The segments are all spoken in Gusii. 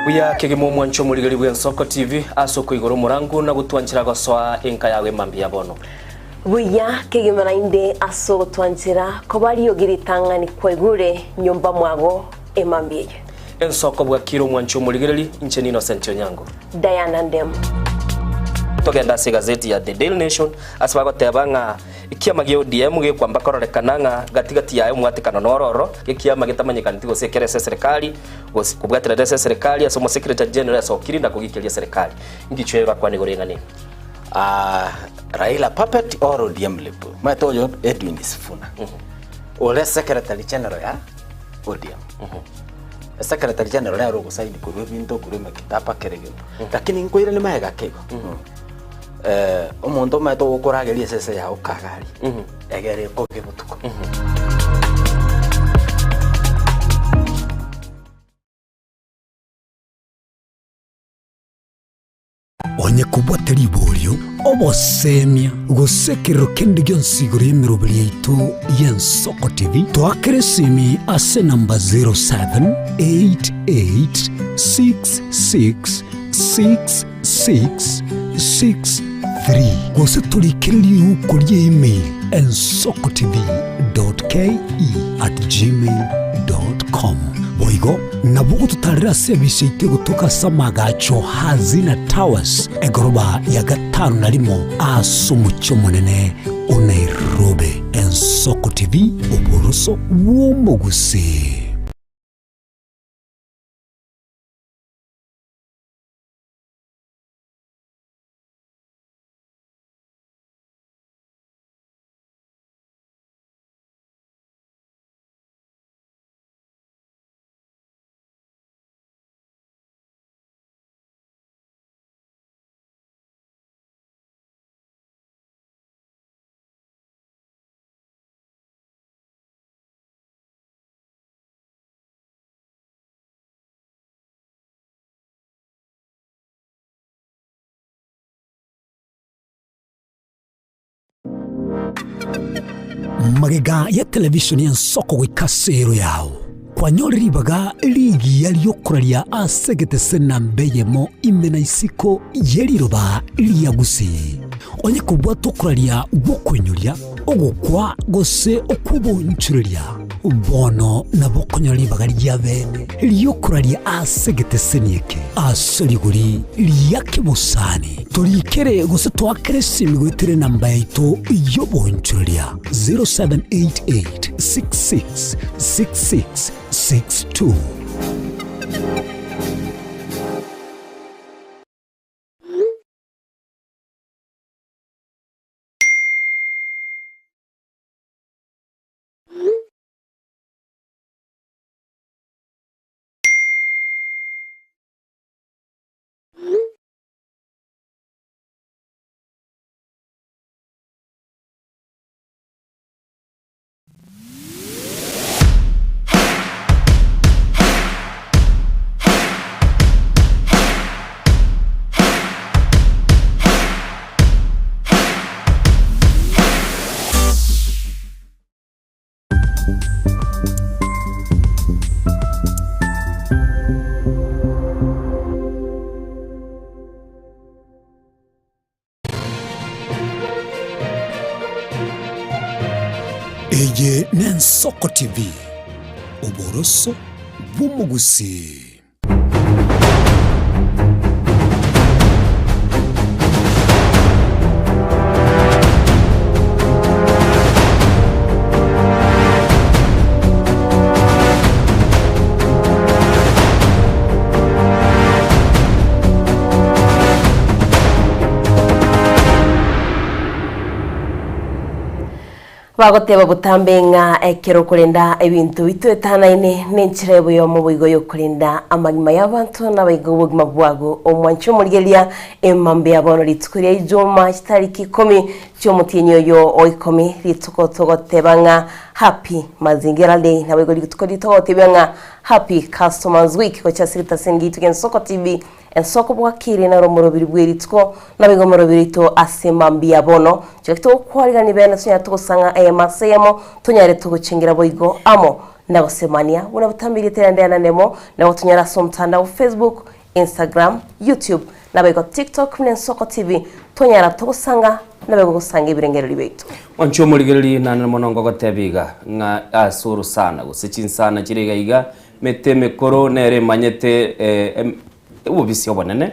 Buya kegima omwancho omorigeri bw'Ensoko TV ase okoigora omorango na gotwanchera gosoa enka yago emambia ya bono. Buya kegima naende ase ogotwanchera koba riogi ritang'ani kwaigure nyomba mwago emambia eye. Ensoko bwakire omwancho omorigereri, inche n'Innocent Onyango. Diana Ndemo. Togende ase egazeti ya The Daily Nation ase bagoteba ng'a ekiama gia ODM gekwamba kororekana ng'a gati gati yaye omwatekano noro oro, ekiama getamanyekaneti gose ekere ase eserekari gose kobwaterera ase eserekari ase omosecretary general asokire na kogikeria eserekari. Inki chio orakwane igoro y'eng'ana eye? Raila puppet or ODM lip? Omanyete oyo Edwin Sifuna ore secretary general ya ODM. Secretary general nere ogosaini korwa ebinto korwa emekitaba kera egento. Lakini nkoiranie magega ake igo. Omonto omanyete ogokorageria esese yago kagari, egere ekoge botuko. Onye kobwate riborio, obosemia, gose ekerero kende gionsi igoro y'emeroberi yaito y'Ensoko TV, toakere esimi ase enamba 0788666663 gose torikere riuko ria email ensokotv.ke@gmail.com. Boigo nabo ogototarera ase ebisa yaito egotoka ase amagacho Hazina Towers, egoroba ya gatano na rimo ase omochie omonene o Nairobi. Ensoko TV, oboroso bw'omogusii. Magega ya televisheni y'ensoko goika ase ero yao, kwanyore ribaga rigiya ri'okoraria ase egetese namba eyemo ime na isiko ye riroba ria Gusii. Onye kobwata okoraria gw'okoinyoria, ogokwa gose okw'obonchoreria, bono nabo okonyora ribaga ria bene ri'okoraria ase egeteseni eke ase rigori ria kebosani. Torikere gose toakere esimi goetera enamba yaito y'obonchoreria 0788 66 66 62. Eye n'Ensoko TV, oboroso bw'omogusii. Bagoteba botambe ng'a ekero okorenda ebinto bitoetanaine nenchera y'oboyomo boigo y'okorenda amagima y'abanto nabaige obogima bwago. Omwanche omorigereria emambia bono rituko ria Ijuma chitariki ikomi chi'omotienyi oyo o ikomi rituko togoteba ng'a Happy Mazingira Day naboigo rituko ritogotebia ng'a Happy Customers Week gochia ase egetaseni giaito gi'Ensoko TV Ensoko bwakire naro omorobiri bwe rituko, naboigo omorobiri oito ase mambia bono. Chingaki togokwarigania bene tonyare togosang'a eyemo ase eyemo, tonyare togochengera boigo amo. na gosemania buna botambe erieta riane Diana Ndemo na gotonyora ase omotandao Facebook, Instagram, YouTube naboigo TikTok buna Ensoko TV tonyara togosanga naboigo gosanga ebirengererio biaito. Mwanche omorigererie naende mono ngogotebia iga, ng'a ase orosana gose chinsana chire iga iga, mete emekoro nere emanyete obobisi obonene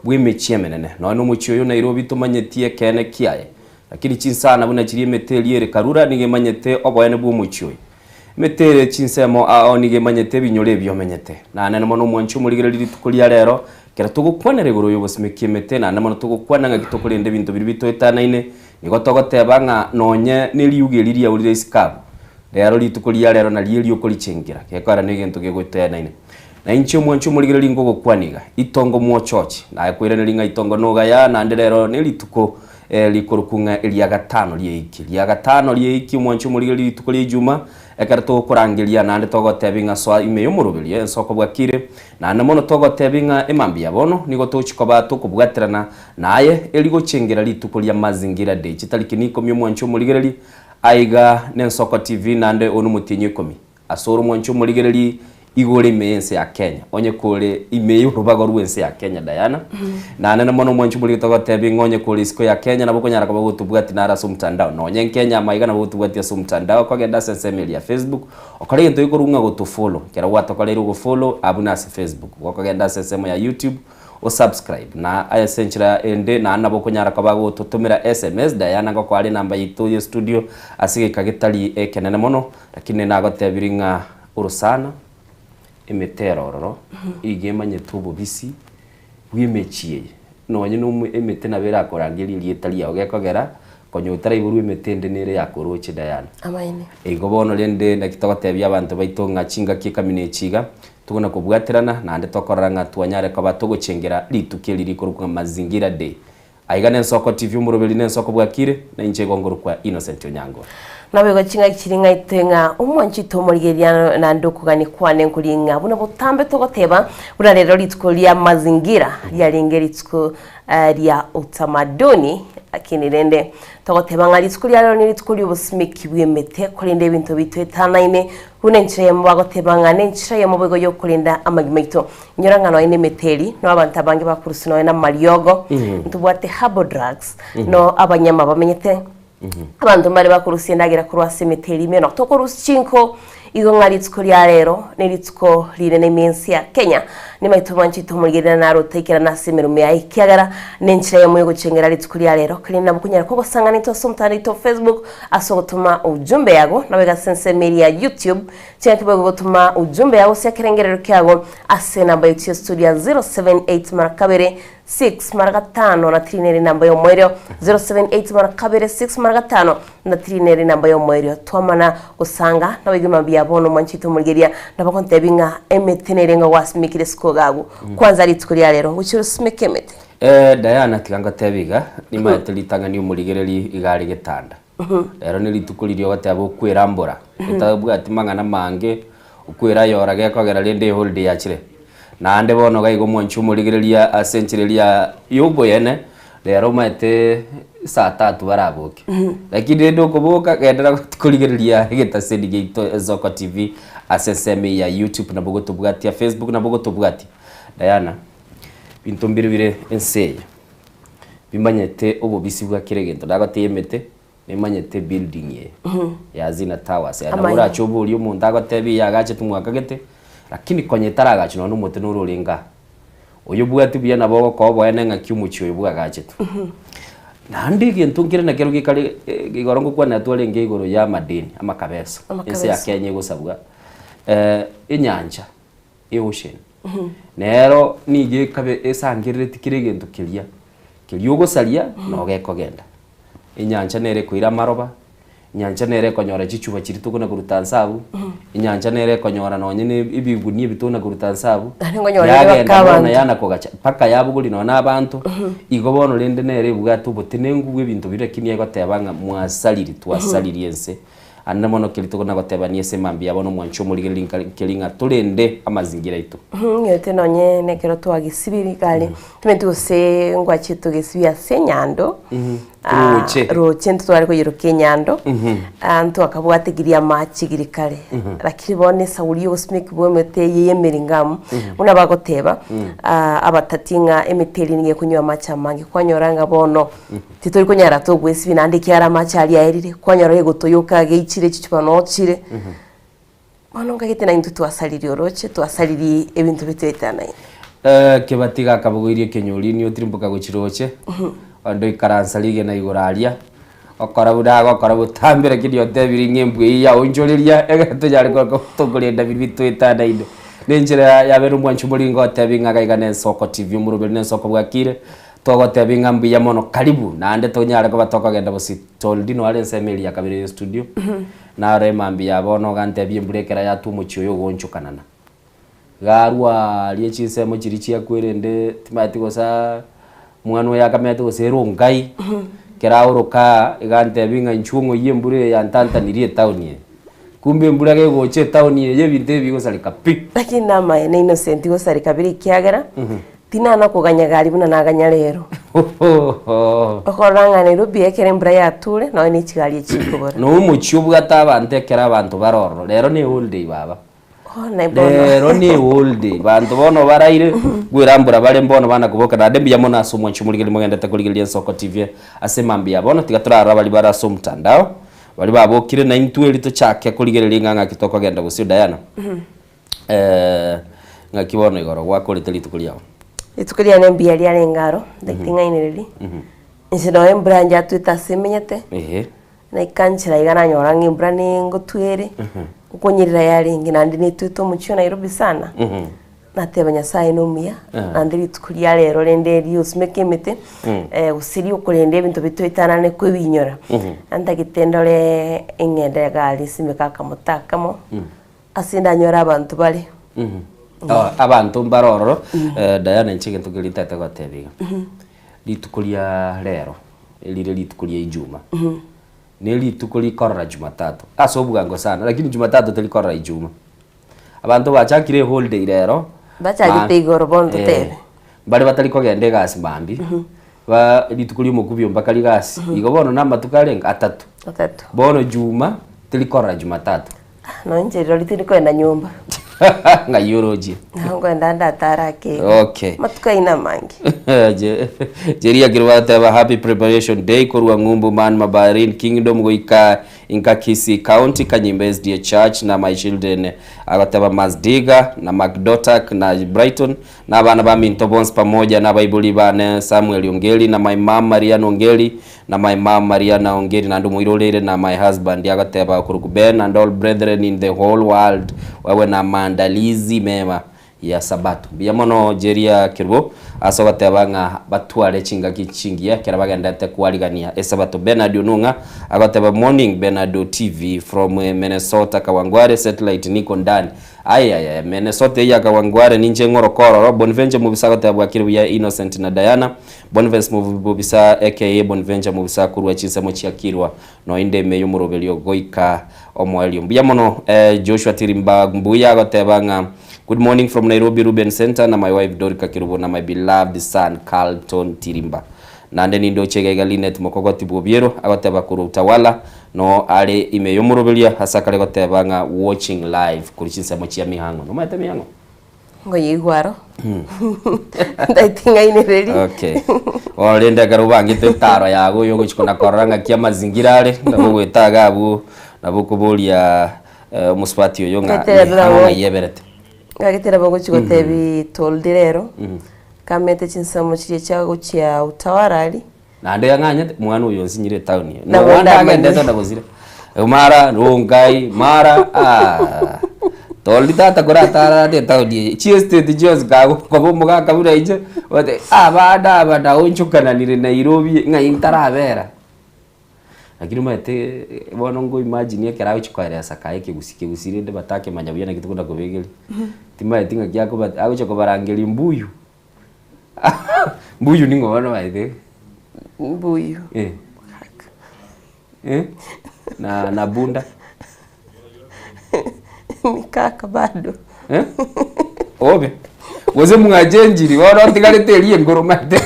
bw'emechie emenene. Nonya nomochie oyo Nairobi tomanyeti ekeene kiaye, lakini chinsana buna chiria emete eria ere Karura nigo emanyete oboene bw'omochie oyo. Emete ere chinsemo ao nigo emanyete ebinyoro ebi omenyete. Naende mono omwanche omorigererie rituko ria rero, ekero togokwanera igoro y'obosimeki emete, naende mono togokwana ng'aki tokorenda ebinto biria bitoetanaine, nigo togoteba ng'a nonye neriuga eri riaurire isiko abwo, rero rituko ria rero nario eriokorichengera, gekoera negento gegotoetanaine. Na inche omwanche omorigererie ngogokwana iga, Itongo mwochoche. Naye koiraneria ng'a itongo nogaya, naende rero nerituko rikorokwa ng'a eria gatano ri'eiki. Ria gatano ri'eiki, omwanche omorigererie rituko ria Ijuma, ekero togokorangeria naende togotebia ng'a soa ime y'omoroberio ensoko bwakire, naende mono togotebia ng'a emambia ya bono nigo togochia koba tokobwaterana naye eri gochengera rituko ria Mazingira Day chitariki nikomi omwanche omorigererie aiga n'Ensoko TV naende one omotienyi oikomi. Ase ore omwanche omorigererie igoro ime y'ense ya Kenya, onye kore ime y'orobago rw'ense ya Kenya Diana, naende mono omwanche omorigererie togotebia ng'a onye kore isiko ya Kenya nabo okonyara koba gotobwatia naro ase omotandao, nonye nkenya amaiga nabo gotobwatia ase omotandao kogenda ase ensemo eria ya Facebook, okore egento gekorwa ng'a gotofollow, ekero gwatokoreire ogofollow abwo nase Facebook, gokogenda ase ensemo ya YouTube, osubscribe, na ase enchera ende naende nabo okonyara koba gototomera sms, Diana ngokoa are enamba yaito ye studio ase egeka getari ekenene mono. Lakini nagotebirie ng'a orosana, emete ere ororo, iga emanyete obobisi bw'emechie eye. Nonye na omo emete nabo erakorangerie erieta riao, gekogera konya otaraiborwa emete ende nere yakoroche Diana. Amaene. Igo bono rende naki togotebia abanto baito ng'a chingaki ekamina echi iga, togona kobwaterana naende tokorora ng'a twanyare koba togochengera rituko eri rikorokwa ng'a Mazingira Day. Aiga nensoko TV omoroberi nensoko bwakire, na inche igo ngorokwa Innocent Onyango. Naboigo ching'aki chiri ng'aitwe ng'a omwanchete omorigereria naende okogania kwane nkori ng'a buna botambe togoteba buna rero rituko ria mazingira riarenge rituko ria utamaduni lakini rende togoteba ng'a rituko ria rero nerituko riobosimeki bw'emete korende ebinto bitoetanaine buna enchera eyemo bagoteba ng'a nenchera eyemo boigo yokorenda amagima aito Inyora ng'a nonya nemete eri, no abanto abange bakorusia nonya namariogo, ntobwate herbal drugs, no abanyama bamenyete, abanto mbare bakorusia endagera korwa ase emete eri ime, no tokorusia chinko, igo ng'a rituko ria rero, ne rituko rinene ime ense ya Kenya, nimaete omwanchete omorigerera naro otaikerana ase emeremo yaye ekiagera nenchera eyemo yogochengera rituko ria rero, korende nabo okonyara kogosang'ana intwe ase omotandao oito o Facebook, ase ogotoma ujumbe yago, naboigo ase ensemo eria ya YouTube, Chiaki boigo gotoma ujumbe yao gose ekerengerero kiago ase enamba yaito ya studio ya 078 mara kabere 6 mara gatano na tiri nere enamba y'omoerio 078 mara kabere 6 mara gatano na tiri nere enamba y'omoerio twamana gosanga naboigo mambia bono mwanchete omorigeria nabo gontebi ng'a emete nere ng'a gwasimekire isiko gago kwanza rituko ria rero gochia osimeke emete. Eh, Diana tiga ngotebi iga, nimaete ritang'ani omorigereri iga are getanda. Rero nerituko riria ogoteba okwerambora, otabwati mang'ana mange, okwerayora gekogera rende eholiday yachire. Naende bono iga igo mwanche omorigereria ase enchera eria ya oboyene, rero omaete saa tatu baraboke. Lakini rende okoboka genderera korigereria egetaseni giaito Esoko TV ase ensemo eye ya YouTube nabo ogotobwatia, Facebook nabo ogotobwatia. Diana, binto mbire bire ense eye. Bimanyete obobisi bwa kera egento, nagotebia emete, nimanyete building eye ya Zina Towers. Aya nabo Amaene. orache oborie omonto agotebie iga agachete omwaka gete, lakini konya etaragachwa nonya na omote noro orenge aa. Oyobwati buya nabo ogokoa oboene ng'aki omochie oyo bwagachetwe. Naende egento nkere nakero gekare igoro ngokwanera twarenge igoro ya amadeni, amakabeso, ense ya Amakabeso. Kenya egosabwa, enyancha. Eocean. Nero nigo ekabe esangerereti kera egento keria, keria ogosaria noo gekogenda. Enyancha nere ekoira amaroba, enyancha nere ekonyora chichuba chiria tokona koruta nse abwo, enyancha nere ekonyora nonye na ebigunia ebi tokona koruta nse abwo, Naende nkonyora ere yagenda mpaka bono abanto. yana kogacha mpaka yabogoria nonye na abanto, igo bono rende nere ebwate obotenenku bwa ebinto biria lakini egoteba ng'a mwasariri twasaririe ense. Ande mono keria tokona gotebania ase mambia bono omwancho omorigereria nkare nkeri ng'a torende amazingira aito. Ng'ete nonye nekero twagesibiri kare, timanyeti gose ngwachete togesibia ase enyando, Roche. Roche ntitware koyeroka enyando, ntwakabwategirie amache giri kare. Lakini bono esauri y'ogosimeka bwa emete eye y'emeringamu, buna bagoteba, abatati ng'a emete eria nigo ekonywa amache amange, kwanyora ng'a bono titori konyara togoesibia naende ekiagera amache aria aerire, kwanyora egotoyoka geichire chichupa nochire. Bono nkagete naintwe twasaririe oroche, twasaririe ebinto bitoetanaine. Kebati gakabogoirie ekenyori otirimboka gochia roche, onde oikaransa rigena igoro aria, okora buna agokora botambe lakini otebirie ng'a embwa eyio yaonchoreria egere tonyare korwa tokorenda biria bitoetanaine. Na enchera yabere omwanchi omoringo otebi ng'a iga iga na Ensoko TV omoroberi na Ensoko bwakire, togotebia ng'a mbuya mono karibu naende tonyare koba tokogenda bosio Toldi noare ensemo eria ya kabere ya estudio. Naro emambia ya bono ogantebia embura ekero yatwa omochie oyo ogoonchokanana. Iga aria chinsemo chiria chiakwerende timanyeti gose mwana oyo akamete gose ere ongai, ekero aoroka aa, iga antebia ng'a inchuo ng'oyie embura eye yantantanirie etown eye. Kumbe embura gegocha etown eye ebinto ebi bigosareka pi. Lakini namaene Innocent gosareka bire ekiagera Tinana koganya gari buna naganya rero. Okorora ng'a Nairobi ekero embura yature nonya ne chigari echi chikobora. Na omochie obwate abanto ekero abanto bare ororo. Rero ne holiday baba. Oh, naye bono. Rero ne holiday. Banto bono baraire, bwerambura bare mbono bana koboka naende mbuya mono ase omwancho omorigereria mogendete korigereria Ensoko TV ase mambia ya bono. Tiga torarore baria bare ase omotandao, baria babokire naintwe erio tochake korigereria ng'a ng'aki tokogenda gosio Diana. Ng'aki bono igoro gwakorete rituko riao? Rituko riane mbuya riarenge aro, ndaiting'ainereria, inche nonya embura yatwete ase emenyete, Ehe. naika nchera iga nanyora ng'a embura nengotwa ere, nkonyerera yarenge naende netwete omochie o Nairobi sana, nateba Nyasaye nomuya, naende rituko ria rero rende riosimeka emete, gose riokorenda ebinto bitoetanane kobinyora, ntagete ndore eng'ende egari nsimeke akamote akamo. Ase ndanyore abanto bare. Abanto mbare ororo, Diana inche egento keria ntagete gotebia iga, rituko ria rero, rire rituko ria ijuma, ne rituko rikorora jumatatu, ase obwango sana, lakini jumatatu terikorora ijuma. Abanto bachakire eholiday rero, Bachagete igoro bono totebe. mbare batari kogenda egasi mambia, ba rituko ria omokubio mpaka rigasi, igo bono na amatuko arenge? Atato. Atato. Bono juma, terikorora jumatatu. Nonya inche rirorio tindi kogenda nyomba. Ng'ai orochie? Nabo nkogenda ndatare ake iga. Okay. Amatuko aino amange. Je- Jeria Kirwa ateba happy preparation day korwa ng'umbu man Mabarin Kingdom goika inka Kisii County Kanyimba SDA Church na my children agoteba Masdiga na Macdotak na Brighton na abana baminto bonsi pamoja na abaibori bane Samuel Ongeri na my mum Marian Ongeri Na my mum Mariana Ongeri naende omoiroreire na my husband agoteba okorokwa Ben and all brethren in the whole world wawe na maandalizi mema ya sabato. Mbuya mono Jeria Kerubo ase ogoteba ng'a batware chingaki chingiya ekero bagendete kwarigania esabato. Bernard Onung'a agoteba morning Bernard TV from Minnesota Kawangware satellite niko ndani. Ayayaya Minnesota eyio ya Kawangware ninche ng'oroka ororo. Bonventure Mobisa agoteba bwakire buya Innocent na Diana. Bonifence Mobisa aka Bonventure Mobisa korwa chinsemo chia Kilwa noinde ime y'omoroberio goika omoerio. Mbuya mono Joshua Tirimba mbuya agoteba ng'a Good morning from Nairobi Ruben Center na my wife Dorika Kerubo na my beloved son Carlton Tirimba. Naende nindoche iga iga Linet Mokogoti bw'Obiero agoteba korwa Utawala no are ime y'omoroberio ase akare goteba ng'a watching live korwa chinsemo chia Mihang'o. Nomaete Mihang'o? Ngoyeigwa aro. Ndaiting'ainereri. Okay. Bono rende ekero obangete etaro yago oyo ogochia kona korora ng'aki amazingira are, nabo ogoeta iga abwo, nabo okoboria omosubati oyo ng'a Ngetera buna ang'o bo- ng'ai eberete. Ngagetera bogochia gotebi toldi rero, kamete chinsemo chiria chia gochia utawala aria. Naende yang'anyete, omwana oyo onsinyire etown eye. Nabo Nobande ndamanye. agendete onde gosira. Mara rongai, mara aah. Toldi tata koratara ande etown eye, chiestate chionsi kagokoba omogaka buna inche, ote abande aba naonchokananire Nairobi ng'ai ntarabera. Lakini omanyete bono nko imagine ekero agochia koeresa kaye ekegusii, kegusii rende batakemanya buya naki tokona kobegeria. Timanyeti ng'aki akoba agochia kobarangeria mbuyu. Mbuyu ning'o bono by the way? Mbuyu. Eh. Eh? Na na bunda? Ni kaka bado. Eh? Obe. Gose mwachenchiri bono otigarete eria enkoro omanyete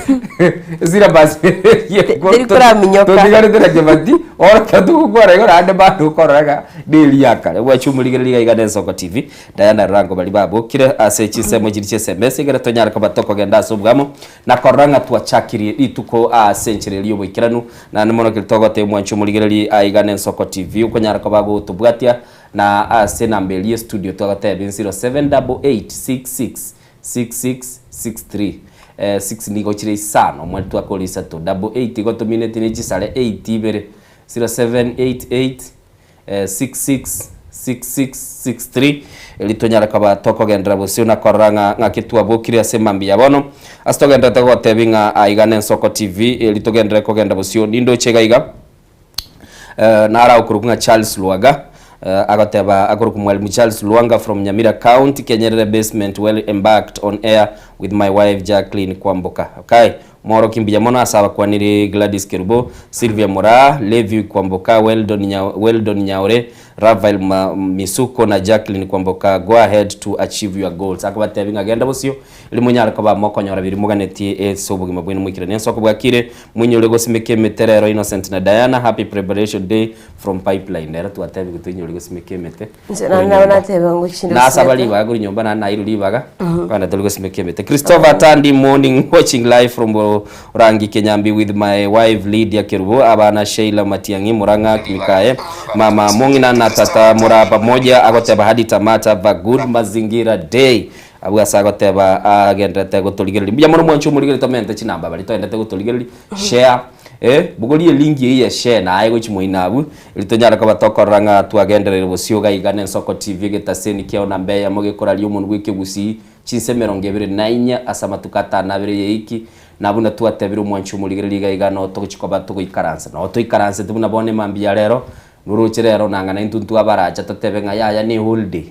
esyllabus eria enkoro Teri koraminyoka. totigarete na Kebati, bono ekero togokwana igo naende bado okorora ng'a neria ya kare. Bwachia omorigereria iga iga na Ensoko TV, Diana Rango baria babokire ase chinsemo chiria chia SMS ekero tonyare koba tokogenda ase obwamo na korora ng'a twachakirie rituko ase enchera eria y'oboikeranu. Naende mono keri togotebia mwanche omorigereria aiga na Ensoko TV okonyara koba gotobwatia Na ase enamba eria estudio twagotebia 0788666663 eh, 6 nigo chire isano omweri twakora isato double eight igo tomineti ne chisare eight ibere 0788 eh, 666663 eri tonyare koba tokogenderera bosio na korora ng'a ng'aki twabokire ase mambia ya bono ase togendererete gotebia ng'a aiga na Ensoko TV eri togenderere kogenda bosio nindoche iga iga. Naro agokorokwa ng'a Charles Lwaga, agoteba akorokwa Mwalimu Charles Lwanga from Nyamira County, Kenyerere Basement well embarked on air with my wife Jacqueline Kwamboka. Okay, Mworoki mbuya mono ase abakwaniri Gladys Kerubo, Sylvia Moraa, Levi Kwamboka, Weldon Nya Weldon Nyaore, Raphael Ma Misuko na Jacqueline Kwamboka go ahead to achieve your goals. Akobatebi ng'a genda bosio Riria monyare koba mokonyora biria moganetie ase obogima bwaino moikeranie ase okobwakire, moinyore gosimeka emete rero Innocent na Diana, happy preparation day from pipeline. Rero twatebigwe toinyore gosimeka emete Inche kore naende nabo nyomba. nateba ngochinde Nasaba gosimeka. ribaga kore nyomba naende nairwe ribaga, kogenda tori gosimeka emete. Christopher Tandi morning watching live from Orangi Kenyambi with my wife Lydia Kerubo, abana Sheila Matiang'i, Murang'a Mikaye, mama Mong'ina na tata Moraa pamoja, agoteba hadi tamati have a good mazingira day. Abwo ase agoteba agenderete gotorigereria. Mbuya mono mwanche omorigereria tomente chinamba baria toendete gotorigereria, share, eh, bogoria elink eyio ya share naye gochia moino abwo, erio tonyare koba tokorora ng'a twagendereire bosio iga iga na Ensoko TV egetaseni kiao namba eyemo gekoraria omonwe bw'ekegusii chinsa emerongo ebere na inye ase amatuko atano na abere y'eiki, na buna twatebire omwanche omorigereria iga iga noo togochia koba togoikaransa. Noo toikaransete buna bono emambia ya rero, noroche rero nang'a naintwe ntwabaracha totebe ng'a yaya ne holiday.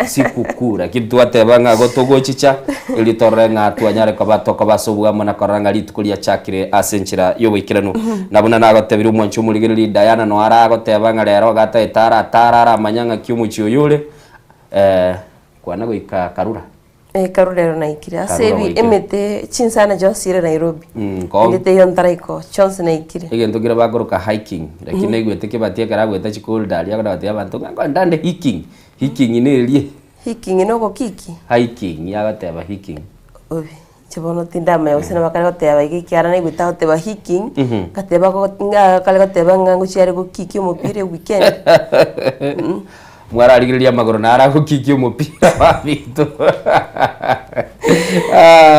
Sikukuu, lakini twateba ng'a igo togochicha, erio torore ng'a twanyare koba tokoba ase obwamo na korora ng'a rituko riachakire ase enchera y'oboikeranu. Na buna nagotebirie omwanchi omorigereria Diana noe aragoteba ng'a rero iga atagete aratare aramanya ng'aki omochie oyo ore, kwana goika Karura. Eh, Karura ero naikire. Ase Karura ebi goikire. emete chinsana chionsi ire Nairobi. Mm, kong. Ende teiyo ntaraiko, chionsi naikire. Egento kere bakoroka hiking, lakini naigwete kebati ekero agoeta chikolda aria akona gotebia abanto ng'a nkogenda nde hiking, hiking neria Hiking nogokiki? Hiking, agoteba hiking. Obe, inche bono tindamanya gose nabo akare goteba iga ekiagera naigwete agoteba hiking, ngateba go ng'a akare goteba ng'a ngochia are gokikia omopira eweekend. Mwararigereria amagoro naro agokikia omopira babito.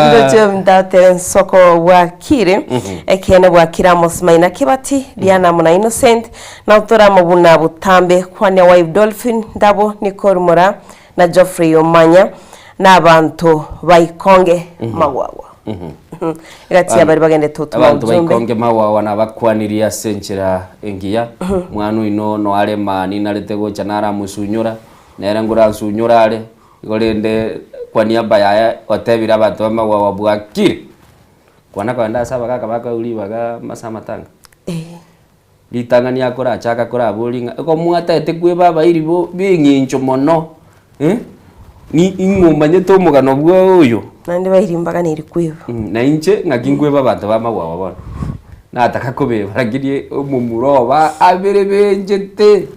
Ndoche ndatebe ensoko bwakire ekeene bwakire Amos Maina Kebati Diana amo na Innocent na otore amo buna botambe kwania wife Dolphin Ndabo Nicole Mora na Geoffrey Omanya na abanto ba Ikonge Magwagwa Egati ya baria bagendete gotoma Abanto ujumbe. baikonge magwagwa nabakwanirie ase enchera engiya, Omwana oino noare mani narete gocha naramosunyora, nere ngoransunyore are, igo rende kwa niaba yaye otebire abanto b'amagwagwa bwakire. Kwana kogenda ase abagaka bakoegwa ribaga ase amatanga. Ritang'ani akorachaka koraborie ng'a igo mwataete kweba abairi bo b'eng'encho mono eh, ni ing'o omanyete omogano bwa oyo? Naende bairimbaganeiri kweba. Na inche ng'aki nkweba abanto b'amagwagwa bono, nataka kobeba lakini omomura oba abere benchete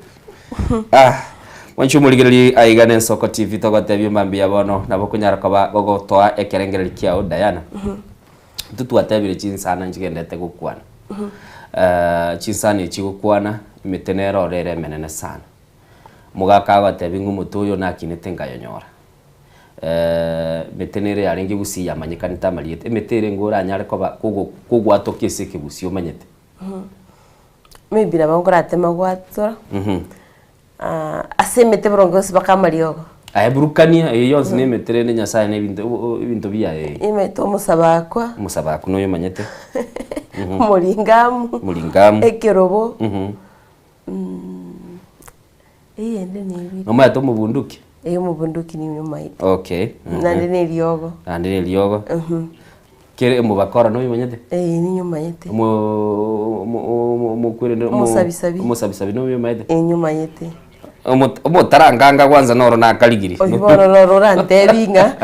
ah. Mwanche omorigereria aiga na Ensoko TV togotebia mambia bono nabo okonyara koba gogotoa ekerengererio kiao Diana. Intwe twatebire chinsana nchigendete gokwana. Chinsana echi chigokwana, emete nere ore ere emenene sana. Omogaka agotebi ng'a omote oyo nakinete nkayonyora. Emete nere yarenge gusii yamanyekanete amarieta. Emete ere nigo oranyare koba kogo kogwatokia ase ekegusii omanyete. Maybe nabo nkoratema gwatora. Ase emete boronge gose baka amariogo. Aye burukania, eye yonsi nemete rende Nyasaye na ebinto ebinto biaye. Emete omosabakwa. Omosabakwa noyo omanyete. Omoringamu. Omoringamu. Ekerobo. Eyende nebiri. Nomanyete omobunduki? Eh omobunduki ninyomanyete. Okay. Naende na eriogo. Naende na eriogo. Kere omobakora noyomanyete? Eh ninyomanyete. Omo omo omo omokwere Omosabisabi. Omosabisabi noyomanyete? Eh ninyomanyete. Omo- Omotaranganga kwanza noro nakarigiri. Oyio bono noro orantebi ng'a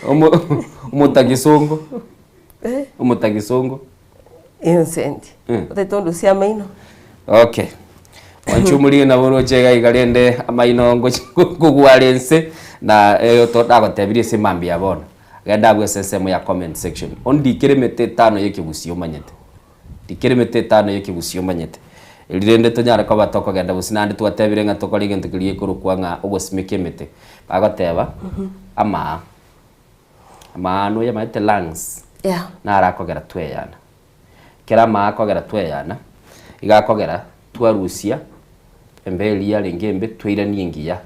Omo- Omotagisongo. Omotagisongo. Innocent. Otagete ondusie amaino? Okay. Mwanche omorige nabo oroche iga iga rende amaino ngochi kogwara ense na eyo to nagotebirie ase mambia bono. Genda abwo ase ensemo ya comment section ondikere emete etano ya ekegusii omanyete. Ndikere emete etano ya ekegusii omanyete. Eri rende tonyare koba tokogenda gose naende twatebire ng'a tokore egento keria gekorokwa ng'a ogosimeka emete. Bagoteba amaa. Amaano oyamaete lungs Yeah. naro akogera tweyana. Ekero amaa akogera tweyana, iga akogera twarusia embe eria yarenge embe twairania engiya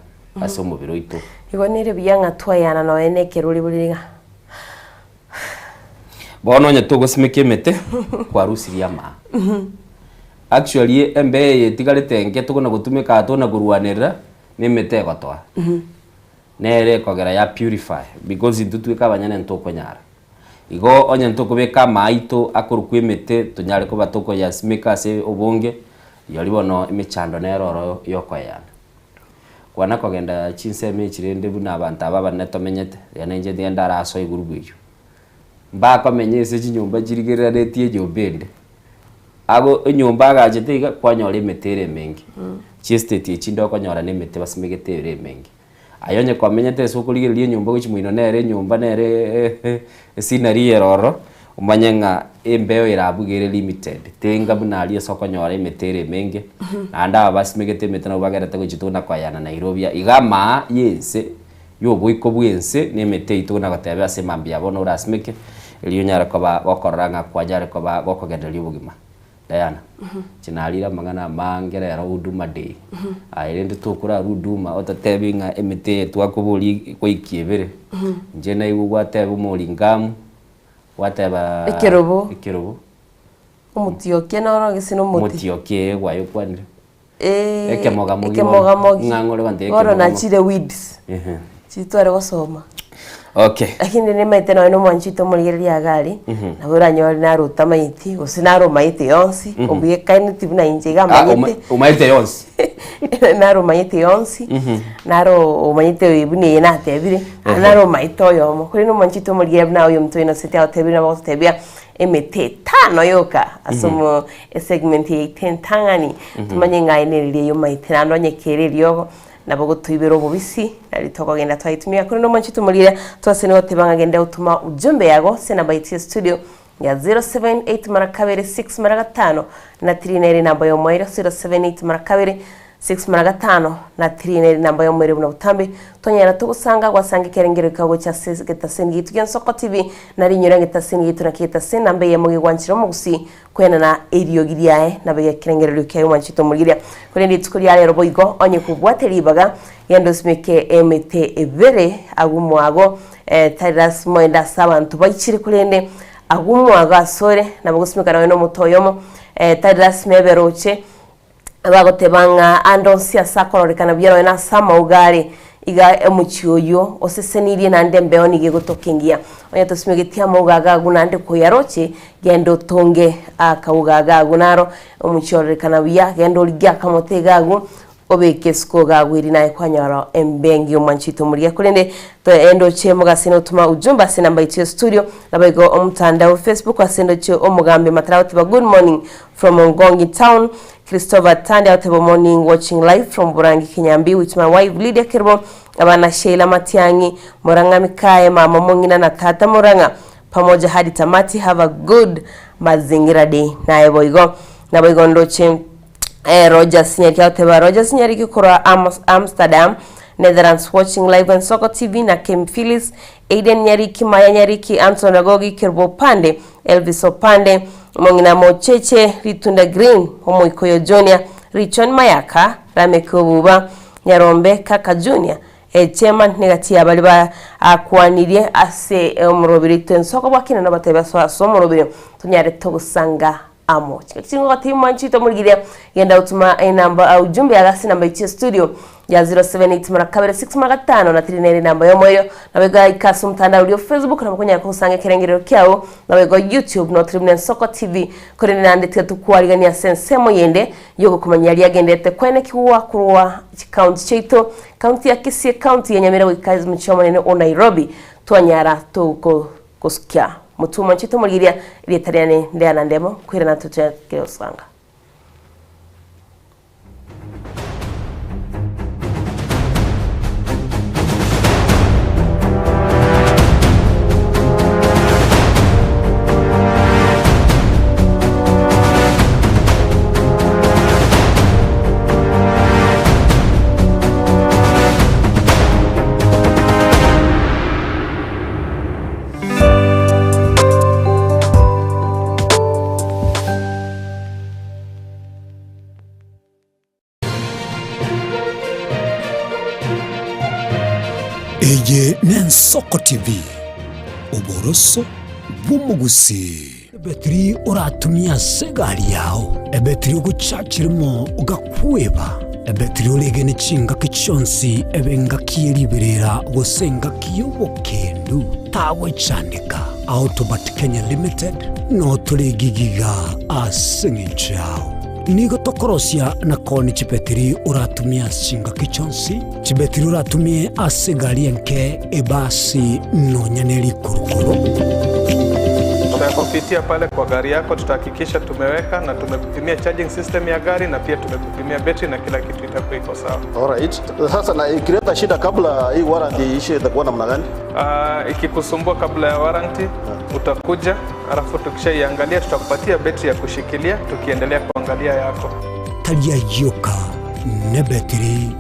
ase omobere oito. Igo nere buya ng'a twayana nonya na ekerori bore iga. Bono onye togosimeka emete, kwarusirie amaa. Actually embe eye etigarete enke tokona gotumeka aa tokona korwanerera, na emete egotoa. Nere ekogera ya purify because intwe tweka abanyene ntokonyara. Igo onye ntokobeka amaa aito akorokwa emete tonyare koba tokoyasimeka ase obonge, rirorio bono emechando nere oro yokoeyana. Kwana kogenda chinsemo echi rende buna abanto aba abanene tomenyete, rirorio nainche nigo ndarasoe egurubu eywo. Mbakomenya ase chinyomba chirigereretie enyomba ende. Ago enyomba agachete iga kwanyora emete ere emenge. Chiestate echi inde okonyora na emete basimegete ere emenge. Aye onye kwamenyete ase okorigereria enyomba gochia moino nere enyomba nere escenery ere ororo, omanye ng'a embeo ere abwo iga ere limited, tenga buna aria ase okonyora emete ere emenge, naende aba basimegete emete nabo bagerete gochia tokona koyana Nairobi aa. Iga amaa ya ense, ya oboiko bwa ense na emete eywo tokona goteba ase mambia bono orasimeke, erio onyare koba gokorora ng'a kwanyare koba gokogendereria obogima. Diana, inche narire amang'ana amange rero Huduma Day, aye rende tokorarwa Huduma ototebi ng'a emete eye twakoboria goikia ebere, inche naigwa gwateba omoringamu, gwateba Ekerobo. ekerobo, Omotiokia noro gese nomoti. omotiokia ee gwayokwanire, Eh, Ekemogamogi bono. ekemogamogi. Ng'a ng'ore goteba Bono ekemogamogi. nachire weeds. Ehe. Chitware gosoma. Okay. Lakini nimaete nonya na omwanchi oito omorigereria iga aria, nabo oranyore naro otamaeti, gose naro omaete yonsi, obuekaineti buna inche iga Ah, amanyete. oma- omaete yonsi. Naro omanyete yonsi, naro omanyete buna eye natebire, naro omaete oyomo. Korende omwanchi oito omorigereria buna oyominto Innocent agotebire nabo agototebia, emete etano yoka ase omo esegment yaito entang'ani, tomanye ng'a aye neriria eye omaete naende onye kere eriogo, Nabo gotoibera obobisi, nari tokogenda twaitumia. Korende omwanchi tomorire, twase nigo goteba ng'a genda gotoma ujumbe yago ase enamba yaito ya studio ya 078 mara kabere 6 mara gatano na 3 nere enamba y'omoerio 078 mara kabere 6 mara gatano na 3 nere enamba y'omoerio buna botambe tonyara togosanga gwasanga ekerengero ekio gocha ase getaseni giaito gia Nsoko TV nari inyora egetaseni giaito naki getaseni namba eyemo gegwanchera omogusii Kwenena eriogi riaye nabe gekerengererio kiaye omwanchete omorigereria. Korende rituko ria rero boigo onye kobwate ribaga, genda osimeke emete ebere agwo mwago, eh, tari lasima oende ase abanto baichire korende agwo mwago asore nabo gosimeka nonya na omote oyomo, eh, tari lasima ebe roche, Bagoteba ng'a ande onsi ase akororekana buya nonya nase amauga are, iga omochie oyio osesenirie naende embeo nigo egotoka engiya. Onye tosimegeti amauga agagu naende koyaroche, genda otonge akauga agagu naro omochie ororekana buya, genda origie akamote igagu, obeke isiko igagu eri naye kwanyora embeo engiya omwanchete omorigia. Korende ende oche mogase notoma ujumbe ase enamba yaito ya studio, naboigo omotandao Facebook ase ndoche omogambi Matara agoteba good morning From Ngongi town, Christopher Tandi agoteba morning watching live from Burangi Kinyambi with my wife Lydia Kerubo, abana Sheila Matiang'i, Murang'a Mikaye, mama Mong'ina na tata Murang'a pamoja hadi tamati have a good mazingira day naye boigo naboigo ndoche eh, Rogers Nyariki agoteba Rogers Nyariki korwa Amos, Amsterdam Netherlands watching live on Soko TV na Kim Phyllis Aiden Nyariki Maya Nyariki Anton Ragogi Kerubo Opande Elvis Opande, omong'ina Mocheche, Ritunda Green, Omoikoyo Junior, Richon Mayaka, Lameck Obuba, Nyarombe Kaka Junior, Chairman negati ya baria bakwanirie ase omoroberi oito ensoko bwakina nabatebi ase ase omoroberi tonyare togosanga. amo. Chingaki chingogoti mwanchete omorigiria genda gotuma enamba ujumbe ase enamba yaito ya studio ya 078 mara kabere 6 mara gatano na 3 nere enamba y'omoerio. Nabo iga ase omotandao oria o Facebook nabo okonyara kogosanga ekerengerero kiao nabo igo YouTube notore buna Ensoko TV korende naende tiga tokwarigania ase ensemo yende yogokomanya aria agenderete koenekigwa korwa chikaunti chiaito, County ya Kisii, County ya Nyamira goika omochie omonene o Nairobi twanyara toko gosukia motwe omonche tomorigeria erieta riane ndeana ndemo nkoirana tochake gosanga. Eye n'Ensoko TV, oboroso bw'omogusii. Ebetiri oratumie ase egari yao, ebetiri ogochachirimo ogakweba, ebetiri oregene chingaki chionsi ebe engaki ye riberera gose engaki y'obokendu, tagwechandeka. Autobat Kenya Limited notore egigiga ase eng'encho yao. Nigo tokorosia na koonia chibetiri oratumie ase chingaki chionsi, chibetiri oratumie ase egari enke, ebasi, nonya ne rikurukuru. Tutakupitia pale kwa gari yako, tutahakikisha tumeweka na tumekupimia charging system ya gari na pia tumekupimia betri na kila kitu itakuwa iko sawa. Alright. Sasa na ikileta shida kabla hii warranty iishe itakuwa namna gani? Ikikusumbua kabla ya warranty utakuja, alafu tukishaiangalia tutakupatia betri ya kushikilia tukiendelea kuangalia yako. Tari ayio oka, nebetiri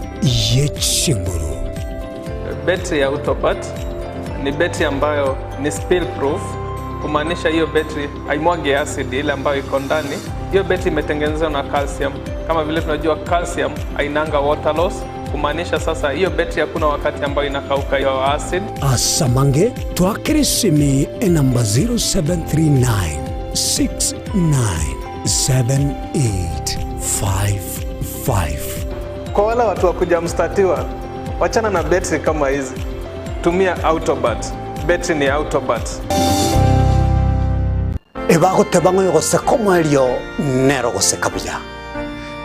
ye chinguru. Betri ya Autobat ni betri ambayo ni spill proof, kumaanisha hiyo betri haimwagi acid ile ambayo iko ndani. Hiyo betri imetengenezwa na calcium. Kama vile tunajua calcium hainanga water loss, kumaanisha sasa hiyo betri hakuna wakati ambayo inakauka hiyo acid. Asamange twakere esimi enamba 0739 697855. Kwa wale watu wa kuja mstatiwa, wachana na betri kama hizi, tumia Autobat. Betri ni Autobat. Ebagoteba ng'a oyogoseka omoerio nere ogoseka buya.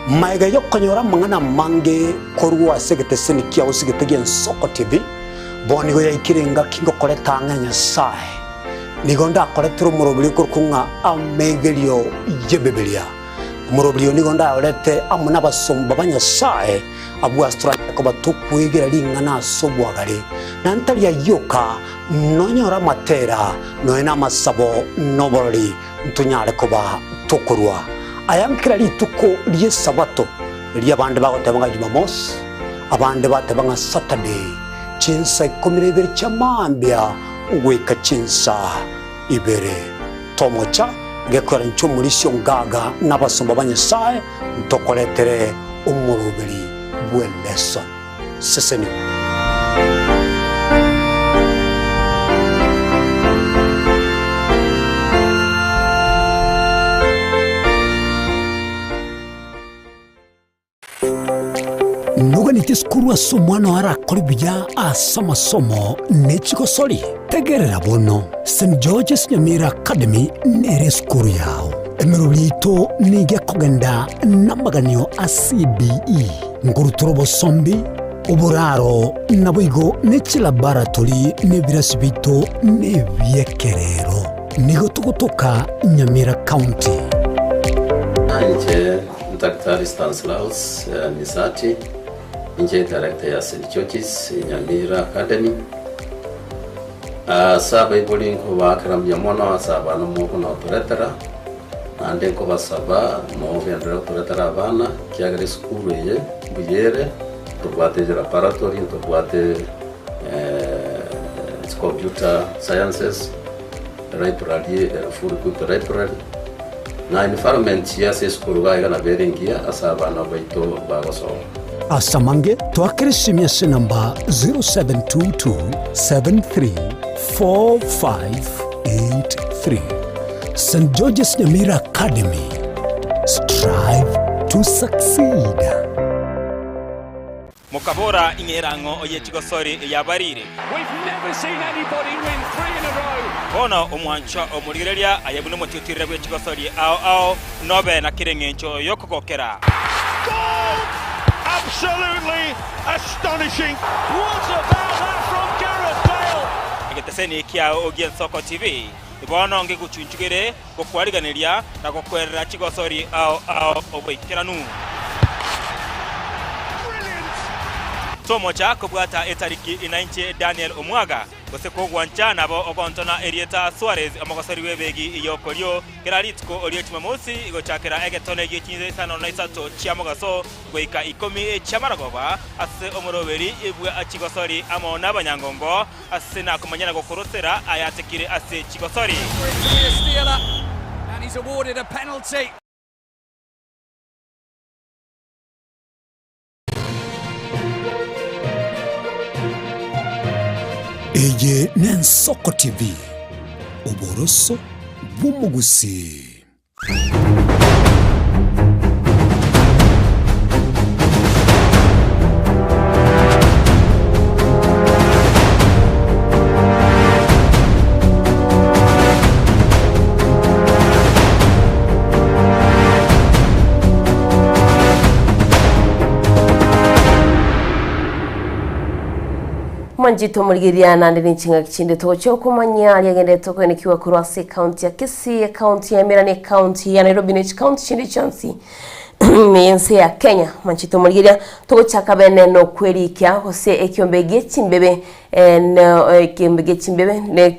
Magega y'okonyora amang'ana amange korwa ase egeteseni kiao ase egete gi'Ensoko TV, bono nigo yaikire engaki ngokoreta ang'e Nyasae. Nigo ndakoretere omoroberi okorokwa ng'a Amegerio y'Ebibilia. Omoroberi oyo nigo ndayorete amo nabasomba ba Nyasae, abwo ase toranyare koba tokwegera ring'ana ase obwagare, na ntari ayio oka, nonyore amatera, nonya namasabo, na oborori, ntonyare koba tokorua aya nkera rituko ri'Esabato, erio abande bagoteba ng'a Jumamosi, abande bateba ng'a Saturday, chinsa ikomi na ibere chia mambia goika chinsa ibere. Tomocha gekwera inche omorisia ongaga na abasomba ba Nyasae ntokoretere omoroberi bw'eleson. Sesenigwa. Noganeti esukuru ase omwana oo arakore buya ase amasomo ne chigosori? Tegerera bono, St. George's Nyamira Academy nere esukuru yao. Emeroberi yaito nigo ekogenda namaganio a CBE, nkorutora obosombi, oboraro, naboigo ne chilaboratory na ebirasi biaito nebiekerero. Nigo togotoka Nyamira County. Inche Daktari Stanislaus Misati, inche director ya St George's Nyamira Academy. Ase abaibori nkobaakera mbuya mono ase abana mokonotoretera, naende nkobasaba mogenderere gotoretera abana, ekiagera esukuru eye mbuya ere, ntobwate laboratory, ntobwate computer sciences, library ere full equipped library, na environment ase esukuru iga iga nabo ere engiya ase abana baito bagosoma. Ase amange, twakere esimi ase enamba 0722 734583. St George's Nyamira Academy, strive to succeed. Mokabora, Ing'era ang'o oye chigosori eyabarire? Bono omwanchwa omorigereria aye buna omotiotirere bwe chigosori ao ao, nobe na kera engencho y'okogokera. Egeteseni kiao gi'Ensoko TV bono ngegochunchugere gokwariganeria na gokwerera chigosori ao ao oboikeranu. Tomocha kobwata etariki inainche Daniel Omwaga, gose kogwancha nabo ogontona erieta Suarez omogosori bw'ebegi y'okorio kera rituko rie Jumamosi gochakera egetone gie chinsa isano na isato chia mogaso goika ikomi chi'amaragoba ase omoroberi bwa chigosori amo nabanyangongo Ase nakomanya na gokorosera ayatekire ase chigosori. Eye n'Ensoko TV, oboroso bw'omogusii. Mwanchete omorigereria naende ne ching'aki chinde togochia okomanya aria agenderete okoenekiwa korwa ase ekaunti ya Kisii, ekaunti ya Emira na ekaunti ya Nairobi ne chikaunti chinde chionsi ime y'ense ya Kenya. Mwanchete omorigereria togochaka bene nokwerikia gose ekiombe gie chimbebe eh, no ekiombe gie chimbebe ne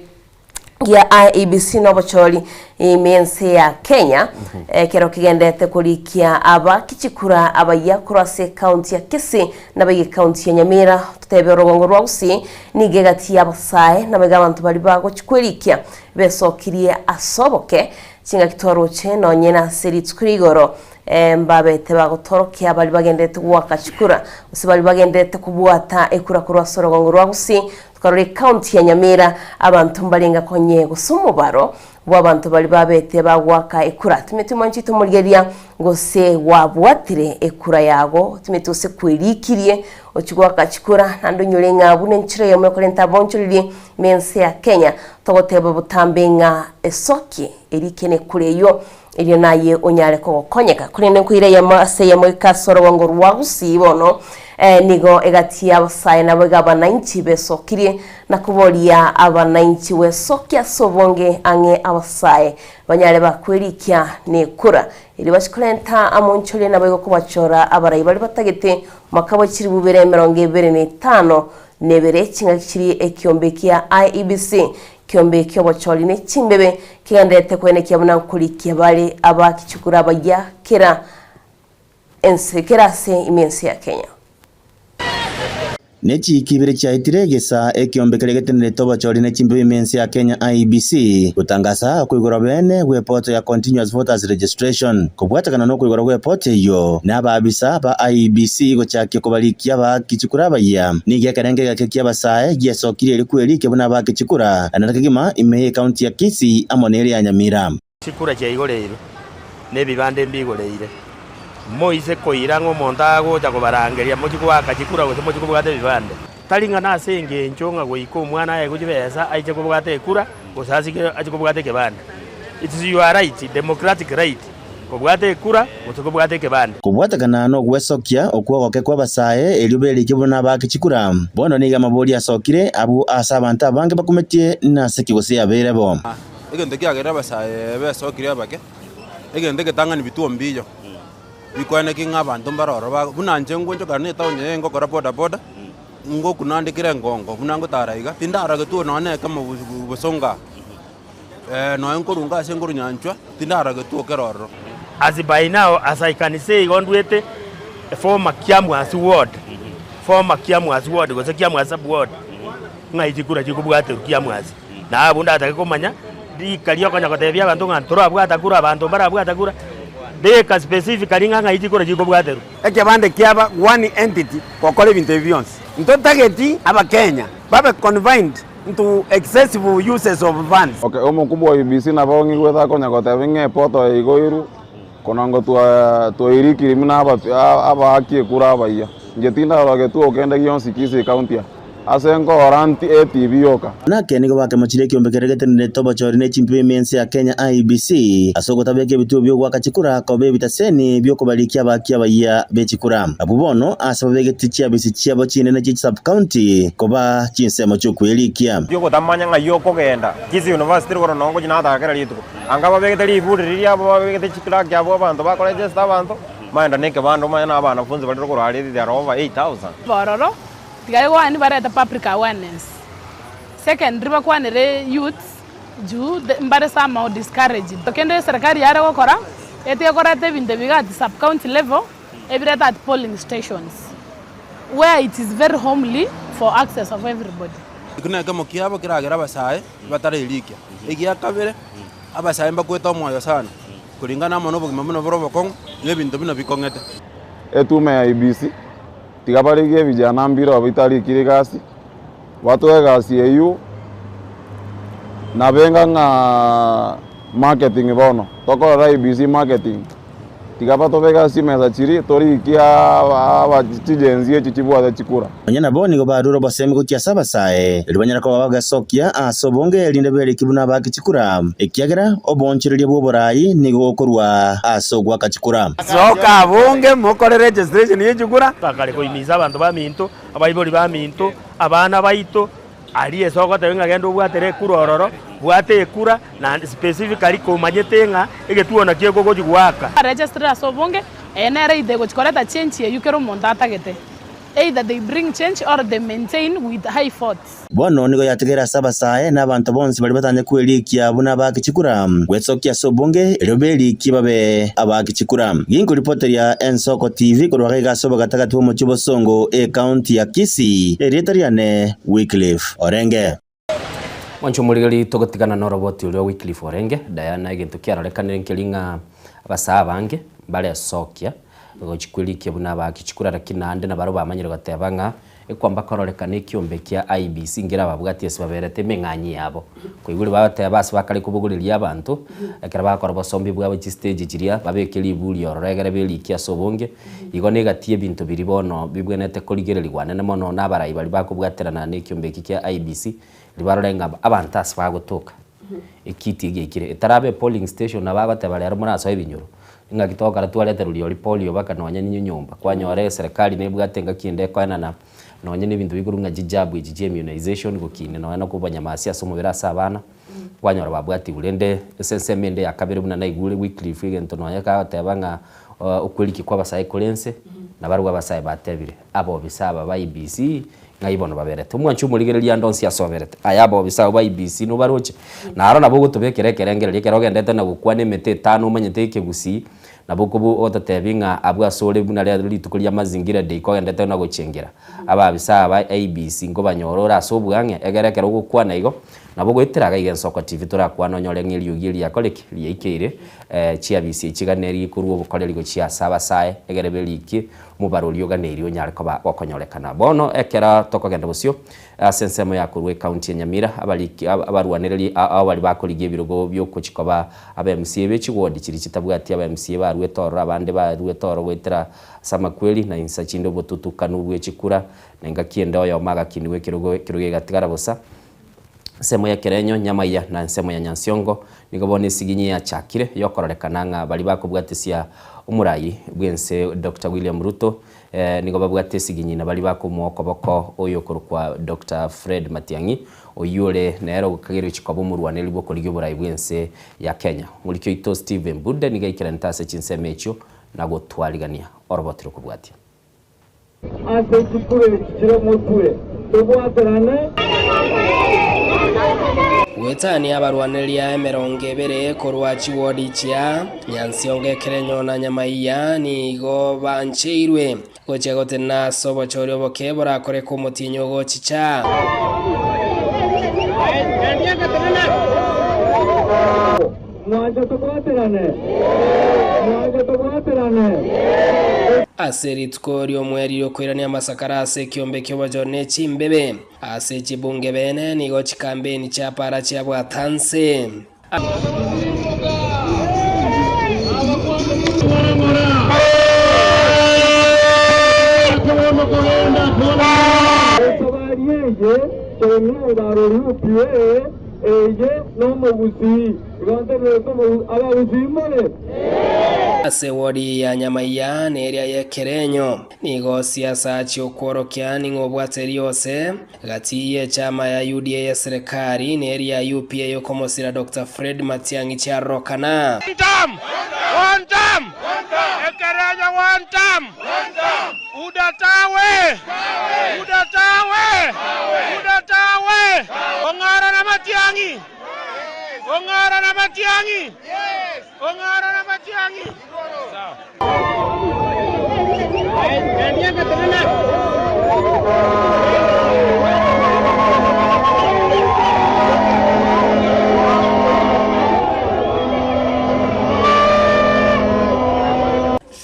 gia IEBC na obochori ime y'ense ya Kenya ekero kigendete korikia abaki chikura abayia korwa ase ekaunti ya Kisii na abaiga ekaunti ya Nyamira totebe orogongo rwa Gusii nigo egati y'abasae na abaiga abanto baria bagochi kwerikia besokirie ase oboke chingaki twaroche nonye nase rituko ria igoro mbabete bagotorokia baria bagenderete goaka chikura gose baria bagenderete kobwata ekura korwa ase orogongo rwa Gusii Tokarora ecounty ya Nyamira abanto mbarenge konye gose omobaro bw'abanto baria babete bagoaka ekura. Timeti mwanchete omorigereria gose gwabwatire ekura yago, timeti gose kwerikirie ochie goaka chikura naende onyore ng'a buna enchera eyemo ekorenta abonchoreria ime ense ya Kenya. Togoteba botambe ng'a esokie erike nekura eyio erio naye onyare kogokonyeka. Korende nkoira eyemo ase eyemo goika ase orogongo rwa Gusii bono, nigo egati y'abasae nabo iga abanainchi besokirie, na koboria abanainchi gwesokia ase obonge ang'e abasae banyare bakwerikia nekura, erio bachie korenta amonchoria naboigo kobachora abarai baria batagete mwaka bwe chilifu bibere 25 nebere chingaki chiria ekiombe kia IEBC Ekeombe ki'obochori ne chimbebe kegendererete koenekia buna nkorikia bare abaaki chikura abayia kera ense kera ase ime ense ya Kenya. Ne chiiki ibere chiaetire egesa ekeombe keria getenerete obochori ne chimbebe ime ense ya Kenya IEBC gotangasa okoigorwa bene gw'epoto ya Continuous Voters Registration. Kobwatekana nokoigorwa gw'epoto eyio, na abaabisa ba IEBC gochakia kobarikia abaaki chikura abayia. Nigo ekerengo egeke ki'abasae giesokirie eri kwerikia buna abaaki chikura, naende kegima ime y'ecounty ya Kisii amo nere ya Nyamira. Chikura chiaigoreirwe, na ebibanda mbigoreire. Moise koira ng'a omonto agocha kobarangeria mochie goaka chikura gose mochie kobwata ebibande. Tari ng'a nase engencho ng'a goika omwana aegwe chibesa aiche kobwata ekura gose asike achie kobwata ekebande. It is your right, democratic right, kobwata ekura gose kobwata ekebande. Kobwatekana nogwesokia okwo ogoke kw'abasae erio berike buna abaake chikura, bono nigo amabori asokire abwo aase abanto abange bakumetie nase ki gose yabeire bo. Egento kiagerire abasae besokire abake, egento egetang'ani bituo mbiyo, bikwaneki ng'a abanto mbare ororo ba buna inche ngochokana na etown eye ngokora boda boda, ngokuna ande kera engongo buna ngotara iga, tindarora getuo nonye na ekemo bosongo aa, nonye nkorunga ase nkorwa nyanchwa, tindarora getuo kere ororo. As by now as I can say igo ndwete former Kiamwasi ward, former Kiamwasi ward gose Kiamwasi sub ward, ng'ai chikura chikobwaterwa Kiamwasi. Na abwo ndatake komanya rika riokonya gotebia abanto ng'a ntorabwata kura, abanto mbarabwata kura, beka specifically ng'a ng'ai chikura chikobwaterwa. Ekebande kiaba one entity gokora ebinto ebi bionsi. Ntotageti abakenya babe confined. Into excessive uses of funds. Okay, omokubwa o IEBC nabo ong'igwete akonya goteba ng'a epoto eye igo oirwe, kona ngo twa twairikiri buna abapi abaaki ekura abayia. Inche tindarora getuo kende gionsi Kisii County aa, ase nkogora nti etv yoka. Nake nigo bakemochirie ekiombe keria getenenerete obochori ne chimpibe ime ense ya Kenya IEBC ase ogotabeka ebituo bi'ogoaka chikura koba ebitaseni bi'okobarikia abaaki abayia be chikura. Abwo bono ase babegete chiabisi chiabo chinene chie chisub-county koba chinsemo chi'okwerikia. Ogotamanya ng'ai okogenda. Kisii University rogoro noo ngochia natara kera rituko. Anga babegete riburi riria abwo babegete chiclerk abwo abanto bakoregesta abanto, maenda na ekebanda omanye na abanafunzi bare rogoro aria they are over 8000. Bororo, tiga igwani barete public awareness. Secondly bakwanere youths juu mbare somehow discouraged. Kende eserikari yare gokora, etige koreta ebinto ebi iga at sub county level, ebirete at polling stations where it is very homely for access of everybody. Ekio nekemo kiabo keragere abasae batarerikia. Egia kabere, abasae mbakwete omoyo sana, kuringana amo nobogima buna bore obokong'u, na ebinto buna bikong'ete. Etume ya IEBC, tiga barigie ebijana mbire obo bitarikire egasi, batoe egasi eywo, nabenga ng'a marketing bono, tokorora IEBC marketing. Tiga batobeke ase chimesa chiria torikie aba chigenzi echi chibwate chikura. Nonya nabo nigo barure obosemi gochia ase abasae, erio banyare koba bagesokia ase obonge, erinde beriki buna abaaki chikura, ekiagera oboonchoreria bw'oboraai nigo gokorua ase ogoaka chikura. Soka abonge mokore registration ye chikura. Bakare koimisa abanto baminto, abaibori baminto, abana baito, Aria ase ogoteba ng'a genda obwatere ekura ororo, bwata ekura, naende specifically komanyete ng'a egetuo nakio ekogochia goaka. Registered ase obonge, eye nere either egochia koreta change eyio kera omonto atagete, either they bring change or they maintain with high votes. Bono nigo yategeire ase abasae na abanto bonsi baria batanya kwerikia buna abaaki chikura, gwesokia ase obonge, erio berikie babe abaaki chikura. Ginkoripoteria Ensoko TV korwa gaiga ase obogatagati bw'omochie o Bosongo, ecounty ya Kisii, erieta riane Wycliffe Orenge. Mwanche omorigeri togotigana noroboti oria Wycliffe Orenge, Diana egento kiarorekanire nkeri ng'a abasae abange mbaresokia gochia kwerikia buna abaaki chikura lakini naende nabarabwo bamanyire goteba ng'a Ekwamba kororekana ekiombe kia IEBC nkere ababwati ase baberete emeng'anyi yabo. Koigure bagoteba ase bakare kobogoreria abanto, ekero bagokora obosombi bwabo chistage chiria, babeke riburi ororo egere berikie ase obonge. Igo negati y'ebinto biria bono bibwenerete korigererigwa anene mono na abarai baria bakobwaterana na ekiombe eki kia IEBC, ribarore ng'a abanto ase bagotoka. Ekiti egiaikire, etarabe epolling station nabo agoteba rero morasoe ebinyoro, ing'aki togokora twarete roria oria polio baka nonye ninye nyomba, kwanyora eserekari nebwate engaki ende ekoenana nonye na ebinto bikorwa ng'a chijabu echi chia immunization gokinia nonye na okobanyamasia ase omobere ase abana, kwanyora babwatigwe. Rende ase ensemo ende ya kabere buna naigure Wycliffe egento nonye kagoteba ng'a okwerikia kwa abasae kore nse, nabarabwo abasae batebire, abobisa aba ba IEBC Ng'ai bono baberete? Omwanchi omorigereria ande onsi ase oberete. Aye abobisa abwo ba IEBC nobaroche? Naro nabo ogotobekera ekerengererio ekero ogendete na gokwana emete etano omanyete ekegusii, nabo okobu ogototebi ng'a abwo ase ore buna rero rituko ria Mazingira Day kogendete na gochengera. Ababisa aba ba IEBC nkobanyora ore ase oboang'e egere ekero ogokwana igo, nabo ogoetera iga iga Ensoko TV torakwane onyore ng'a eriogi eri riakore ki? Riaikeire chiabisi echi iga neri korwa obokoreri gochia ase abasae egere berikie Omobaro oria oganeirie onyare koba gokonyorekana. Bono ekero tokogenda bosio ase ensemo ya korwa ecounty ya Nyamira, abariki abarwanereri ao baria bakorigia ebirogo biogochia koba aba MCA be chiward chiria chitabwati aba MCA baruete ororo abande baruete ororo goetera ase amakweri na insa chinde obotutukanu bwe chikura na engaki ende oyomo agakinigwa ekerogo ekerogo egatigara bosa. Ensemo ya Kerenyo, Nyamaiya, na ensemo ya Nyansiongo nigo bono esiginyi yachakire yokororekana ng'a baria bakobwatisia omorai bw'ense Doctor William Ruto nigo babwate esiginyi na baria bakomoa okoboko oyo okorokwa Doctor Fred Matiang'i oyio ore nere ogokagerwa chikoba omorwaneri bw'okorigia oborai bw'ense ya Kenya. Omoriki oito Stephen Bude nigo aikeranete ase chinsemo echio na gotwarigania oroboti rokobwatia. Ase chikura echi chire motwe, tobwaterane. Goetania abarwaneria emerongo ebere korwa chiwodi chia Nyansiongo, Ekerenyo na Nyamaiya nigo bancheirwe gochia gotenena ase obochori oboke borakoreke omotienyi ogochicha. Mwanche tobwaterane? Mwanche tobwaterane? Ase rituko ri'omweri riokoirania amasakara ase ekiombe ki'obochori ne chimbebe ase chibunge bene nigo chikambeni chiapara chiabwata nse. Esabari eye tonywa UPA eye nomogusii igo ntegerete abagusii more? Ase ewodi ya Nyamaiya na eria y'Ekerenyo nigo siasa chi'okworokia ning'o obwate riose gati y'echama ya UDA y'eserekari na eria ya UPA y'okomosira Doctor Fred Matiang'i chiarorokana. One term! One term! Ekerenyo one term! Uda tawe! Uda tawe! Uda tawe! Ong'ara na Matiang'i! Ong'ara na Matiang'i! Ong'ara na Matiang'i! Sawa.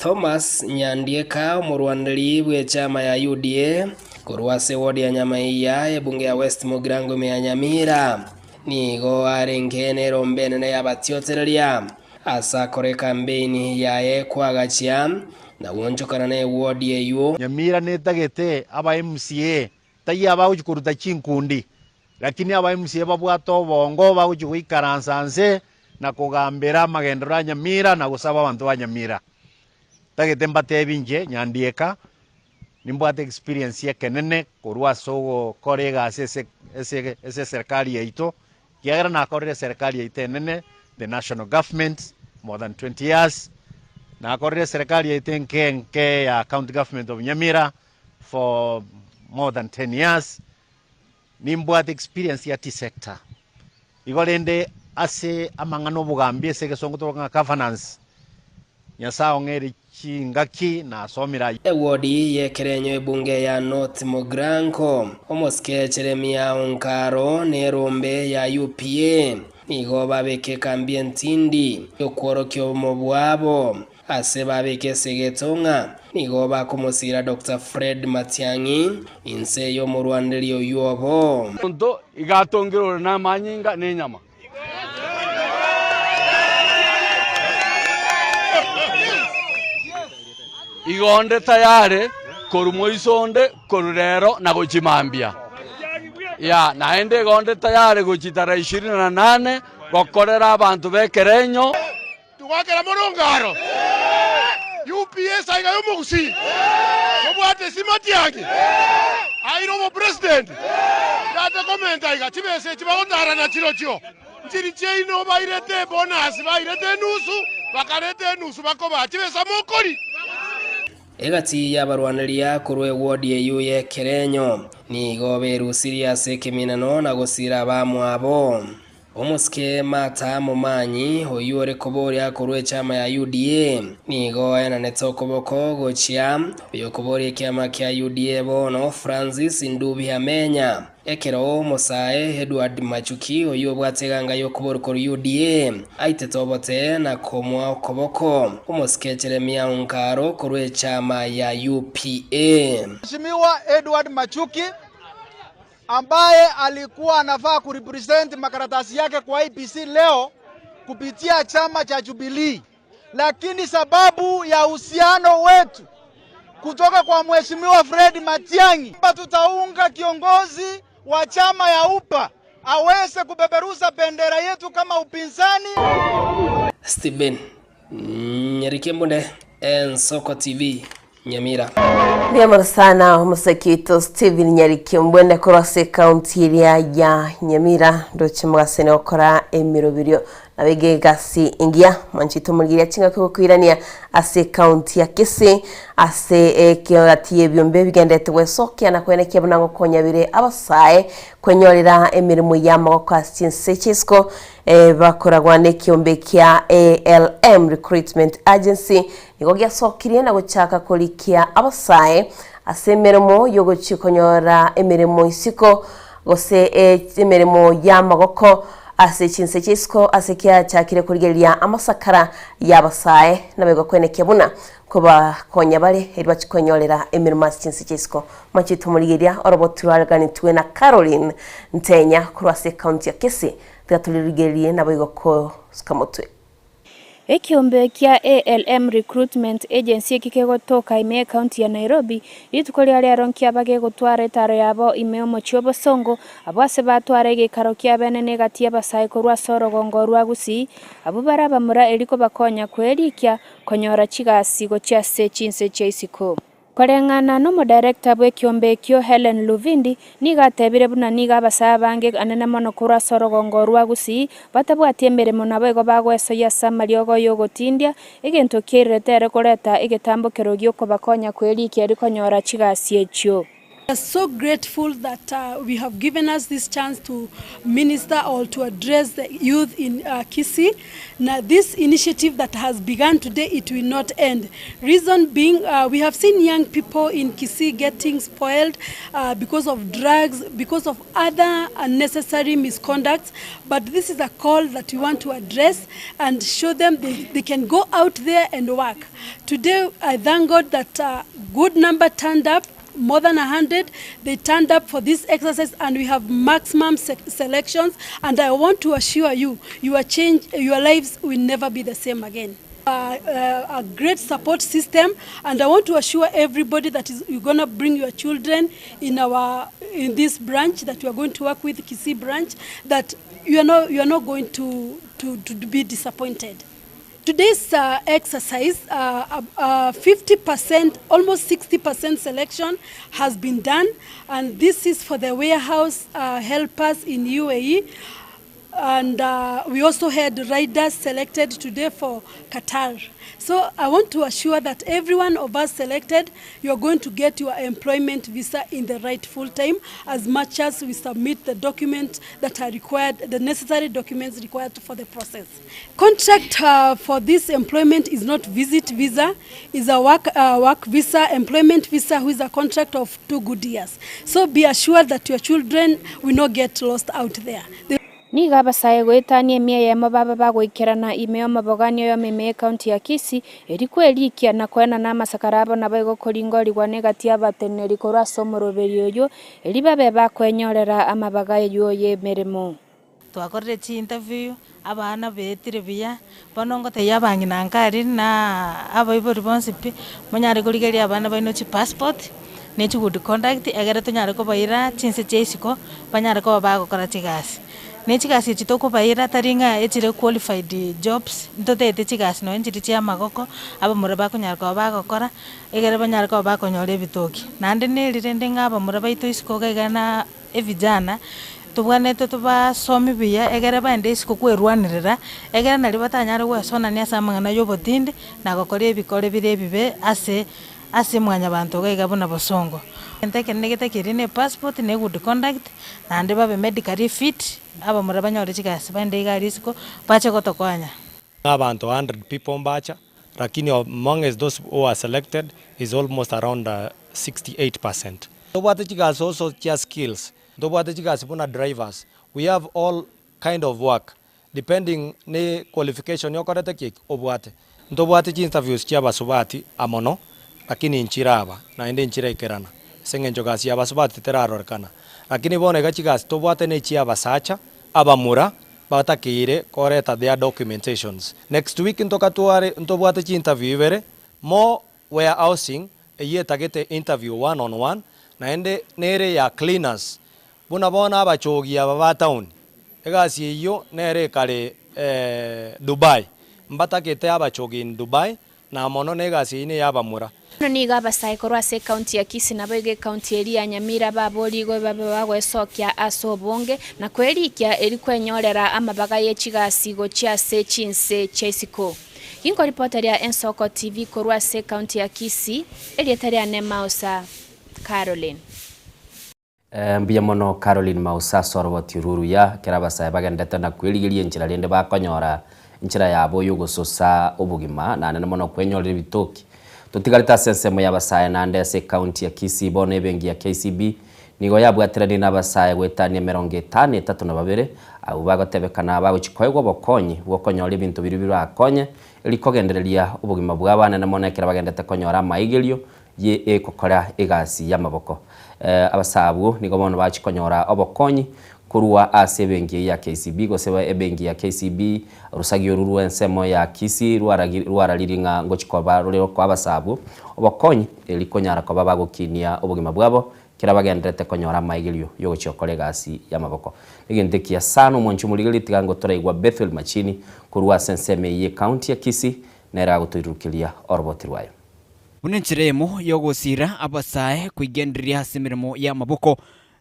Thomas Nyandieka, omorwaneri bw'echama ya UDA korwa ase ewodi ya Nyamaiya, ebunge ya West Mugirango ime ya Nyamira, nigo arenge nerombe enene y'abatiotereria ase akore ekambeini yaye kwagachia na gwonchokana newodi eyio. Nyamira netagete aba MCA taiyo abagochia koruta chinkundi, lakini aba MCA babwate obongo bagochia goikaransa nse na kogambera amagenderero a Nyamira na gosaba abanto ba Nyamira. Ntagete mbatebi inche Nyandieka nimbwate experience ekenene korwa ase ogokora egasi ase ase ase eserikari yaito, ekiagera nakorire eserikari yaito enene, the national government, more than 20 years, nakorire eserikari yaito enke enke ya county government of Nyamira for more than 10 years, nimbwate experience ya tea sector. Igo rende ase amang'ana obogambi ase egesongo toroka ng'a governance, Nyasae ong'eire chingaki nasomire ayio. Ewodi y'ekerenyo ebunge ya North Mugirango, omosike Jeremia Onkaro na erombe ya UPA nigo babeka ekambi entindi y'okworokia obomo bwabo Ase babeka esegeto ng'a nigo bakomosiira Doctor Fred Matiang'i inse y'omorwaneri oyio obo. Omonto iga atongire ore namanyinga na enyama. Igo onde tayare korwa moiso onde korwa rero na gochia mambia. Ya, naende igo onde tayare gochia tarehe ishirini na nane gokorera abanto b'ekerenyo. Togwakera mono ngaro UPA saiga yomogusii tobwate esi Matiang'i aire obopresident tata komenta iga chibesa echi bagotara nachirochio nchiri chiaino bairete ebonus bairete enusu bakareta enusu bakobaa chibesa mokori. Egati y'abarwaneria korwa ewodi eyio y'ekerenyo nigo berusirie ase ekeminano na gosira abamwabo. Omosike Martha Momanyi, oyio ore koboria korwa echama ya UDA, nigo aenanete okoboko gochia oyokoboria ekiama kia UDA bono Francis Ndubi Amenya. Ekero omosae Edward Machuki oyio obwate eganga y'okoboria korwa UDA aitete obote na komoa okoboko omosike Jeremia Onkaro korwa echama ya UPA. Mheshimiwa Edward Machuki ambaye alikuwa anafaa kurepresent makaratasi yake kwa IEBC leo kupitia chama cha Jubilee, lakini sababu ya uhusiano wetu kutoka kwa Mheshimiwa Fred Matiang'i kwamba tutaunga kiongozi wa chama ya UPA aweze kupeperusha bendera yetu kama upinzani. Stephen Nyarikembunde, Ensoko TV, Nyamira. Mbuya mono sana omosake oito Stephen Nyariki Ombwende korwa ase ekaunti eria ya Nyamira ndoche mogasene gokora emirobirio nabege egasi engiya mwanche oito omorigereria chingaki gokoirania ase ekaunti ya Kisii ase ekegati y'ebiombe bigenderete gwesokia na koenekia buna gokonya bire abasae kwenyorera emeremo y'amagoko ase chinse chi'isiko Bakoragwa nekiombe kia ALM Recruitment Agency nigo giasokirie na gochaka korikia abasae ase emeremo yogochia konyora emeremo isiko gose emeremo y'amagoko ase chinse chia isiko ase kiachakire korigereria amasakara y'abasae naboigo kwenekia buna Kobakonya bare erio bachie kwenyorera emeremo ase chinse chia isiko. Machete omorigeria oroboti rwareganetwe na Caroline Ntenya korwa ase ekaunti ya Kisii. Tiga toririgererie naboigo kosuka motwe. Ekeombe kia ALM Recruitment Agency eki kegotoka ime y'ecounty ya Nairobi, rituko ria rero nkiaba gegotwara etaro yabo ime y'omochie o'Bosongo, abwo ase batwara egeikaro kiabene negati y'abasae korwa ase orogongo rwa Gusii, abwo bare abamura eri kobakonya kwerikia konyora chigasi gochia ase chinse chia isiko. Koreng'ana nomodirector bw'ekiombe ekio Hellen Luvindi nigo atebire buna nigo abasae abange anene mono korwa ase orogongo rwa Gusii batabwati emeremo naboigo bagoesoyia ase amariogo y'ogotindia, egento kiairerete ere koreta egetambokero gi'okobakonya kwerikia eri konyora chigasi echio. We are so grateful that we have given us this chance to minister or to address the youth in Kisii. Na this initiative that has begun today, it will not end. Reason being, we have seen young people in Kisii getting spoiled because of drugs, because of other unnecessary misconducts. But this is a call that we want to address and show them they, they can go out there and work. Today, I thank God that a good number turned up more than 100 they turned up for this exercise and we have maximum se selections and I want to assure you your change your lives will never be the same again. Uh, uh, a great support system and I want to assure everybody that is you're gonna bring your children in our in this branch that we are going to work with Kisii branch that you are not you are not going to to, to be disappointed. Today's uh, exercise, uh, uh, 50%, almost 60% selection has been done, and this is for the warehouse uh, helpers in UAE. And uh, we also had riders selected today for Qatar. So I want to assure that every one of us selected, you are going to get your employment visa in the rightful time as much as we submit the documents that are required, the necessary documents required for the process. Contract uh, for this employment is not visit visa, is a work, uh, work visa, employment visa, who is a contract of two good years. So be assured that your children will not get lost out there. They Nigo abasae goetania emia eyemo baba bagoikerana ime y'omobogani oyomo ime y'ecounty ya Kisii, eri kwerikia na koenana amasakara abo naboigo koringorigwa negati y'abateneneri korwa ase omoroberio oyio, eri babe bakwenyorera amabaga ayio y'emeremo. Twakorire chiinterview, abana baetire buya, bono ngotebia abang'ina nka aria na abaibori bonsi pi, monyare korigereria abana baino chipassport, ne chigood conduct, egere tonyare kobaira chinse chia isiko, banyare koba bagokora chigasi. Ne chigasi echi tokobaira tari ng'a echire qualified jobs, ntotagete chigasi nonye nchiria chia amagoko, abamura bakonyara koba bagokora, egere banyare koba bakonyora ebitoki. Naende neri rende ng'a abamura baito isiko iga iga na Evijana, tobwenerete tobasomie buya egere baende isiko kwerwanerera, egere nario batanyare gwesonania ase amang'ana y'obotindi na gokora ebikore bire ebibe ase ase mwanyabanto iga iga buna bosongo. Egento ekenene getakeire ne epassport na egood conduct, naende babe medically fit, abamura banyore chigasi baende iga aria isiko bache gotokonya. Abanto 100 people mbacha, lakini amongst those who are selected is almost around 68 percent. Ntobwate chigasi also chia skills, ntobwate chigasi buna drivers, we have all kind of work depending ne qualification okorete ki obwate. Ntobwate chi interviews chia abasubati amono lakini nchiraba naende nchiraikerana ase eng'encho gasi ya abasubati terarorekana. Lakini bono iga chigasi tobwate ne chia abasacha abamura batakeire koreta their documentations. Next week ntokatware ntobwate chi interview ibere more warehousing eyio etagete interview one on one naende nere ya cleaners buna bono abachogi aba ba town egasi eyio nere ekare Dubai mbatagete abachogi in Dubai na mono negasi eyio neya abamura. Bono nigo abasae korwa ase ekaunti ya Kisii naboigo ekaunti eria ya Nyamira baborigwe babe bagoesokia ase obonge na kwerikia eri kwenyorera amabaga ye chigasi gochia ase chinse chia isiko. Ginkoripoteria Ensoko TV korwa ase ekaunti ya Kisii, erieta riane Mausa Caroline. Mbuya mono Caroline Mausa ase oroboti oru oruya, ekero abasae bagenderete na kwerigeria enchera rende bakonyora enchera yabo y'ogososa obogima naende mono kwenyorera ebitoki. Totigarete ase ensemo y'abasae naende ase ecounty ya Kisii bono ebenki ya KCB nigo yabwateranirie nabasae goetania emerongo etano etato na babere abwo bagotebekana bagochia koegwa obokonyi bw'okonyora ebinto biria birakonye Rikogendereria obogima bw'abanene mono ekero bagendete konyora amaigerio ye egokora egasi y'amaboko. Abasae abwo nigo bono bachia konyora obokonyi korwa ase ebenki eyio ya KCB gose ebenki ya KCB orosagi oru rw'ensemo ya Kisii rwararirie ng'a ngochia koba rore okoa abasae abwo obokonyi eri konyara koba bagokinia obogima bwabo Kera bagendererete konyora amaigerio y'ogochia gokora egasi y'amaboko. Negento ekiya sana omwanchi omorigereria tiga ngotoraigwa Bethuel Machini korwa ase ensemo eyio y'ecounty ya Kisii nere agotoirurukeria oroboti rwaye. Buna enchera eyemo y'ogosiira abasae koigendereria ase emeremo y'amaboko,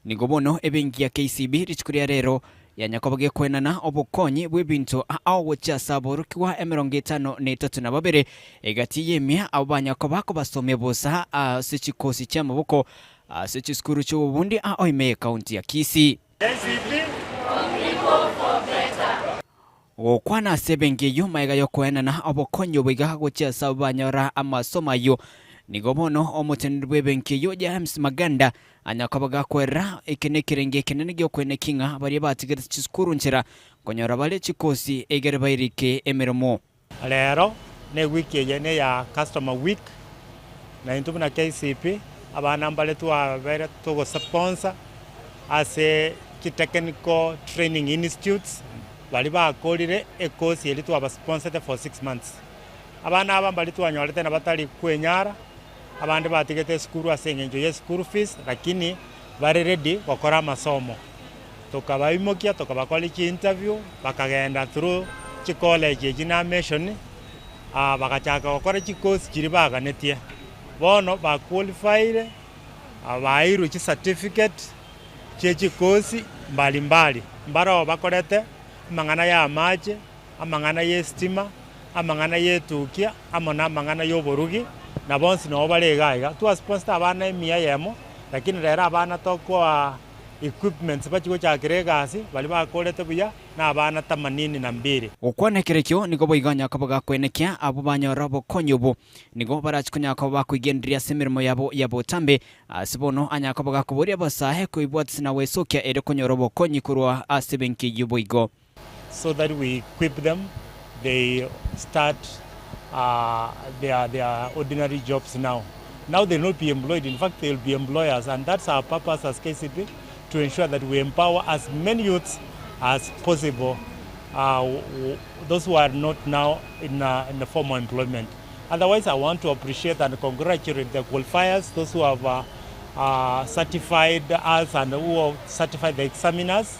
nigo bono ebenki ya KCB rituko ria rero yanyakoba gekoenana obokonyi bw'ebinto ao gochia ase aborokigwa 53 na babere egati y'emia abo banyakoba kobasomia bosa ase chikosi chi'amaboko ase chisukuru chi'obobundi ao ime y'ekaunti ya Kisii. Gokwana ase ebenki eyio magega y'okoenana obokonyi obo iga gochia ase abwo banyora amasomo ayio, nigo bono omoteneneri bw'ebenki eyio James Maganda anyakoba gakwerera eke nekerenge ekenene gi'okoenekia ng'a baria batigerete chisukuru nchera nkonyora bare chikosi egere bairike emeremo. Rero ne wiki eye neya customer week, na intwe buna KCB abana mbare twabere togosponsor ase chi technical training institutes baria bakorire ecourse eria twabasponsete for 6 months. Abana aba mbari twanyorete na batari kwenyara, abande batigete esukuru ase eng'encho ya eschool fees lakini bare ready gokora amasomo. Tokabaimokia tokabakora chi interview bakagenda through chicollege echi na mission, bagachaka gokora chicourse chiria baganetie. Bono baqualifyire, bairwe chicertificate chie chicourse mbalimbali, mbaroo bakorete amang'ana ya amache, amang'ana ya estima, amang'ana ya etukia, amo na amang'ana ya oborugi, na bonsi nabo bare iga iga. Twasponsete abana emia eyemo, lakini rero abana tokoa equipments bachie gochakera egasi, baria bakorete buya, na abana themanini na mbili. Gokwana ekerekio nigo boigo onye koba gakwenekia abwo banyora obokonyi obo, nigo barache konya koba bakoigendereria ase emeremo yabo ya botambe. Ase bono anya koba gakoboria abasae koibwatisia na gwesokia erio konyora obokonyi korwa ase ebenki eyio boigo. So that we equip them they start their their ordinary jobs now. Now they will not be employed, in fact they will be employers and that's our purpose as KCB to ensure that we empower as many youths as possible uh, those who are not now in, uh, in the formal employment. Otherwise, I want to appreciate and congratulate the qualifiers, those who have uh, uh, certified us and who have certified the examiners,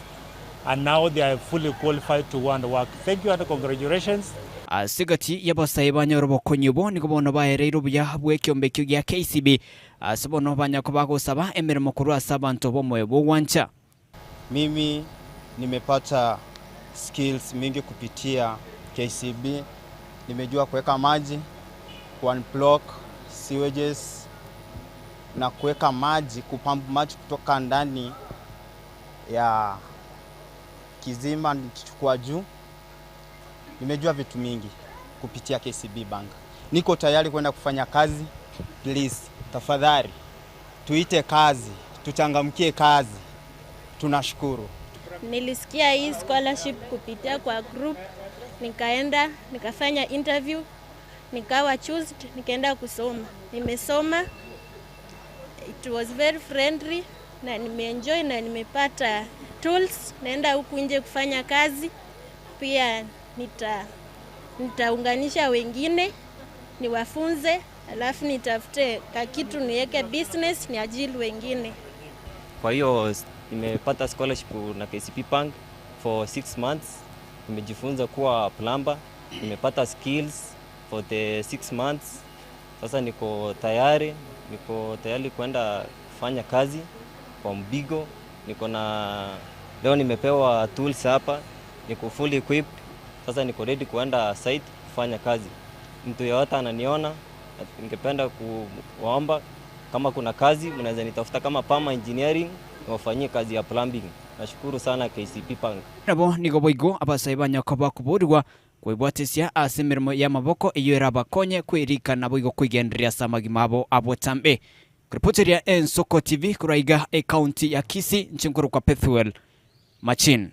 and now they are fully qualified to go and work. Thank you and congratulations. Ase egati y'abasae banyora obokonyi obo nigo bono baereire obuya bw'ekiombe ekio gia KCB, ase bono banya koba gosaba emeremo korwa ase abanto b'omoyo bw'ogwancha. Mimi nimepata skills mingi kupitia KCB, nimejua kuweka maji, ku-unblock sewages na kuweka maji, kupump maji kutoka ndani ya kizima nikichukua juu. Nimejua vitu mingi kupitia KCB Bank. Niko tayari kwenda kufanya kazi. Please, tafadhali tuite kazi, tuchangamkie kazi. Tunashukuru. Nilisikia hii scholarship kupitia kwa group, nikaenda nikafanya interview, nikawa chosen, nikaenda kusoma. Nimesoma, it was very friendly na nimeenjoy na nimepata tools, naenda huku nje kufanya kazi pia nita nitaunganisha wengine niwafunze, alafu nitafute kakitu niweke business niajiri wengine. Kwa hiyo nimepata scholarship na KCB Bank for 6 months. Nimejifunza kuwa plumber, nimepata skills for the 6 months. Sasa niko tayari, niko tayari kwenda kufanya kazi kwa mbigo. Niko na leo nimepewa tools hapa, niko fully equipped. Sasa niko ready kuenda site kufanya kazi. Mtu yeyote ananiona, ningependa kuwaomba kama kuna kazi mnaweza nitafuta kama Pama Engineering niwafanyie kazi ya plumbing. Nashukuru sana KCB Bank. Nabo nigo boigo abasae banya koba koborigwa koibwatesia ase emeremo y'amaboko eyio erabakonye kwerika naboigo koigendereria ase amagima abo abotambe. Kuripoteria Ensoko TV korwa iga ecounty ya Kisii inche nkorokwa Pethuel Machin.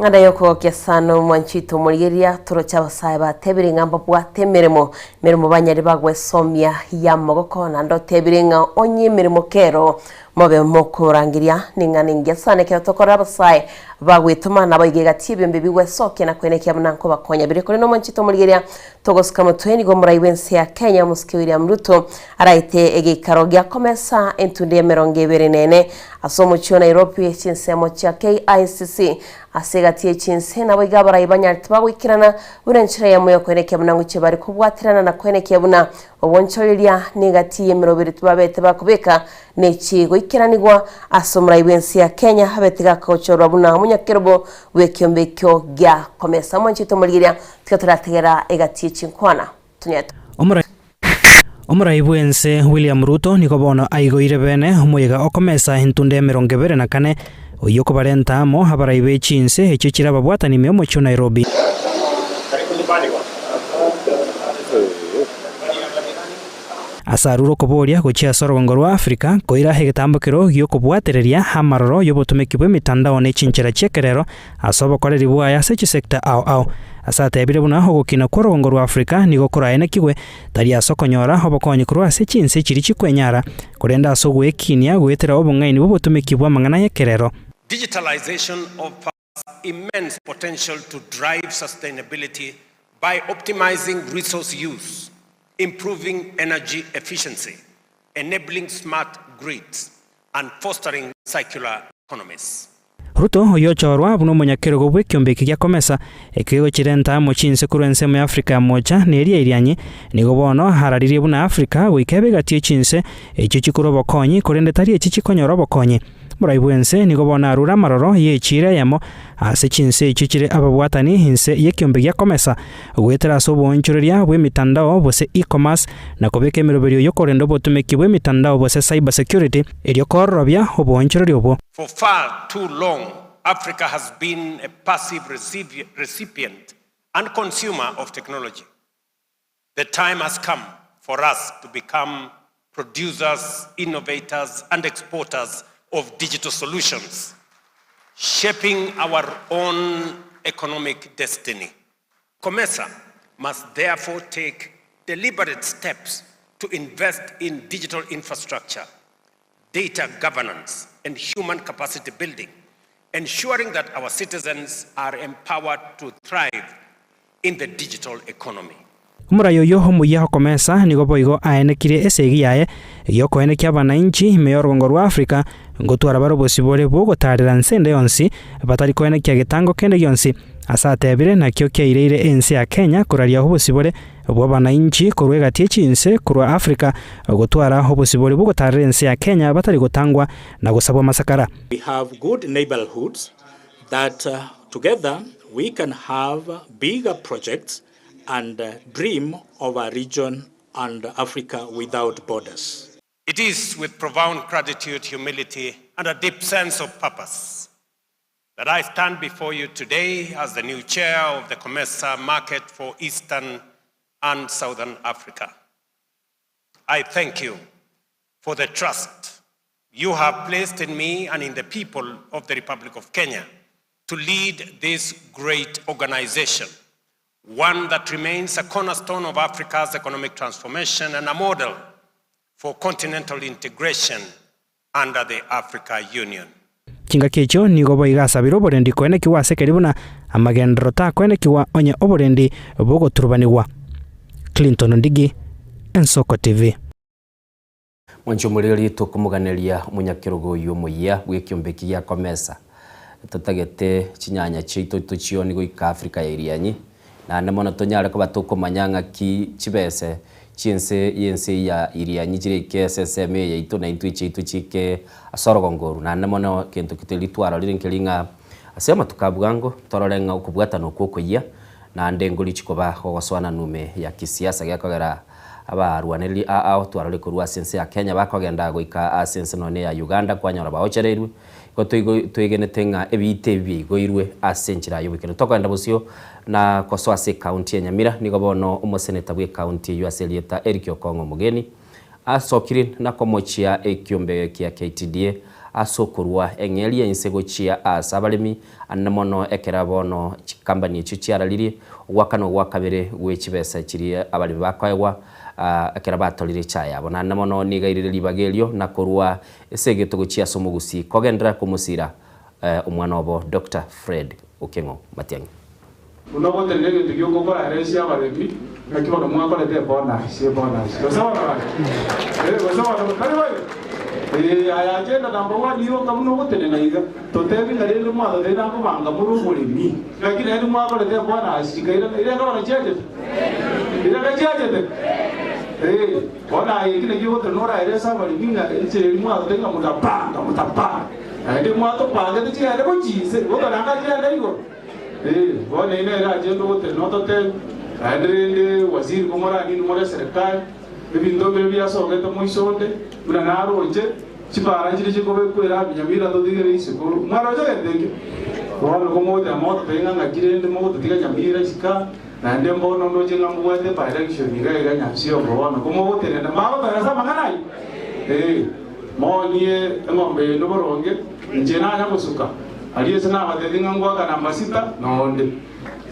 Ng'anda y'okogokia sana omwanchito omorigereria toroche abasae batebire ng'a mbabwate emeremo, emeremo banyare bagwesomia y'amagoko naende otebire ng'a onye emeremo kero mobe mokorangeria ning'ana engiya sana ekero tokorora abasae bagwetoma naboigo egati y'ebiombe bigwesokia na koenekia buna nkobakonya bire korende omwanchito omorigereria togosuka motwe nigo omorai bw'ense ya Kenya omosike William Ruto araete egeikaro gia komesa entunde y'emerongo ebere nene Ase omochie o Nairobi, chinsemo chia KICC ase egati ye chinse naboigo abarai banyarete bagoikerana buna enchera eyemo yokoenekia buna ngochia bare kobwaterana na koenekia buna obonchoreria negati yemeroberi tibabete bakobeka nechi goikeranigwa ase omorai bwense ya Kenya abete gakochorwa buna omonyakerobo bwekiombe ekio gia Komesa. Mwanchete omorigeria tiga torategera egati ye chinkwana tonyare. Omorai bw'ense William Ruto nigo bono aigoire bene omoyega okomesa entunda emerongo ebere na kane, oyio okobarenta amo abarai be chinse echio chire ababwatani ime omochie o Nairobi. Ase arure okoboria gochia ase orogongo rwa Africa koira egetambokero gi'okobwatereria amaroro y'obotomeki bw'emitandao ne chinchera chi'ekerero Ase obokoreri bwaye ase chisecta ao ao. Ase atebire buna ogokina kw'orogongo rwa Afrika nigo koraenekigwe, tari ase okonyora obokonyi korwa ase chinse chiria chikwenyara, korende ase ogwekinia goetera obong'aini bw'obotumiki bw'amang'ana y'ekerero. Digitalization offers immense potential to drive sustainability by optimizing resource use, improving energy efficiency, enabling smart grids, and fostering circular economies. Ruto, oyio ochorwa buna omonyakerogo bw'ekiombe eke gia Comesa, ekio gegochirenta amo chinse korwa ensemo ya Afrika ya Mocha na eria Irianyi, nigo bono araririe buna Afrika goika ebe egati ye chinse echio chikorwa obokonyi korende tari echi chikonyora obokonyi. Omorai bw'ense nigo bono arure amaroro y'echiira eyemo ase chinse echio chire ababwatani inse y'ekiombe gia Comesa goetera ase oboonchoreria bw'emitandao gose e-commerce na kobeka emeroberio y'okorenda obotumeki bw'emitandao gose cyber security erio koororobia oboonchoreria obwo. For far too long, Africa has been a passive recipient and consumer of technology. The time has come for us to become producers, innovators, and exporters of digital solutions, shaping our own economic destiny. COMESA must therefore take deliberate steps to invest in digital infrastructure, data governance, and human capacity building, ensuring that our citizens are empowered to thrive in the digital economy. Omorai oyio omuya okomesa nigo boigo aenekirie esegi yaye y'okoenekia abanainchi ime y'orogongo rwa Africa ngotwara bare obosibore bw'ogotaarera nse ende yonsi batari koenekia getango kende gionsi. Ase atebire nakio kiaireire ense ya Kenya koraria obosibore bw'abanainchi korwa egati ye chinse korwa Africa gotwara obosibore bw'ogotaarera ense ya Kenya batari gotangwa na gosabwa amasakara. We have good neighbourhoods that together we can have bigger projects and dream of a region and Africa without borders. It is with profound gratitude, humility, and a deep sense of purpose that I stand before you today as the new chair of the COMESA market for Eastern and Southern Africa. I thank you for the trust you have placed in me and in the people of the Republic of Kenya to lead this great organization, one that remains a cornerstone of Africa's economic transformation and a model for continental integration under the Africa Union. Chingaki echio nigo boigo asabire oborendi koenekigwa ase keria buna amagenderero takoenekigwa onye oborendi bogoturubanigwa. Clinton Ndigi, Ensoko TV. Mwanche omoreri tokomoganeria omonyakerogo oyio omoyia bw'ekiombe eki gia Comesa. Totagete chinyanya chiaito tochioni goika Africa ya Irianyi, naende mono tonyare koba tokomanya ng'aki chibese chi'ense y'ense eye ya Irianyi chiraike ase ensemo eye yaito na intwe chiaito chiike ase orogongo oru. Naende mono gento ki ritwaro rire nkeri ng'a ase amatuko a bwango torore ng'a okobwatana okwo okoyia naende ngorichi koba gogosoana nume ya kisiasa gekogera Abarwanereri ao twarore korwa ase ense ya Kenya bakogenda goika ase ense nonya eya Uganda kwanyora baochereirwe. Igo toigo twegenete ng'a ebiita ebi biaigoirwe ase enchera y'oboikeranu. Tokogenda bosio na kosoa ase ecounty ya Nyamira, nigo bono omoseneta bw'ecounty eyio ase erieta Eric Okong'o Omogeni asokire na komochia ekiombe kia KTDA. ase okorua eng'eria inse gochia aase abaremi, ande mono ekero bono chikambani echio chiararirie ogoakanwa gwa kabere gwe chibesa chiria abaremi bakoegwa ekero batorire echae yabo. Naende mono nigo airire ribaga erio na korua esegeto gochia ase omogusii kogenderera komosira omwana obo Doctor Fred Okeng'o Matiang'i. Buna ogotenena egento gi'ogokora aresia abaremi, naki bono mwakorete ebonus, ebonus. Gose bono gaki? Eh, gose bono tari boigo? Eh, aya agenda number one yoka buna ogotenena iga, totebi ng'a rende mwatotebi nakobanga more oboremi, naki naende mwakorete ebonus chikairana, irenga bono chiachete? Irenga chiachete? Eh, bono aye eki nakio ogotenena oraerese abaremi ng'a enchera eria mwatotebi ng'a motapanga, motapanga. Naende mwatopangete chigende gochia inse, bokaranga chigende igoro. Ee, bono eyio nere agenda ogotenena ototebi, naende rende waziri komoranie inwe more eserekari, ebinto mbire biasogete moisonde, buna naroche, chipara nchiria chikobekwa erabi Nyamira totigere isiko. Mwaroche gento ekio? Bono komogoteba mogototebi ng'a ng'aki rende mogototiga Nyamira isiko aa, naende mbono ndoche ng'a mbwate ebielection iga iga Nyansiongo bono komogotenena, mbagotoeresa amang'ana ayio? Ee, moonie eng'ombe yaino boronge, inche nanya gosuka. Aria ase nabateebie ng'a ngoakana amasita nonde,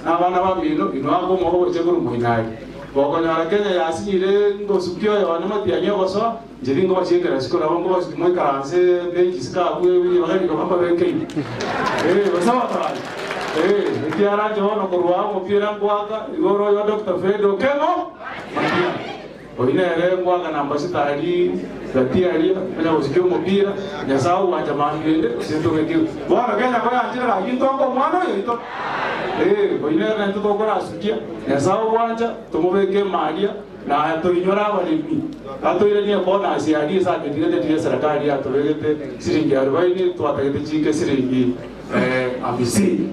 na abana bamino inwe ake omoba gochia korwa moino aria. Gokonyora Kenya yasinyire ngosukia oyone matiang'i ogosoa, inche tingobasiekera isiko nabo nkobasukia moikaranse bench isiko abwo ribaga rikaba mbabekeire. Ee, gose abatabani? Ee, ekiagera inche bono korwa aa omopira ngoaka igoro oyo Doctor Fred Okengo Matiang'i. Oyio nere ngoakana amasita aria gati aria, onya gosikia omopira, Nyasae ogwancha mambia ende, gose ntobeke. Bono Kenya koyanchire gaki ntonke omwana oyo oito. Ee, oyio nere naintwe tokorasukia, Nyasae ogwancha, tomobeke ime aria, na toinyore abaremi. Atoiranie ebonus aria ase aketigete riria eserekari yatobegete siringi arubaini, twatagete chike siringi amisini.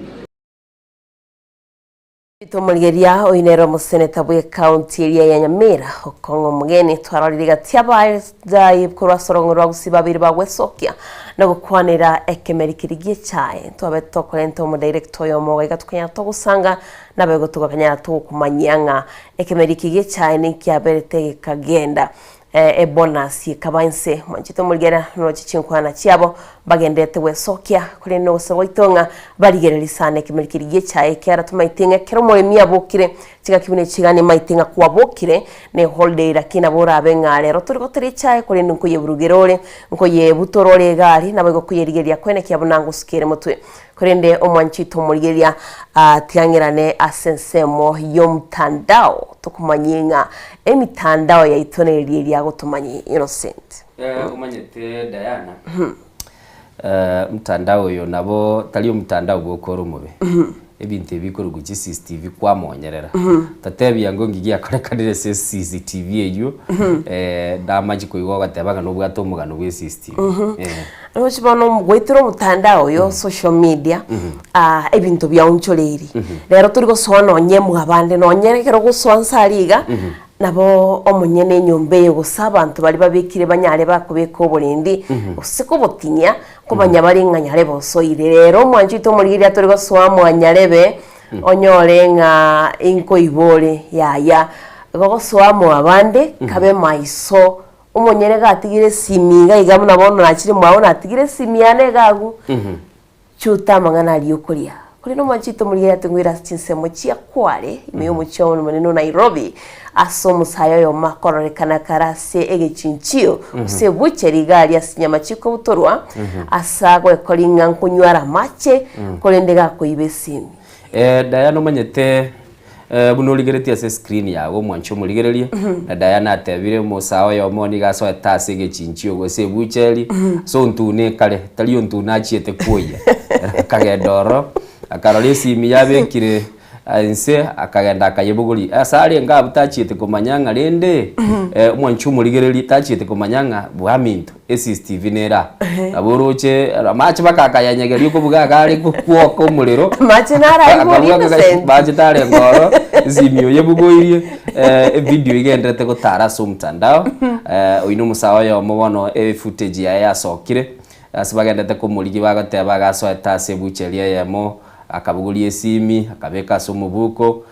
Tomorigeria oyo nere omoseneta bw'ecounty eria ya Nyamira Okong'o Omogeni twarorire gati abarai korwa ase orong'o rwa Gusii babere bagwesokia na gokwanera ekemeri keria gi'echae twabe tokorenta omodirector oyomo iga iga tokonyara togosanga naboigo togakanyara togokomanyia ng'a ekemeri eke gi'echae ninkiaberete gekagenda Ebonus ekaba inse mwanchete omorigera noroche chinkwana chiabo bagenderete gwesokia, korende nogosaba gwaito ng'a barigererie sana ekemeri keria gi'echae ekiagera tomaete ng'a ekero omoremi abokire chingaki buna echi iga nimaete ng'a kwabokire ne holiday lakini nabo orabe ng'a rero tori goteria echae korende nkoyeburugera ore nkoyebutora ore egari naboigo koyerigereria kwenekia buna ngosukere motwe Korende omwanchi oito omorigereria atiang'erane ase ensemo y'omtandao, tokomanyie ng'a emitandao yaito neria eria agotomanyie. Innocent. Omanyete Diana, mtandao oyo nabo tari omtandao bwokore omobe. Ebinto ebi bikorokwa chi CCTV kwamonyerera. Tatebia ngo nki giakorekanire ase CCTV eywo, namache koigwa ogoteba ng'a nobwate omogano bwe CCTV. Roche bono goetera omotandao oyo social media ebinto biaonchoreiri. Rero tori gosoa nonye mwabande nonye ekero ogosoa nse aria iga nabo omonyene enyomba eye gose abanto baria babekire banyare bakobeka oborendi gose kobotinyia Nkomanya bare ng'a nyarebe osoire. Rero omwancho oito omorigereria tori gosoa mwa nyarebe, onyore ng'a inkoibore, yaya. Igo gosoa mwa abande, kabe maiso. Omonyene gatigire esimi iga iga buna bono nachire mwabo natigire esimi yane iga agwo, chuta amang'ana aria okoria. Korende omwancho oito omorigereria ating'oire ase chinsemo chia kware, ime y'omochie omonene o Nairobi, Ase omosae oyomo akororekana kare ase egechinchio, gose ebucheri iga aria ase chinyama chikobutorwa, ase agwekora ng'a nkonyware amache, korende gakoiba esimi. Diana omanyete buna origeretie ase escreen yago omwanche omorigererie, na Diana atebire omosae oyomo nigo asoete ase egechinchio gose ebucheri, ase ontune kare, tari ontune achiete kwoyia, akagenda ororo, akarora esimi yabekire Inse akagenda akayebogoria. Ase arenge abwo tachiete komanya ng'a rende omwanchi omorigereria tachiete komanya ng'a bwaminto eCCTV nere aa. Nabo oroche amache mpaka akayanyegeria okobuga iga are kwoka omorero, Amache naro aigure akabuga Innocent. amache tarenge ororo, esimi oyebogoirie, evideo igenderete gotara ase omotandao, oyio na omosae oyomo bono efootage yaye yasokire, Ase bagendete komorigia bagoteba agasoete ase ebucha eria eyemo, akabogoria esimi, akabeka ase omobuko,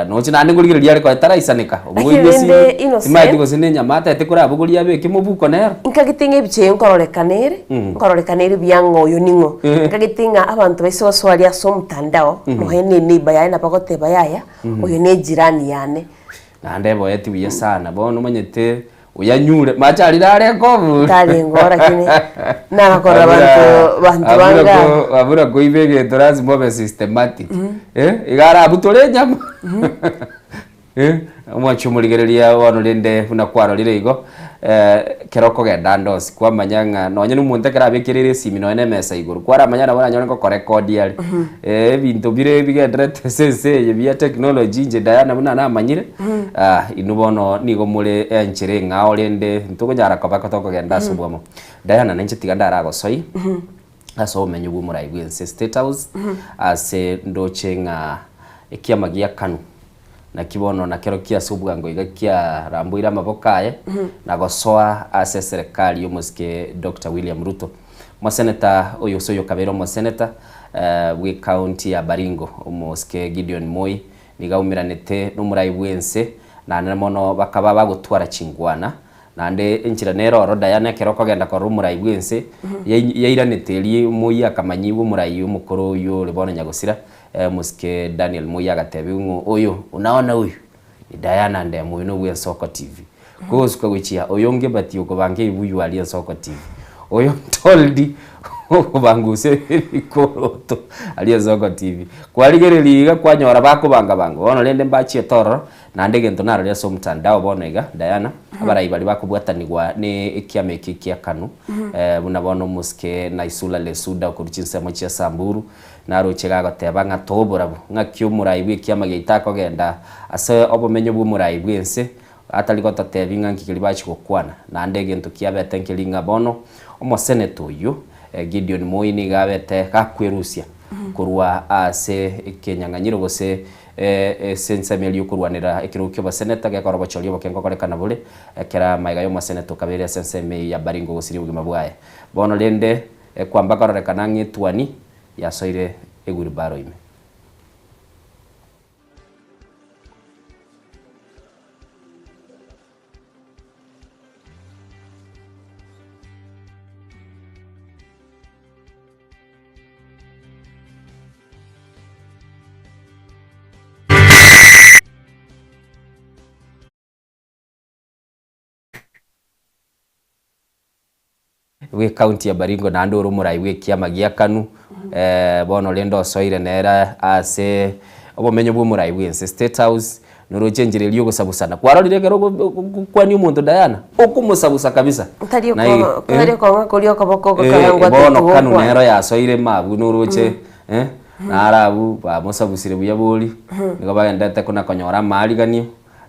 Noche naende nkorigereria are koe taraisaneka, Lakini obogoria rende esimi, Innocent, timanyeti gose ne enyama atagete korabogoria abeke mobuko nero. Nkagete ng'a ebicha eye nkororekana ere, nkororekana ere buya ng'a oyo ning'o. Nkagete ng'a abanto baise gosoa aria ase omotandao, nonya ne eneighbour yaye nabo agoteba yaya, oyo ne ejirani yane. Naende eboeti buya sana, bono omanyete oyanyure, mache aria narenge obure. Ntarenge oo lakini narakorora banto banto banga aba. Abura koiba egento lazima obe systematic, eh, iga arabutore enyama eh, omwanchi omorigereria bono rende buna kwarorire igo, ekero okogenda ande onsi kwamanya ng'a nonye na omonto ekero abekereire esimi nonye na emesa igoro, kwaramanya nabo oranyore ngokorekodia are, ebinto bire bigendererete ase ense eye bia technology inche Diana buna namanyire. Inwe bono nigo more enchera eng'ao rende ntokonyara koba tokogenda ase obwamo. Diana nainche tiga ndaragosoi ase obomenyo bw'omorai bw'ense State House ase ndoche ng'a ekiama gia Kanu naki bono nakerokio ase obwango iga kiaramboire amaboko aye na gosoa ase eserekari y'omosike Doctor William Ruto. Omoseneta oyo ase oyokabeire omoseneta bw'ecounty ya Baringo omosike Gideon Moi Nigo aumeranete nomorai bw'ense, naende mono bakaba bagotwara chingwana. Naende enchera nere oro Diana ekero okogenda korora omorai bw'ense, yairanete erio Moi akamanyigwa omorai omokoro oyio ore bono nyagosira, omosike Daniel Moi agatebigwa ng'a oyo unaona huyu ni Diana Ndemo oyo nobwa Ensoko TV. Kogosuka gochia oyonge but okobanga ebibuyu aria Ensoko TV. Oyo Ntoldi okobanga ase ebikoroto aria Ensoko TV. Kwarigereria iga kwanyora bakobanga banga bono rende mbachiete ororo naende egento narorire ase omtandao bono iga Diana, abarai baria bakobwatanigwa ne ekiama eke kia Kanu buna bono omosike Naisula Lesuda okorwa chinsemo chia Samburu naroche gagoteba ng'a toborabu ng'aki omorai bw'ekiama giaito akogenda ase obomenyo bw'omorai bw'ense Atari gototebia ng'a nki keria bachia gokwana. Naende egento kiabete nkeri ng'a bono omoseneta oyio, Gideon Moi nigo abete gakwerusia korwa ase ekenyang'anyiro gose ase ensemo eria yokorwanera ekerogo ki'oboseneta gekora obochori oboke ngokorekana bore ekero amaiga y'omoseneta okabeire ase ensemo eyio ya Baringo gosiria obogima bwaye. Bono rende ekwamba kororekana ng'a etuani yasoire ewheelbarrow ime. Bw'ecounty ya Baringo naende ore omorai bw'ekiama gia Kanu, bono rende osoire nere ase obomenyo bw'omorai bw'ense State House, noroche enchera eria ogosabusana. Kwarorire ekero ogokwania omonto Diana, okomosabusa kabisa. Tari Na iga, oko- tari okong'a koria okoboko gokaba bono ngwateti Kanu gokwana. nero yasoire ime abwo noroche, naro abwo bamosabusire buya bori, nigo bagenderete kona konyora amaariganio.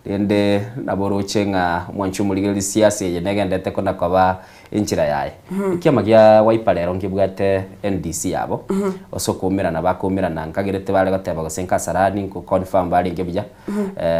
Rende nabo oroche ng'a omwanchi omorigereria siasa eye negenderete kona koba enchera yaye. Ekiama gia Wiper rero nkebwate NDC yabo, ase okoumerana bakoumerana nkagerete bare goteba gose Nkasarani nko confirm barenge buya,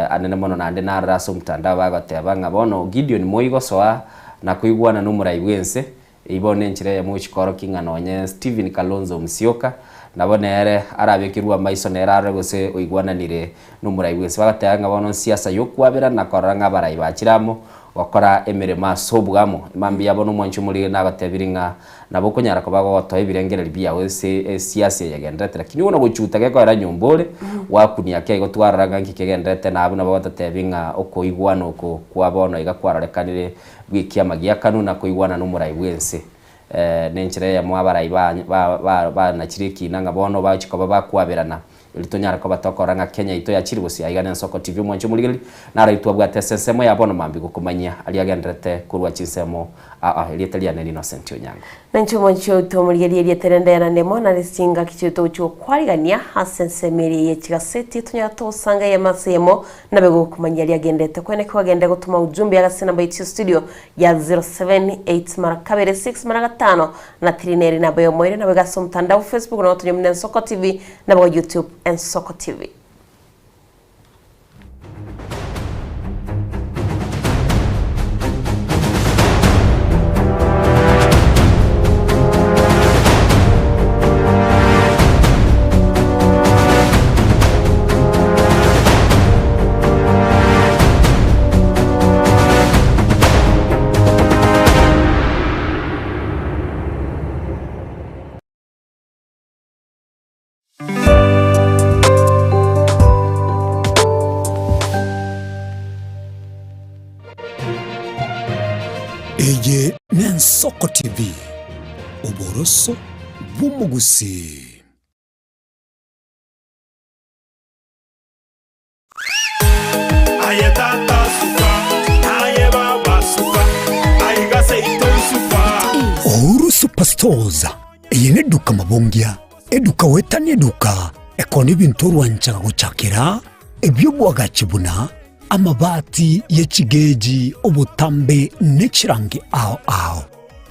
anene mono naende narora ase omotandao bagoteba ng'a bono Gideon Moi gosoa na koigwana na omorai bwense, Eyio bono nenchera eyemo gochia koorokia ng'a nonye Stephen Kalonzo Musyoka nabo nere arabekerwe amaiso nere arore gose oigwananire nomorai bwensi. Bagateba ng'a bono nsiasa yokwabera na korora ng'a abarai bachire amo gokora emeremo ase obwamo. Mambia bono omwanchi omoriri nagotebirie ng'a nabo okonyara koba gogotoa ebirengererio biao ase esiasa eye egendererete lakini bono gochuta gekoera nyomba ore gwakunia ake igo twarora ng'a nki kegendererete na abwo nabo bagototebi ng'a okoigwana oko kwa bono iga kwarorekanire bw'ekiama gia Kanu na koigwana nomorai bw'ense. Nenchera eyemo abarai banachire ekiina ng'a bono bagochia koba bakwaberana, erio tonyare koba tokorora ng'a Kenya yaito yachire gose aiga nensoko TV omwanche omorigereria, naro twabwate ase ensemo ya bono mambia gokomanyia aria agendererete korwa chinsemo aa erieta riane Innocent Onyango. Nainche omwanchi oito omorigereria erieta rende yanane mono nare chingaki chiaito gochia gokwarigania ase ensemo eria ye chigaseti tonyare togosanga eyemo ase eyemo Nabe gokomanyia riagendete kwene kwagende gotoma ujumbe agase namba yaito ya studio ya 078 mara kabere 6 mara gatano na 3 nere namba yomoerio nabo iga ase omotandao Facebook nabo tonyomire Ensoko TV nabo iga YouTube Ensoko TV. TV, oboroso bw'omogusii. Aye tata suka, naye baba suka, aiga seito suka. Uhuru Superstores, eye neduka mabongia, eduka goetania eduka ekona ebinto orwanchaga gochakera, ebi'obwagachi buna amabati ye chigeji, obotambe ne chirangi ao ao.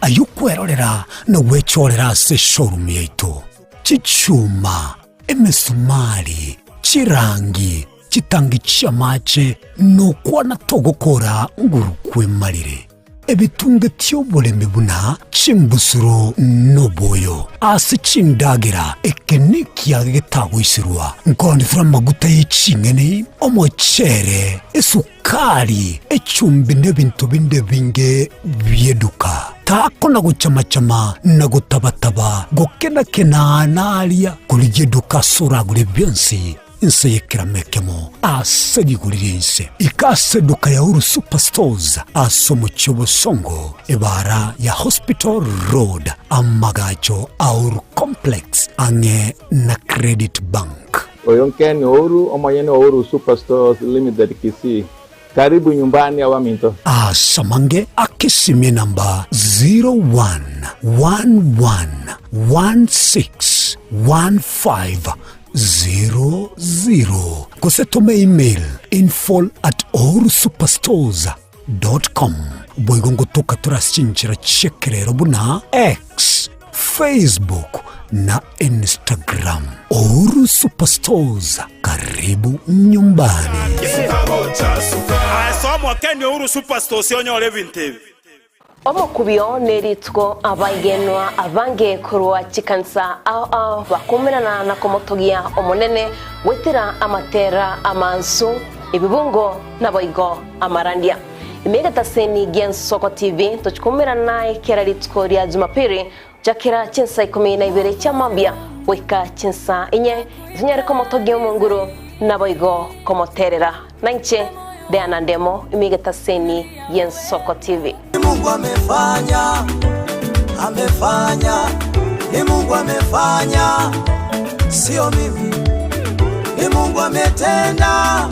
Ayio kwerorera na gwechorera ase eshowroom yaito. Chichuma, emesumari, chirangi, chitangi chi'amache, nokwana togokora nguru kwemarire. Ebitunge ti'oboremi buna chimbusuro noboyo ase chindagera, eke nekiage getagoiserwa, nkoonetera amaguta ye ching'eni, omochere, esukari, echumbi nebinto binde ebinge bi'eduka. Takona gochama-chama na gotaba-taba, gokena-kena naria, korigia eduka ase oragure bionsi, inse y'ekerama ekemo ase rigori ri'ense. Ika ase eduka ya Uhuru Superstores ase omochie o Bosongo, ebaara ya Hospital Road, amagacho a Uhuru Complex ang'e na Credit Bank. Oyo Ken Ouru, omonyene o Uhuru Superstores Limited Kisii. Karibu nyumbani abaminto. Ase amange akesimie namba 0111161500 gose tome email info at uhurusuperstores dot com. Boigo ngotoka tore ase chinchera chi'ekerero buna X, Facebook na Instagram. Uhuru Superstores, karibu nyumbani. Aye soa Ken Uhuru Superstores onyore ebinto ebi. Omokubio nerituko abaigenwa abange korwa chikanisa ao ao bakumerana na komotogia Omonene goetera amatera amansu, ebibungo naboigo amarandia. Ime egetaseni gi'Ensoko TV tochikumerana naye kera rituko ria Jumapili gochakera chinsa ikomi na ibere chia mambia goika chinsa inye, tonyare komotogia Omonguru naboigo komoterera. Nainche Diana Ndemo ime egetaseni gi'Ensoko TV. Ni Mungu amefanya, amefanya, ni Mungu amefanya, sio mimi. Ni Mungu ametenda,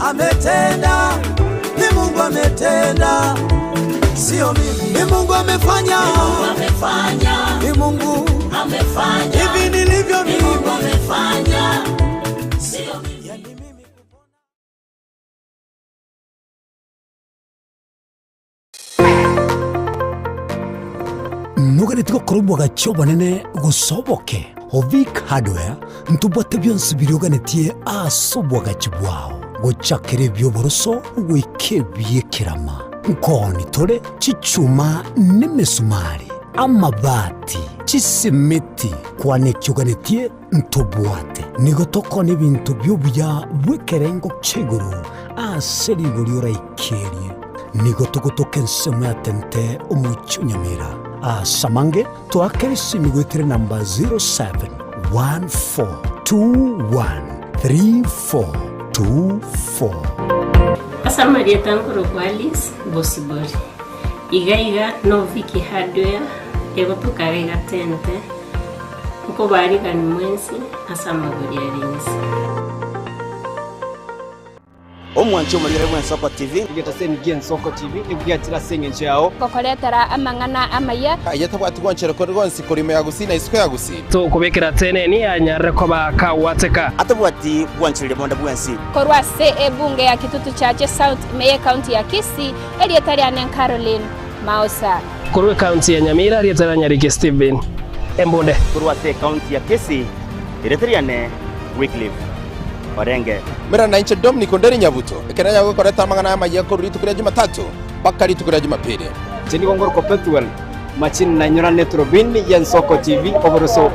ametenda, ni Mungu ametenda, sio mimi. Ni Mungu amefanya, ni Mungu amefanya, ni Mungu amefanya, hivi nilivyo mimi, ni Mungu amefanya, sio mimi. Noganeti gokora obwagachi obonene gose oboke, Ovic Hardware ntobwate bionsi biria oganetie ase obwagachi bwao, gochakera ebi'oboroso goika ebi'ekerama. Nkooni tore chichuma nemesumari, amabati, chisimiti, kwana eki oganetie ntobwate. Nigo tokona ebinto bi'obuya bw'ekerengo kia igoro ase rigori oraikerie. Nigo togotoka ensemo ya tente omochie o Nyamira. Ase amange toakere esimi goetera enamba 0714213424. Ase amarieta nkorokwa Alice Bosibori. Iga iga no Vicky Hardware egotoka iga iga tente. Nkobarigani mwensi ase amagori are inse. Omwanchi omorigere bw'Ensoko TV. Egetaseni gi'Ensoko TV nigo giachire ase engencho yao. Gokoretera amang'ana amaya. Aye tabwati gwanchera konde gwonsi korwa ime ya Gusii na isiko ya Gusii. Tokobekera teneni anyarire koba kagwateka. Atabwati gwanchereria bonde bwensi. Korwa ase ebunge ya Kitutu Chache South ime y'ecounty ya Kisii, erieta riane Caroline Maosa. Korwa ecounty ya Nyamira, erieta ria Nyariki Stephen Embunde. Korwa ase ecounty ya Kisii, erieta riane Wycliffe Orenge. Mera nainche Dominic Onderi Nyabuto, ekero nanyare gokoreta amang'ana amayia korwa rituko ria Jumatatu mpaka rituko ria Jumapili. Inche nigo ngorokwa Pethuel Machini na inyora neturubini y'Ensoko TV oboroso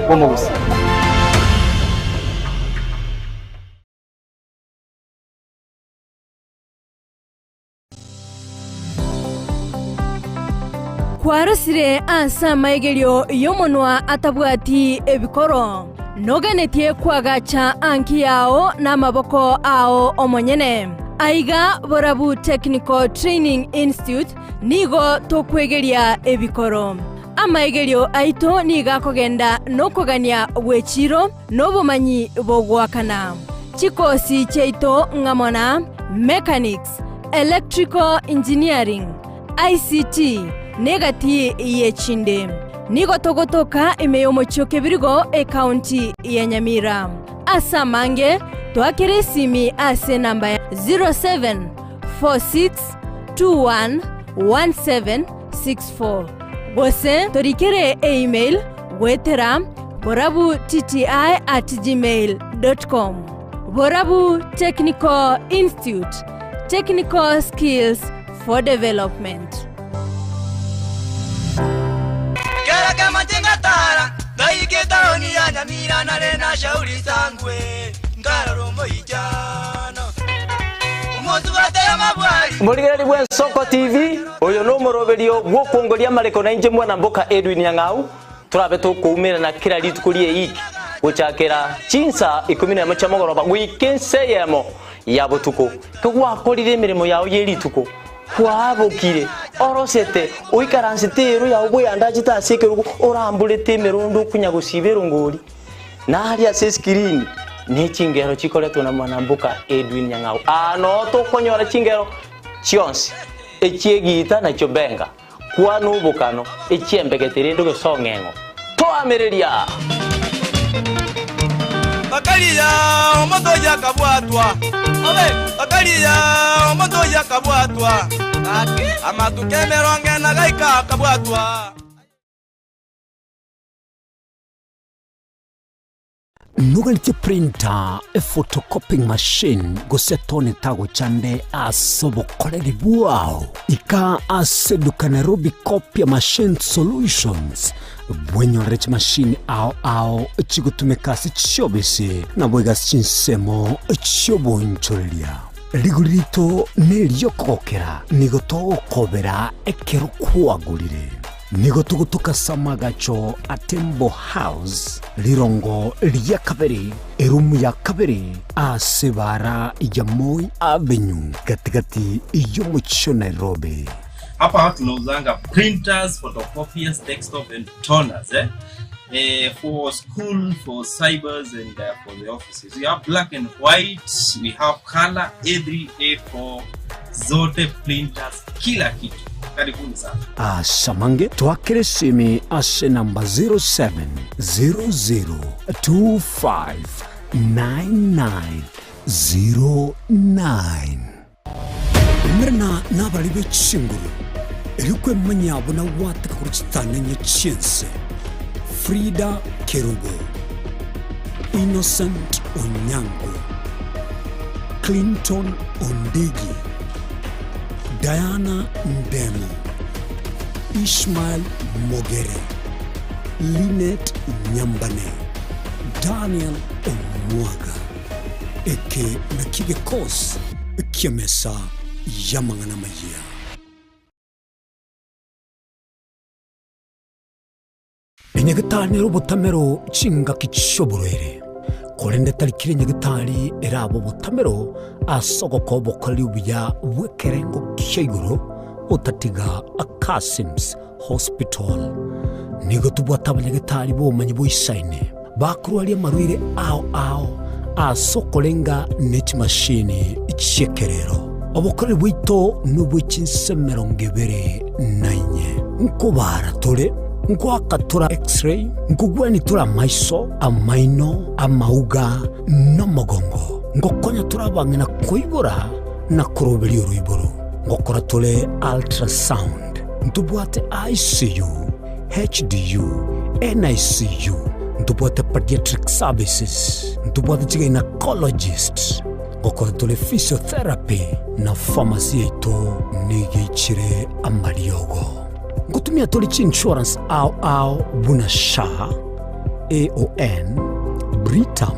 bw'omogusii. Kwarosire ase amaigerio y'omonwa atabwati ebikoro, noganetie koagacha anki yao namaboko ao omonyene. Aiga Borabu Technical Training Institute nigo tokwegeria ebikoro. Amaegerio aito nigo akogenda nokogania gw'echiiro na obomanyi bogoakana. Chikosi chiaito ng'amo na Mechanics, Electrical Engineering, ICT, na egati y'echinde. Nigo togotoka ime y'omochie o Kebirigo, ekaunti ya Nyamira. Ase amange, toakere esimi ase enamba ya 0746211764 gose torikere email goetera borabutti@gmail.com. Borabu Technical Institute, technical skills for development. Kera kemache ngatara ngaika etaoni ya Nyamira nare na Shauri Sangwe nkarora omoichano omosubate amabwari. Omorigereria bw'Ensoko TV, oyo nomoroberio bw'okwongoria amareko nainche mwana mboka Edwin Nyang'au, torabe tokoumerana kera rituko ri'eiki gochakera chinsa ikomi nemo chia mogoroba goika ensa eyemo ya botuko. Kegwakorire emeremo yao ye rituko, Kwabokire, orosete, oikaransete eero yao bweyandachete ase ekerogo, oramborete emerondo okonya gosiba erongori, na aria ase esikirini ne chingero chikoretwa na mwanamboka Edwin Nyang'au. Aa noo tokonyora chingero chionsi, echi'egiita na chiobenga, kwana obokano, echi'embegete rende ogesong'eng'o. Toamereria! Bakaria omonto oyio akabwatwa, bakaria omonto oyio akabwatwa, amatuko emerongo ena gaika akabwatwa. Noganetie printer, ephotocopying machine, gose tone tagochande ase obokoreri bwao? Ika ase eduka Nairobi Copia Machine Solutions bwenyorere chimashini ao ao chigotumeka ase chiobisi naboigo ase chinsemo chi'obonchoreria. Rigori rito neri'okogokera, nigo togokobera ekero kwagorire. Nigo togotoka ase amagacho a Tembo House, rirongo ria kabere, erumu ya kabere, ase ebaara ya Moi Avenue, gati-gati y'omochie o Nairobi. Hapa tunauzanga printers, photocopiers, desktop and toners eh? Eh, for school, for cybers and for the offices. We have black and white, we have color A3, A4, zote printers, kila kitu. Karibuni sana. Ase amange twakere esimi ase enamba 0700259909. Umerana nabari be chinguru, erio kwemanyia buna gwateka korwa chitanenye chi'ense. Frida Kerubo, Innocent Onyango, Clinton Ondigi, Diana Ndemo, Ishmael Mogere, Linet Nyambane, Daniel Omwaga. Eke nakio gekosi ki'emesa y'amang'ana amayia. Enyagetari nere obotamero chingaki chi'oborwaire, korende tari kera enyagetari erabe obotamero ase ogokoa obokoreri obuya bw'ekerengo kia igoro otatiga Kasims Hospital. Nigo tobwate abanyagetari b'obomanyi boisaine bakorwaria amarwaire ao ao ase okorenga ne chimashini chi'ekerero. Obokoreri bwaito nobwe chinse emerongo ebere na inye. Nkobaara tore, nkoaka tore X-ray, nkogwania tore amaiso, amaino, amauga, na omogongo. Ngokonya tore abang'ina koibora na koroberia oroiboro. Ngokora tore ultrasound. Ntobwate ICU, HDU, NICU, ntobwate pediatric services, ntobwate chigynecologist, ngokora tore physiotherapy na pharmacy yaito nigo eichire amariogo. Ngotumia tore chiinsurance ao ao buna SHA, AON, Britam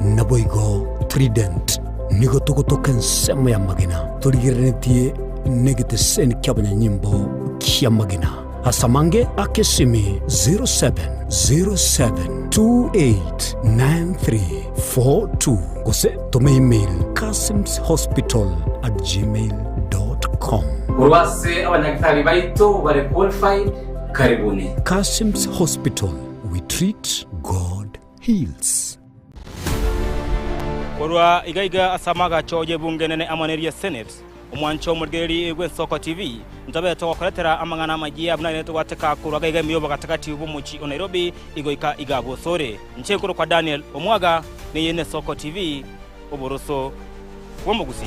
naboigo Trident. Nigo togotoka ensemo y'amagena torigereretie negeteseni ki'abanyanyimbo ki'amagena. Ase amange ake esimi 0707289342 gose tome email. Kassims Hospital at gmail dot com. Korwa ase abanyagitari baito bare qualified, karibuni. Kassims Hospital, we treat, God heals. Korwa iga iga ase amagacho y'ebunge enene amo neria Senate, omwancho omorigereria bw'Ensoko TV, ntobe togokoretera amang'ana amayia buna rende togwateka korwa iga iga ime y'obogatagati bw'omochie o Nairobi igoika iga bosore. Inche nkorokwa Daniel Omwaga, neye n'Esoko TV, oboroso bw'omogusii.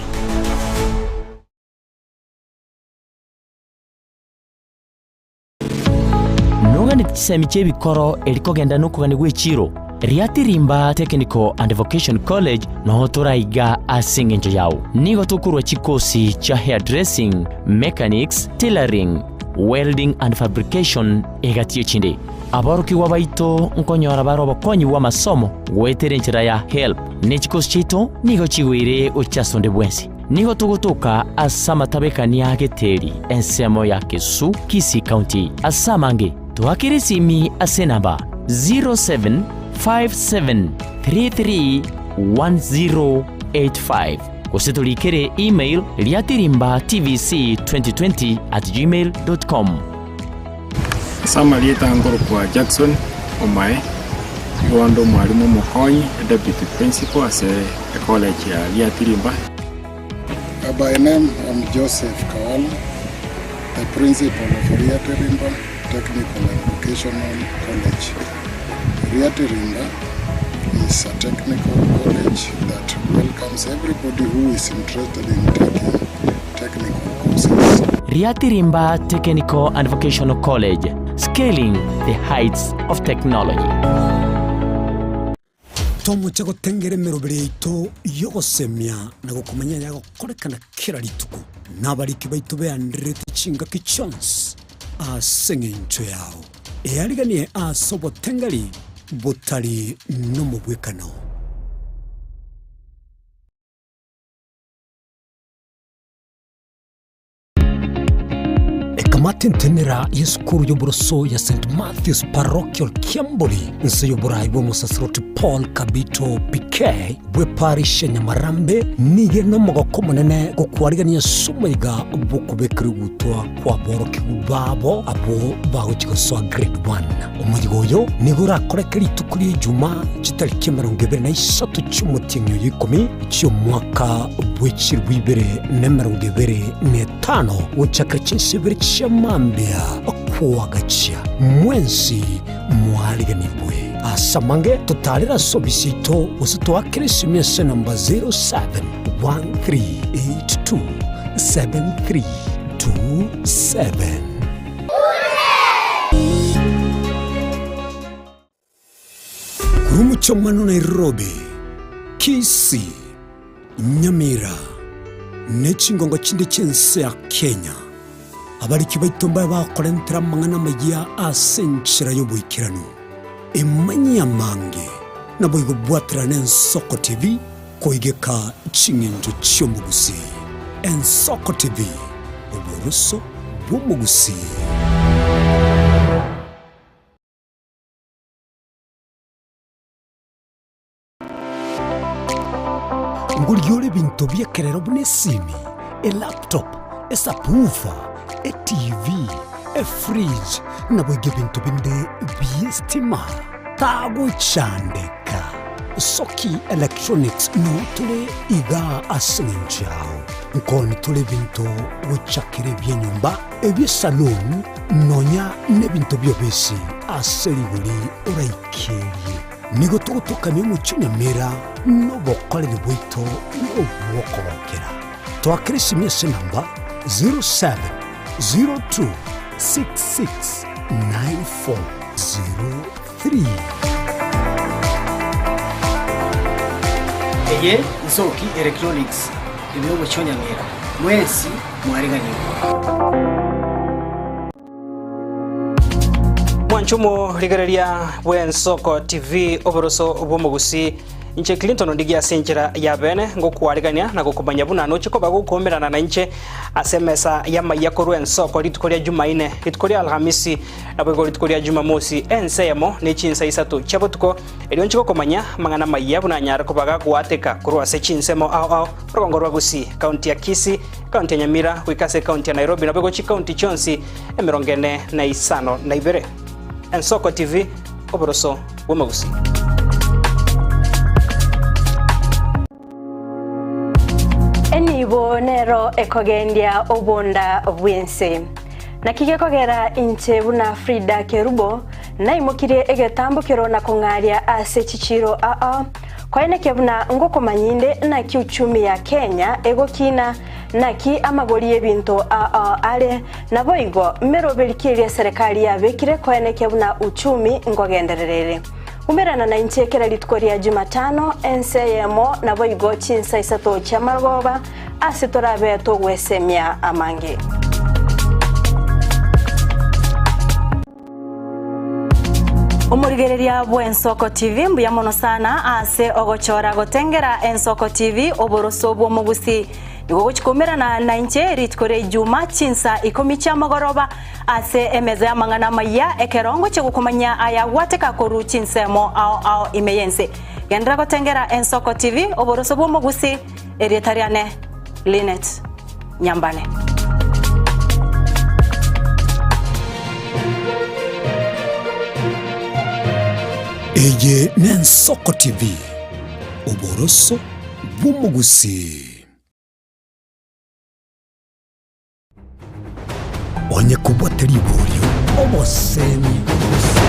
Noganeti chisemi chi'ebikoro eri kogenda nokogania gw'echiiro, Riatirimba Technical and Vocation College noo toraiga ase engencho yao. Nigo tokorua chikosi chia hairdressing, mechanics, tailoring, welding and fabrication egati y'echinde. Aborokigwa baito nkonyora bare obokonyi bw'amasomo goetera enchera ya HELB, ne chikosi chiaito nigo chigoire gochia ase onde bwensi. Nigo togotoka ase amatabekania a Geteri, ensemo ya Kesu, Kisii County. Ase amange, toakere esimi ase enamba 0757331085 gose torikere email riatirimbatvc2020@gmail.com. Ase amarieta nkorokwa Jackson Omae, nigo inde omwalimu omokonyi, e deputy principal ase ecollege ya Riatirimba. By name, I'm Joseph Kawala, the principal of Riatirimba Technical and Vocational College. Riatirimba is a technical college that welcomes everybody who is interested in taking technical courses. Riatirimba Technical and Vocational College, scaling the heights of technology. Tomoche gotengera emeroberi yaito y'ogosemia na gokomanya ayagokorekana kera rituko, na abariki baito beandererete chingaki chionsi ase engencho yao. Eariganie ase obotengeri botari nomobwekano. Ekamati entenera y'esukuru y'oboroso ya St Matthew's Parochial Kiamboli inse y'oborai bw'omosasiroti Paul Kabito PK bw'eparish ya Nyamarambe nigo ere nomogoko omonene gokwarigania ase omoiga bw'okobekerwa egutwa kw'aborokigwa babo abwo bagochia gosoa grade one. Omoyiga oyo nigo orakoreke rituko ria Ijumaa chitariki 23 chi'omotienyi oyo ikomi chi'omwaka bw'echilifu ibere na 25 gochakera chinsa ibere chia mambia koagachia mwensi mwariganigwe. Ase amange totarere ase ofisi yaito gose toakere esimi ase enamba 0713827327. Korwa omochie omwana o Nairobi, Kisii, Nyamira, ne chingongo chinde chi'ense ya Kenya, abariki baito mbabe bakorentera amang'ana amayia ase enchera y'oboikeranu. Emanyie amange, naboigo bwaterana Ensoko TV koigeka ching'encho chi'omogusii. Ensoko TV, oboroso bw'omogusii. Ngorigia ore ebinto bi'ekerero buna esimi, elaptop, esubwoofer, etv, efridge, naboigo ebinto binde bi'estima. Tagochandeka. Soki Electronics noo tore igaa ase eng'encho yao. Nkoni tore ebinto gochakera ebi'enyomba, ebi'esaloon, nonya nebinto bi'obisi ase rigori oraikerie. Nigo togotokamia omochie o Nyamira nobokoreri bwaito nobw'okogokera. Toakere esimi ase enamba 0702669403. Eye Nsoki Electronics ime y'omochie o Nyamira. Mwensi mwariganigwe. Mwanche omorigereria bw'Ensoko TV oboroso bw'omogusi. Inche Clinton Ondigie ase enchera ya bene ngokwaregania na gokomanya buna noche koba gokoumerana nainche ase emesa y'amayia korwa ensoko rituko ria Jumaine, rituko ria Alhamisi, naboigo rituko ria Jumamosi, ense eyemo ne chinsa isato chia botuko, erio nche gokomanya amang'ana amayia buna anyare koba gagoateka korwa ase chinsemo ao ao, orogongo rwa Gusii, County ya Kisii, County ya Nyamira, goika ase County ya Nairobi, naboigo chicounty chionsi emerongo ene na isano na ibere. Ensoko TV, oboroso bw'omogusii. Enibo nero ekogendia obonda bw'ense. Naki gekogera inche buna Frida Kerubo naimokirie egetambokero na kong'aria ase chichiiro ao, koenekia buna ngokomanya inde naki uchumi ya Kenya egokina, naki amagori y'ebinto ao are, Naboigo, meroberi ki eria eserekari yabekire koenekia buna uchumi nkogenderera ere? Umerana nainche kera rituko ria Jumatano, ense eyemo, naboigo chinsa isato chi'amarogoba, ase torabe togwesemia amange. Omorigereria bw'Ensoko TV mbuya mono sana ase ogochora gotengera Ensoko TV oboroso bw'omogusi. Nigo ogochia koumerana nainche rituko ria Ijuma chinsa ikomi chiamogoroba ase emeza y'amang'ana amayia ekero ngochia gokomanyia aya gwateka korwa chinsemo ao ao ime y'ense. Genderera gotengera Ensoko TV oboroso bw'omogusi erieta riane Linet Nyambane. Eye n'Ensoko TV, oboroso bw'omogusii. Onye kobwate riborio, obosemi gose.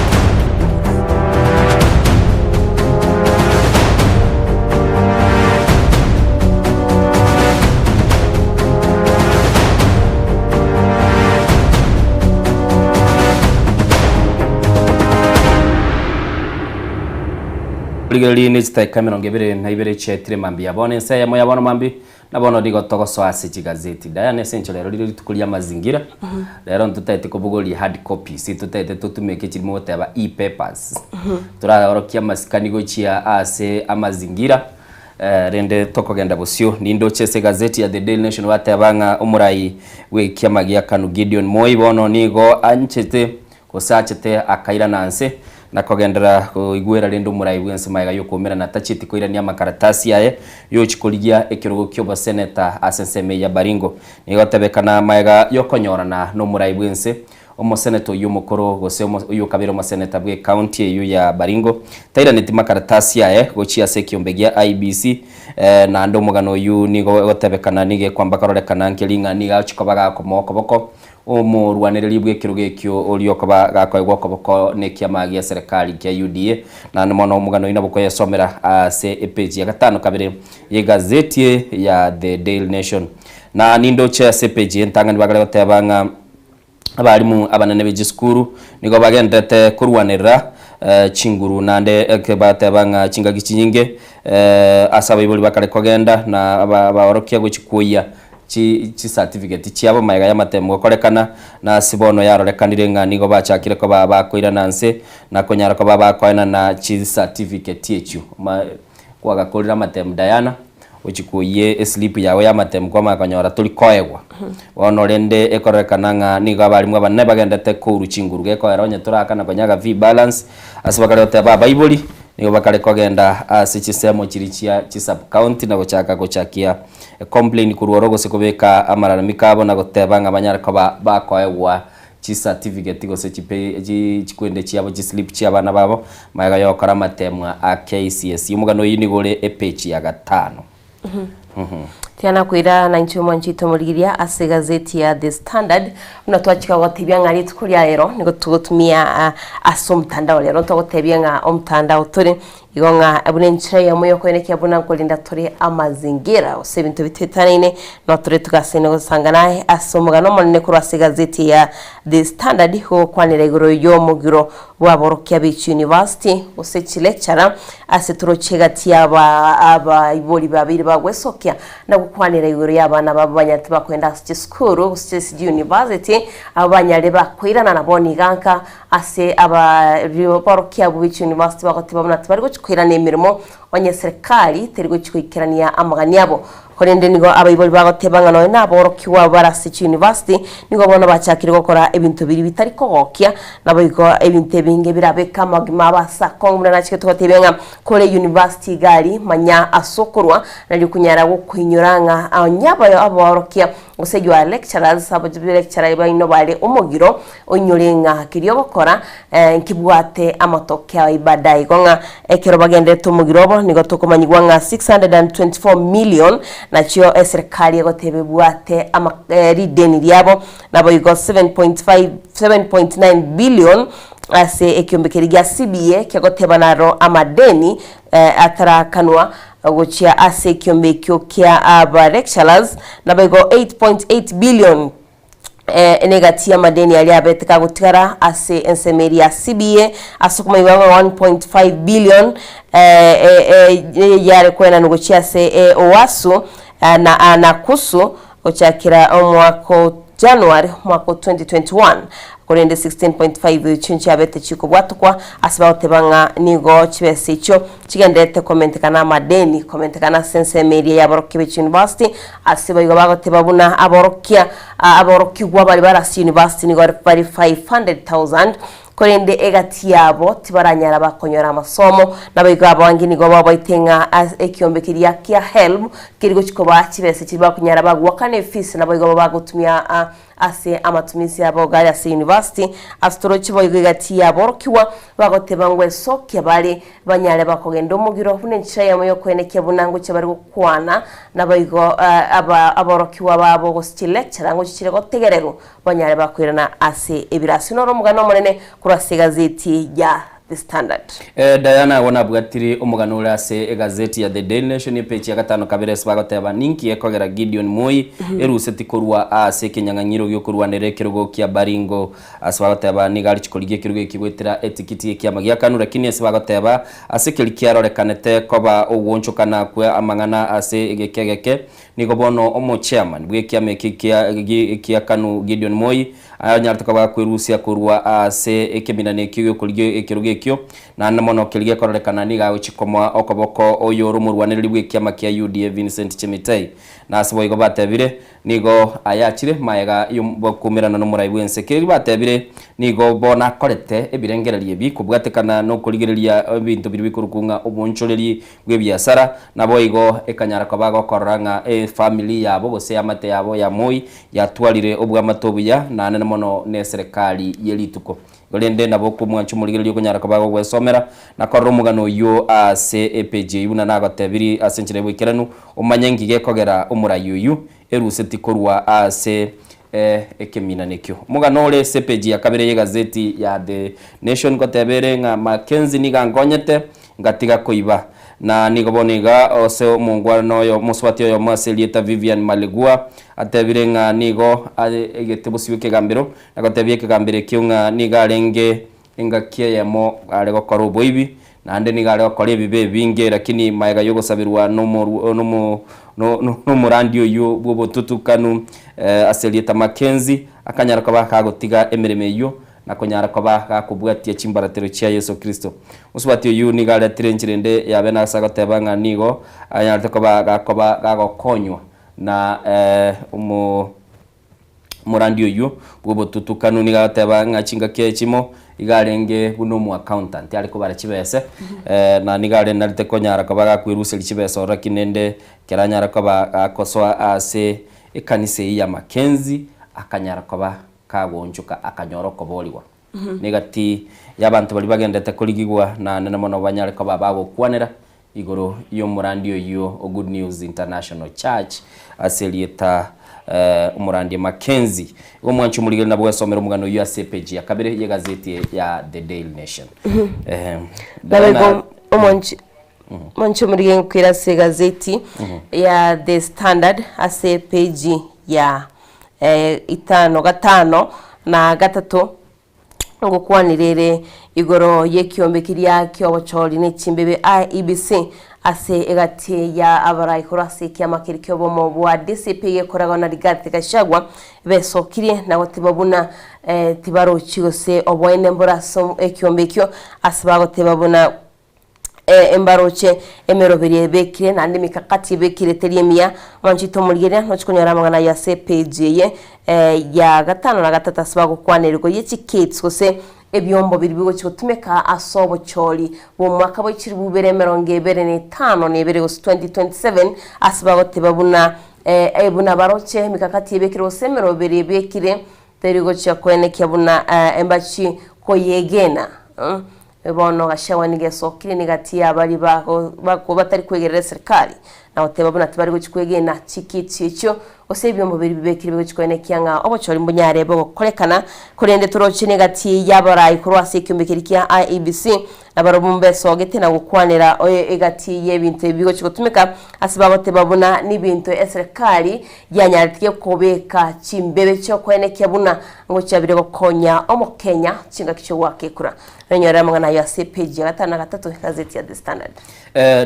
Rigereria ne chidakika emerongo ebere na ibere chiaetire mambia bono ense eyemo ya bono mambia Na bono nigo togosoa ase chigazeti. Diana ase enchera ero rire rituko ria mazingira, rero ntotagete kobogoria hard copies, totagete totumeke chiri mogoteba e-papers. Toraorokia amasikani gochia ase amazingira, rende tokogenda bosio. Nindoche ase egazeti ya The Daily Nation bateba ng'a omorai bwe ekiama gia Kanu Gideon Moi bono nigo anchete Gose achete akairana nse, na kogenderera koigwera rende omorai bw'ense magega y'okoumerana tachieti koirania amakaratasi aye y'ogochia korigia ekerogo ki'oboseneta ase ensemo eye ya Baringo. Nigo gotebekana magega y'okonyorana n'omorai bw'ense, omoseneta oyio omokoro gose oyio okabeire omoseneta bw'ecounty eyio ya Baringo tairaneti makaratasi aye gochia ase ekiombe gia IEBC, naende omogano oyio nigo egotebekana nigo ekwamba kororekana nkeri ng'a nigo agochia koba gakomoa okoboko Omorwanereria bw'ekerogo ekio oria okoba gakoegwa okoboko nekiama gia serekari kia UDA, naende mono omogano oyio nabo okoyesomera ase epeji ya gatano kabere y'egazeti ya The Daily Nation. Na nindoche ase epeji entang'ani bagare goteba ng'a abalimu abanene be chisukuru nigo bagenderete korwanerera chinguru naende bateba ng'a chingaki chinyinge ase abaibori bakare kogenda na abaorokia gochia kwoyia chi chicertificate chiabo magega y'amatemo gokorekana, na ase bono yarorekanire ng'a nigo bachakire koba bakoirana nse na konyara koba bakoenana chicertificate echio. Ma kwagakorire amatemo Diana, ochie koyie eslip yago y'amatemo kwamanya konyora tori koegwa. Bono rende ekororekana ng'a nigo abalimu abanene bagendete kourwa chinguru gekoera onye torakana konya ga fee balance, ase bakare goteba abaibori nigo bakare kogenda ase chinsemo chiria chia chisub-county na gochaka gochakia Ecomplain korwa oro gose kobeka amalalamiko abo na goteba ng'a banyare koba bakoegwa chicertificate gose chipe chikwende chiabo chislip chia abana babo magega yogokora amatemwa a KCSE. Omogano oyio nigo ore epage ya gatano. Tiana koira na inche omwanchi oito omorigiria ase egazeti ya The Standard buna twachika gotebia ng'a rituko ria rero nigo togotumia ase omotandao rero ntogotebia ng'a omotandao tore Igo ng'a buna enchera eyemo y'okoenekia buna nkorinda tore amazingira, gose ebinto bitoetanaine, no tore tugasaine gosanga naye ase omogano omonene korwa ase egazeti ya The Standard gogokwanera igoro y'omogiro bw'aborokia be chiuniversity gose chilecturer ase toroche egati y'aba abaibori babeire bagwesokia na. gokwanera igoro y'abana babo banyarete bakoenda ase chisukuru gose chisi university abo banyare bakoirana nabo niga nka ase abarokia abwo be chiuniversity bagoteba buna tibari gochi koirana emeremo onye serikali teri gochi goikerania amagani abo. Korende nigo abaibori bagoteba ng'a nonya naborokigwa abwo bare ase chiuniversity nigo bono bachakire gokora ebinto biria bitari kogokia, naboigo ebinto ebinge birabeke amagima abo ase akong'u buna nachigete gotebia ng'a kore university iga aria manya ase okorwa nario okonyara gokoinyora ng'a onye abayo aborokia gose your lecturers abo lecturer baino bare omogiro oinyore ng'a keria ogokora nkebwate amatokeo ai baadaye. Igo ng'a ekero bagenderete omogiro obo nigo tokomanyigwa ng'a 624 million nachio eserekari egoteba ebwate ama rideni riabo, naboigo 7.5 7.9 billion ase ekiombe keria gia CBA kegoteba naro amadeni atarakanwa gochia ase ekiombe ekio kia aba lecturers, naboigo 8.8 billion Negati y'amadeni aria abete kagotigara ase ensemo eria ya CBA ase okomoigwa ng'a 1.5 billion yare koenanwa gochia ase Oasu na Nakusu gochakera omwaka o January omwaka o 2021 korende 16.5 echio nchiabete chikobwatokwa ase bagoteba ng'a nigo chibesa echio Chigendererete komentekana amadeni, komentekana ase ensemo eria y'aborokia be chiuniversity, ase boigo bagoteba buna aborokia aborokigwa baria bare ase university nigo bare 500,000, korende egati yabo tibaranyara bakonyora amasomo, naboigo abange nigo babaete ng'a ase ekiombe keria kia HELB keri gochi kobaa chibesa chiria bakonyara bagoakana efees naboigo bagotumia Ase amatumisi abo gare ase university, ase toroche boigo egati y'aborokigwa bagoteba ngwesokia bare banyare bakogenda omogiro buna enchera eyemo y'okoenekia buna ngochia bare gokwana naboigo aba aborokigwa babo gose chilecturer ngochia chire gotegererwa banyare bakoirana ase ebirasi. Noro omogano omonene korwa ase egazeti ya The Standard. Diana agwo nabwatire omogano ore ase egazeti ya The Daily Nation epeji ya gatano kabere ase bagoteba ninki gekogera Gideon Moi eruseti korwa ase ekenyang'anyiro giokorwanera ekerogo kia Baringo ase bagoteba nigo arichi korigia ekerogo eki goetera etikiti yekiama gia Kanu lakini ase bagoteba ase keri kiarorekanete koba ogwonchokana kwe amang'ana ase egeka egeke nigo bono omochairman bwekiama eki kia Kanu Gideon Moi Ayanyarete koba gakwerusia korwa ase ekeminana ekio gi'okorigia ekerogo ekio, naende mono keria gekororekana nigo agochia komoa okoboko oyore omorwanereri bw'ekiama kia UDA Vincent Chemitei. Na ase boigo batebire, nigo ayachire magega y'okoumerana nomorai bw'ense. Keria batebire, nigo bono akorete ebirengererio ebi kobwatekana nokorigereria ebinto biria bikorokwa ng'a obonchoreri bw'ebiasara, naboigo ekanyara koba gokorora ng'a efamiri yabo gose eamate yabo ya Moi yatwarire obwamate obuya naende mono neserekari ye rituko. Korende nabo okomwancha omorigereria okonyara koba gogwesomera na korora omogano oyio ase epeji eyio buna nagotebirie ase enchera y'oboikeranu, omanye nki gekogera omorai oyio eruseti korwa ase ekeminana ekio. Omogano ore ase epeji ya kabere y'egazeti ya The Nation ngoteba ere ng'a Mackenzie nigo ankonyete ngatiga koiba. Na nigo bono iga ase omongwana oyo omosubati oyomo ase erieta Vivian Maligua atebire ng'a nigo aegete bosio bw'ekegambero na gotebia ekegambero ekio ng'a nigo arenge engaki eyemo are gokora oboibi naende nigo are gokora ebibe ebinge lakini magega y'ogosaberwa nomorandi oyio bw'obotutukanu ase erieta Mackenzie akanyara koba kagotiga emeremo eyio na konyara koba gakobwatia chimbaratero chia Yeso Kristo. Mosubati oyio nigo aretire enchera ende yabe nase agoteba ng'a nigo anyarete koba gakoba gagokonywa na omo omorandi oyio bw'obotutukanu. Nigo agoteba ng'a chingaki echimo iga arenge buna omo accountant are kobara chibese na nigo are narete konyara koba gakweruseria chibesa ororo lakini rende ekero anyara koba gakosoa ase ekanisa eyio ya Mackenzie akanyara koba kagoonchoka akanyora okoboorigwa. Negati y'abanto baria bagenderete korigigwa na nene mono banyare koba bagokwanera igoro y'omorandi oyio o Good News International Church ase erieta omorandia Mackenzie. Igo omwanchi omorigereria nabo gwesomera omogano oyio ase epeji ya kabere y'egazeti ya The Daily Nation. Naboigo omwanchi omwanchi omorigereria nkoira ase egazeti ya The Standard ase epeji ya itano gatano na gatato, ngokwanire ere igoro y'ekiombe keria ki'obochori ne chimbebe IEBC. ase egati ya abarai korwa ase ekiama keria ki'obomo bwa DCP gekoragwa na Rigathi Gachagua besokirie na goteba buna tibarochi gose oboene mbore ase ekiombe ekio ase bagoteba buna embaroche emeroberio ebekire naende emikakati ebekire teri emiya. Mwanchete omorigereria nochi konyora amang'ana ayio ase epage eye ya gatano na gatato ase bagokwanera igoro ye chikits gose Ebiombo biria bigochia gotumeka ase obochori bw'omwaka bwa chilifu ibere emerongo ebere na etano na ebere gose 2027, ase bagoteba buna buna baroche emikakati ebekire gose emeroberi ebekire teri gochia koenekia buna embachi koyegena. Bono Gachagua nigo esokire nigati y'abaria bago batari kwegerera eserikari na goteba buna tibari gochia kwegena chikiti echio Gose ebiombo biria bibekire bigochia koenekia ng'a obochori mbonyare bogokorekana, korende toroche negati y'abarai korwa ase ekiombe keria kia IEBC, na barabwo mbesogete na gokwanera egati y'ebinto ebi bigochia gotumeka ase bagoteba buna nibinto eserekari yanyaretie kobeka chimbebe chiokoenekia buna ngochia bire gokonya omokenya chingaki chiogoaka ekura. Nonyore amang'ana ayio ase epeji ya gatano na gatato egazeti ya The Standard.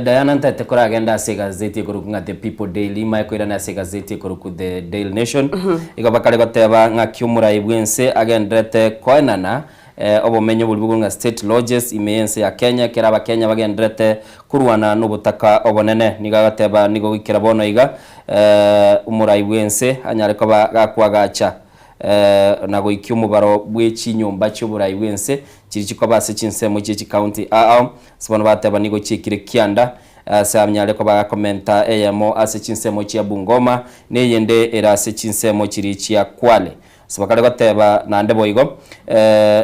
Diana ntaete koragende ase egazeti ekorokwa ng'a The People Daily, mae koirana ase egazeti ekorokwa The Daily Nation. Igo bakare goteba ng'aki omorai bw'ense agenderete koenana obomenyo boria bokorokwa ng'a State Lodges ime y'ense ya Kenya ekero abakenya bagenderete korwana nobotaka obonene. Nigo agoteba nigo goikera bono iga omorai bw'ense anyare koba gakoagacha na goikia omobaro bwe chinyomba chi'oborai bw'ense chiria chikoba ase chinsemo chie chikaunti ao. Ase bono bateba nigo chiekire kianda, ase anyare koba gakomenta eyemo ase chinsemo chia Bungoma, na eyende ere ase chinsemo chiria chia Kwale. Ase bakare goteba naende boigo,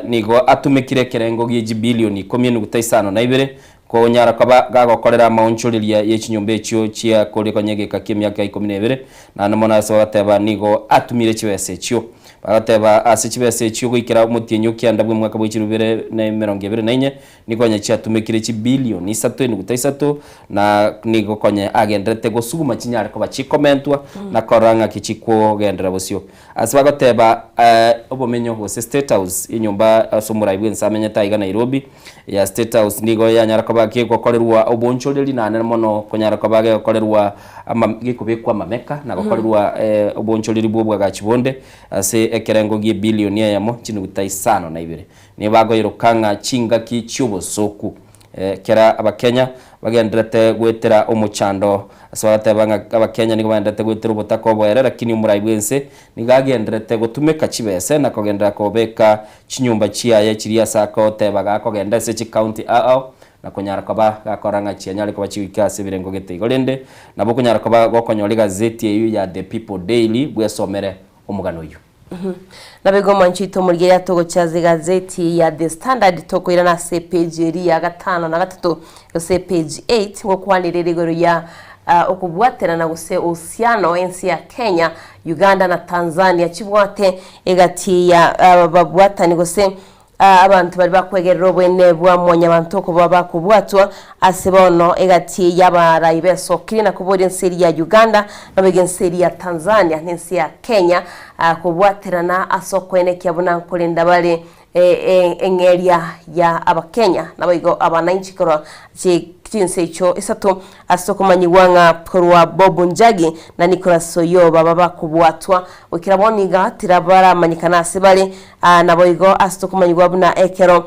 nigo atumekire ekerengo gie chibilioni ikomi enuguta isano na ibere, konyara koba gagokorera amaonchoreria ye chinyomba echio chia koria konya egeka ki'emiaka ikomi na ebere, naende mono ase bagateba nigo atumire chibesa echio. Bagateba ase chibesa echio goikera omotienyi o kianda bw'omwaka bwe chilifu ibere na emerongo ebere na inye, Nigo onye chiatumekire chibilioni isato enuguta isato, na nigo konye agendererete gosuguma chinyare koba chikomentwa na korora ng'aki chikogenderera bosio. Ase bagoteba obomenyo gose State House, enyomba ase omorai bw'ense amenyete aiga Nairobi, ya State House nigo yanyara koba kegokorerwa obonchoreri naende mono konyara koba gegokorerwa ama gekobekwa amameka na gokorerwa obonchoreri bwa obwagachi bonde ase ekerengo gi'ebilioni eyemo chinuguta isano na ibere. Nibagoiroka ng'a chingaki chi'obosooku, kera Abakenya bagendererete goetera omochando, ase bagateba ng'a Abakenya nigo bagendererete goetera obotaka oboere, lakini omorai bw'ense nigo agendererete gotumeka chibese na kogenderera kobeka chinyomba chiaye chiria ase akoteba gakogenda ase chicounty ao na konyara koba gakora ng'a chianyare koba chigoika ase ebirengo gete igo. Rende nabo okonyara koba gokonyora egazeti eyio ya The People Daily bwesomere omogano oyio. Naboigo omwancho oito omorigereria togochia ase egazeti ya The Standard tokoirana ase epage eria ya gatano na gatato gose page 8 ngokwanera ere igoro ya okobwaterana gose uhusiano ense ya Kenya, Uganda na Tanzania chibwate egati ya ababwatani gose Abanto baria bakwegerera obwene bwa Mwanyabanto okoba bakobwatwa ase bono egati y'abarai besokirie na koboria ense eria ya Uganda naboigo ense eria ya Tanzania na ense ya Kenya kobwaterana ase okoenekia buna nkorenda bare eng'eria ya Abakenya naboigo abanainchi korwa chinse echio isato ase okomanyigwa ng'a korwa Bob Njagi na Nicholas Oyoo baba bakobwatwa goikera bono iga tirabaramanyekana ase bare Aa naboigo ase tokomanyigwa buna ekero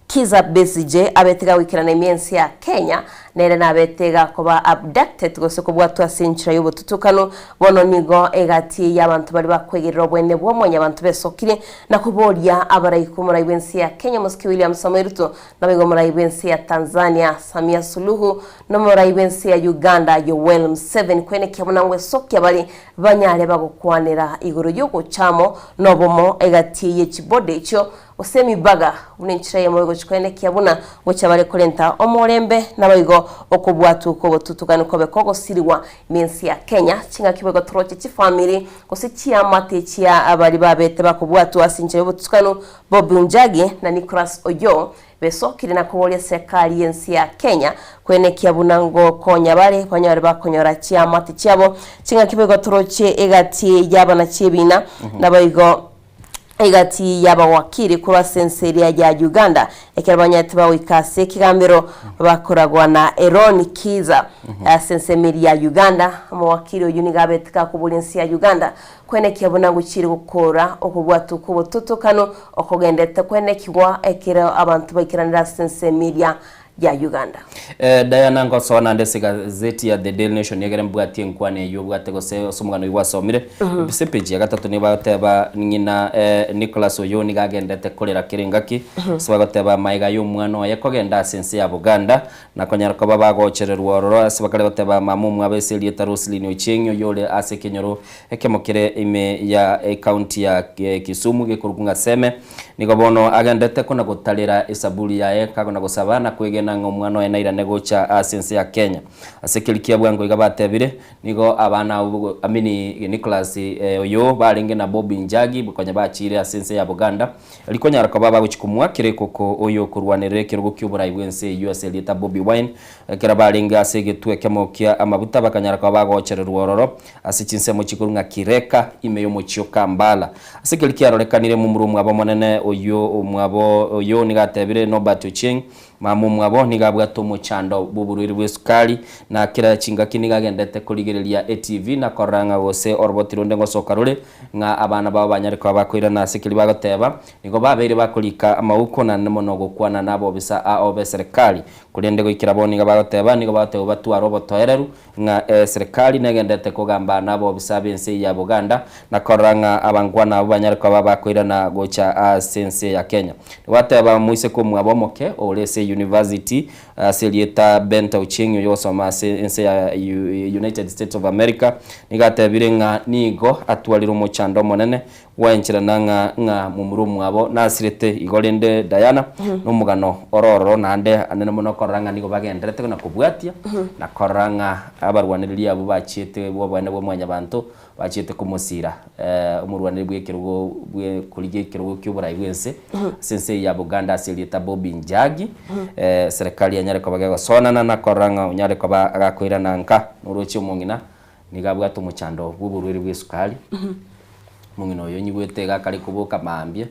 Kizza Besigye abete gagoikerana ime ense ya Kenya, nere nabete gakoba abducted gose kobwatwa ase enchera y'obotutukanu, bono nigo egati y'abanto baria bakwegerera obwene bwa mwanyabanto besokire na koboria abaraiko omorai bw'ense ya Kenya Omosike William Samoei Ruto naboigo omorai bw'ense ya Tanzania Samia Suluhu nomorai bw'ense ya Uganda Yoweri Museveni kwenekia buna ngwesokia bare banyare bagokwanera igoro y'ogocha amo nobomo egati ye chiboda echio, gose emibaga, buna enchera eyemo egochia koenekia buna gocha bare korenta omorembe, naboigo okobwatwa kw'obotutukanu kobe kogosirigwa nense ya Kenya, chingaki boigo toroche chifamiri gose chiamate chia baria babete bakobwatwa ase enchera y'obotutukanu, Bobi Njagi na Nicholas Oyoo Besokire na koboria serikali y'ense ya Kenya koenekia buna ngokonya bare banyore bakonyora chiamate chiabo ching'aki boigo toroche egati y'abana chi'ebina naboigo. Egati y'abawakiri korwa ase ense eria ya Uganda ekero banyarete bagoika ase ekegambero bakoragwa na Eron Kiiza ase ensemo eria ya Uganda. Omowakiri oyio nigo abete gakoboria ense ya Uganda kwenekia buna gochiire gokora okobwatwa kw'obototokano okogenderete kwenekigwa ekero abanto baikeranire ase ensemo eria ya Uganda. Eh, Diana ngosoa naende ase egazeti ya The Daily Nation egere mbwatie enkwana eyio obwate gose ase omogano oyio gwasomire. Ase epeji ya gatato nigo bagoteba ng'ina eh, Nicholas oyo nigo agendete korera kera engaki ase bagoteba amaega y'omwana oye kogenda ase ense ya Buganda na konyara koba bagochererwa ororo ase bakare goteba mama omwabo ase erieta Roselyn Ochieng oyio ore ase ekenyoro ekemo kere ime ya ecounty ya Kisumu gekorokwa ng'a Seme. Nigo bono agendete kona-gotarera esaburi yaye, kagona-gosaba na kwegena ng'a omwana oye nairane gocha ase ense ya Kenya. Ase keria kia bwango iga batebire, nigo abana abwo amini Nicholas oyo barenge na Bobby Njagi konya bachiire ase ense ya Buganda, erio konyara koba bagochia komoakera ekoko oyo okorwanerera ekerogo ki'oborai bw'ense eyio ase erieta Bobi Wine. Ekero barenge ase egetwe ekemo kia amabuta bakanyara koba bagochererwa ororo ase chinsemo chikorwa ng'a Kireka ime y'omochie o Kampala. Ase keria kiarorekanire momura omwabo omonene oyio omwabo oyo nigo atebire Nobert Ochieng, mama omwabo nigo abwate omochando bw'oborwaire bw'esukari na kera chingaki nigo agendete korigereria etv na korora ng'a gose oroboti ronde ngosoka rore ng'a abana babo banyare koba bakoirana ase keria bagoteba. Nigo babeire bakorika amauko naende mono gokwana nabobisa ao b'eserekari. Korende goikera bono nigo bagoteba nigo bagotebwa batware obotoereru ng'a eserekari negenderete kogamba nabobisa b'ense ya Buganda, na korora ng'a abangwana abwo banyare koba bakoirana gocha ase ense ya Kenya. Nigo ateba moiseke omwabo omoke ore ase university ase erieta Benta Ochieng oyogosoma ase ense ya United States of America, nigo atebire ng'a nigo atwarire omochando omonene Gwaencherana ng'a ng'a momura omwabo nasirete igo rende Diana nomogano ore ororo naende anene mono korora ng'a nigo bagenderete na kobwatia na korora ng'a abarwanereri abwo bachiete bw'oboene bwa mwanyabanto bachiete komosira omorwanereri bw'ekerogo bwe korigia ekerogo ki'oborai bw'ense ase ense eye ya Buganda ase erieta Bobby Njagi serikali enyare koba gegosonana na korora ng'a onyare koba agakoirana nka noroche omong'ina Nigo abwate omochando bw'oborwaire bw'esukari, omong'ina oyo onyigwete iga akare koboka mambia,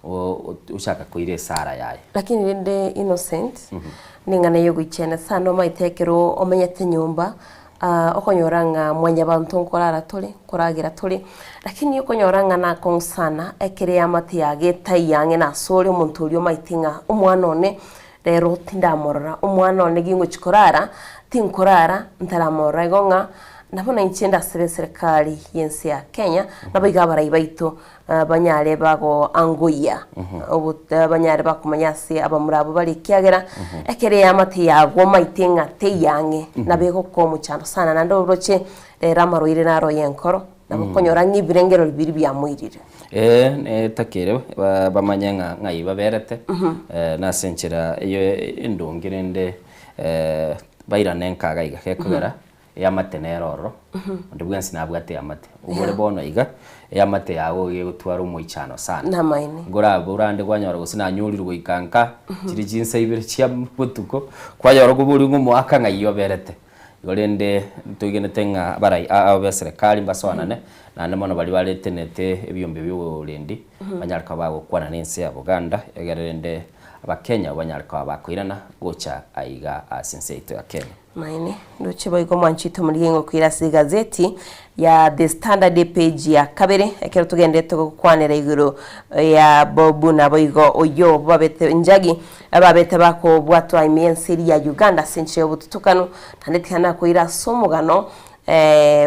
ochaka koira esara yaye. Lakini rende Innocent, neng'ana yogoichana sana omanyete ekero omenyete nyomba, okonyora ng'a mwanyabanto nkorara tore, nkoragera tore, lakini okonyora ng'a nakong'u sana ekero eamate yago etaiyo ang'e nasore omonto oria omanyete ng'a omwana one Rero tindamorora omwana one gingochia korara, tinkorara ntaramorora igo ng'a nabo nainche ndasebe eserekari y'ense ya Kenya, nabo iga abarai baito banyare bagoangoyia banyare bakomanya ase abamura abwo bare ekiagera ekero eamate yagwo omaete ng'a teiyo ang'e nabo egokoa omochando sana naende oroche rero amarwaire naro ya enkoro nabo okonyora ng'a ebirengereri biria biamoirire. Ee, netakire bamanye ng'a ng'ai baberete, na ase enchera eyio endonge rende bairane nka iga iga, gekogera eamate nere ororo, onde bwensi nabwate eamate. Obore bono iga, eamate yago iga egotwara omoichano sana. Namaene. Nkorabe orande kwanyora gose nanyorirwe goika nka, chire chinsa ibere chia botuko, kwanyora okoboria ng'a omoaka ng'ai oberete. Igo rende ntoigenete ng'a abarai ao b'eserekari mbasoanane, naende mono baria baretenete ebiombe bi'oborendi, banyare koba bagokwana nense ya Buganda, egere rende Abakenya abwo banyare koba bakoirana gocha aiga ase ense yaito ya Kenya. Maene, ndoche boigo mwanchete omorigia ing'okoira ase egazeti ya The Standard epage ya kabere, ekero togenderete gokwanera igoro ya Bob naboigo oyio babete Njagi Ababete bakobwatwa ime y'ense eria ya Uganda ase enchera y'obotutukanu, naende tihana koira ase omogano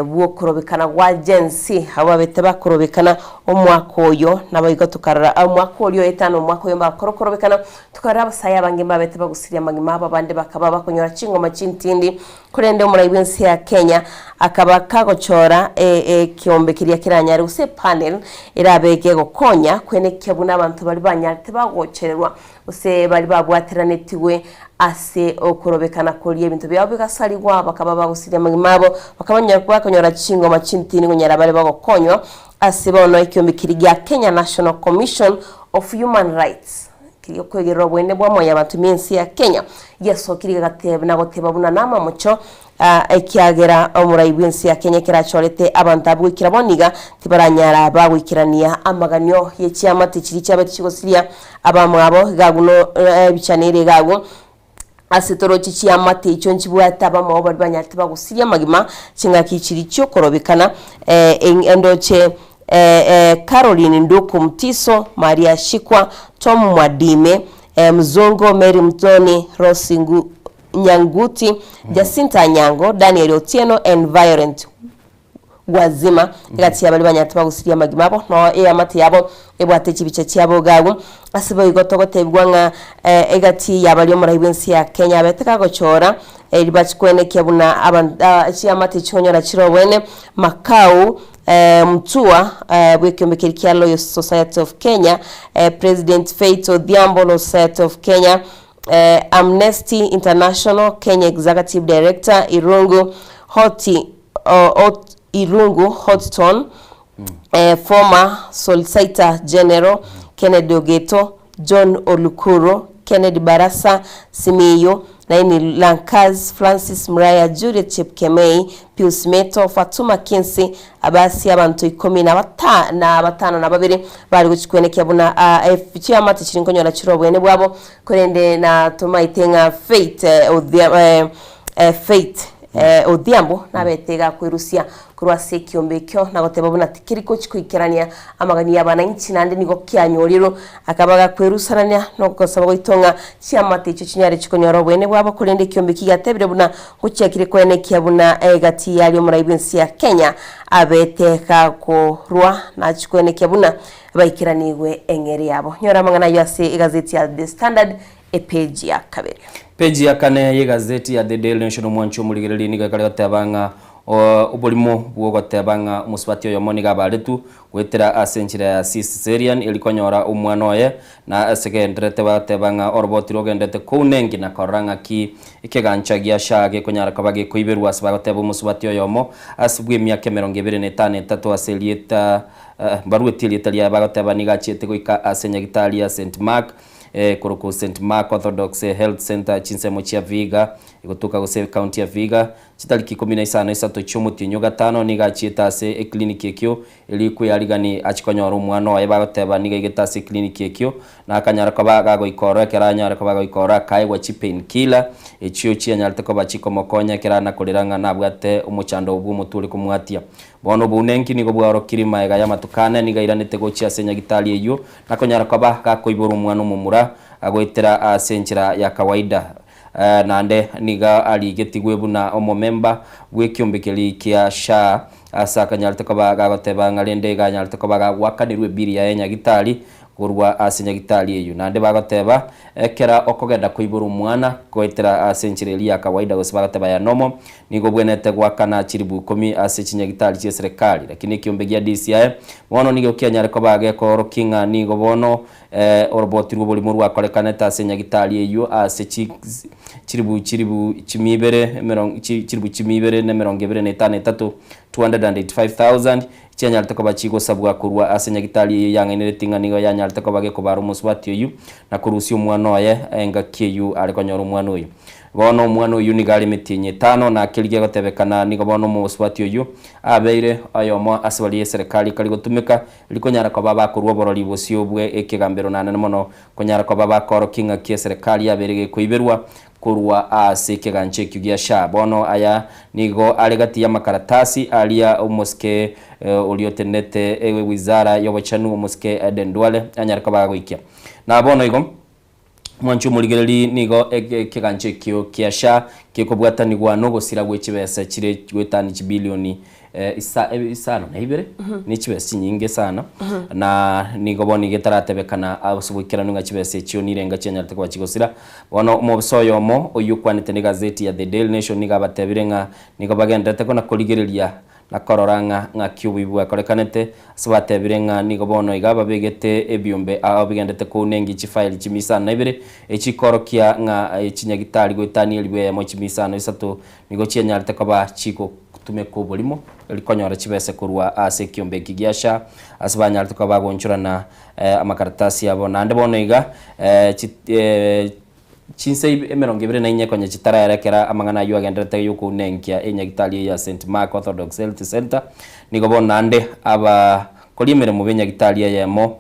bw'okorobekana gwa Gen Z, abwo babete bakorobekana omwaka oyo, naboigo tokarora omwaka oria oetana omwaka oyo mbakora okorobekana, tokarora abasae abange mbabete bagusiria amagima abo abande bakaba bakonyora chingoma chintindi, korende omorai bw'ense ya Kenya akaba kagochora ekeombe keria keranyare gose epanel erabe gegokonya kwenekia buna abanto baria banyarete bagochererwa Gose baria babwateranetigwe ase okorobekana koria ebinto biabo bigasarigwa, bakaba bagosiria amagima abo, bakaba bakonyora chingoma chintini konyara bare bagokonywa ase bono ekiombe keria gia Kenya National Commission of Human Rights. Keria okwegerera obweene bwa mwanyabanto ime ense ya Kenya giasokirie gegateba na goteba buna namamocho ekiagera omorai bw'ense ya Kenya ekero achorete abanto abwo goikera bono iga tibaranyara bagoikerania amaganio ye chiamate chiria chiabete chigosiria abamwabo iga agwo no ebichana ere iga agwo ase toroche chiamate echio nchibwate abamwabo baria banyarete bagosiria amagima chingaki chiria chiokorobekana endoche Caroline Nduku Mutiso, Maria Shikwa, Tom Mwadime, Mzungu, Mary Mutoni, Rose Nyanguti, Jacinta Anyango, Daniel Otieno and Violent Gwazima egati ya baria banyarete bagusiria amagima abo no eamate yabo ebwate chibicha chiabo iga agwo. Ase boigo togotebigwa ng'a egati ya baria omorai bw'ense ya Kenya abete kagochora eri bachikwenekia buna chiamate chionyora chire obwene Makau Mutua bw'ekeombe keria kia Loyal Society of Kenya, President Faith Odhiambo Law Society of Kenya, Amnesty International Kenya Executive Director Irungu Hoti, Irungu Houghton, former Solicitor General Kennedy Ogeto, John Olukuru, Kennedy Barasa Simiyu, Naini Lankaz, Francis Muraya, Juliet Chepkemei, Pius Meto, Fatuma Kinsi, Abasi abanto ikomi na bata na batano na babere bare gochia kwenekia buna chiamate chiri nkonyora chire oboene bwabo, korende na tomaete ng'a Faith Faith Odhiambo nabete iga kwerusia korwa ase ekiombe ekio na goteba buna tikeri gochia koikerania amagani y'abananchi naende nigo kianyorirwe. Akaba gakwerusanania nogosaba gwaito ng'a chiamate echio chinyare chikonyora oboene bwabo korende ekiombe eki giatebire buna ngochiakire koenekia buna egati yaria omorai bw'ense ya Kenya abete gakorwa nachie koenekia buna baikeranigwe eng'eria yabo. Nyora amang'ana ayio ase egazeti ya The Standard epeji ya kabere. Peji ya kane y'egazeti ya The Daily Nation omwanchi omorigereria nigo ekare goteba ng'a oborimo bw'ogoteba ng'a omosubati oyomo nigo abaretwe goetera ase enchera ya cesarean eri konyora omwana oye na ase genderete bagoteba ng'a oroboti rogendete kounengi na korora ng'aki ekegancha gia SHA gekonyara koba gekoiberwa ase bagoteba omosubati oyomo ase bw'emiaka emerongo ebere na etano etato ase erieta mbarueti erieta riaye bagoteba nigo achiete goika ase nyagitari ya St Mark Korokwo St Mark Orthodox Health Centre chinsemo chia Vihiga, egotoka gose ecounty ya Vihiga, chitariki ikomi na isano isato chi'omotienyi o gatano nigo achiete ase eclinic ekio erio kwearigani achie konyora omwana oye bagoteba nigo aigete ase eclinic ekio na akanyara koba gagoika ororo ekero anyare koba agoika ororo akaegwa chi pain killer echio chianyarete koba chikomokonya ekero anakorera ng'a nabwate omochando bw'omotwe ore komwatia. Bono obounenki nigo bwaorokirie maega y'amatuko ane nigo airanete gochia ase nyagitari eyio Nakonyara koba gakoiborwa omwana omomura goetera ase enchera ya kawaida, naende nigo arigetigwe buna omomemba bw'ekiombe keria kia SHA ase akanyarete koba gagoteba ng'a rende iga anyarete koba gagoakanerwa ebiri yaye nyagitari korwa ase nyagitari eyio. Naende bagoteba ekera okogenda koibora omwana goetera ase enchera eria ya kawaida gose bagoteba ya normal Nigo obwenerete goakana chilifu ikomi ase chinyagitari chi'eserekari. Lakini ekiombe gia DCI bono nigo kianyare koba gekoorokia ng'a nigo bono oroboti rw'oborimo rwakorekanete ase enyagitari eyio ase chilifu chilifu chimia ibere emerongo chilifu chimia ibere na emerongo ebere na etano etato, 285,000, chianyarete koba chigosabwa korwa ase enyagitari eyio yang'aineretie ng'a nigo yanyarete koba gekobara omosubati oyio na korusia omwana oye engaki eyio are konyora omwana oyo. Bono omwana oyio nigo are emetienyi etano, na kerigia gotebekana nigo bono omosubati oyio abeire oyomo ase baria eserekari ekari gotumeka, rikonyara koba bakorua oborori bosio bwe ekegambero nanene mono konyara koba bakorokia ng'aki eserekari yabeire gekoiberwa korwa ase ekegancha ekio gia SHA. Bono aya nigo are gati y'amakaratasi aria omosike oria otenenete ewizara y'obochenu omosike Aden Duale anyare koba agoikia. Na bono igo. Mwanche omorigereria nigo ekegancho ekio kia SHA gekobwatanigwa nogosira gwe chibesa chire goetania chibilioni isano na ibere ne chibesa chinyinge sana na nigo bono iga etaratebekana ase oboikeranu ng'a chibesa echio nirenga chianyarete koba chigosira. Bono omobisa oyomo oyio okwanete ne egazeti ya The Daily Nation nigo abatebire ng'a nigo bagendererete kona korigereria Na korora ng'a ng'aki oboibi bwakorekanete, ase batebire ng'a nigo bono iga babegete ebiombe ao bigendete kouna engi chifaeli chimia isano na ibere, echikorokia ng'a chinyagitari goetania elifu eyemo chimia isano isato nigo chianyarete koba chigo. gotumeka oborimo eri konyora chibese korwa ase ekiombe eki gia SHA ase banyarete koba bagoonchorana amakaratasi abo. Naende bono iga chinsa emerongo ebere na inye konya chitaraerekera amang'ana ayio agenderete y'okounenkia enyagitari eye ya St Mark Orthodox Health Centre, nigo bono naende abakori emeremo b'enyagitari eyemo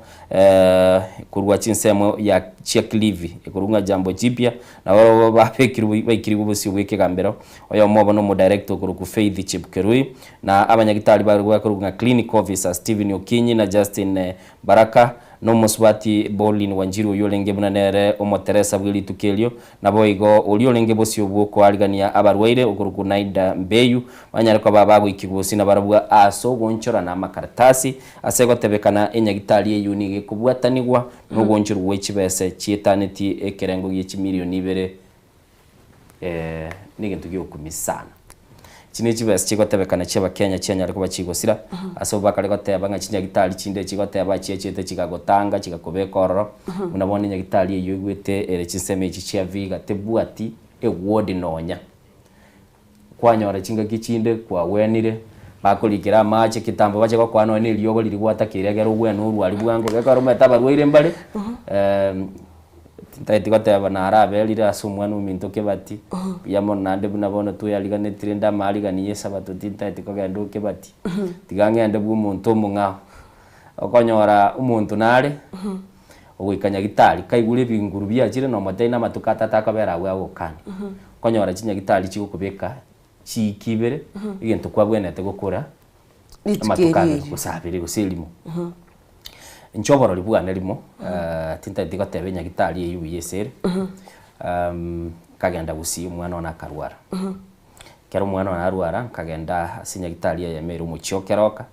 korwa chinsemo ya chia Kilifi ekorwa ng'a Jambo Jipya nabo babekirwe baikirigwe bosio bw'ekegambero. Oyomo obo nomodirector okorokwa Faith Chepkerui na abanyagitari bare bakorokwa ng'a clinical officer Stephen Okinyi na Justin Baraka na omosubati Pauline Wanjiru oyio orenge buna nere omoteresa bwe rituko erio, naboigo oria orenge bosio bw'okoarigania abarwaire okorokwa Naida Mbeyu banyare koba bagoikigwa bosio nabarabwo ase ogoonchorana amakaratasi ase egotebekana enyagitari eyio nigo ekobwatanigwa nogoonchorwa gwe chibese chietanetie ekerengo gie chimilioni ibere negento giokumia sana. Echi ne chibesa chigotebekana chi'Abakenya chianyare koba chigosira, ase obwo bakare goteba ng'a chinyagitari chinde chigoteba chiachete chigagotanga chigakobeka ororo, buna bono enyagitari eyio oigwete ere chinsemo echi chia Vihiga tebwati eward nonya. Kwanyora chingaki chinde kwagwenire, bakorikera amache kitambo bache gokoa nonya na eriogo riria gwatakeire ekero ogwene orwari bwango, gekogera omanyete abarwaire mbare. Tintageti goteba naraberire ase omwana ominto Kebati, mbuya mono naende buna bono tweyariganetie rende amaarigani y'esabato tintageti kogenda o Kebati, tiga ng'ende bwa omonto omong'ao. Okonyora omonto nare, ogoika nyagitari, kaigure ebinguru biachire nomotebia na amatuko atato akobera abwo agokania. Okonyora chinyagitari chigokobeka chiiki ibere, egento kwabwenerete gokora, Rituko amatuko erio abere erio. gose abere gose erimo. Inche oborori bwane rimo, tintageti goteba enyagitari eyio buya ase ere, nkagenda gusii omwana one akarwara. Ekero omwana one arwara, nkagenda ase enyagitari eyemo ere omochie o Keroka,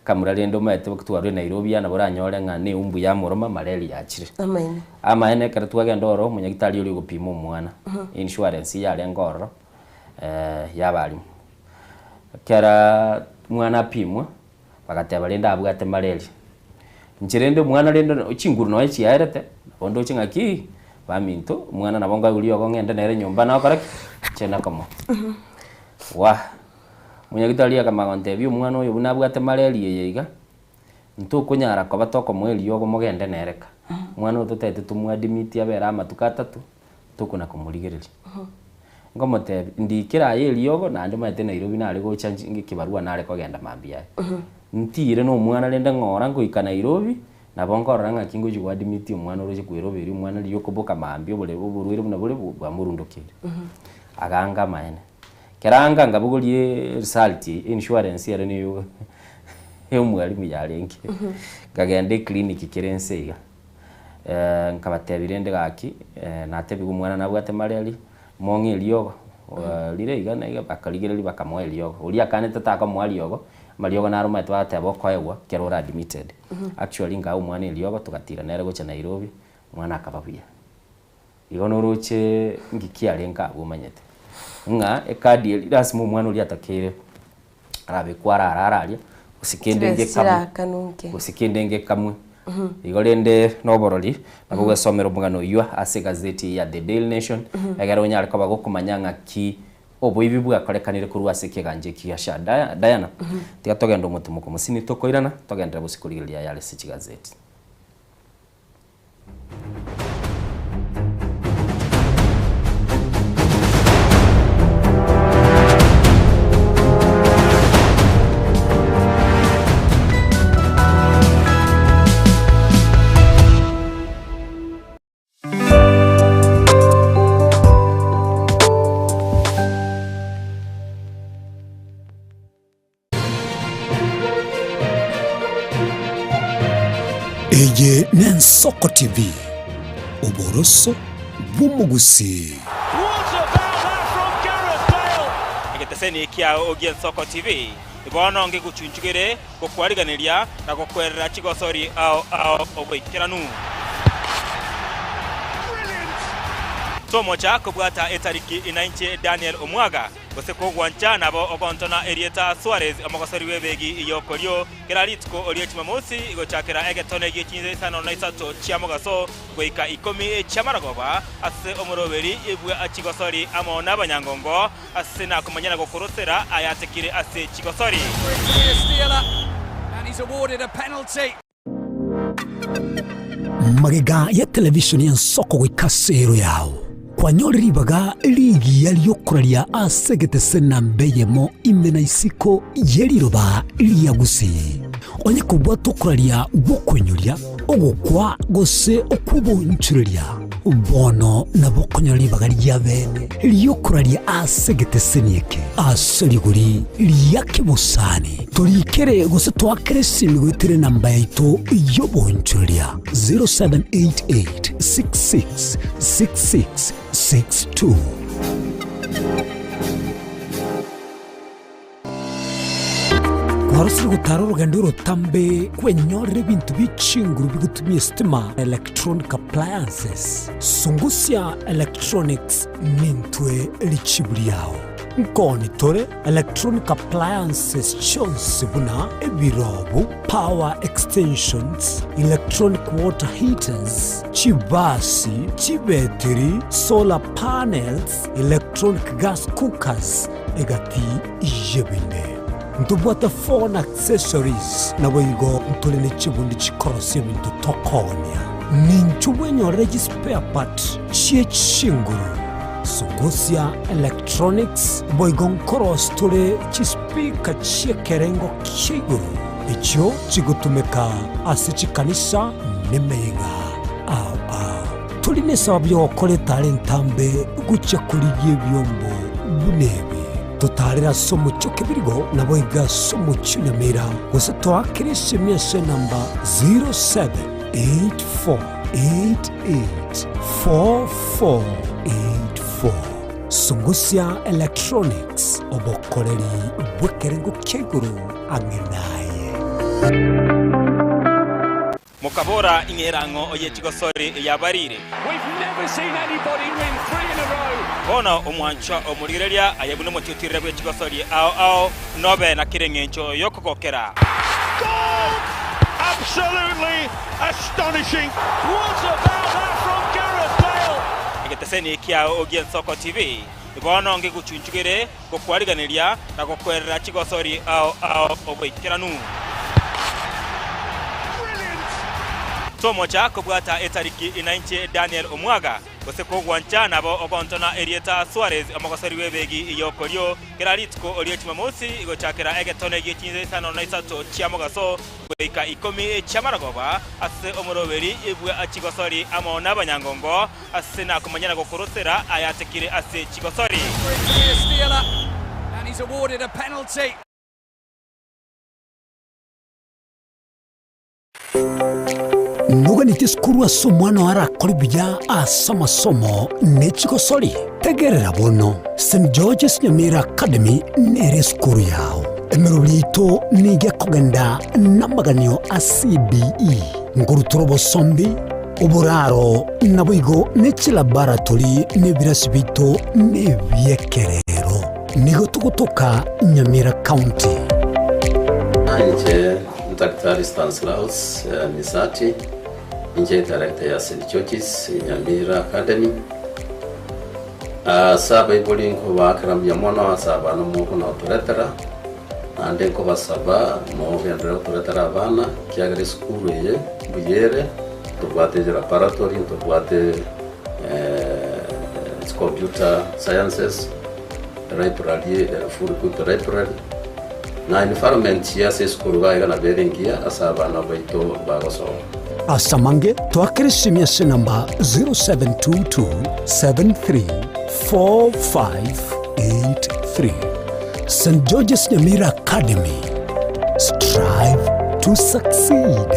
nkamura rende omanyete twarure Nairobi aa nabo oranyore ng'a na eumbu yamoroma malaria yachire. Amaene. Amaene ekero twagenda ororo, omonyagitari oria ogopima omwana, insurance yarenge ororo, y'abalimu. Ekero omwana apimwa, bagateba rende abwate malaria. Inche rende omwana rende chinguru nonye chiaerete, nabo ndoche ng'a ki, baminto, omwana nabo nkoigwa riogo ng'ende nere nyomba nokora ki? Nche nakomoa. Wah! Omonyagitari akamanya gontebia omwana oyo buna abwate malaria eye iga, ntokonyara koba tokomoa eriogo mogende nere ka. Omwana oyo totaete tomoadmit abere amatuko atato, tokona komorigereria. Nkomotebia, ndikere aye eriogo naende omanyete Nairobi nare gocha nchi ekibarua nare kogenda mambia aya. Ntiire na omwana rende ng'ora ngoika Nairobi, nabo nkorora ng'aki ngochia goadmit omwana oroche kweroberia omwana riria okoboka mambia obore oborwaire buna bore bwamorundokeire. Aganga amaene. Kera anga nkabogoria result eye, insurance ere niyo ya omwalimu yarenge. Nkagenda eclinic kere inse iga. Nkabatebia rende gaki, natebiwe omwana nabwate malaria, mong'e eriogo rire iga na iga, bakarigereria bakamoa eriogo. Oria akanete takomoa riogo, amariogo naro omanyete bagateba okoegwa ekero ore admitted. Actually nkaa omwana eriogo togatira nere gocha Nairobi, omwana akaba buya. Igo noroche ngiki arenge abwo omanyete, ng'a ekadi eria lasima omwana oria atakeire arabekwe arare araria, gose kende Chibesa ngekamwe, chirakanunke. gose kende ngekamwe. Igo rende noborori, nabo gwesomera omogano oyio ase egazeti eye ya The Daily Nation, egere onyare koba gokomanya ng'aki oboibi bwakorekanire korwa ase ekegancha eki gia Sha Diana. Tiga togende omotimoko mosini tokoirana, togenderere gose korigereria ayare ase chigazeti. Eye n'Ensoko TV, oboroso bw'omogusii. Egeteseni kiao gi'Ensoko TV bono ngegochunchugere gokwariganeria na gokwerera chigosori ao ao oboikeranu. Tomocha kobwata etariki inainche Daniel Omwaga, gose kogwancha nabo ogontona erieta Suarez omogosori bw'ebegi y'okorio kera rituko rie Jumamosi gochakera egetone gie chinsa isano na isato chia mogaso goika ikomi chi'amaragoba ase omoroberi bwa chigosori amo nabanyangongo ase nakomanya na gokorosera ayatekire ase chigosori. Magega ya televisheni y'ensoko goika ase ero yao, kwanyorire ribaga rigiya ri'okoraria ase egetese namba eyemo ime na isiko ye riroba ria Gusii. Onye kobwate okoraria gw'okoinyoria, ogokwa gose okw'obonchureria, bono nabo okonyora ribaga ri'abeene ri'okoraria ase egeteseni eke ase rigori ria kebosani. Torikere gose toakere esimi goetera enamba yaito y'obonchoreria 0788 66 66 62. Kwarosire gotara orogendo orotambe kwenyorera ebinto bie chinguru bigotumia esitima, electronic appliances. Sungusia Electronics nintwe richibu riao. Nkoni tore electronic appliances chionsi buna ebirobu, power extensions, electronic water heaters, chibasi, chibetiri, solar panels, electronic gas cookers, egati y'ebinde. Ntobwate phone accessories, naboigo ntore ne chibundi chikorosia ebinto tokoonia. Ninchu bwenyorere chispare part chie chinguru, Sungusia Electronics, boigo nkorosia tore chispeaker chi'ekerengo kia igoro echio chigotumeka ase chikanisa nemeyega ao ao. Tori nesababu y'ogokora etara entambe gochia korigia ebiombo buna ebi. Totaarere ase omochie o Kebirigo, naboigo ase omochie o Nyamira, gose toakere esemi ase enamba 0784884484. Sungusia Electronics, obokoreri bw'ekerengo kia igoro ang'e naye. Mokabora, Ing'era ng'o oye chigosori yabarire? Bono omwanchwa omorigereria aye buna omotiutirire bwe chigosori ao ao, nobe na kera engencho y'okogokera. Egeteseni kiao gi'Ensoko TV bono ngegochunchugere gokwariganeria na gokwerera chigosori ao ao oboikeranu. Tomocha kobwata etariki inainche Daniel Omwaga, gose kogwancha nabo ogontona erieta Suarez omogosori bw'ebegi y'okorio kera rituko rie Jumamosi gochakera egetone gie chinsa isano na isato chia mogaso goika ikomi chi'amaragoba ase omoroberi bwa chigosori amo nabanyangongo Ase nakomanya na gokorosera ayatekire ase chigosori. Noganetie sukuru ase omwana oo arakore buya ase amasomo ne chigosori? Tegerera bono, St George's Nyamira Academy nere esukuru yao. Emeroberi yaito nigo ekogenda namaganio a CBE, nkorutora obosombi, Oboraro naboigo ne chilaboratory na ebirasi biaito nebi'ekerero. Nigo togotoka Nyamira County. Inche Daktari Stanislaus Misati, inche director ya St George's Nyamira Academy. Ase abaibori nkobaakera mbuya mono ase abana mokonotoretera, naende nkobasaba mogenderere gotoretera abana, ekiagera esukuru eye mbuya ere, ntobwate laboratory, ntobwate computer sciences, library, full equipped library, na environment ase esukuru iga iga nabo ere engiya ase abana baito bagosoma. Ase amange, toakere esimi ase enamba 0722734583. St George's Nyamira Academy, strive to succeed.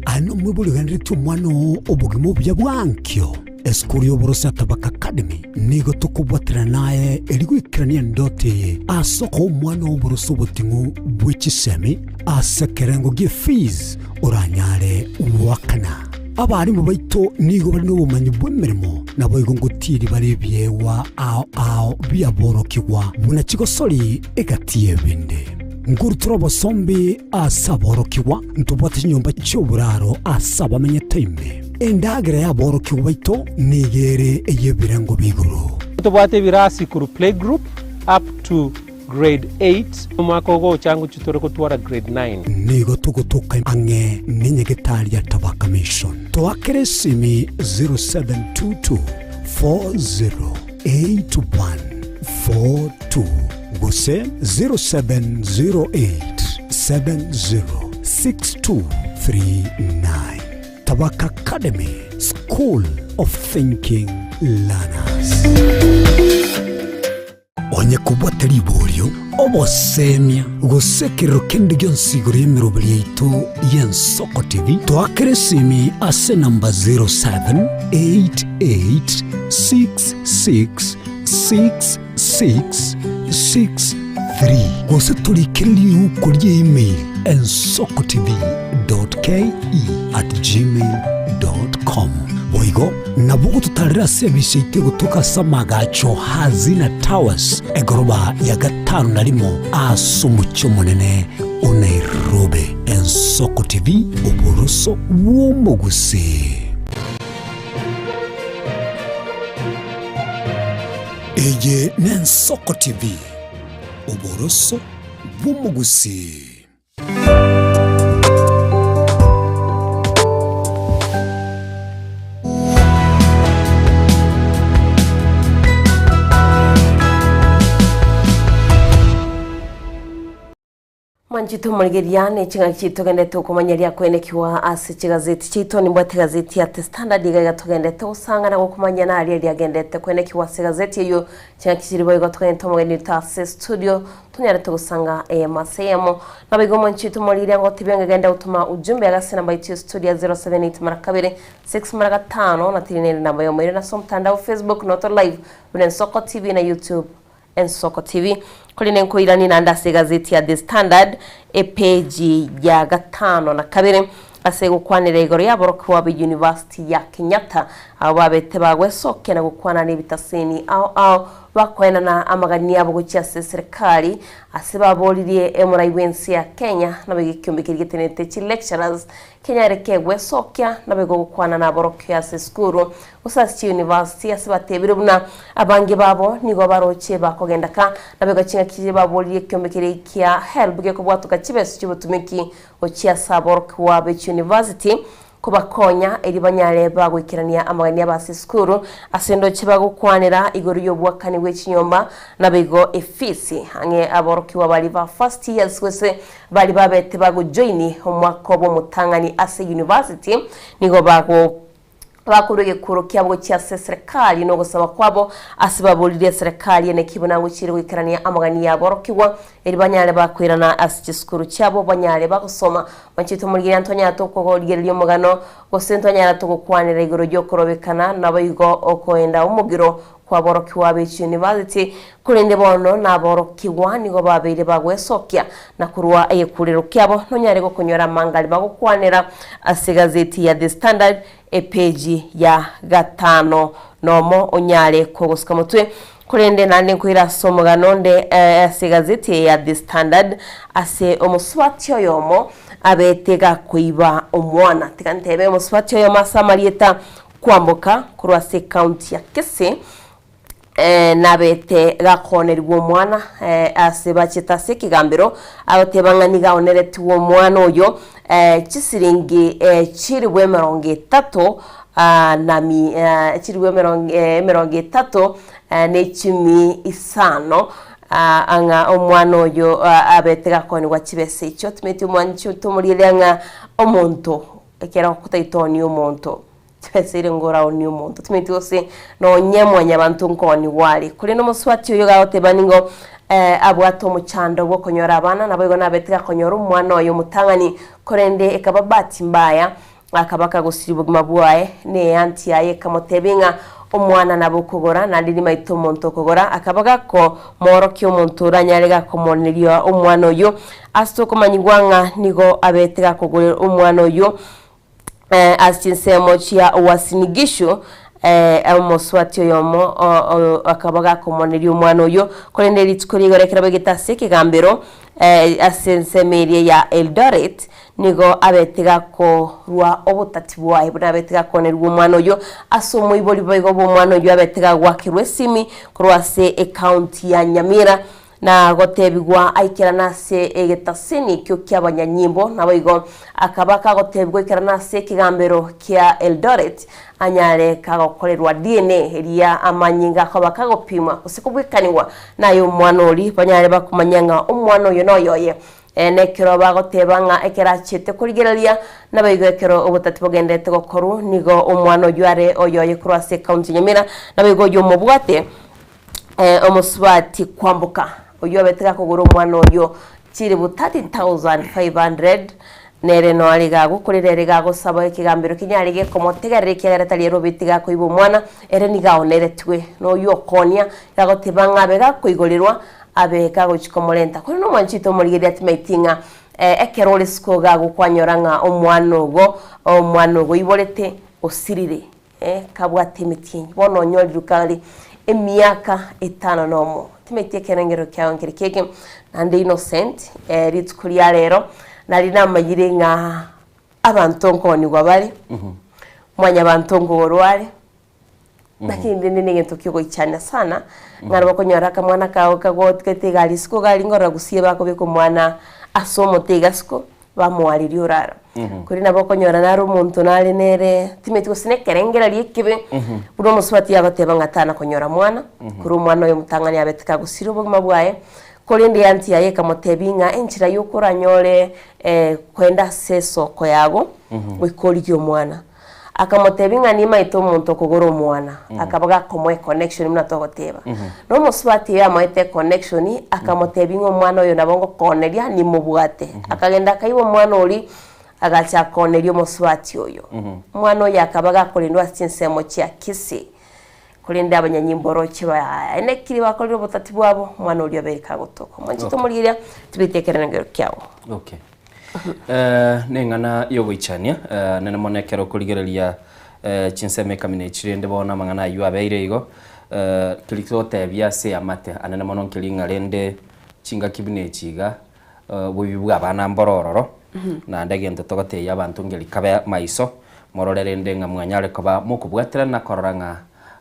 Aye nomwibori ogenderetie omwana oo obogima obuya bwa ankio. Esukuru y'oboroso ya Tabaka Academy nigo tokobwaterana naye erio goikerania endoto eye ase okoa omwana oo oboroso oboting'u bwe chisemi ase ekerengo gie fees oranyare goakana. Abarimu baito nigo bare nobomanyi bw'emeremo, naboigo ngotieri bare ebiegwa ao ao biaborokigwa buna chigosori egati y'ebinde. Nkorutora obosombi ase aborokigwa, ntobwate chinyomba chi'oboraro ase abamenyete ime. Endagera y'aborokigwa baito nigo ere ey'ebirengo bia igoro. Ntobwate ebirasi korwa playgroup up to grade 8, omwaka ogocha ngochia tore gotwara grade 9. Nigo togotoka ang'e nenyagetari ya Tabaka Mission. Toakere esimi 0722 408142 gose 0708 706239. Tabaka Academy, School of Thinking Learners. Onye kobwate riborio, obosemia, gose ekerero kende gionsi igoro y'emeroberi yaito y'Ensoko TV, toakere esimi ase enamba 0788666663 gose torikere riuko rie email ensokotv.ke@gmail.com. Boigo nabo ogototarera ase ebisa yaito egotoka ase amagacho Hazina Towers, egoroba ya gatano na rimo ase omochie omonene o Nairobi. Ensoko TV, oboroso bw'omogusii. Eye n'Ensoko TV, oboroso bw'omogusii. Mwanchete omorigereria ne ching'aki chitogendete okomanya riakoenekiwa ase chigazeti chiaito nimbwate egazeti ya The Standard iga iga togendete gosang'ana gokomanya naria riagendete koenekiwa ase egazeti eyio ching'aki chiri boigo togendete omogeni oito ase studio tonyarete gosanga eyemo ase eyemo Naboigo mwanchete omorigereria ngotebia ng'a genda gotoma ujumbe ase enamba yaito ya studio ya 078 mara kabere 6 mara gatano na tiri nere namba yomoirani ase omotandao Facebook noto live buna Ensoko TV na YouTube Ensoko TV. Korende nkoiranie naende ase egazeti ya The Standard epeji ya gatano na kabere ase egokwanera igoro y'aborokigwa be University ya Kenyatta abwo babete bagwesokia na gokwana nebitaseni ao ao bakoenana amagani abo gochia ase eserekari ase baboririe emorai bw'ense ya Kenya naboigo ekiombe keria getenenete chi lecturers Kenyare kegwesokia naboigo gokwana naborokio ase esukuru, gose ase chiuniversity, ase batebire buna abange babo nigo baroche bakogenda ka, naboigo chingaki chiria baboririe ekiombe keria kia HELB gekobwatoka chibesa chiobotumiki gochia ase aborokigwa be chiuniversity kobakonya erio banyare bagoikerania amagani abo ase esukuru ase ndoche bagokwanera igoro y'oboakani bwe chinyomba naboigo efisi ang'e aborokigwa baria ba first years gose Baria babete bagojoini omwaka obo omotang'ani ase university nigo bago bakorwa egekuro kiabo gochia ase eserekari na ogosaba kwabo ase baboririe eserekari eneki buna ngochiire goikerania amagani y'aborokigwa erio banyare bakoirana ase chisukuru chiabo banyare bagosoma. Mwanchete omorigereria ntwanyara tokorigereria omogano gose ntwanyara togokwanera igoro y'okorobekana naboigo okoenda omogiro Kwaborokigwa be chiunivasiti, korende bono naborokigwa nigo babeire bagwesokia, na korwa egekurero kiabo nonyare gokonyora amangari bagokwanera ase egazeti ya The Standard epeji ya gatano nomo onyare kogosuka motwe. Korende naende nkoira ase omogano onde ase egazeti eye ya The Standard ase omosubati oyomo abete gakoiba omwana. Tiga ntebe omosubati oyomo ase amarieta Kwamboka korwa ase ecounty ya Kisii nabete gakonerigwa omwana ase bachete ase ekegambero agoteba ng'a nigo aoneretigwe omwana oyo chisiringi chilifu emerongo etato na mi chilifu emerongo emerongo etato na echumi isano ang'a omwana oyo abete gakonerigwa chibesa echio. Timanyeti omwanchi otomorigereria ng'a omonto ekero ogotaitonia omonto. Chibesa ere ngoraonie omonto, timanyeti gose nonye mwanyabanto nkoonigwa are. Korende omosubati oyo gagoteba nigo abwate omochando bw'okonyora abana, naboigo nabete gakonyora omwana oye omotang'ani, korende ekaba bahati mbaya, akaba kagosiria obogima bwaye, na eanti yaye ekamotebia ng'a omwana nabo okogora, naende nimaete omonto okogora, akaba gakomoorokia omonto oranyare gakomoneria omwana oyio, ase tokomanyigwa ng'a nigo abete gakogorera omwana oyio Ase chinsemo chia Uasin Gishu, omosubati oyomo akaba gakomoneria omwana oyio, korende rituko rigoro ekero baigete ase ekegambero ase ensemo eria ya Eldoret, nigo abete gakorua obotati bwaye buna abete gakonerigwa omwana oyio ase omoibori boigo bw'omwana oyio abete gagoakerwa esimi korwa ase ecounty ya Nyamira. Na gotebigwa aikerane ase egetaseni ekio ki'abanyanyimbo, naboigo akaba kagotebigwa aikerane ase ekegambero kia Eldoret, anyare kagokorerwa DNA, eria amanyinga akoba kagopimwa gose kobwekanigwa nay'omwana oria, banyare bakomanya ng'a omwana oyo noyoye. Nekero bagoteba ng'a ekero achiete korigereria, naboigo ekero obotati bogenderete gokorwa, nigo omwana oyio are oyoye korwa ase ecounty ya Nyamira, naboigo oyio omobwate, Omosubati kwamboka oyio obete gakogora omwana oyio chilifu 13,500 nere noare gagokorera ere gagosaba ekegambero kenyare gekomotegerera ekiagera tari ere obete gakoiba omwana ere nigo aoneretwe noyio okoonia gagoteba ng'a abe gakoigorerwa abe gagochia komorenta. Korende omwanchete omorigereria atimaeti ng'a ekero ore isiko gagokwanyora ng'a omwana ogo omwana ogo oiborete osirire. Kabwate emetienyi, bono onyorirwe kare emiaka etano nomo. Timanyeti ekerengero kiao nkere keke, naende Innocent, rituko ria rero, nari namayire ng'a abanto nkoonigwa bare, mwanyabanto nkogorwa are, lakini rende na egento kiogoichania sana, ng'a nabo okonyora akamwana kao kagotigete egari isiko gari ngorora gusii bakobeka omwana ase omote iga isiko, bamoaririe orara. Korende nabo okonyora nare omonto nare nere timanyeti gose nekerengererio ekebe, buna omosubati agoteba ng'a tana konyora mwana, korwa omwana oyo omotang'ani abete kagosira obogima bwaye, korende eanti yaye ekamotebia ng'a enchera yokoranyore koenda ase esoko yago, goika origie omwana. Akamotebia ng'a nimaete omonto okogora omwana, akaba gakomoa econnection buna togoteba. Na omosubati oyo amoete econnection, akamotebia ng'a omwana oyo nabo ngokooneria nimobwate. Akagenda akaiba omwana oria, agacha akooneria omosubati oyo. Omwana oyo akaba gakorendwa ase chinsemo chia Kisii. Korende abanyanyimbo oroche baenekire bakorire obotati bwabo, omwana oria obeire kagotoka. Omwanchete omorigereria, tibeti ekerengerio kiao. Okay. Eh, neng'ana yogoichania eh, nene mono ekero okorigereria eh, chinsemo ekamina echi rende bono amang'ana ayio abeire igo eh, keri togotebia ase eamate anene mono nkeri ng'a rende chingaki buna echi iga eh, oboibi bwa abana mboro ororo naende egento togotebia abanto ngeri kabe maiso morore rende ng'a mwanyare koba mokobwaterana korora ng'a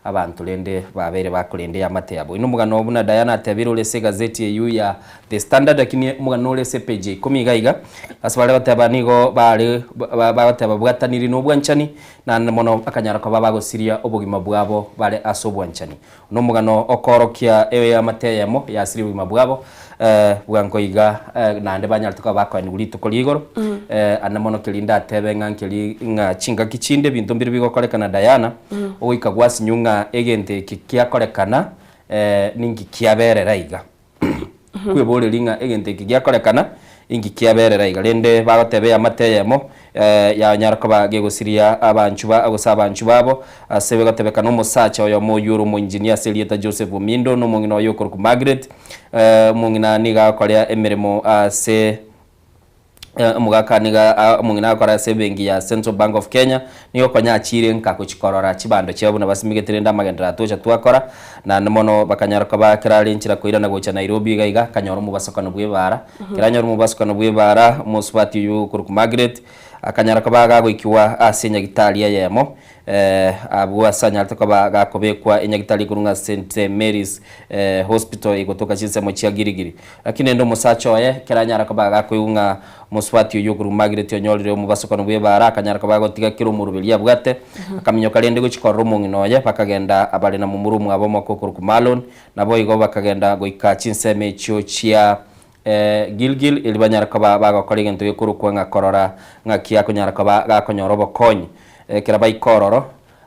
Abanto rende babeire bakorenda eamate yabo. Inwe omogano buna Diana atebire ore ase egazeti eyio ya The Standard, lakini omogano ore ase epeji ya ikomi iga iga, ase bare goteba nigo bare bagoteba bwataniri na obwanchani, naende mono bakanyara koba bagosiria obogima bwabo bare ase obwanchani. Nomogano okoorokia eamate eyemo yasirie obogima bwabo bwango iga naende banyarete koba bakoenigwa rituko ria igoro. Ande mono keria ndatebe ng'a nkeri ng'a chingaki chinde ebinto mbire bigokorekana Diana, ogoika gwasinywa ng'a egento eke kiakorekana ninki kiaberera iga. Kweboreria ng'a egento eke giakorekana inki kiaberera iga. Rende bagoteba eamate eyemo yanyara koba gegosiria abanchwa ba gose abanchwa babo ase gotebekana omosacha oyomo oyio ore omoengineer ase erieta Joseph Omindo na omong'ina oye okorokwa Margaret. Omong'ina nigo agokorea emeremo ase Omogaka nigo omong'ina agokora ase ebenki ya Central Bank of Kenya, nigo konya achiire nka gochia korora chibando chiabo buna basimegete rende amagenderero atocha twakora, naende mono bakanyara koba ekero are nchera koirana gocha Nairobi iga iga akanyora omobasokano bwa ebara. Ekero anyora omobasokano bwa ebara, omosubati oyio okorokwa Margaret, akanyara koba gagoikiwa ase enyagitari eyemo Abwo ase anyarete koba gakobekwa enyagitari igoro ng'a St Mary's Hospital egotoka chinsemo chia Girigiri. Lakini rende omosacha oye ekero anyara koba gakoigwa ng'a mosubati oyio okorwa Margaret onyorire omobasokano bw'ebaara akanyara koba agotiga kera omoroberi abwate, akaminyoka rende gochia korora omong'ina oye, bakagenda abare na momura omwabo omoke okorokwa Marlon, naboigo bakagenda goika chinsemo echio chia Gilgil, erio banyare koba bagokora egento gekorokwa ng'a korora ng'aki akonyara koba gakonyora obokonyi. Ekero baika ororo,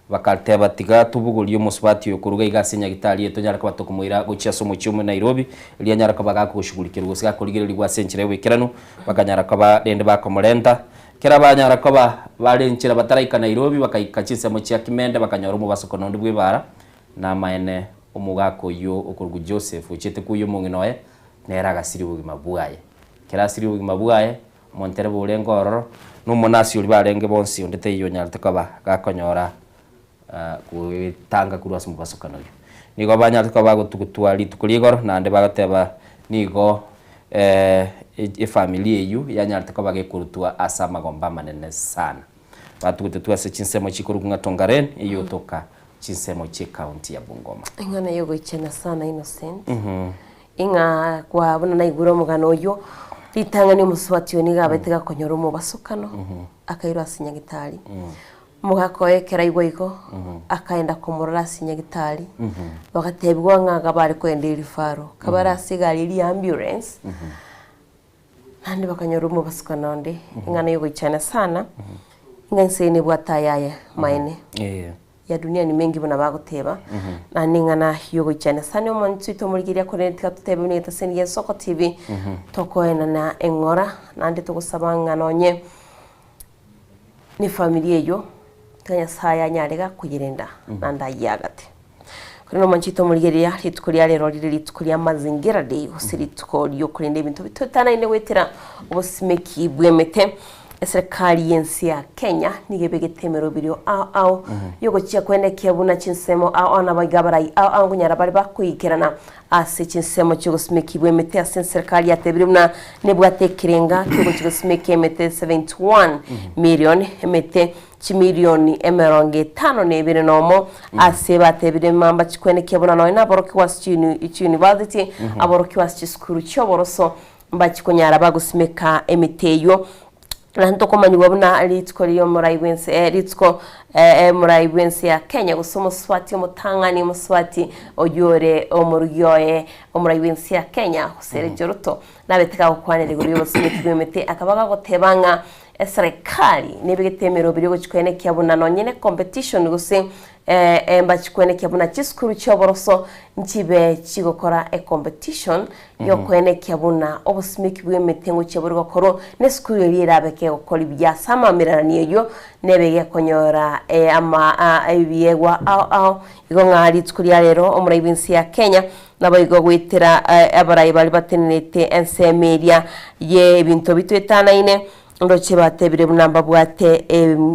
bakateba, Tiga tobogorie omosubati oyo korwa iga ase nyagitari eye tonyare koba tokomoira gochia ase omochie omo Nairobi, erio anyare koba gakogoshughulikerwa gose gakorigererigwa ase enchera y'oboikeranu. Bakanyara koba rende bakomorenta. Ekero banyara koba bare nchera bataraika Nairobi, bakaika chinsemo chia Kimende, bakanyora omobasokano onde bw'ebaara, Namaene, omogaka oyio okorokwa Joseph, ochiete koyia omong'ina oye, nere agasiria obogima bwaye. Ekero asirie obogima bwaye, omontereba orenge ororo, na omonasi oria barenge bonsi, onde taiyo onyarete koba gakonyora goetanga korwa ase omobasokano oyio. Nigo banyarete koba bagotugutwa rituko ria igoro, naende bagoteba nigo efamiri eyio yanyarete koba gekorutwa ase amagomba amanene sana. Batugutetwe ase chinsemo chikorokwa ng'a Tongaren, eyotoka chinsemo chi'ecounty ya Bungoma. Eng'ana yogoichana sana Innocent, ing'a kwa buna naigure omogano oyio, ritang'ani omosubati oyo nigo abete gakonyora omobasokano, akairwa ase nyagitari. Omogaka oye ekero aigwa igo, akaenda komorora ase nyagitari, bagatebiwa ng'a iga bare kogenda erifaro, kabare ase egari eria ya ambulance, Naende bakanyora omobasukano onde, eng'ana y'ogoichana sana, ng'a ense eye nebwate ayaye amaene. Ya dunia ni mengi buna bagoteba, naende eng'ana y'ogoichana sana omonto oito omorigereria korende tiga totebe buna egetaseni gia Soko TV, tokoenana eng'ora, naende togosaba ng'a nonye ne efamiri eyio, tiga Nyasaye anyare iga koyerenda naende ayeagate. Korende omonche oito omorigereria, rituko ria rero rire rituko ria Mazingira Day, gose rituko riokorenda ebinto bitoetanaine goetera obosimeki bw'emete. Eserekari y'ense ya Kenya nigo ebegete emeroberio ao ao yogochia koenekia buna chinsemo ao ao nabaiga abarai ao ao nkonyara bare bakoikerana ase chinsemo chi'ogosimeki bw'emete ase enserekari yatebire buna nebwate ekerenga kiogochia gosimeka emete 71 million emete chimilioni 52 nomo ase batebire mamba chikwenekia buna nonya naborokigwa ase chiuniversity aborokigwa ase chisukuru chi'oboroso mbachikonyara bagosimeka emete eyio. Na ntokomanyigwa buna rituko ri'omorai bw'ense eh, rituko eh, omorai bw'ense ya Kenya gose omosubati omotang'ani omosubati oyio ore omorugi oye omorai bw'ense ya Kenya gose Rachel Ruto nabete gagokwanera igoro y'obosimeki bw'emete akaba gagoteba ng'a eserekari nebegete emeroberi ogochia koenekia buna nonye ne competition gose Mbachikwenekia buna chisukuru chi'oboroso nchibe chigokora ecompetition y'okoenekia buna obosimeki bw'emete ngochia bore gokorwa, na esukuru eria erabe kegokora buya ase amamererania eyio nebe gekonyora ama ebiegwa ao ao. Igo ng'a rituko ria rero omorai bw'ense ya Kenya naboigo goetera abarai baria batenenete ensemo eria y'ebinto bitoetanaine Ndoche batebire buna mbabwate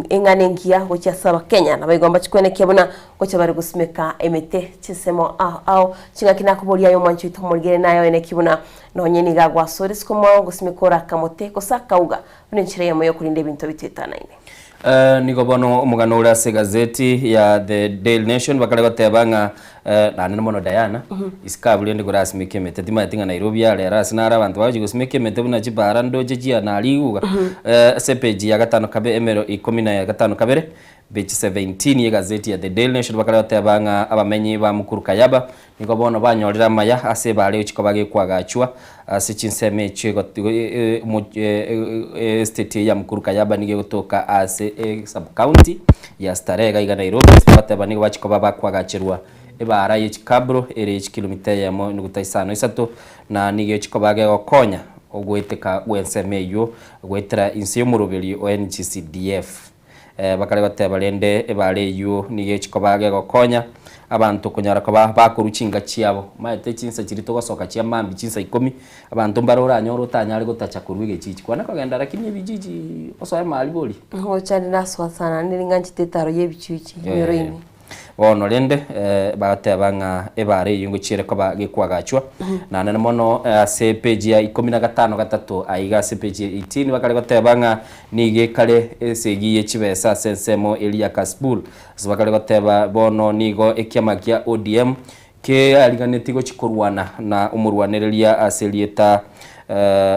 eng'ana engiya gochia ase Abakenya, naboigo mbachikwenekia buna gochia bare gosimeka emete chinsemo ao ao. Ching'aki nakoboria aye omwanchi oito omorigere naye oeneki buna nonye nigo agwasore isiko mwao gosimeka ore akamote gose akauga buna enchera eyemo yokorinda ebinto bitoetanaine. Nigo bono omogano ore ase egazeti ya The Daily Nation bakare goteba ng'a naende mono Diana, isiko abwo rende korasimeke emete timanyeti ng'a Nairobi are ere ase naro abanto bagochia gosimeka emete buna chibara ndoche chia nariguga ase epage ya gatano kabe emero ikomi na gatano kabere page 17 y'egazeti ya The Daily Nation bakare goteba ng'a abamenyi ba Mukuru Kayaba Nigo bono banyorire amaya ase ebaare egochia koba gekwagachwa ase chinsemo echio estate eye ya Mukuru Kayaba nigo egotoka ase esub-county ya Starehe iga iga Nairobi ase bagoteba nigo bachia koba bakwagacherwa ebaara ye chikabro ere ye chikilomita eyemo nuguta isano isato na nigo egochia koba gegokonya ogoeteka gw'ensemo eyio goetera inse y'omoroberi o NGCDF. Bakare goteba rende ebaare eyio nigo echi koba gegokonya abanto konyara koba bakorwa chinka chiabo. Omanyete chinsa chiria togosoka chia mambia chinsa ikomi, abanto mbare oranyore otanyare gotacha korwa egechichi. Kwana kogenda lakini ebichichi osoe maria bori. Ngocha nde nasoa sana naende ning'anchete etaro ya ebichuchu emioro ime. Bono rende bagateba ng'a ebaare eyio ngochia ere koba gekwagachwa. Naende mono ase epeji ya ikomi na gatano gatato aiga ase epeji ya 18 bakare goteba ng'a nigo ekare esegi ye chibesa ase ensemo eria ya Kasipul. Ase bakare goteba bono nigo ekiama kia ODM keariganetie gochia korwana na omorwanereria ase erieta.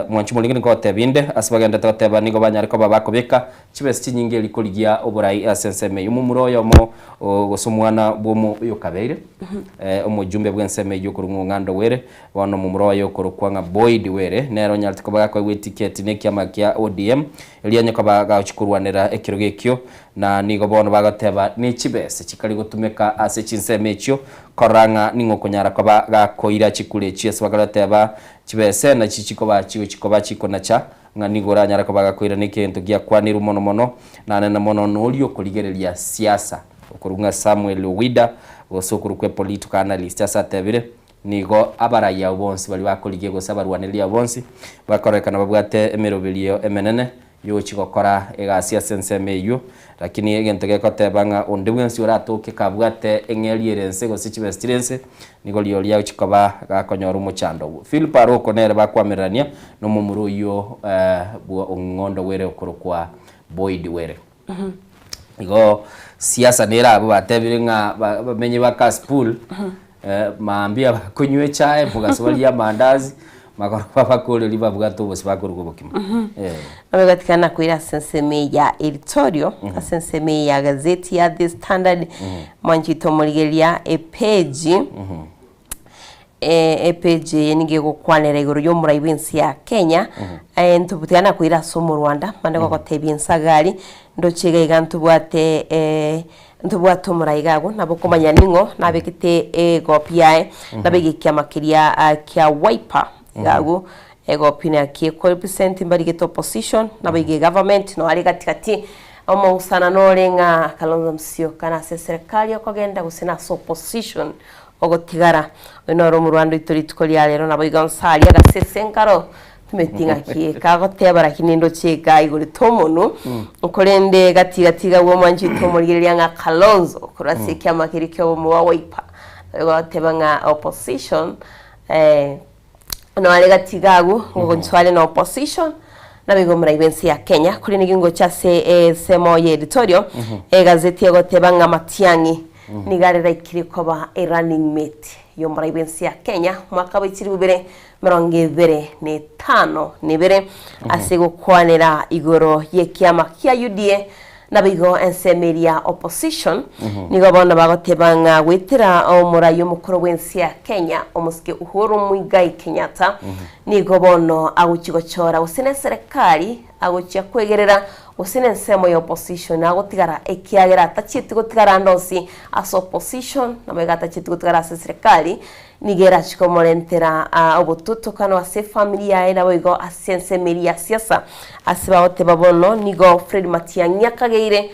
Mwanchi moringe ninkogotebia inde, ase bagenderete goteba nigo banyare koba bakobeka chibesa chinyinge erio korigia oborai ase ensemo eyio. Omomura oyomo gose omwana bw'omo oyokabeire omojumbe bw'ensemo eyio okorwa ng'a Ong'ando Were, bono omomura oye okorokwa ng'a Boyd Were, nere onyarete koba gakoegwa etiketi nekiama kia ODM, erio onye koba gagochia korwanera ekerogo ekio, na nigo bono bagoteba nechibesa chikari gotumeka ase chinsemo echio korora ng'a ning'o okonyara koba gakoira chikura echio ase bakare goteba Chibese nachio chikoba chigochia koba chikonacha, ng'a nigo oranyare koba gakoirana egento giakwanirwe mono mono, naende na mono noria okorigereria siasa, okorokwa ng'a Samuel Owida, gose okorokwa epolitical analyst ase atebire, nigo abarai abwo bonsi baria bakorigia gose abarwanereria abwo bonsi, bakororekana babwate emeroberio emenene Yogochia gokora egasi ase ensemo eyio. Lakini egento gegoteba ng'a onde bwensi oratoke kabwate eng'eria ere ense gose chibesa chire ense, nigo rirorio agochia koba gakonyora omochando obwo. Philip Aroko nere bakoamererania nomomura oyio bwa ong'ondo were okorokwa Boyd Were. Igo siasa nere abwo batebire ng'a bamenye ba Kasipul, Mambia bakonywa echae, mogaso barie amandazi, magoroba bakoreria babwate obosie bakoruga obokima. Eh. Abegatikana nakoira ase ensemo eye ya editorial, ase ensemo eye ya gazeti ya The Standard, mwanchete omorigereria epeji, epeji eye nigo egokwanera igoro y'omorai bw'ense ya Kenya, ntobutikana nakoira ase omorwanda, mande gogotebia ensagari, ndoche iga iga ntobwate Ntobwate omorai iga agwo, nabo okomanya ning'o nabegete egopi yaye, nabege ekiama keria kia Wiper iga agwo, egopi naki ekorepresent mbarigete opposition, naboigo egovernment noyo are gati gati, omong'usana nore ng'a Kalonzo Musyoka nase eserekari okogenda gose nase opposition ogotigara. Oyo noro omorwando oito rituko ria rero naboigo nsa aria agasese nkaro Timanyeti ng'aki kagoteba lakini ndoche iga igorete omonwe korende gati gati iga agwo omwanchete omorigereria ng'a Kalonzo korwa ase ekiama keria kia obomo bwa Wiper nabo bagoteba ng'a opposition nore gati iga agwo ngochwa are na opposition naboigo omorai bwense ya Kenya korende nigo ngocha ase ensemo ya editorial egazeti egoteba ng'a Matiang'i nigo areraikire koba e running mate y'omorai bwense ya Kenya omwaka bwa chilifu ibere 25 na ibere ase gokwanera igoro y'ekiama kia UDA naboigo ensemo eria opposition nigo bono bagoteba ng'a goetera omorai omokoro bw'ense ya Kenya omosike Uhuru Muigai Kenyatta nigo bono agochia gochora gose neserekari agochia kwegerera gose nensemo ya opposition agotigara ekiagera atachieti gotigara ande onsi ase opposition naboigo atachieti gotigara ase eserekari Nigo erachie komorentera obotutokano ase efamiri yaye naboigo ase ensemo eria ya siasa. Ase bagoteba bono nigo Fred Matiang'i akageire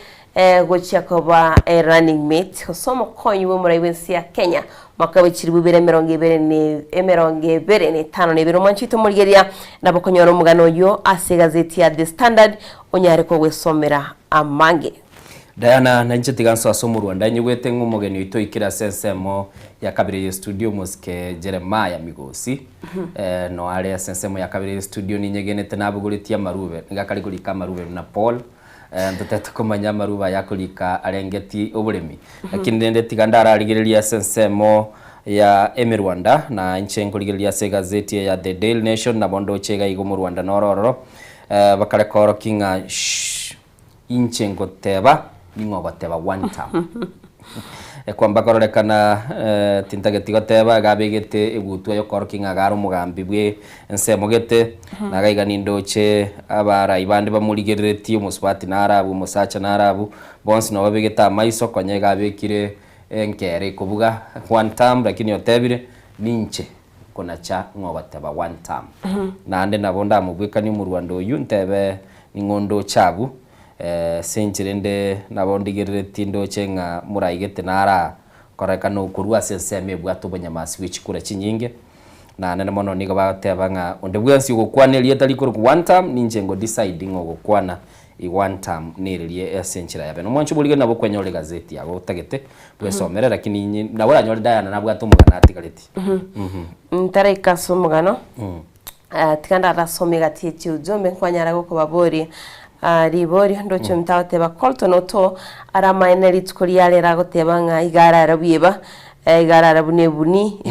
gochia koba running mate gose omokonyi bw'omorai bw'ense ya Kenya mwaka bwe chilifu ibere emerongo ebere ne emerongo ebere na etano na ibere. Omwanchi oito omorigereria nabo okonyora omogano oyio ase egazeti ya The Standard onyare kogwesomera amange. Diana, Nainche tiga nsoe ase omorua ndanyigwete ng'a omogeni oito oikire ase ensemo ya kabere ye studio omosike Jeremiah Migosi. Eh, no are ase ensemo ya kabere ye studio ninyegenete nabogoretie amarube, nigo akare korika amarube buna Paul. Eh, ntotete komanya amarube aya akorika arengeti oboremi. Lakini rende tiga ndararigereria ase ensemo ya emerwanda na inche nkorigereria ase egazeti eye ya The Daily Nation nabo ndoche iga iga omorwanda noro ororo. Eh, bakare koorokia ng'a shh. Inche ngoteba, ning'o ogoteba one term? Ekwamba kororekana eh, tintageti goteba iga abegete egutwa yokorokia ng'a iga are omogambi bwe ensemo gete, na iga iga nindoche abarai bande bamorigereretie omosubati nare abwo, omosacha nare abwo, bonsi nabo babegete amaiso konya iga abekire enkere ekobuga one term lakini otebire ninche konacha ng'a ogoteba one term. Naende nabo ndamobwekanie omorwando oyio ntebe ning'o ndoche abwo, ase enchera ende nabo ndigereretie ndoche ng'a moraigete nara korekana okorua ase ensemo ebwate obonyamasi bwe chikura chinyinge, naende mono nigo bagoteba ng'a onde bwensi ogokwana erieta rikorokwa one term ninche ngo decide ng'a ogokwana i one term nererie ase enchera yabe. Nomwancho borigereria nabo okwenyora egazeti yago otagete bwesomere lakini inye nabo oranyore Diana nabwate omogano atigaretie. Ntaraika ase omogano, tiga ndarasome egati ye chiujumbe nkwanyara gokobaboria riborio ndoche omonto agoteba Colton Oto aramaene rituko ria rero agoteba ng'a iga arara bweba, iga arara buna ebuni.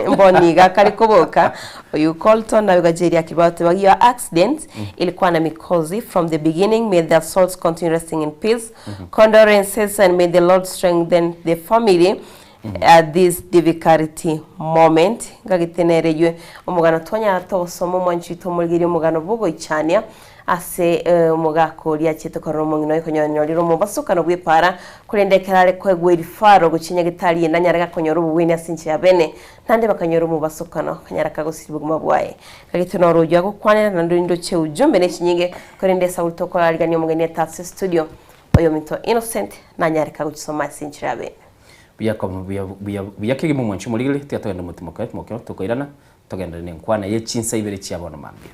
Mboni iga akare koboka oyu Colton nabigacheria akibao your accident ilikuwa na mikosi from the beginning may their souls continue resting in peace condolences and may the Lord strengthen the family at this difficult moment ngagete nere ywe omogano twanyara togosoma omwanchi oito omorigereria omogano bogoichania Ase omogaka oria achiete korora omong'ina oye konyorire omobasokano bw'epaara, korende ekero are koegwa erifaro gochia nyagetari eye nanyare gakonyora obogwenia ase enchera ya bene, naende bakanyora omobasokano, akanyara kagosiria obogima bwaye. Gagete noro oyio agokwanera, naende orinde oche ujumbe ne chinyinge, korende Sauli tokorarigania omogeni ete ase estudio, oyominto Innocent nanyare kagochisoma ase enchera ya bene. Buya koba buya buya buya kegima omwanchi omorigereria, tiga togende motimoke mokero tokoirana, togenderere nenkwana ye chinsa ibere chia bono mambia.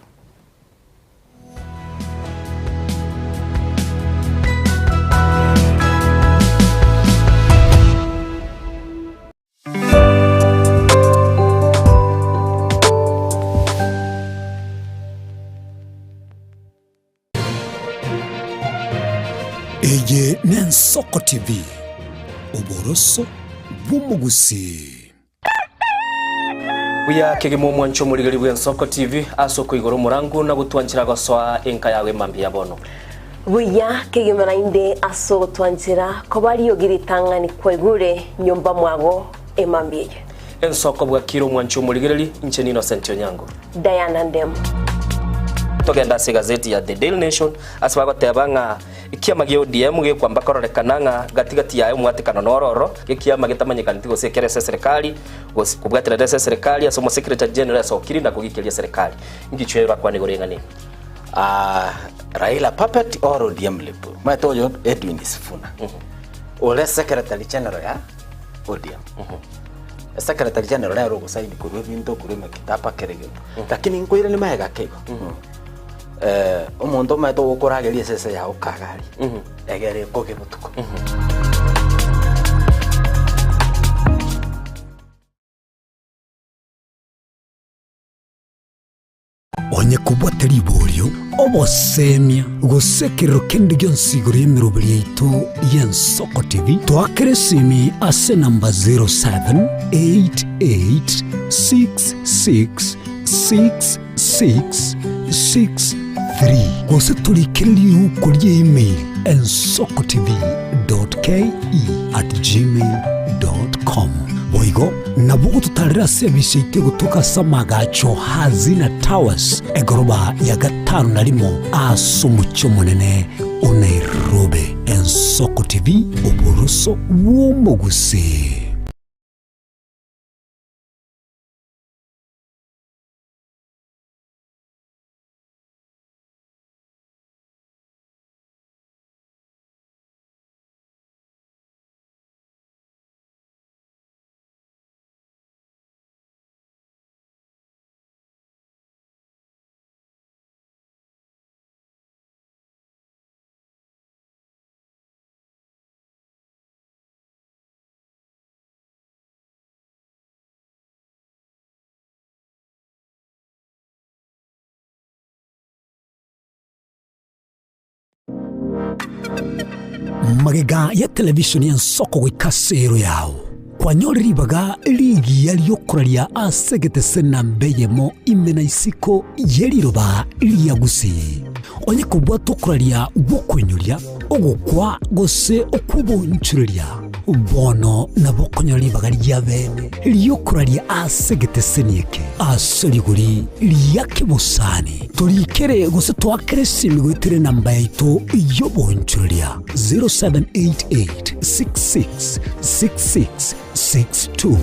Eye n'Ensoko TV, oboroso bw'omogusii. Buya kegima omwanche omorigeri bw'Ensoko TV ase okoigora omorango na gotwanchera gosoa enka yago emambia ya bono. Buya kegima naende ase ogotwanchera koba riogi ritang'ani kwaigure nyomba mwago emambia eye. Ensoko bwakire omwanche omorigereri, inche ni Innocent Onyango. Diana Ndemo. Togende ase egazeti ya The Daily Nation ase bagoteba ng'a Ekiama gia ODM gekwamba kororekana ng'a gati gati yaye omwatekano noro ororo, gekiama getamanyekaneti gose ekere ase eserekari, gose kobwaterera ase eserekari ase omosekeretari general asokiri na kogikeria eserekari. Inki orakwane igoro y'eng'ana eye? Ah, Raila puppet or ODM lip? Omanyete oyo Edwin Sifuna ore secretary general ya ODM. Secretary general nere ogosaini korwa ebinto korwa emekitaba kera egento. Lakini nkoirania magega ake igo. Omonto omanyete ogokorageria esese yao kagari, egere ekoge botuko. Onye kobwate riborio, obosemia, gose ekerero kende gionsi igoro y'emeroberi yaito y'Ensoko TV, toakere esimi ase enamba 078866 663 gose torikere riuko rie email ensokotv.ke@gmail.com. Boigo nabo ogototarera ase ebisi yaito egotoka ase amagacho Hazina Towers egoroba ya gatano na rimo ase omochie omonene o Nairobi. Ensoko TV, oboroso bw'omogusii. Magega ya televisheni y'ensoko goika ase ero yao, kwanyore ribaga rigiya ri'okoraria ase egetese namba eyemo ime na isiko ye riroba ria Gusii. Onye kobwata okoraria gw'okoinyoria, ogokwa gose okw'obonchoreria, bono nabo okonyora ribaga ria bene ri'okoraria ase egeteseni eke ase rigori ria kebosani. Torikere gose toakere esimi goetera enamba yaito y'obonchoreria 0788 66 66 62.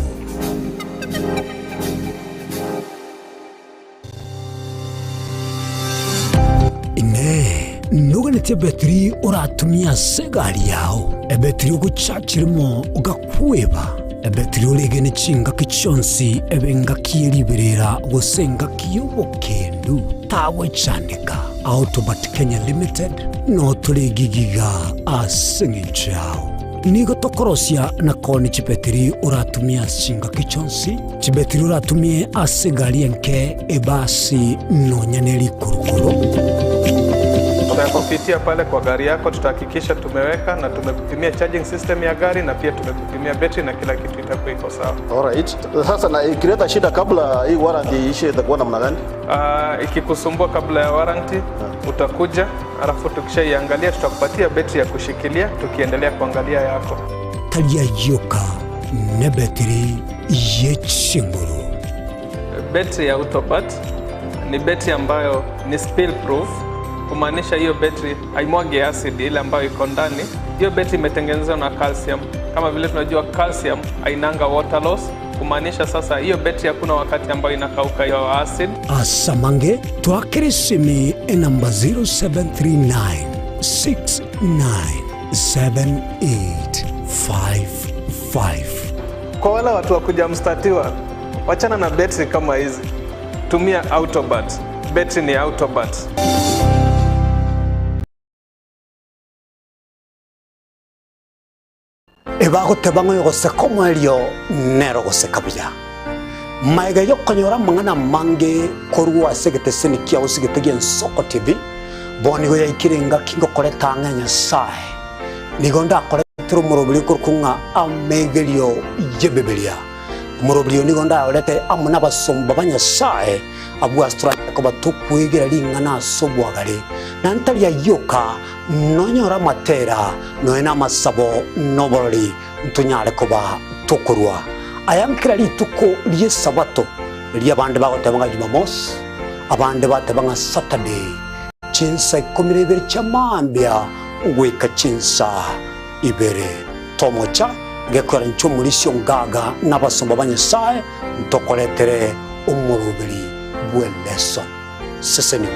Inee! Noganetie ebetiri oratumie ase egari yao, ebetiri ogochachiremo ogakweba, ebetiri oregene chingaki chionsi ebe engaki ye riberera gose engaki y'obokendu? Tagwechandeka. Autobat Kenya Limited notore egigiga ase eng'encho yao. Nigo tokorosia na koonia chibetiri oratumie ase chingaki chionsi, chibetiri oratumie ase egari enke, ebasi, nonya ne rikurukuru. Tutakupitia pale kwa gari yako, tutahakikisha tumeweka na tumekupimia charging system ya gari na pia tumekupimia betri na kila kitu itakuwa iko sawa. Alright. Sasa na ikileta shida kabla hii warranty iishe itakuwa namna gani? Ikikusumbua kabla ya warranty utakuja, alafu tukishaiangalia tutakupatia betri ya kushikilia tukiendelea kuangalia yako. Taria yoka nebetiri yechinguru. Betri ya Autopat ni betri ambayo ni spill proof, kumaanisha hiyo betri haimwagi acid ile ambayo iko ndani. Hiyo betri imetengenezwa na calcium. Kama vile tunajua calcium hainanga water loss, kumaanisha sasa hiyo betri hakuna wakati ambayo inakauka hiyo acid. Asamange twakeresimi enamba 0739 697855. Kwa wale watu wa kuja mstatiwa, wachana na betri kama hizi, tumia Autobat. Betri ni Autobat. Ebagoteba ng'a oyogoseka omoerio nere ogoseka buya. Magega y'okonyora amang'ana amange korwa ase egeteseni kiao ase egete gi'Ensoko TV, bono nigo yaikire engaki ngokoreta ang'e Nyasae. Nigo ndakoretere omoroberi okorokwa ng'a Amegerio y'Ebibilia. Omoroberi oyo nigo ndayorete amo nabasomba ba Nyasae, abwo ase toranyare koba tokwegera ring'ana ase obwagare, na ntari ayio oka, nonyore amatera, nonya namasabo, na oborori, ntonyare koba tokorua aya nkera rituko ri'Esabato, riria abande bagoteba ng'a Jumamosi, abande bateba ng'a Saturday, chinsa ikomi na ibere chia mambia goika chinsa ibere. Tomocha gekoera inche omorisia ongaga na abasomba ba Nyasae ntokoretere omoroberi bw'eleson. Sesenigwa.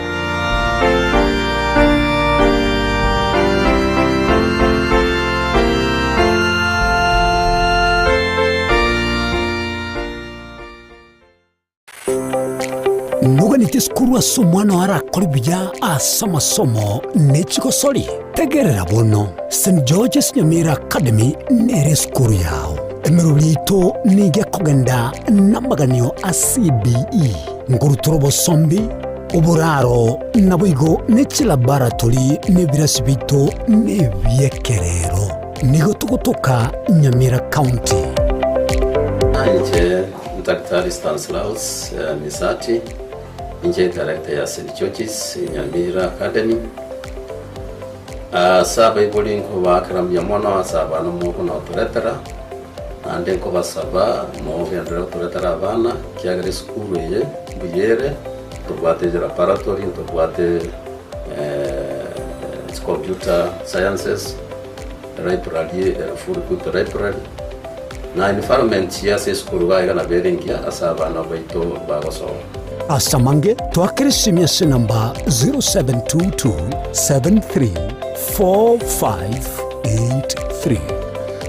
Noganeti esukuru ase omwana oo arakore buya ase amasomo ne chigosori? Tegerera bono, St George's Nyamira Academy nere esukuru yao. Emeroberi yaito nigo ekogenda namaganio a CBE, nkorutora obosombi, oboraro, naboigo ne chilaboratory na ebirasi biaito nebiekerero. Nigo togotoka Nyamira County. Inche Daktari Stanislaus Misati, inche director ya St George's Nyamira Academy. Ase abaibori nkobaakera mbuya mono ase abana mokona gotoretera, naende nkobasaba mogenderere gotoretera abana, ekiagera esukuru eye mbuya ere, ntobwate laboratory, ntobwate computer sciences, library, full equipped library, na environment ase esukuru iga iga nabo ere engiya ase abana baito bagosoma. Ase amange, twakere esimi ase enamba 0722734583.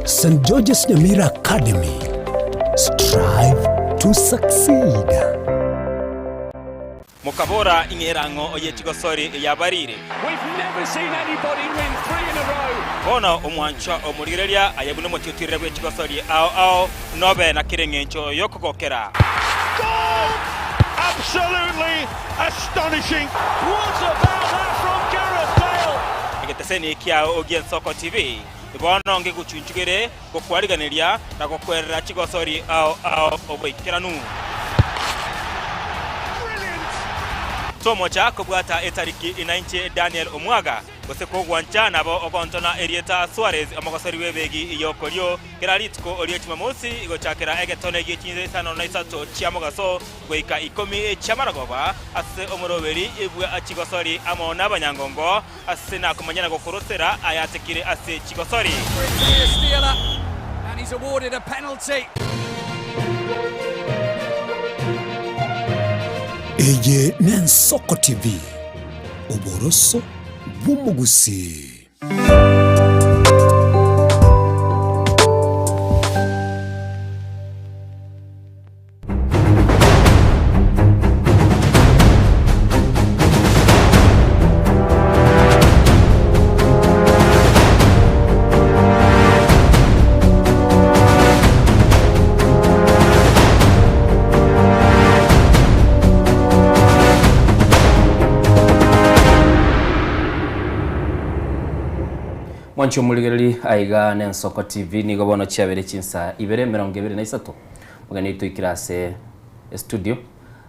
St George's Nyamira Academy, strive to succeed. Mokabora, Ing'era ng'o oye chigosori yabarire? Bono omwanchwa omorigereria aye buna omotiotire bwe chigosori ao ao, nobe na kera engencho y'okogokera. Egeteseni kiao gi'Ensoko TV bono ngegochunchugere gokwariganeria na gokwerera chigosori ao ao oboikeranu. Tomocha kobwata etariki inainche Daniel Omwaga, gose kogwancha nabo ogontona erieta Suarez omogosori bw'ebegi y'okorio kera rituko rie Jumamosi gochakera egetone gie chinsa isano na isato chia mogaso goika ikomi chi'amaragoba ase omoroberi bwa chigosori amo nabanyangongo Ase nakomanya na gokorosera ayatekire ase chigosori. Eye n'Ensoko TV, oboroso bw'omogusii. Mwanche omorigereri aiga n'Ensoko TV nigo bono chiabere chinsa ibere emerongo ebere na isato omogeni oito oikire ase estudio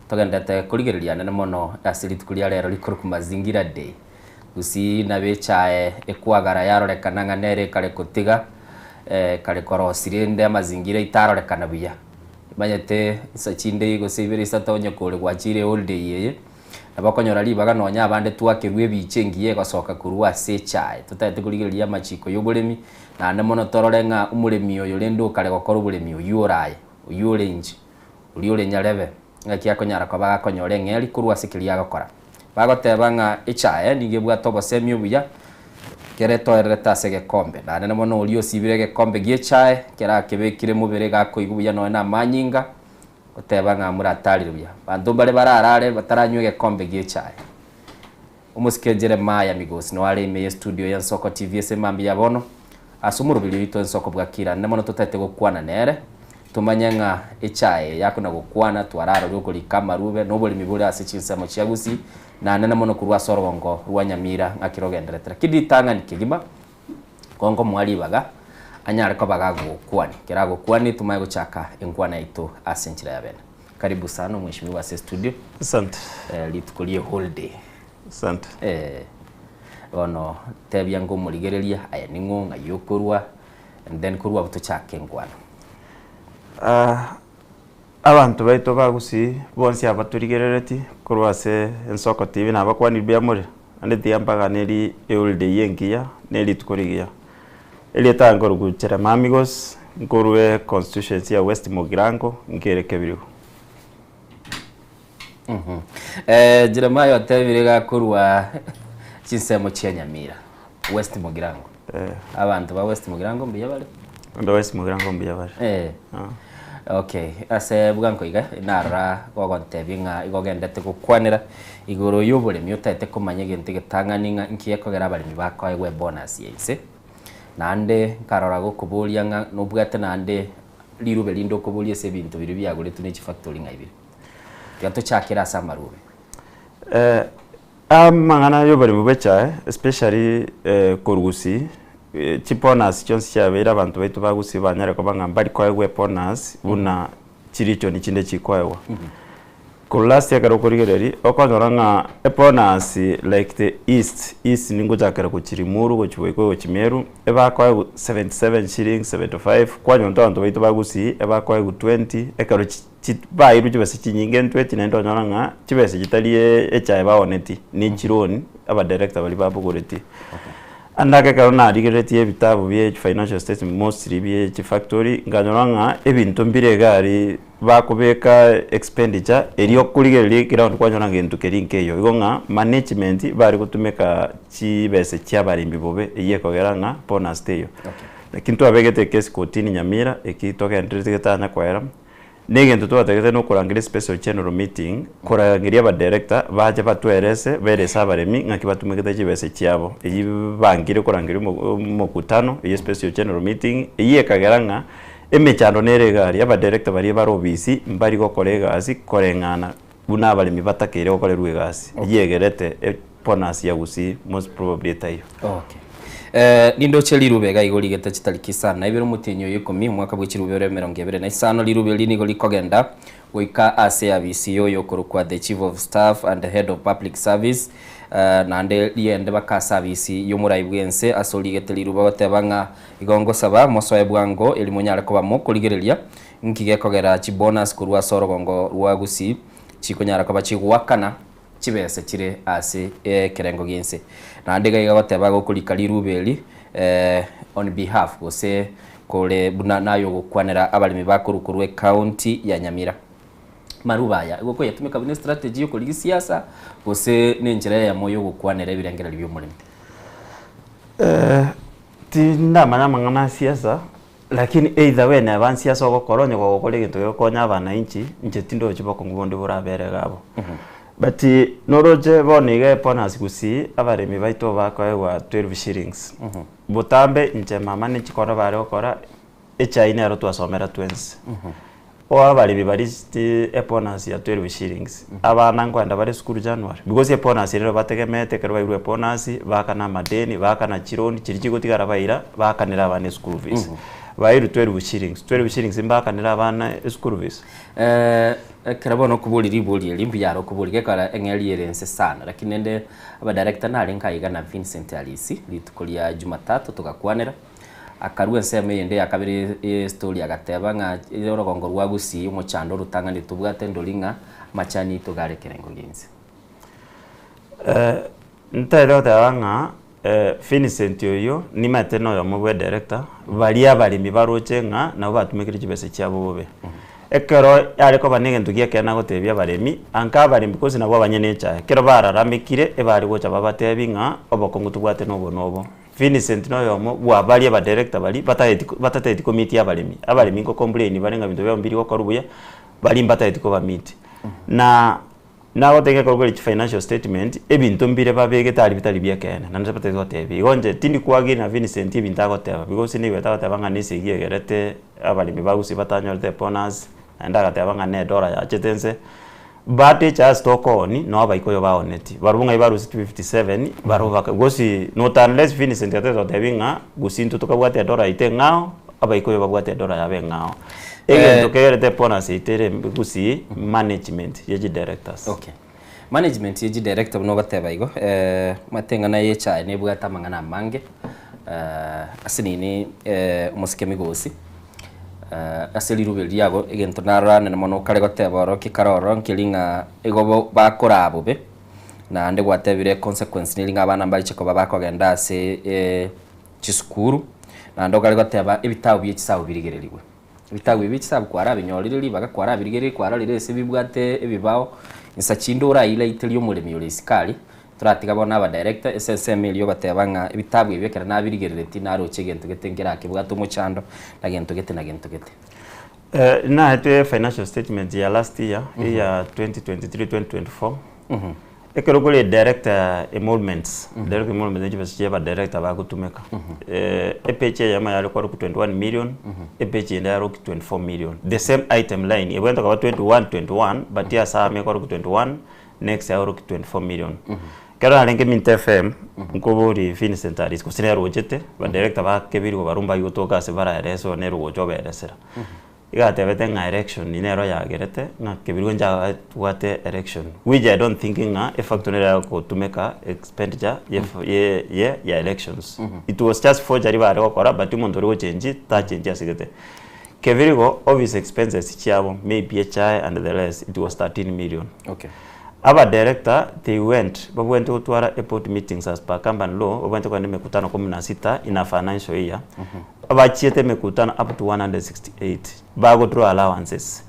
togendete korigereria anene mono ase rituko ria rero rikorokwa Mazingira Day gusii nabo echae ekwagara yarorekana ng'a nere ekare kotiga ekare korosia rende amazingira aito arorekana buya omanyete nsa chinde gose ibere isato onye kore gwachire eholiday eye. Nabo okonyora ribaga nonya abande twakerwa ebicha engiya egosoka korwa ase echae. Totagete korigereria amachiko y'oboremi, naende mono torore ng'a omoremi oyo rende okare gokora oboremi oyio ore aye, oyio ore inche, oria ore nyarebe, ng'aki akonyara koba gakonyora eng'eria korwa ase keria agokora. Bagoteba ng'a echae nigo ebwate obosemi obuya, kere etoererete ase egekombe. Naende mono oria osibire egekombe gi'echae, kera akebekire mobere gakoigwa buya nonya na amanyinga, Goteba ng'a moratarire buya. Abanto mbare bararare bataranywa egekombe gi'echae. Omosike Jeremiah Migosi noyo are ime y'estudio y'Ensoko TV ase emambia ya bono, ase omoroberi oito Ensoko bwakire ande mono totaete gokwana nere, tomanye ng'a echae eye yakona gokwana twararorire okorika amarube na oboremi bore ase chinsemo chia Gusii naende mono korwa ase orogongo rwa Nyamira ng'aki rogenderete. Lakini ritang'ani kegima Kongo moa ribaga anyare koba gagokwani. Ekero agokwani tomanye gochaka enkwana yaito ase enchera ya bene. Karibu sana omweshimiwa ase estudio. Asante. Eh, rituko rie holiday. Asante. Eh, bono tebia ngomorigereria aye ning'o ng'ai okorwa and then korwa abwo tochake enkwana. Ah, abanto baito ba Gusii bonsi abatorigerereti korwa ase Ensoko TV nabakwaniri buya more? Naende tiga mpaganerie eholiday engiya na erituko rigiya. Erieta nkorokwa Jeremiah Migos, nkorwa econstituency ya West Mugirango, nkere Kebirigo. Jeremiah otebire iga korwa chinsemo chia Nyamira, West Mugirango. Abanto ba West Mugirango mbuya bare? Abanto ba West Mugirango mbuya bare. Okay, ase bwango iga narora gogontebia ng'a igo ogendete gokwanera igoro y'oboremi otagete komanya egento egetang'ani ng'a inki gekogera abaremi bakoegwa ebonus ya inse. Naende nkarora gokoboria ng'a nobwate naende rirube rinde okoboria ase ebinto biria biagoretwe ne chifactory ng'a ibere. Tiga tochakere ase amarube. Amang'ana y'oboremi bw'echae especially korwa Gusii, chibonus chionsi chiabeire abanto baito ba Gusii banyare koba ng'a mbari koegwa ebonus buna chiregion chinde chikoegwa. Korwa last year ekero okorigereria, okonyora ng'a ebonus like the east, east ningochakera gochia Limuru gochia Boikoyo gochia Meru, ebakoegwa 77 shillings, 75, kwanyora intwe abanto baito ba Gusii ebakoegwa 20, ekero chi. Bairwe chibesa chinyinge intwe naende onyora ng'a chibesa chitari echae baoneti ne chiloan abadirector baria babogoreti. Ande ake ekero narigereretie ebitabu bie financial statement mostly bie chifactory nkanyora ng'a ebinto mbire iga aria bakobeka expenditure erio okorigereria eground kwanyora ng'a gento keria nkeiyo. Igo ng'a management bare gotumeka chibesa chia abaremi bobe eyio ekogera ng'a bonus teiyo. Lakini twabegete ekesi kotini Nyamira eki togendererete getanya koera. Negento twatagete nokorangeria special general meeting korangeria abadirector bache batwerese berese abaremi ng'aki batumegete chibesa chiabo eyio bangire korangeria omokutano eyio special general meeting eyio ekagera ng'a emechando nere iga aria abadirector baria bare obisi mbari gokora egasi koreng'ana buna abaremi batakeire gokorerwa egasi eyio egerete ebonus ya gusii most probably etaiyo. Okay. Eh, nindoche rirube iga igo rigete chitariki isano na ibere omotienyi oyo ikomi omwaka bwe chirube ore emerongo ebere na isano rirube eri nigo rikogenda goika ase eabisi y'oyo okorokwa the chief of staff and head of public service eh, naende riende baka ase abisi y'omorai bw'ense ase origete rirube ogoteba ng'a igo ngosaba mosoe bwango eri monyare koba mokorigereria nki gekogera chibonus korwa ase orogongo rwa Gusii chikonyara koba chigoakana chibesa chire ase ekerengo gi'ense. Naende iga iga goteba gokorika rirube eri on behalf gose kore buna naye ogokwanera abaremi bakorwa korwa ecounty ya Nyamira. Marube aya igo okoyatumeka buna estrategy yokorigia siasa gose nenchera eyemo yogokwanera ebirengererio bi'omoremi? Tindamanya amang'ana a siasa Lakini either way neba nsi ase ogokora onye gogokora egento gegokonya abananchi, inche tindochi bokong'u bonde borabere iga abwo. But noroche bono iga ebonus gusii abaremi baito bakoegwa 12 shillings. Botambe inche mama ne chikondo bare gokora, echai nero twasomera twensi. Oe abaremi baria chi ebonus ya 12 shillings, abana nkoenda bare esukuru January, because ebonus ere bategemeete ekero bairwe ebonus, baakana amadeni, baakana chiloan chiria chigotigara baira, baakanera abana eschool fees. Bairwe 12 shillings, 12 shillings mbaakanere abana eschool fees? Ekero bono okoboria ribori eri mbuya are okoboria gekogera eng'eria ere inse sana lakini rende abadirector narenge aiga na Vincent Arisi rituko ria Jumatatu togakwanera. Akarua ensemo eyende ya kabere y'estori agateba ng'a orogongo rwa Gusii omochando orotang'ani tobwate ndori ng'a amachani aito gare ekerengo gi'ense. Ntaete goteba ng'a Vincent oyio nimaete noyomo bwe director baria abaremi baroche ng'a nabo batumekire chibesa chiabo bobe. Ekero yare koba negento gi'ekeene agotebia abaremi, anka abaremi gose nabwo abanyene echae, ekero bararamekire ebare gocha babatebi ng'a obokong'u tobwate nobo nobo. Vincent noyomo bwa baria abadirector baria batageti batateti komeet abaremi. Abaremi nko complain bare ng'a ebinto biabo mbiri gokorwa buya, baria mbatageti kobameet. Na nagotebia ekero kore chifinancial statement, ebinto mbire babegete aria bitari bia ekeene, naende batagete gotebia. Igo inche tindi koagree na Vincent ebinto agoteba because nigo agoteba ng'a nesegi egerete abaremi ba gusii batanyorete ebonus, naende agateba ng'a ne edollar yachete nse. But eche ase tokooni noo abaikoyo baoneti barobwo ng'ai barusetie 57 barobwo baka gose not unless Vincent atete gotebi ng'a gose intwe tokabwate edora yaito eng'ao abaikoyo babwate edora yabo eng'ao. Egento kegerete ebonus yaito ere embe gusii management ye chidirectors. Okay. Management ye chidirector buna ogoteba igo omanyete eng'ana ye echae nebwate amang'ana amange ase nini omosike migosi. Ase rirube riago egento narora nene mono okare goteba oro ki kare ororo nkeri ng'a igo bo bakoraa bobe, naende gwatebire consequence neri ng'a abana mbariche koba bakogenda ase chisukuru, naende okare goteba ebitabu bie chisabu birigererigwe. Ebitabu ebi bie chisabu kwarabinyorire ribaga kwarabirigereiri kwarorire ase bibwate ebibao, insa chinde orailaiterie omoremi ore isiko aria, Toratiga bono abadirector ase ensemo eria ogoteba ng'a ebitabu ebi ekero nabirigereretie naroche egento gete nkerakebwate omochando na gento gete na gento gete. Naetwe financial statement ya last year eya 2023 2024 ekero kore director emoluments director emoluments ne chibesa chia abadirector bagotumeka epage eyemo yare korwa 21 million epage ende yare 24 million the same item line ebwenerete koba 21 21 but ase amo ekorwa 21 Next aoroki 24 million. Ekero narenge Minto FM, nkobori Vincent Arisi gose nere ochete, ba director ba Kebirigo barwo mbayi gotoka ase baraerese oo nere ogocha oberesera. Iga atebete ng'a election nero yagerete ng'a Kebirigo inche abwate election, which I don't think ng'a efactory nere yagotumeka expenditure ye ye ye ya elections. It was just forgery bare gokora but omonto oria gochengi tachengi asegete. Kebirigo office expenses chiabo maybe echae and the rest it was 13 million. Okay. Aba director they went babwenerete gotwara e board meetings as per company law babwenerete kogenda emekutano kumi na sita in a financial year bachiete emekutano up to 168 bago draw allowances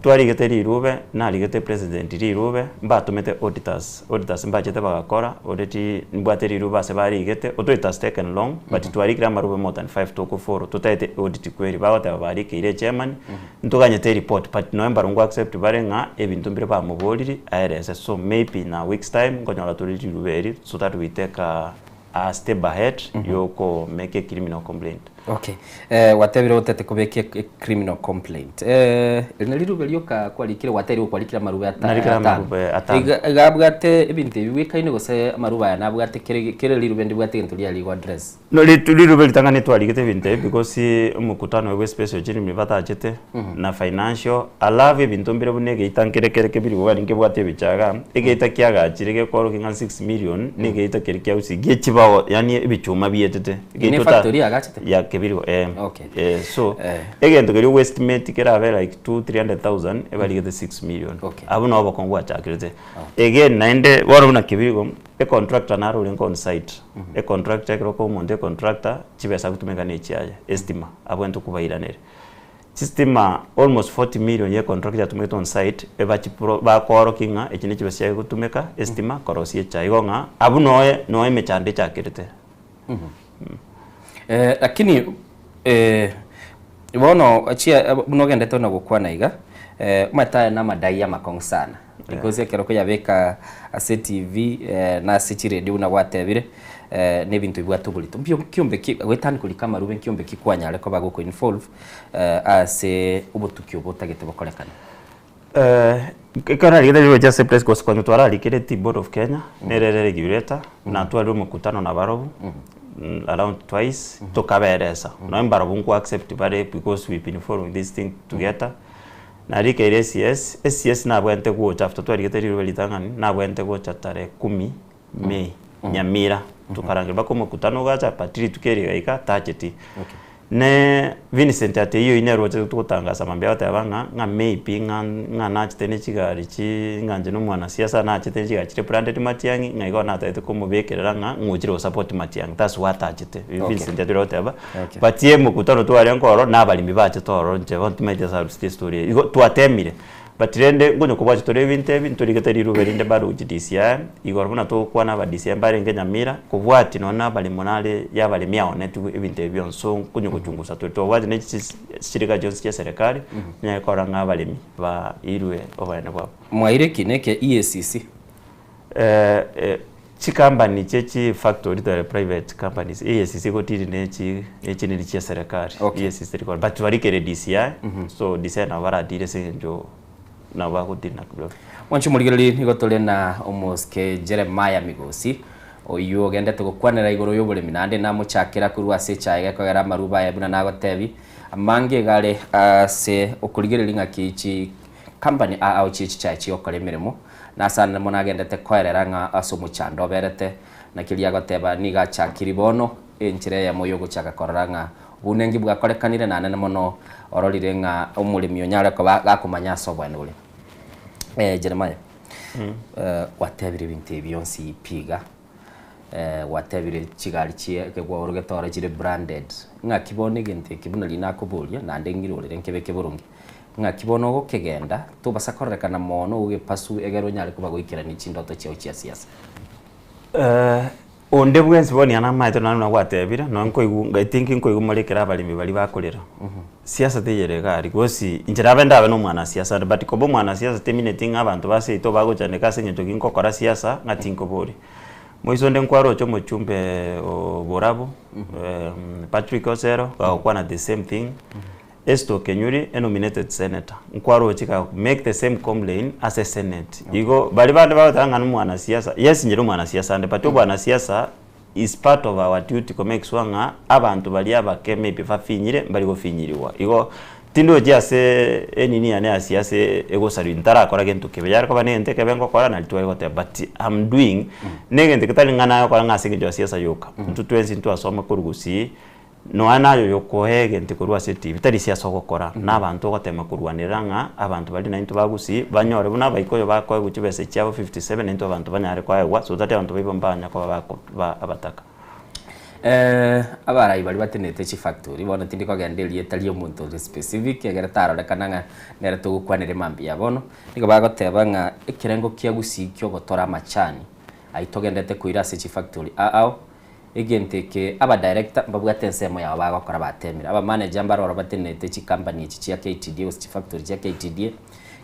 twarigete rirube narigete president rirube mbatomete auditors auditors mbachete bagakora audit mbwate rirube ase barigete although it has taken long but twarikire amarube more than 5 toko follow totaete audit query bagoteba barikeire echairman Ntoganyete ereport but nonya mbarabwo nko accept bare ng'a ebinto mbire bamoboriri aerese so maybe in a weeks time nkonyora tore riruba eri so that we take a a step ahead yoko make a criminal complaint. Okay, eh, gwatebire otete kobeka e criminal complaint. Eh, eri nari rirube rioka kwarikire gwatebirie kwarikire amarube ata Narikire atano. amarube atano. Iga iga abwate ebinto ebi bwekaine gose amarube aya nabwate kere kere rirube ndibwate egento riaria igo address. No rirube ritang'ani twarigete ebinto ebi because omokutano oyo bwe special chirimi batachete na financial alafu ebinto mbire buna egeita nkere kere kebiri iga nkebwate ebicha igaa, egeita kiagachire gekorokia ng'a 6 million na egeita keria kia gusii gie chibao yaani ebichuma bietete. Eye ne factory yagachete? Ya kebirigo eh. Okay. Eh, so egento keria ogo estimate kerabe like 2 300,000 ebarigete 6 million. Okay. Abwo nabo obokong'u bwachakirete. Again naende bono buna kebirigo, econtractor naro orenge on site. Econtractor ekero okoa omonto econtractor, chibesa agotumeka na echiaye, estima, abwenerete kobairaneria. Chistima almost 40 million ya econtractor yatumegete on site, ebachipro bakoorokia ng'a echi ne chibesa chiaye gotumeka, estima, korosia echae. Igo ng'a abwo noe noe emechando echakerete. Eh, lakini eh, bono chia buna ogendete buna gokwana iga, eh, omanyete aya namadai amakong'u sana. Because ekero okoyabeka ase TV na ase chiredio buna gwatebire. Eh, na ebinto bibwate oborito. Mbio nkiombe ki goetani korika amarube nkiombe ki kwanyare koba goko involve eh, ase obotuki obo otagete bokorekane? Eh, ekero narigete riroche ase press gose konya twararikire Tea Board of Kenya, nere ere regulator, natwarire omokutano nabarobwo, around twice, tokaberesa. Nonya mbarobwo nko accept bare because we've been following this thing together. Narikeire ACS, ACS nabwenerete gocha after twarigete rirobe ritang'ani, nabwenerete gocha tarehe kumi May, Nyamira, tokarangeria mpaka omokutano ogacha but rituko eri rigaika tacheti. Ne Vincent ati eyio nere ochete gotangasa mambia agoteba ng'a ng'a maybe ng'a ng'a nachete ne chigari chi ng'a inche na omwanasiasa nachete ne chigari chire branded Matiang'i ng'a igo natagete komobekerera ng'a ng'ochire gosupport Matiang'i that's why atachete. Vincent atwire goteba but emokutano twarenge ororo na abaremi bachete ororo inche bono timanyeti ase arusirie estory eye. Igo twatemire But rende nkonya kobwatia tore ebinto ebi, ntorigete rirube rinde bado gochia DCI, igoro buna togokwana aba DCI mbarenge Nyamira, kobwatia nonye na abaremo nare yabaremi aonetigwe ebinto ebi bionsi, so nkonya gochungusa tore tobwati ne chishirika chionsi chia eserekari, tonyare korora ng'a abaremi bairwe oboene bwabo. Mwaire ki neke EACC? Chicompany chie chifactory tore private companies, EACC gotiri ne chi ne chinini chia serikali, EACC teri kora but barikere DCI, so DCI nabo baratire ase eng'encho nabo bagotina kidogo. Mwanche omorigereria nigo tore na omosike Jeremiah Migosi, oyio ogendete gokwanera igoro y'oboremi naende namochakera korwa ase echae gekogera amaruba aye buna nagotebi amange iga are ase okorigereria ng'aki chi company ao chie chichae chigokora emeremo Nasande mono agendete koerera ng'a ase omochando oberete, naki riria agoteba nigo achakiri bono enchera eyemo y'ogochaka korora ng'a obonengi bwakorekanire nanene mono ororire ng'a omoremi onyare koba gakomanya ase oboene boria. Eh, Jeremiah, eh, gwatebire ebinto ebi bionsi pi iga, eh, gwatebire chigari chie ekegwaorogete ore chire branded, ng'aki bono egento eke buna riria nakoboria naende ng'irorere nkebeke boronge. Ng'aki bono ogokegenda, tobasa kororekana mono ogepasu egere onyare koba goikerania chindoto chiao chia siasa. Onde bwensi bono nigo namaete nonye buna gwatebire, nonye nkoigwa I think nkoigwa more ekero abaremi baria bakorera. Siasa teyere iga aria gose inche nabe ndabe na omwanasiasa ande but koba omwanasiasa temineti ng'a abanto ba seito bagochandeka ase eng'encho ki nkokora siasa ng'a tinkoboria. Moiso onde nkwaroche omochumbe o Borabu, Patrick Osero, gagokwana the same thing. Esther Okenyuri, a nominated senator, nkwaroche ga make the same complain ase senate. Igo baria bande bagoteba ng'a nomwanasiasa, yes inche nomwanasiasa ande but obwanasiasa is part of our duty ko make sure ng'a abanto baria abake maybe bafinyire mbari gofinyiriwa. Igo tindochi ase enini yane ya siasa egosarigwa ntarakora gento kebe, yare koba negento ekebe ngokora nari tware goteba but am doing negento getari ng'a nagokora ng'a ase eng'encho ya siasa yoka. Intwe twensi ntwasoma korwa gusii. Nonya naye oyokoa egento korwa ase etibi, tari ase ase ogokora, na abanto ogotema korwanerera ng'a abanto baria naintwe ba Gusii banyore buna abaikoyo bakoegwa chibesa chiabo 57 naintwe abanto banyare koegwa so that abanto baibwe mbanya koba bako ba abataka. Abarai baria batenenete chifactory bono tindi kogenda erieta ria omonto ore specific egere tarorekana ng'a nere togokwanera emambia bono, nigo bagoteba ng'a ekerengo kia Gusii kia ogotora amachani ayio togendete koira ase chifactory ao Egento eke abadirector mbabwate ensemo yabo bagokora batemire. Abamanager mbare oro batenenete chicompany echi chia KTDA gose chifactory chia KTDA.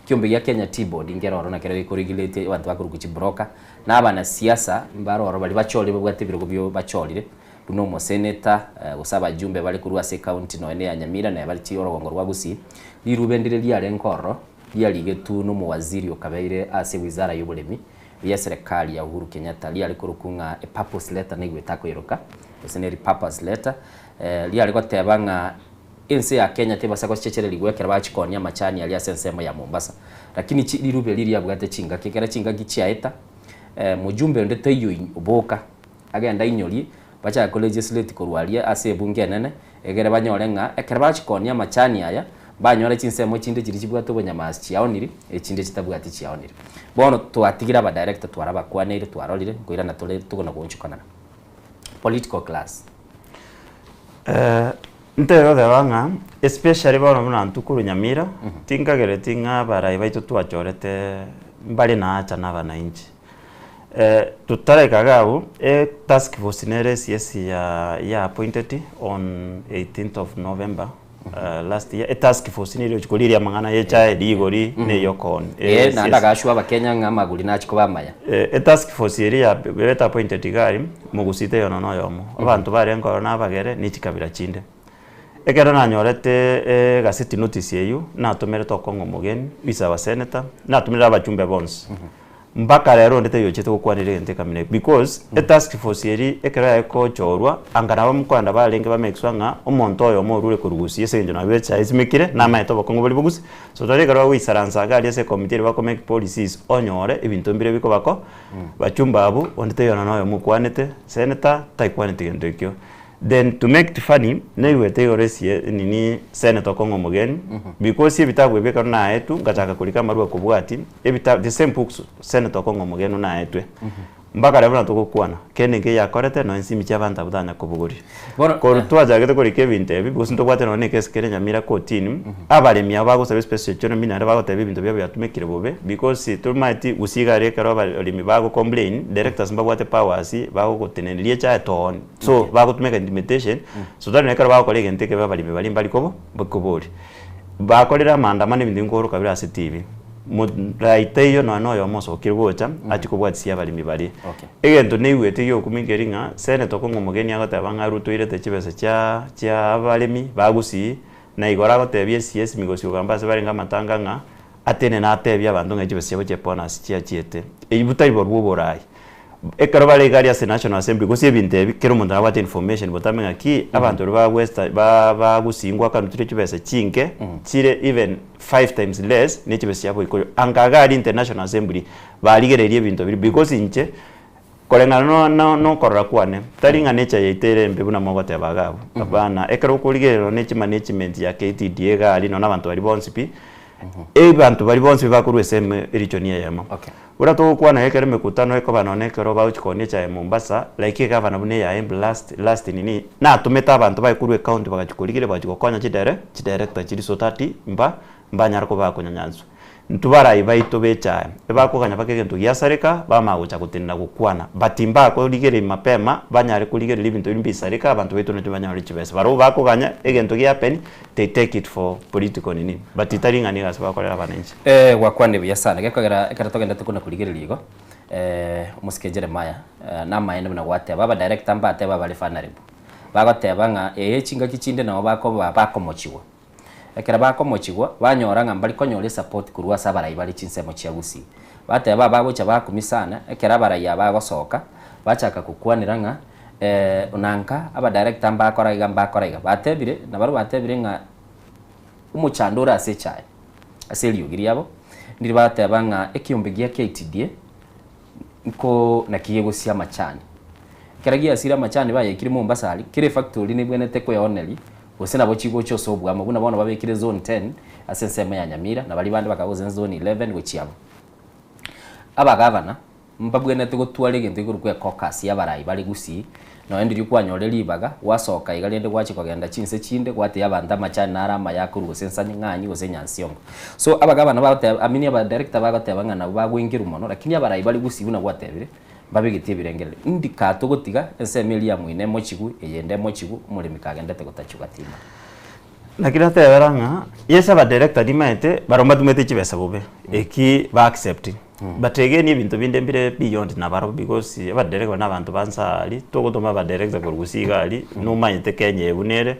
Ekiombe gia Kenya Tea Board nkere oro nakero gekoregulate abanto bakorokwa chibroker, na abanasiasa mbare oro baria bachorire babwate ebirogo bio bachorire buna omosenator gose abajumbe bare korwa ase ecounty nonya ne ya Nyamira naye bare chi orogongo rwa Gusii. Rirube ndire riarenge ororo riarigetwe na omowaziri okabeire ase ewizara ya oboremi ri'eserekari ya Uhuru Kenyatta riare korokwa ng'a a purpose letter naigwe etakoiroka, gose ne repurpose letter, riare goteba ng'a ense ya Kenya tebasa gochechererigwa ekero bachikonia amachani aria ase ensemo ya Mombasa. Lakini chi rirube riria riabwate chingaki, ekero chingaki chiaeta, mojumbe onde taiyo oboka agende ainyorie, bachake ko legislate korwa aria ase ebunge enene, egere banyore ng'a ekero bachikonia amachani aya, mbanyore chinsemo chinde chiria chibwate obonyamasi chiaoniri, echinde chitabwati chiaoniri. Bono twatigire abadirector twarabakwaneire twarorire, nkoirana tore tokona goonchokanana. Political class. Ntebe goteba ng'a especially bono buna intwe korwa Nyamira, tinkagereti ng'a abarai baito twachorete mbare naacha na abanainchi. Totaraika iga abwo, e task force nere CS ya ya appointed on 18th of November. Last year, etask force nere egochi korigereria amang'ana ya echae, rigori, na eyokoni. Eh, naende agachwa abakenya ng'a amagori nachie koba amaya. Etask force eria ya bete appointed iga aria, mogusii taiyo nonya oyomo. Abanto barenge ororo na abagere, ne chikabira chinde. Ekero nanyorete egaseti notice eywo, natomerete Okong'o Omogeni, who is our senator, natomerete abachumbe bonsi. Mpaka rero onde taiyo ochete gokwanera egento ekamina eke because etask force eria ekero yaye gochorwa anga nabo mokoenda barenge ba make sure ng'a omonto oyomo orure korwa gusii ase eng'encho nabo echae esimekire namaete obokong'u boria bogusii. So tari ekero bagoisaransa iga aria ase ecommittee eria bako make policies onyore ebinto mbire bikobako bachumbe abwo onde taiyo nonya oyomo okwanete, senator taikwaneti gento ekio. Then to make it funny, naigwete igoro esie nini senator Okong'o Omogeni, because ebitabu ebio ekero naetwe, ngachaka korika amarwa kobwati, ebitabu the same books senator Okong'o Omogeni naetwe. Mpaka rero buna togokwana, kende nkeiyo akorete, nonya ensimi chia abanto abwo tanya kobogoria. Bono Korwa twachagete korika ebinto ebi, because ntobwate nonya na ekesi kere Nyamira kotini, abaremi abo bagosaba especially economy naende bagoteba ebinto biabo biatumekire bobe, because tomaeti gusii iga aria ekero abaremi bago complain, directors mbabwate powers bagogoteneneria echae tooni. So bagotumeka intimidation, so tari nekero bagokora egento ekebe abaremi baria mbari kobo koboria. Bakorire amaandamano ebinto nkoroka bire ase TV, morai taiyo nonya na oyomo osokire gocha achie kobwatisia abaremi baria. Egento naigwete giokumia nkeri ng'a senator Okong'o Omogeni agoteba ng'a Ruto oirete chibesa chia chia abaremi ba Gusii, na igoro agotebia CS Migosi Ogamba ase barenge amatanga ng'a atenene atebie abanto ng'a chibesa chiabo chia bonus chiachiete. Eywo tari borwa oborai. Ekero bare iga aria ase National Assembly gose ebinto ebi, kera omonto nabwate information botambe ng'aki abanto baria ba western ba ba Gusii ngwakanutire chibesa chinke chire even five times less ne chibesa chia Boikoyo. Anga iga aria International Assembly barigereria ebinto biria because inche koreng'ana no no nokorora kwane tari ng'a nature yaito ere embe buna mogoteba iga abwo, hapana. Ekero okorigereria nonye chimanagement ya KTDA iga aria nonye abanto baria bonsi pi, Abanto baria bonsi bakorwa esemo erichoni eyemo. Buna togokwana ekero emekutano ekoba nonye ekero bagochia koonia echae Mombasa, like egavana buna eya Embu last last nini, natomete abanto baye korwa ecounty bagachia korigereria bagachia gokonya chidere chidirector chiria so that mba mbanyare koba bakonyanyanswa. Intwe barai baito ba echae, ebakoganya mpaka egento giasareka, bamanya gocha gotenena gokwana. But mbakorigereria mapema, banyare korigereria ebinto biria mbisareka, abanto baito naintwe banyore chibesa. Barobwo bakoganya egento gia happen, they take it for political nini but tari ng'a nigo ase bakorera abananchi. Eh, gwakwanire buya sana. Gekogera ekero togendete kona korigereria igo, eh, omosike Jeremiah, eh, namaene buna gwateba, aba director mbateba abare vulnerable. Bagoteba ng'a ee chingaki chinde nabo bakoba bakomochigwa. Ekero bakomochigwa, banyora ng'a mbari konyora esupport korwa ase abarai bare chinsemo chia Gusii. Bateba abagocha bakumia sana, ekero abarai aba bagosoka, bachaka kokwanera ng'a Onanka abadirector mbakora iga mbakora iga. Batebire, nabarabwo batebire ng'a omochando ore ase echae, ase eriogi riabo, ndiri bateba ng'a ekiombe gia KTDA nko naki gegosia amachani. Ekero giasire amachani bayekire Mombasa aria, kera efactory nebwenerete kweoneria, gose nabo chigocha ase oboamo buna bono babekire zone 10 ase ensemo ya Nyamira, na baria bande bakagosa zone 11 gochia abwo. Abagavana. Mbabwenerete gotwara egento gekorokwa ecaucus y'abarai bare Gusii, nonya ndiria kwanyorire ribaga, gwasoka iga rende gwachia kogenda chinse chinde gwatebia abanto amachani naro amaya akorwa gose ensani ng'anyi gose nyansiongo. So abagavana bagoteba I mean abadirector bagoteba ng'a nabwo bagoingerwa mono lakini abarai bare Gusii buna gwatebire, mbabegetie ebirengererio. Indi katogotiga ensemo eria ya moino emochigwe, eyende emochigwe, omoremi kagendete gotachuga timara. Naki natebera ng'a yes abadirector nimaete barabwo mbatumete chibesa bobe, eki ba accept, but again ebinto binde mbire beyond nabarabwo because abadirector na abanto ba nsa aria, togotoma abadirector korwa gusii iga aria, nomanyete Kenya eye buna ere,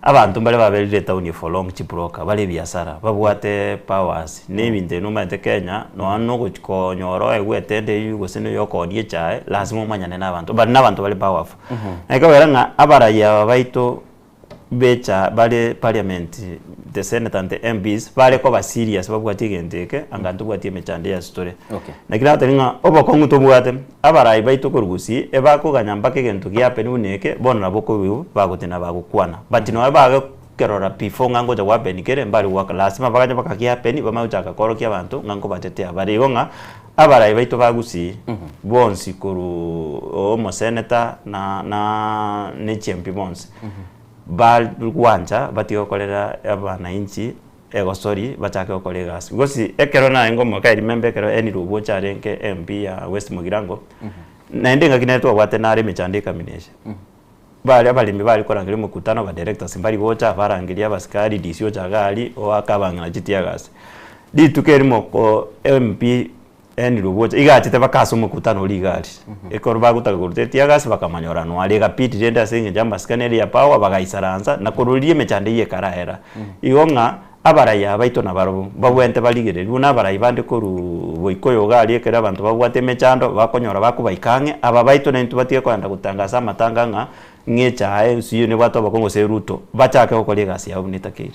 abanto mbare baberire etown for long chibroker, bare ebiasara, babwate powers, na ebinto ebi nomanyete Kenya, nonya na ogochi konyora oegwe etender eywo gose na oyokoonia echae, lazima omanyane na abanto, but na abanto bare powerful. Na ekobera ng'a abarai aba baito. Becha bare parliament the senator and the MPs bare koba serious babwati egento eke anga ntobwati emechando eye ase tore. Okay. Naki nagotebi ng'a obokong'u tobwate, abarai baito korwa gusii ebakoganya mpaka egento gia happen buna eke, bono nabo okoigwa bagotena bagokwana. But nonya bagekerora before ng'a ngocha go happen kere mbare goaka lasima baganye mpaka gia happen bamanye gochaka koorokia abanto ng'a nkobatetea bare. Igo ng'a abarai baito ba gusii bonsi korwa omosenator na na ne chiMP bonsi. Bagwancha batige gokorera abananchi egosori bachake gokora egasi because ekero narenge omoka I remember ekero Henry Obwocha arenge MP ya West Mugirango, naende engaki nere twabwate nare emechando ekaminesha. Baria abaremi bare korangeria omokutano abadirectors mbari gocha, barangeria abasikari, DC ocha iga aria, oaka abang'ina chitear gas. Rituko erimo ko MP Henry Obwocha iga achete mpaka ase omokutano oria iga aria. Ekero bagotaka koruta etear gas bakamanyora noaria egapiti rende ase eng'encho y'amasikani aria ya power bagaisaransa na korwa riria emechando eyio ekarahera. Igo ng'a abarai aba baito nabarobwo mbabwenerete barigereria buna abarai bande korwa boikoyo iga aria ekero abanto babwate emechando bakonyora bakobaika ang'e, aba baito naintwe batige kogenda gotangasa amatanga ng'a ng'a echae ense eyio nebwate obokong'u gose Ruto, bachake gokora egasi yabo buna etakeire.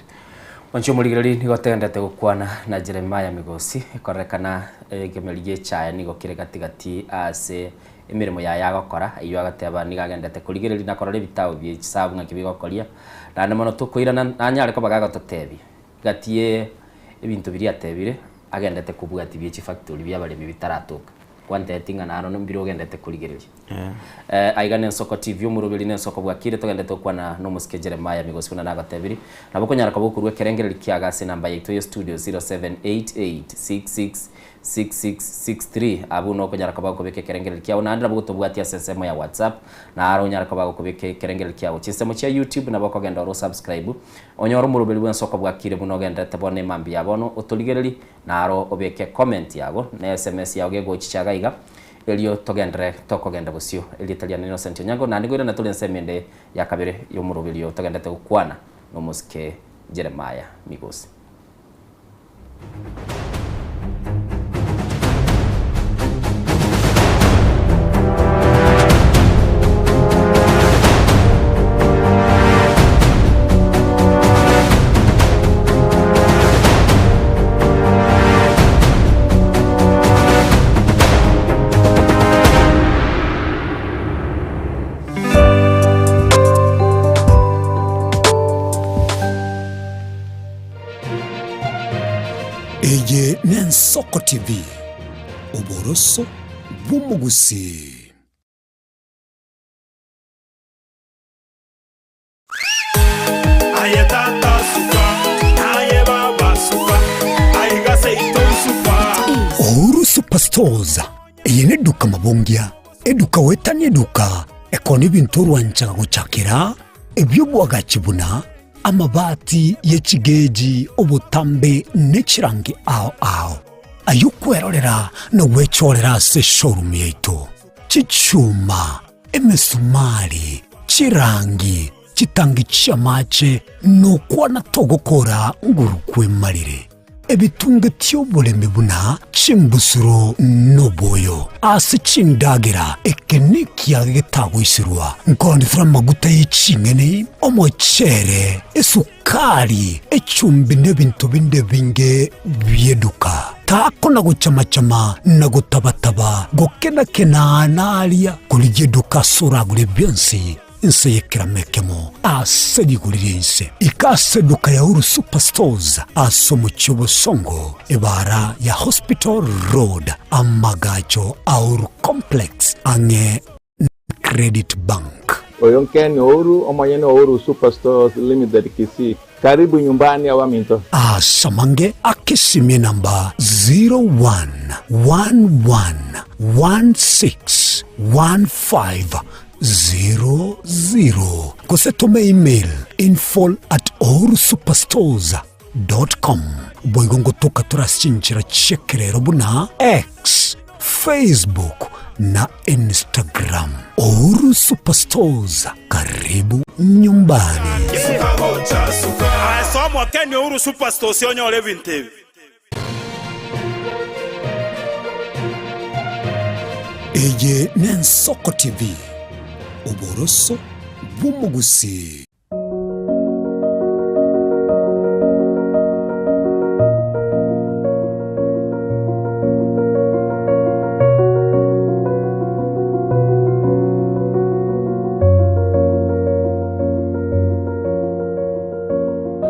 Mwanche omorigereria nigo togenderete gokwana na Jeremiah Migosi, ekorerekana ekemeri gi'echae nigo kere gati gati ase emeremo yaye agokora, eyio agateba nigo agenderete korigereria na korora ebitabo bie chisabu ng'aki bigokoria, naende mono tokoirana nanyare koba gagototebia gati ye ebinto biria atebire agenderete kobwatia bie chifactory bia abaremi bitaratoka. Kwantebeti ng'a naro mbire ogenderete korigereria. Aiga nensoko TV omoroberi nensoko bwakire togenderete gokwana nomosike Jeremiah Migosi buna nagotebirie. Nabo okonyara koba okorua ekerengererio kiago ase enamba yaito ye studio 0788666663 abwo nokonyara koba gokobeka ekerengererio kiago naende nabo gotobwatia ase ensemo ya WhatsApp naro onyare koba gokobeka ekerengererio kiago. Chinsemo chia YouTube nabo okogenda ore osubscribe onyore omoroberi bwensoko bwakire buna ogenderete bono emambia ya bono otorigererie Naro obeke comment yago na sms yao gegochicha iga iga erio togenderere tokogenda bosio. Erieta riane Innocent Onyango naende ngoirana tore ensemo ende ya kabere y'omoroberio togenderete gokwana nomosike Jeremiah Migosi. Eye n'Ensoko TV, oboroso bw'omogusii. Aye tata suka, naye baba suka, aiga seito suka. Uhuru Superstores, eye neduka mabongia, eduka goetania eduka ekona ebinto orwanchaga gochakera, ebi'obwagachi buna amabati ye chigeji, obotambe ne chirangi ao ao. Ayio kwerorera na gwechorera ase eshowroom yaito. Chichuma, emesumari, chirangi, chitangi chi'amache, nokwana togokora nguru kwemarire. Ebitunge ti'oboremi buna chimbusuro noboyo ase chindagera, eke nekiage getagoiserwa, nkoonefera amaguta ye ching'eni, omochere, esukari, echumbi nebinto binde ebinge bi'eduka. Takona gochama-chama na gotaba-taba, gokena-kena naria, korigia eduka ase oragure bionsi inse y'ekerama ekemo ase rigori ri'ense. Ika ase eduka ya Uhuru Superstores ase omochie o Bosongo, ebaara ya Hospital Road, amagacho a Uhuru Complex ang'e na Credit Bank. Oyo Ken Ouru, omonyene o Uhuru Superstores Limited Kisii. Karibu nyumbani abaminto. Ase amange akesimie namba 0111161500 gose tome email info at uhurusuperstores dot com. Boigo ngotoka tore ase chinchera chi'ekerero buna X, Facebook na Instagram. Uhuru Superstores, karibu nyumbani. Ase omokeni Uhuru Superstores onyore ebinto ebi. Eye n'Ensoko TV, oboroso bw'omogusii.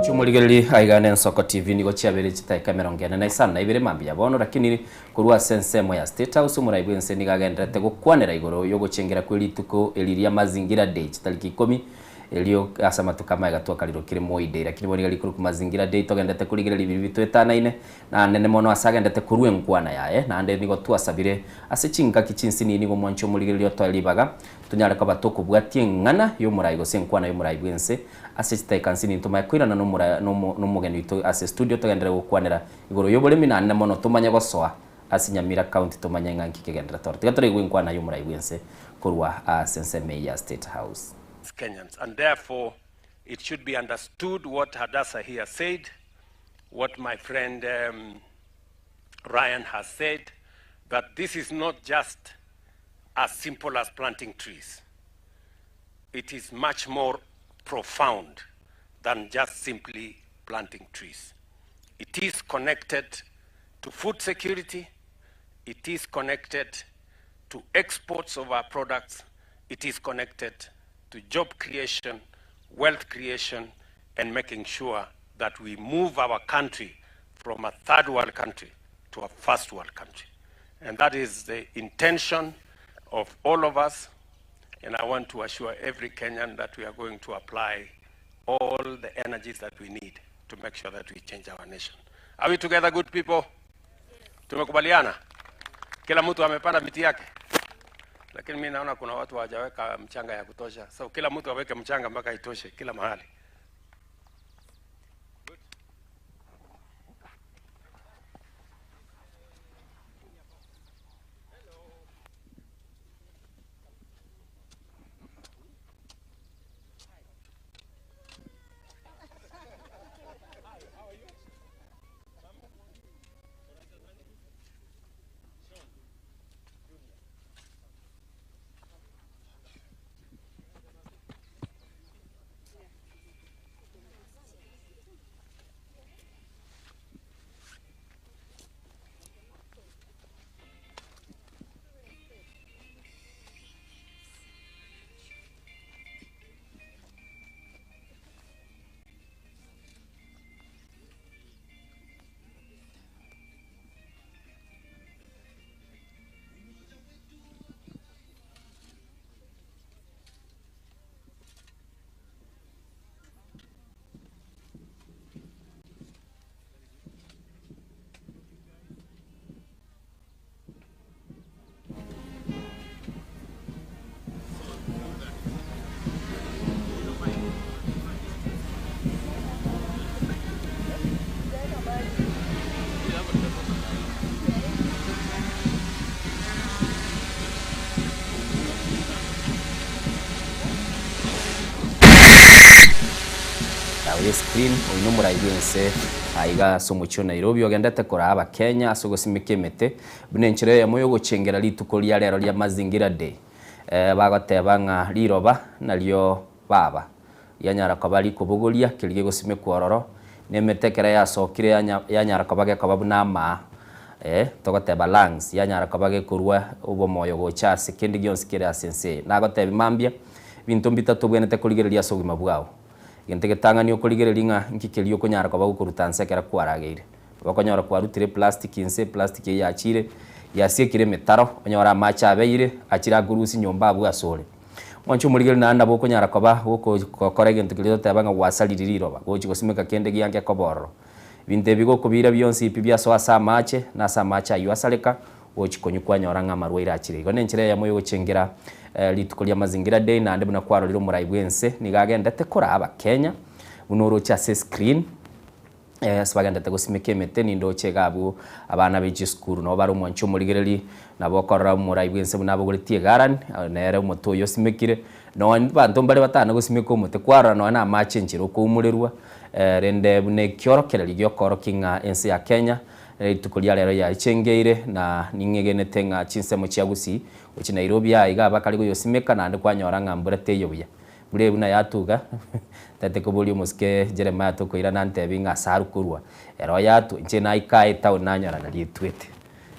Chimorigererie aiga n'Ensoko TV nigo chiabeire chitaika emerongo ene na isano na ibere mambia bono lakini Korwa ase ensemo ya State House, omorai bw'ense nigo agendererete gokwanera igoro y'ogochengera kwe rituko eri ria Mazingira Day chitariki ikomi Erio ase amatuko amaega twakarirokire Moi Day, lakini bono iga rikorokwa Mazingira Day togendete korigereria biria bitoetanaine, na anene mono ase agendete korwa enkwana yaye, naende nigo twasabire ase chingaki chinsinini nigo omwanchi omorigereria otoe ribaga tonyare koba tokobwatia eng'ana y'omorai gose enkwana y'omorai bw'ense ase chidakika nsinini tomanye koirana nomora nomogeni oito ase studio togenderere gokwanera igoro y'oboremi naende mono tomanye gosoa ase Nyamira County tomanye ng'a nki kegenderete oro. Tiga toraigwe enkwana y'omorai bw'ense korwa ase ensemo eye ya State House. Kenyans and therefore it should be understood what Hadassah here said, what my friend um, Ryan has said, that this is not just as simple as planting trees. It is much more profound than just simply planting trees. It is connected to food security, it is connected to exports of our products, it is connected to job creation, wealth creation, and making sure that we move our country from a third world country to a first world country. And that is the intention of all of us. And I want to assure every Kenyan that we are going to apply all the energies that we need to make sure that we change our nation. Are we together, good people? Tumekubaliana? Kila mtu amepanda miti yake, lakini mi naona kuna watu hawajaweka mchanga ya kutosha, so kila mtu aweke mchanga mpaka itoshe kila mahali. Yaye screen oyo nomorai bwense aiga ase omochie o Nairobi ogendete koraa abakenya ase ogosimeka emete buna enchera eyemo yogochengera rituko ria rero ria Mazingira Day. Eh, bagoteba ng'a riroba nario baba rianyara koba rikobogoria keria gegosimekwa ororo na emete ekero yasokire yanya yanyara koba gekoba buna amaa eh, togoteba lungs yanyara koba gekorwa obomoyo gocha ase kende gionsi kere ase ense eye. Nagotebia mambia, ebinto mbitato obwenerete korigereria ase obogima bwao. Egento egetang'ani okorigereria ng'a nki keria okonyara koba gokoruta nse ekero kwarageire. Nabo okonyora kwarutire eplastic inse, eplastic eyio yachire yasiekire emetaro, onyore amache abeire, achire akorusia nyomba abwo asore. Mwanche omorigereria naende nabo okonyara koba gokora egento keria toteba ng'a gwasariri riroba, gochi gosimeka kende giange koba ororo. Ebinto ebi gokobira bionsi pi biasoa ase amache, na ase amache ayio asareka, gochi konywa kwanyora ng'a amarwaire achire. Igo nenchera eyemo yogochengera rituko ria Mazingira Day, naende buna kwarorire omorai bw'ense nigo agendete koraa abakenya, buna oroche ase escreen, ase bagendete gosimeka emete, nindoche iga abwo abana be chisukuru nabo bare omwanchi omorigereri, nabo okorora omorai bw'ense buna abogoretie egarani, nere omote oyio osimekire, nonye abanto mbare batana gosimeka omote, kwarora nonye na amache enchera okoumorerwa, rende buna ekiorokererio giokorokia ng'a ense ya Kenya, rituko ria rero yaechengeire, na ning'egenete ng'a chinsemo chia Gusii, gochia Nairobi aa iga abakare goyosimeka naende kwanyora ng'a mbura teiyo buya. Mbura eye buna yatuga, ntete koboria omosike Jeremiah tokoirana antebi ng'a ase arwe korwa, ero yatwa, inche naika aye etown nanyora nario etwete.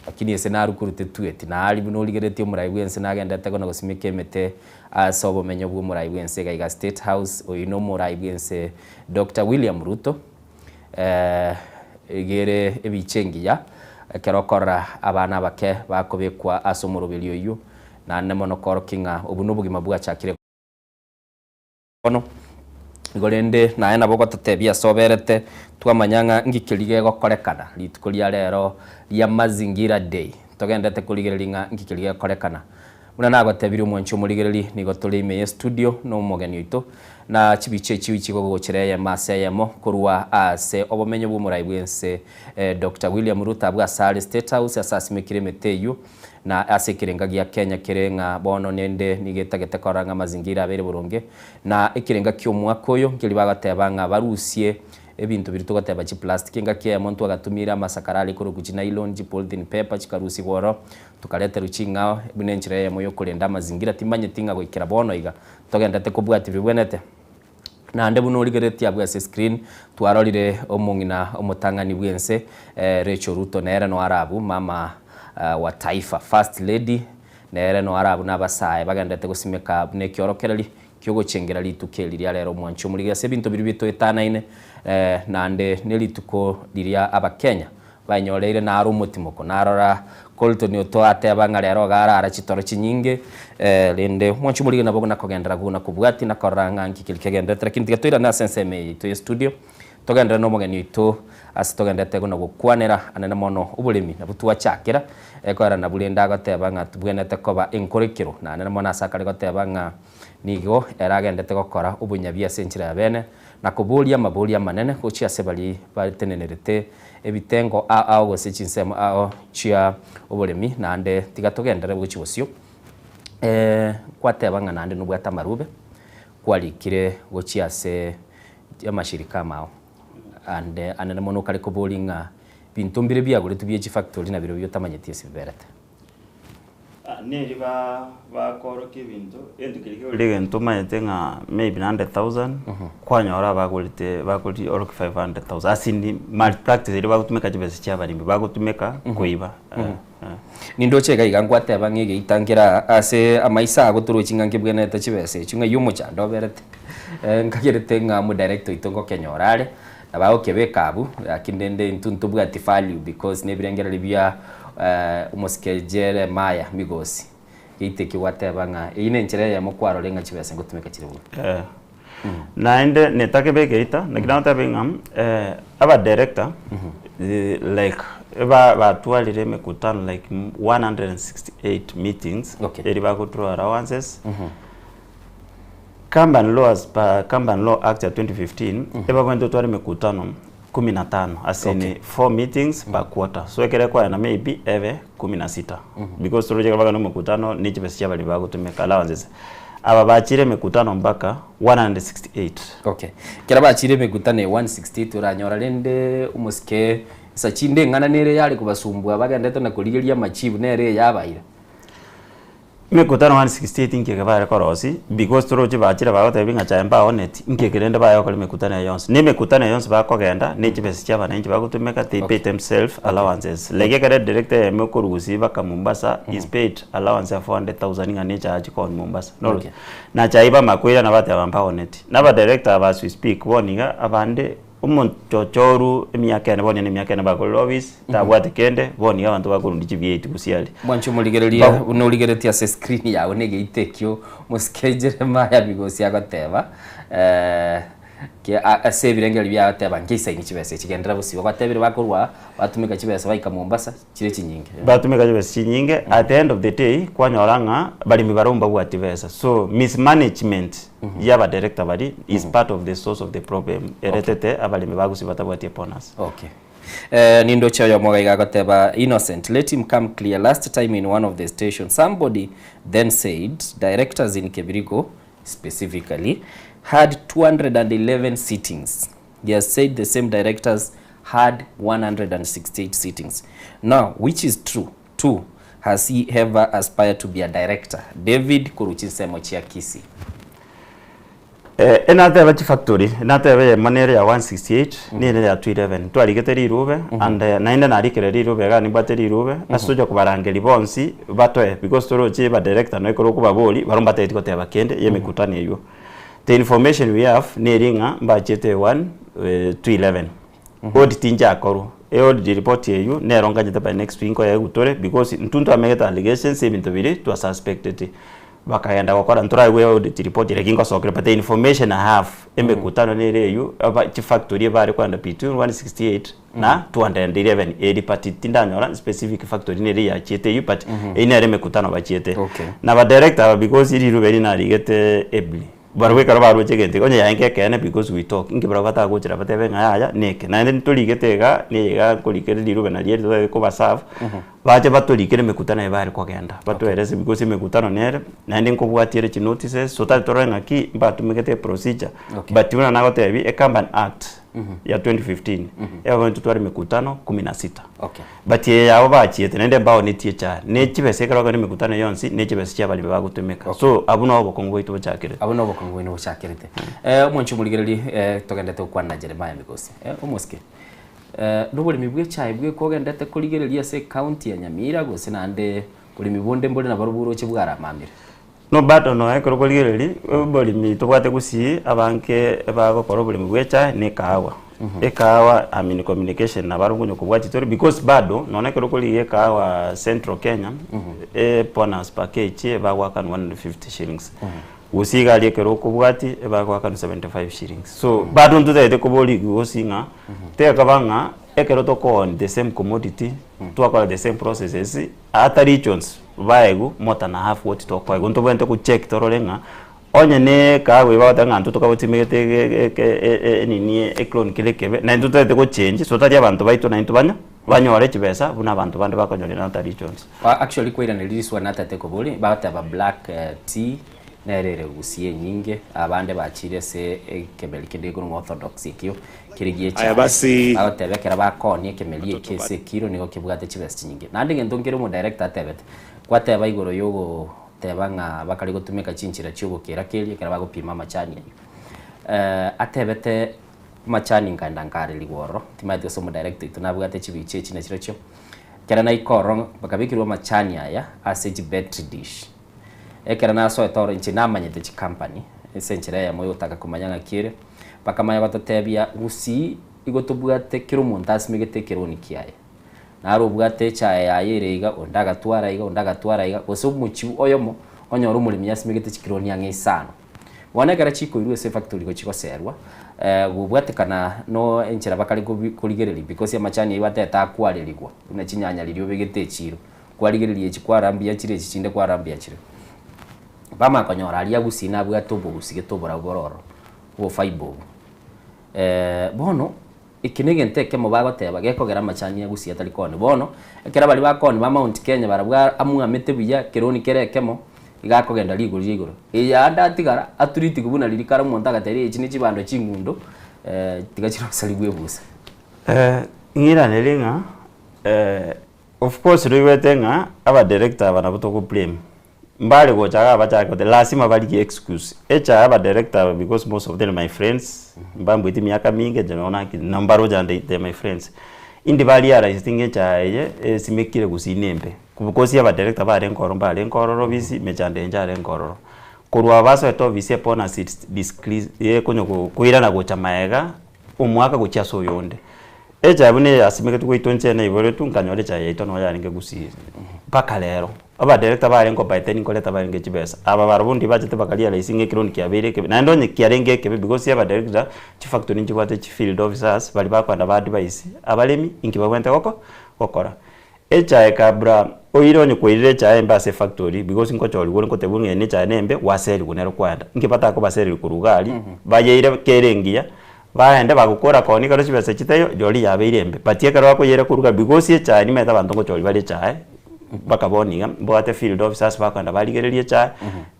Lakini ase narwe korwa tetweti, naria buna origeretie omorai bwense nagendete kona gosimeka emete ase obomenyo bwa omorai bwense iga iga State House, oyio na omorai bwense Doctor William Ruto, iga ere ebicha engiya ekero okorora abana abake bakobekwa ase omoroberi oyio, naende mono koorokia ng'a obwo nobogima bwachakire. Bono, Igo rende naye nabo ogototebia ase oberete, twamanya ng'a nki keria gegokorekana rituko ria rero ria Mazingira Day. Togendete korigereria ng'a nki keria gegokorekana. Buna nagotebirie omwanchi omorigereri, nigo tore ime y'estudio na omogeni oito, na chibicha echio chigogochera eyemo ase eyemo korwa ase obomenyo bw'omorai bw'ense Doctor William Ruto abwo ase are State House ase asimekire emete eyio, na ase ekerenga gia Kenya kere ng'a bono nende nigo etagete korora ng'a amazingira abeire boronge, na ekerenga ki'omwaka oyo nkeria bagoteba ng'a barusie ebinto biria togoteba chiplastic engaki eyemo ntwagatumire amasakara are korokwa chinylon, chipolythene paper chikarusigwa oro, Tokareterwa ching'ao buna enchera eyemo y'okorenda amazingira, timanyeti ng'a goikera bono iga togendete kobwatia bibwenerete. Naende buna origereretie abwo ase screen, twarorire omong'ina omotang'ani bw'ense Rachel Ruto nere noyo are abwo, mama wa taifa, first lady, nere noyo are abwo na abasae bagenderete gosimeka buna ekiorokereri ki'ogochengera rituko eri ria rero omwanchi omorige ase ebinto biria bitoetanaine, naende nerituko riria abakenya Banyoreire naro omotimoko. Narora Colton oto ateba ng'a rero iga arara chitoro chinyinge, rende mwanche omorige nabo nakogenderera buna kobwatia na korora ng'a nki keria kegendererete. Lakini tiga toirane ase ensemo eye yaito ye studio, togenderere na omogeni oito ase togendererete buna gokwanera anene mono oboremi nabwo twachakera, ekoera nabwo rende agoteba ng'a tobwenerete koba enkorekero, na anene mono ase akare goteba ng'a nigo ere agendete gokora obonyabi ase enchera ya bene, na koboria amaborio amanene gochia ase baria batenenerete ebitengo ao ao gose chinsemo ao chia oboremi, naende tiga togenderere gochia bosio. Kwateba ng'a naende nobwate amarube kwarikire gochia ase amashirika amao, ande anene mono okare koboria ng'a binto mbire biagoretwe bie chifactory nabirobio otamanyeti ase biberete. Neri bakorokia ebinto, egento keria kegoria egento omanyete ng'a maybe na 100,000, kwanyora abagorete bakoria orokia 500,000 as in malpractice eria bagotumeka chibesa chia abaremi bagotumeka koiba. Nindoche iga iga ngwateba ng'a egeita nkere aa ase amaiso ago torochi ng'a nkebwenerete chibesa echio ng'ai omochando oberete, nkagerete ng'a omodirector oito ngokenyora are, nabo agokebeka abwo, lakini rende intwe ntobwati value because na ebirengererio bia omosike Jeremiah Migosi, geita ekio gwateba ng'a eyio nenchera eyemo kwarora ng'a chibesa ngotumeka chire buya. Eh. Naende netakebe egeita, naki nagoteba ng'a aba director like eba batwarire emekutano like 168 meetings eri bago draw allowances, Company law as per Company Law Act ya 2015 ebabwenerete otware emekutano kumi na tano as in four meetings per quarter so ekero ekoyana maybe ebe kumi na sita because toroche ekero bagenda omokutano ne chibesa chia baria bagotumeka allowances aba bachire emekutano mpaka 168. Okay. Ekero bachire emekutano eye 168 oranyora rende omosike nsa chinde eng'ana nere yare kobasumbua bagendete na korigeria amachibu nere eyabaire. Emekutano 168 inki eke bare korosia, because toroche bachire bagotebia ng'a chae mbaoneti, inki eke rende baye gokora emekutano eye yonsi. Na emekutano eye yonsi bakogenda, ne chibesa chia abananchi bagotumeka, they pay themselves allowances. Like ekero edirector eyemo ekorwa gusii mpaka Mombasa, is paid allowance ya 400,000 ng'a ne echae achie koonia Mombasa. Norori? Okay. Na chae bamakoirana bateba mbaoneti. Na abadirector aba as we speak, bono iga abande. Omonchochoru emiaka ene bono nemiaka ene bakorire office, tabwati kende, bono iga abanto bakorundia chibieti gose aria. Mwanche omorigereria buna origeretie ase screen yago na egeita ekio mosike Jeremiah Migosi agoteba ase ebirengererio biaye agoteba nkeisaini chibesa echi genderera bosio. Ogotebire bakorwa aa batumeka chibesa baika Mombasa chire chinyinge. Batumeka chibesa chinyinge at the end of the day kwanyora ng'a baremi barabwo mbabwati besa so mismanagement ya abadirector baria is part of the source of the problem eretete abaremi ba gusii batabwati ebonus. Okay. Nindoche oyomo iga iga agoteba Innocent let him come clear last time in one of the stations somebody then said directors in Kebirigo specifically had 211 sittings He has said the same directors had 168 sittings. Now, which is true? Two, has he ever aspired to be a director? David korwa chinsemo chia Kisii. Eh, enateba chifactory, enateba eyemo nere ya 168, nere ya 211. Twarigete rirube, and eh, naende narikire rirube iga nimbwate rirube, ase tocha kobarangeria bonsi batoe because toroche ba director noe ekero okobabori, barobwo mbatageti goteba kende ye emekutano eywo. The information we have neri ng'a mbachete 1 to 11. Audit inchakorwa. E audit report eywo nero nganyete by next week nkoyegwe tore because intwe ntwamegete allegations ebinto biria twa suspected. Bakagenda gokora ntoraigwe audit report ere gingosokera but the information I have emekutano nere eywo aba chifactory ebare kogenda between 168 na 211 eri but tindanyora specific factory nere yachiete eywo but eywo nere emekutano bachiete. Na aba director aba because riruba eri narigete ably barabwo ekero baroche egento eke onye yaenge ekeene because we talk inki barabwo batagochera batebe ng'a yaya neke. Naende ntorigete igaa niye igaa nkorikere riruba nario eri totagete kobaserve. Bache batorikere emekutano eye bare kogenda, batoerese because emekutano nere, naende nkobwatia ere chinotices, totari torore ng'aki mbatumegete eprocedure, Okay. but buna nagotebia ecompany act ya 2015 ebabwate totware emekutano kumi na sita. Okay. But eye yabo bachiete naende mbaonetie echae, ne chibesa ekero bakogenda emekutano yonsi, ne chibesa chia abaremi bagotumeka. So abwo nabo obokong'u bwaito bochakerete. Abwo nabo obokong'u bwaino bochakerete. Eh, omwanchi omorigereria eh, togendete gokwana na Jeremiah Migosi. Eh, omosike. Noboremi bw'echae bweka ogendete korigereria ase ecounty ya Nyamira gose naende boremi bonde mbore nabarobwo oroche bwaramamire? No bado nonya ekero okorigereria oboremi tobwate gusii abange bagokora oboremi bwa echae na ekahawa. Ekahawa I'm in communication nabarobwo onye kobua chitori because bado nonya ekero okorigia ekahawa central Kenya ebonus per kg bagoakana 150 shillings. Gose iga aria ekero okobwati ebagoakana 75 shillings. So bado ntotagete koboria gose ng'a tekaba ng'a ekero toko own the same commodity twakora the same processes ata regions baegwe more than half what tokoegwa. Ntobwenerete gocheck torore ng'a onye ne ekahawa eye bagoteba ng'a intwe tokagotimegete enini eclone kere ekebe naintwe totagete gochange so tari abanto baito naintwe banya banyore chibesa buna abanto bande bakonyora in other regions. Actually kwairaneria riswali natete koboria, bagoteba black tea nere ere gusii enyinge, abande bachire ase ekemeri kende gekorwa ng'a orthodox ekio kere gie Aya echae. basi. Bagoteba ekero bakoonia ekemeri eke ase ekiro nigo kebwate chibesa chinyinge. Naende egento nkere omodirector atebete, gwateba igoro yogoteba ng'a bakare gotumeka chinchera chiogokera keria ekero bagopima amachani ayio. Atebete amachani nkaenda nkarerigwa ororo, timanyeti gose omodirector oito nabwate chibicha echi nachirochio, ekero naika ororo bakabekerwa amachani aya ase chibetri dish. Ekero nasoete oro inche namanyete chicompany ase enchera eyemo yogotaka komanya ng'aki ere, bakamanya gototebia gusii igo tobwate kera omonto asimegete ekeroni kiaye. Naro obwate echae yaye ere iga, onde agatwara iga, onde agatwara iga, gose omochie oyomo onyore omoremi asimegete chikironi ang'e isano. Bono ekero chikoirwa ase efactory gochia goserwa, gobwatekana no enchera bakare kobi korigereria because amachani aywo batete akwarerigwa buna chinyanya riria obegete echiro. Kwarigereria echi kwarambia chire echi chinde kwarambia chire. Bamanya konyora aria gusii nabwate obogusi gete oborabu bore ororo, obofibre obwo. Bono, eke na egento ekemo bagoteba gekogera amachani a gusii atari koonia. Bono, ekero baria bakoonia ba Mount Kenya barabwo amwamete buya ekeroni kere ekemo, iga akogenda rigori ria igoro. Eye ande atigara, aturitigwe buna riria kare omonto agateba echi ne chibando ching'undo, tiga chirosarigwe ebusa. Ng'iraneri ng'a. Of course roigwete ng'a aba director aba nabo togo blame, mbare gocha igaa bachake goteba lazima barigie excuse, echae aba director aba because most of them my friends, mbambuete emiaka minge inche nonya naki nambaroche ande they are my friends, indi ba realised ng'a echae eye esimekire gusii nembe, because aba director barenge ororo mbarenge ororo busy, emechando eye ncharenge ororo. Korwa aba basoete ofisi ebonus it's discrease ekonya koirana gocha maega, omwaka gochia ase oyonde. Echae buna eyasimegetwe goitwa inche naiboretwe, nkanyora echae yaito noo yarenge gusii mpaka rero. Abadirector barenge by then nkoreta barenge chibesa. Aba barobwo ndi bachete bakarealise ng'a ekeroni kiabeire ekebe, naende onye kiarenge ekebe because abadirector chifactory nchibwate chifield officers baria bakoenda ba advise abaremi inki babwenerete goko gokora. Echae kabla oire onye kwairire echae embe ase efactory because nkochorigwa ore ngotebiwa ng'a eye nechae nembe gwaserigwa nero kwaenda. Inki batakobasereria korwa iga aria, bayeire kere engiya, baende bagokora koonia ekero chibesa chitaiyo rirorio yabeire embe. But ekero bakoyeira korwa iga because echae nimanyete abanto ngochoria bare echae, mpaka bono iga mbwate field officers bakoenda barigereria echae,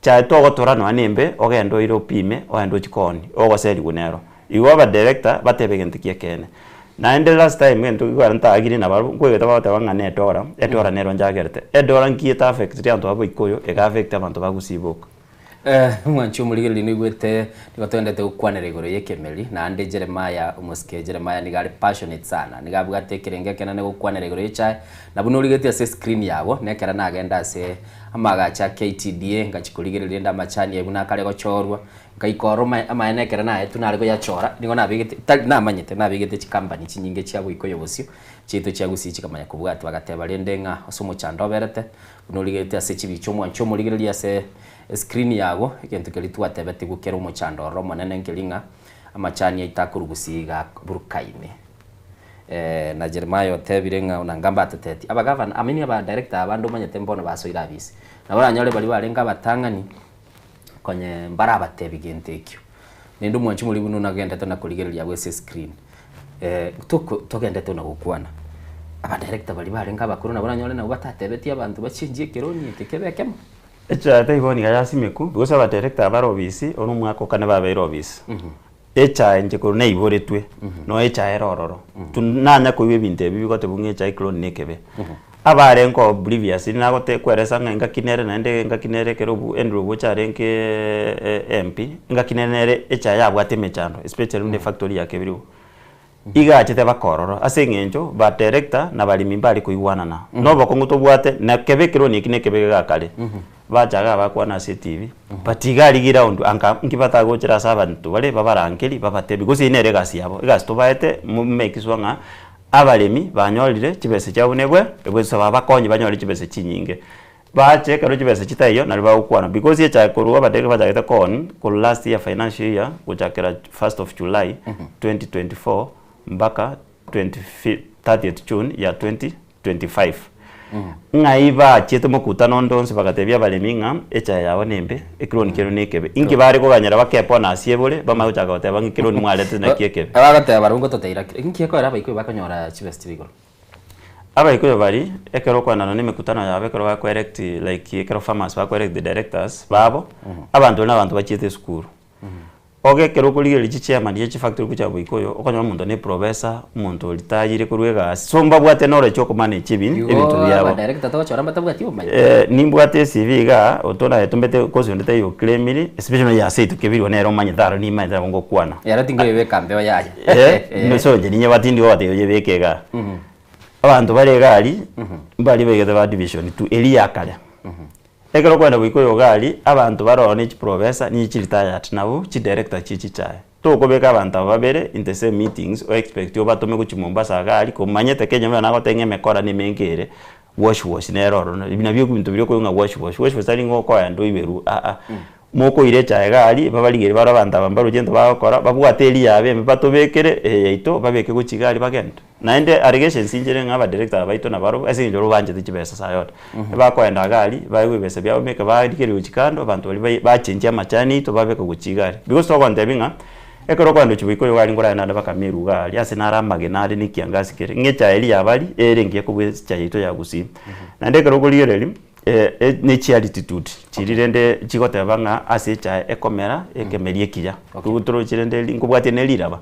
echae togotora nonya nembe ogende oire opime ogende ochie koonia, ogoserigwa nero. Igo abadirector batebe egento kia ekeene. Naende last time egento ekero ntagire nabarabwo nkoigwete bagoteba ng'a ne edora, edora nero nchagerete. Edora nki eta affectiri abanto ba boikoyo, ega affect abanto ba gusii boka. Omwanchi omorigereria noigwete nigo toendete gokwanera igoro y'ekemeri, naende Jeremiah omosike Jeremiah nigo are passionate sana, nigo abwate ekerengo ekenene gokwanera igoro y'echae, na buna origetie ase escreen yago, nekero nagenda ase amagacho a KTDA ngachia korigereria rende amachani aye buna akare gochorwa. Nkaika oro oma amaene ekero naetwe nare koyachora, nigo nabegete tari namanyete nabegete chicompany chinyinge chia Boikoyo bosio, chiaito chia Gusii chikamanya kobwatwa. Bagateba rende ng'a ase omochando oberete, buna origereti ase chibicha omwanche omorigereria ase escreen yago, egento keria twatebetigwe kere omochando ororo omonene nkeri ng'a amachani aito akorwa Gusii iga aburukaine. Na Jeremiah otebire ng'a onanga mbateteti abagavana, I mean abadirector abande omanyete mbono basoire abisi. Nabo oranyore baria barenge abatang'ani, konye mbarabatebi gento ekio. Naende omwanchi moria buna onagendete na korigereria agwo ase escreen, toko togendete buna gokwana, abadirector baria barenge abakoro nabo oranyore nabo batatebetie abanto bachengie ekeroni eke kebe ekemo. Echae taibo niga yasimeku, because abadirector bare obisi, oro omwaka okane babeire obisi. Echae inche korwa naiboretwe, no echae ere ororo. Tu nanya koigwa ebinto ebi bigotebwa ng'a echae clone na ekebe. Abarenge oo previously nagote kweresa ng'a engaki nere naende engaki nere ekero obu Andrew Obuocha arenge MP, engaki nere nere echae yabwate emechando especially buna efactory ya Kebirigo. Iga achete baka ororo ase eng'encho ba director na baremi mbare koigwanana. Na obokong'u tobwate na kebe ekeroni eki na ekebe gegakare. Bacha iga bakwana ase etibi, but iga aria ground anka nki batagochera ase abanto bare babarangeri babatebi gose eyio nere egasi yabo. Egasi tobaete mo make sure ng'a abaremi banyorire chibesa chiabo buna ebwe ebweso babakonye banyore chibesa chinyinge. Bache ekero chibesa chitaiyo nario bagokwana because echae korwa abadege bachagete kooni korwa last year financial year gochakera first of July 2024 mpaka 30th June ya 2025. Ng'ai bachiete mokutano onde onsi bagatebia abaremi ng'a echae yabo nembe, ekironi keino nekebe. Inki bare koganyera bakepona ase ebore bamanye gochaka goteba ng'a ekironi mwaretete naki ekebe. Bagoteba barabwo ngototeira ki? Inki ekogera abaikoyo bakonyora chibesa chire igoro? Abaikoyo baria, ekero okoenana na emekutano yabo ekero bako elect like ekero farmers bako elect the directors babo, abanto baria na abanto bachiete esukuru. Oge ekero okorigereria chichairman chia chifactory gochia boikoyo, okonyora omonto ne professor, omonto oritayire korwa egasi, so mbabwate knowledge ya okomanage ebi Igo ebinto biabo. abadirector togochora mbatabwati obomanyi? Nimbwate ecv igaa, otwo naye tombete course onde taiyo oclaimiri, especially nonya ase aito kebirwe nere omanyete aro nimanyete nabo ngokwana. Ero tinkoyebeka mbeo yaya. So inche ninye batindi gobatebia oyebeke igaa. Abanto bare iga aria, mbaria baigete ba division two eria ya kare. Ekero okogenda goika oyo iga aria, abanto bare ororo ne chiprofessor, nigo chiretired nabo chidirector chie chichae. Tokobeka abanto aba babere in the same meetings o expect obatome gochia Mombasa iga aria, komanyete Kenya buna nagotebia ng'a emekora na emenge ere, wash wash nere ororo. Ebi nabio ebinto biria okoigwa ng'a wash wash, wash wash tari ng'a okoenda oiberwe aa. Mokoira echae iga aria, babarigerie bare abanto aba mbaroche egento bagokora, babwate eria yabo embe batobekere eye yaito, babeke gochia iga aria bagende. Naende allegations inchere ng'a abadirector aba baito nabarobwo ase eng'encho barobwo banchete chibesa saa yote. Ebakoenda iga aria, baegwe ebesa biabo meka barigereria gochia kando, abanto baria bai bachenchia amachani aito babeka gochia iga aria. Because togontebia ng'a, ekero okoenda gochia boika oyo iga aria nkoragende naende mpaka Meru iga aria, ase naro amagena are na ekiangasi kere, ng'a echae eria yabaria, ere engiya kobua echae yaito ya gusii. Naende ekero okorigereria. Ne chialtitude chiria rende chigoteba ng'a ase echae ekomera ekemeria ekiya. Nigo toroche rende ri nkobwatia ne riraba.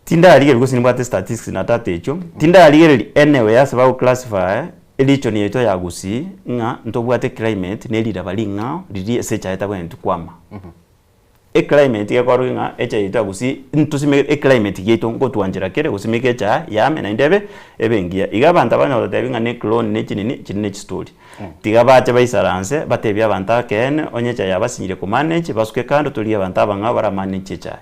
Tindarigereria gose nimbwate statistics na data echio, tindarigereria anywhere ase bago classify region yaito ya Gusii ng'a ntobwate climate ne riraba ring'ao riria ase echae etabwenereti kwama. Eclimate gekorwa ng'a echae yaito ya Gusii ntosimeke eclimate yaito ngotwanchera kere gosimeka echae yame naende ebe ebe engiya. Iga abanto abanye gototebi ng'a ne clone ne chinini chiri ne chistori. Tiga bache baisaranse batebie abanto akeene onye echae yabasinyire komanage basuke kando torigie abanto abang'ao baramanage echae.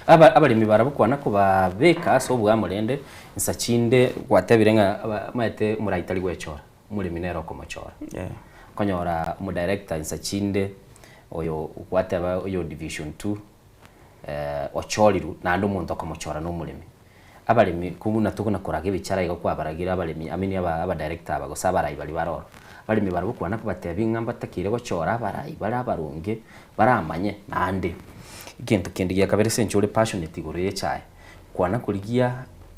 Aba abaremi barabwo kwana kobabeka ase oboamo rende nsa chinde gwatebire ng'a aba omanyete omorai tari gwechora. Omoremi nere okomochora. Okonyora omodirector insa chinde oyo gwateba oyo division two ochorirwe naende omonto okomochora na omoremi. Abaremi ko buna tokona koraga ebichara igo kwabaragire abaremi I mean aba abadirector aba gose abarai baria bare ororo. Abaremi barabwo kwana kobatebia ng'a mbatakeire gochora abarai bare abaronge baramanye naende egento kende gia kabere ase eng'encho ore passionate igoro ya echae, Kwana korigia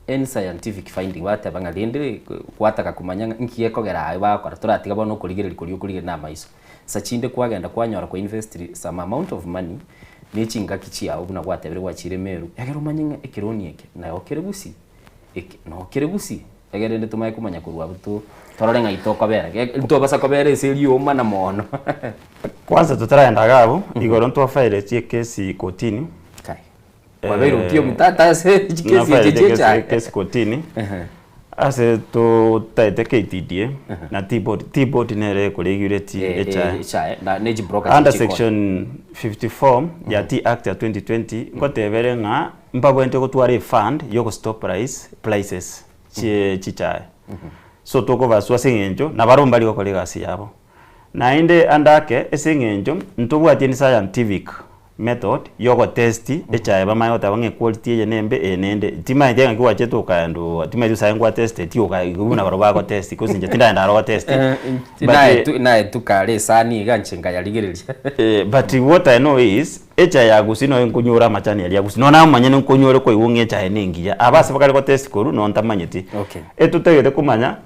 any scientific finding bateba ng'a rende gwataka komanya ng'a inki gekogera aye bagokora toratiga bono okorigereria koria okorigereria na amaiso. Nsa chinde kwagenda kwanyora kwa invest some amount of money ne chingaki chiao buna gwatebire gwachire Meru egere omanye ng'a ekeroni eke nao kere gusii eke noo kere gusii egere rende tomanye komanya korwa abwo to torore ng'ai tokobera ntobasa kobera ase rioma na mono. Kwanza totaragenda iga abwo, igoro ntwafaeretie ekesi kotini. Kwabeire okia omotata ase chikesi echi Nafaerete chi'echae. ekesi kotini. Ase totaete KTDA na Tea Board, Tea Board nere ekoregulate echae. Echae na ne chibroker Under chichikore. section 54 ya Tea Act ya 2020 ngoteba ere ng'a mbabwenerete gotwara efund yogostop price prices chie chichae. So tokobaswa ase eng'encho nabarobwo mbari gokora egasi yabo. Naende ande ake ase eng'encho ntobwati any scientific method yogotest echae bamanye goteba ng'a equality eye nembe eye nende. Timanyeti ng'aki gwachete okaenda oo timanyeti gose aye ngwatesteti oka buna barobwo bagotest cause inche tindagenda aro gotest but Naetu naetuka are esani iga inche nkayarigereria. But what I know is echae ya gusii noyo nkonyora amachani aria a gusii nonya omonyene nkonyore koigwa ng'a echae nengiya aba ase bakare gotest korwa nonya ntamanyeti. Etotagete komanya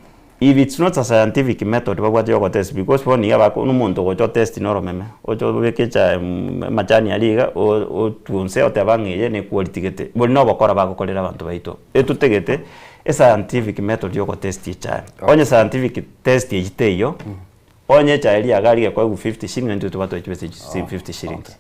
If it's not a scientific method babwate ya ogotest because bono iga bako omonto ogocha otest na oromeme, oche obeke echae amachani aria iga otunse oteba ng'a eye ne quality gete, boria na obokora bagokorera abanto baito. Etotagete escientific method ya ogotest echae. Onye scientific test eywo teiyo, onye echae riaga rigekoegwa 50 shillings naintwe toba toe chibesa 50 shillings.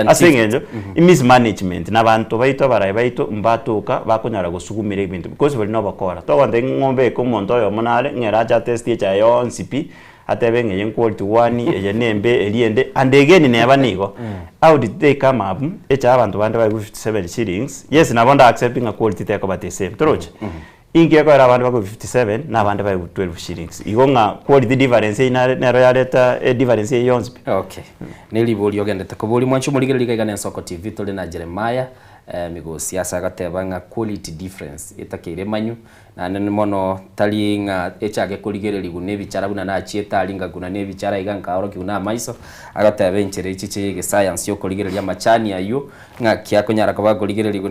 Ase eng'encho mismanagement na abanto baito abarayi baito mbatoka bakonyara gosugumera ebinto because baria nobokora. Togontebia ng'a ng'ombe eke omonto oyomo nare ng'a ere ache atestie echae yonsi pi, atebe ng'a eye nquality one, eye nembe, eria ende, and again neba nigo, how did they come up echae abanto bande baigwe 57 shillings, yes nabo nda accept ng'a quality tekoba the same, toroche? Inki ekoera abande bakoigwa 57 na abande baigwe 12 shillings? Igo ng'a quality difference eyio nare nero yareta edifference eyio yonsi pi. Okay. Ne riborio ogendete koboria mwanche omorigereria iga iga na Ensoko TV tore na Jeremiah eh, Migosi ase agateba ng'a quality difference etakeire emanyu naende mono tari ng'a echake korigererigwa na ebichara buna nachiete aria ngakuna na ebichara iga nkaorokigwa na amaiso agateba enchera echi chia egesayansi yokorigereria amachani aywo ng'aki akonyara koba akorigererigwa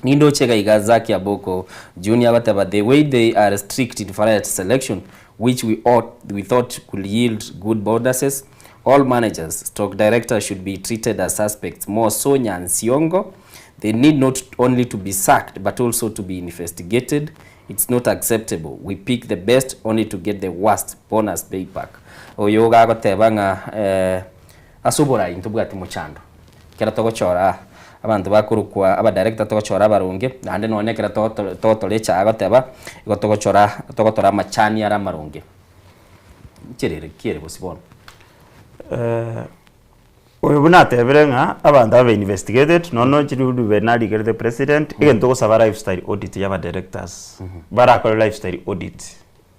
Nindoche iga iga Zacky Aboko Junior agoteba the way they are strict in variety selection which we ought we thought could yield good bonuses, all managers stroke directors should be treated as suspects more so Nyansiongo they need not only to be sacked but also to be investigated it's not acceptable we pick the best only to get the worst bonus payback oyo iga agoteba ng'a eh, Ase oborai ntobwati mochando, ekero togochora abanto bakorokwa abadirector togochora abaronge, naende nonya ekero togotora echae agoteba, igo togochora togotora amachani are amaronge. Nchera ere ki ere gose bono? Oyo buna atebire ng'a abanto abe investigated, nono chirudube narikerete president, egento togosaba lifestyle audit ya abadirectors, barakore lifestyle audit.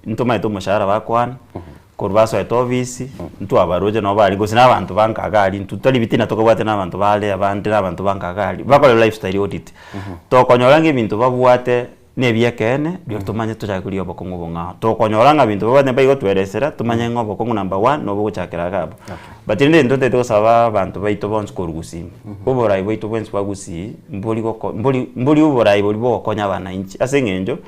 Ntomaete omoshahara bakwana, korwa basoete ofisi, ntwabaroche nabo bare gose na abanto ba nkaga aria, intwe tari bitina tokobwate na abanto bare abande na abanto ba nkaga aria, bakore lifestyle audit. Tokonyora ng'a ebinto babwate na ebi'ekeene, rirorio tomanye tochake korigia obokong'u obong'ao. Tokonyora ng'a ebinto babwate mbaigotueresera, tomanye ng'a obokong'u number one, nobo ogochakera iga abwo. But rende intwe totaete gosaba abanto baito bonsi korwa gusii, oborai bwaito bwensi bwa gusii, mbori goko mbori mbori oborai boria bogokonya abananchi ase eng'encho.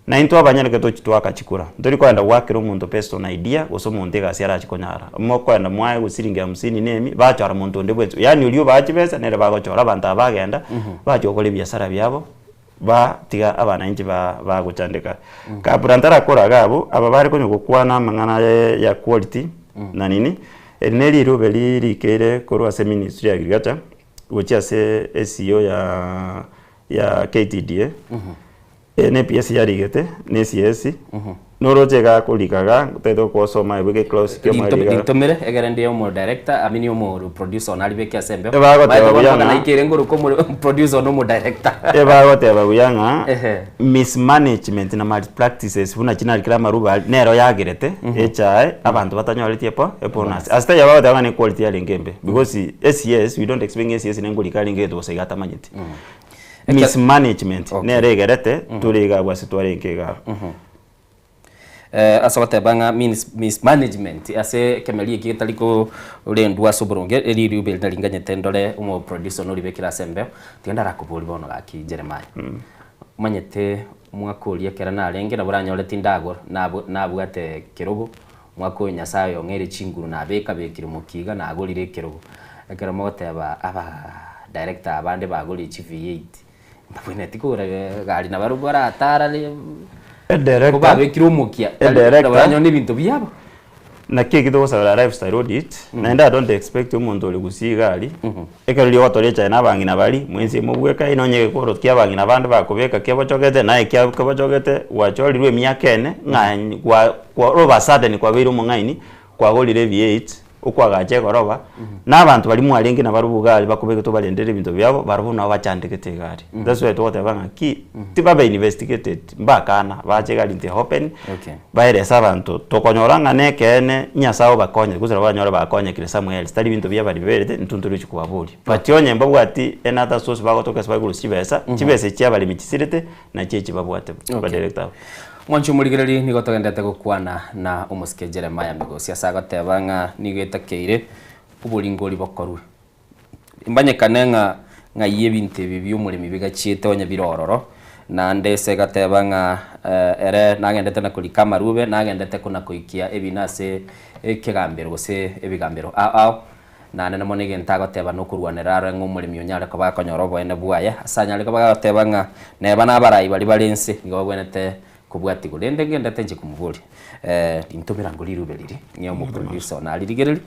Na intwe abanyene ekero tochi twaka chikura, ntori koenda goakera omonto based on idea gose omonto egasi arache konyara. Mokoenda mwaye gose siringi hamsini na emi, bachora monto onde bwensi. Yaani oria obaa chibesa nere bagochora abanto aba bagenda, bachia gokora ebiasara biabo, batiga abananchi ba bagochandeka. Kabla ntarakora iga abwo, aba bare konya gokwana amang'ana aya ya quality na nini, eri ne rirube ririkeire korwa ase ministry ya agriculture, gochia ase eCEO ya ya KTDA. Eye ne PS yarigete, ne CS, noroche iga akorika iga, otagete gokosoma aye bweke clause kia omweri iga. Rintomere egere ndi omo director, I mean omo producer one aribeke ase embeo. Ebagoteba Maete buya bono ng'a- naikere ngoruka omo producer one omo director. Ebagoteba buya ng'a Ehe. mismanagement na malpractices buna chinarikire amaruba aria, nero yagerete echae abanto batanyoreti epo ebonus. Ase taiyo bagoteba ng'a ne quality yarenge embe because ACS we don't expect ng'a ACS nengorika arenge egento bosa iga atamanyeti. Mismanagement nere egerete tore iga abwo ase twarenge iga abwo. Ase ogoteba ng'a mismanagement ase ekemeri eki getari korendwa ase oboronge, eri riube eri naringanyete ndore omo producer one oribekire ase embeo, tiga ndarakoborie bono gaki Jeremiah. Omanyete omwaka oria ekero narenge nabo oranyore tindagora nabwate ekerogo, omwaka oyo Nyasaye ong'eire chinguru nabeka bekire mokiga nagorire ekerogo. Ekero mogoteba aba director abande bagorire chi V8, mbabwenereti kogora egari nabarobwo baratarare Edirector kobabekire omokia Edirector nabo oranyore na ebinto biabo. Naki eki togosabera lifestyle audit, naende I don't expect omonto ore gusii iga aria, ekero riria ogotora echae na abang'ina baria, mwensi mobwekaine onye egekoro kia abang'ina bande bakobeka kebochogete, naye ekiabo kebochogete, gwachorirwe emiaka ene, ng'a gwa kwa all of a sudden kwabeire omong'aini, kwagorire ebi-eight, okwagacha egoroba, na abanto baria mwarenge nabarobwo iga aria bakobegete obarendere ebinto biabo, barobwo nabo bachandegete iga aria. That's why togoteba ng'aki, tibabe investigated, mbakana, bache iga aria nti open, Okay. baerese abanto, tokonyora ng'a nekeene Nyasaye obakonyire, gose nabo banyore bakonyekire somewhere else, tari binto bia bariberete, intwe ntorigochia kobaboria. But onye mbabwati another source bagotoka ase bakorusia chibesa, chibesa echi chiabaremi chisirete, nachi echi babwate Okay. badirector aba. Mwanche omorigereria nigo togenderete gokwana na omosike Jeremiah Migosi ase agoteba ng'a nigo etakeire oboringori bokorwe. Mbanyekane ng'a ng'ai ebinto ebi bi'omoremi bigachiete onye bire ororo, naende ase egateba ng'a ere nagendete na korika amarube, nagendete kona-koikia ebina ase ekegambero gose ebigambero ao ao. Naende namo negento agoteba nokorwanera are ng'a omoremi onyare koba akonyora oboene bwaye, ase anyare koba agoteba ng'a neba nabarai baria bare inse nigo babwenerete kobwatigwa. Rende ngendete inche komoboria, nintomera ngo rirube riria ng'e omoproducer one aririgererie,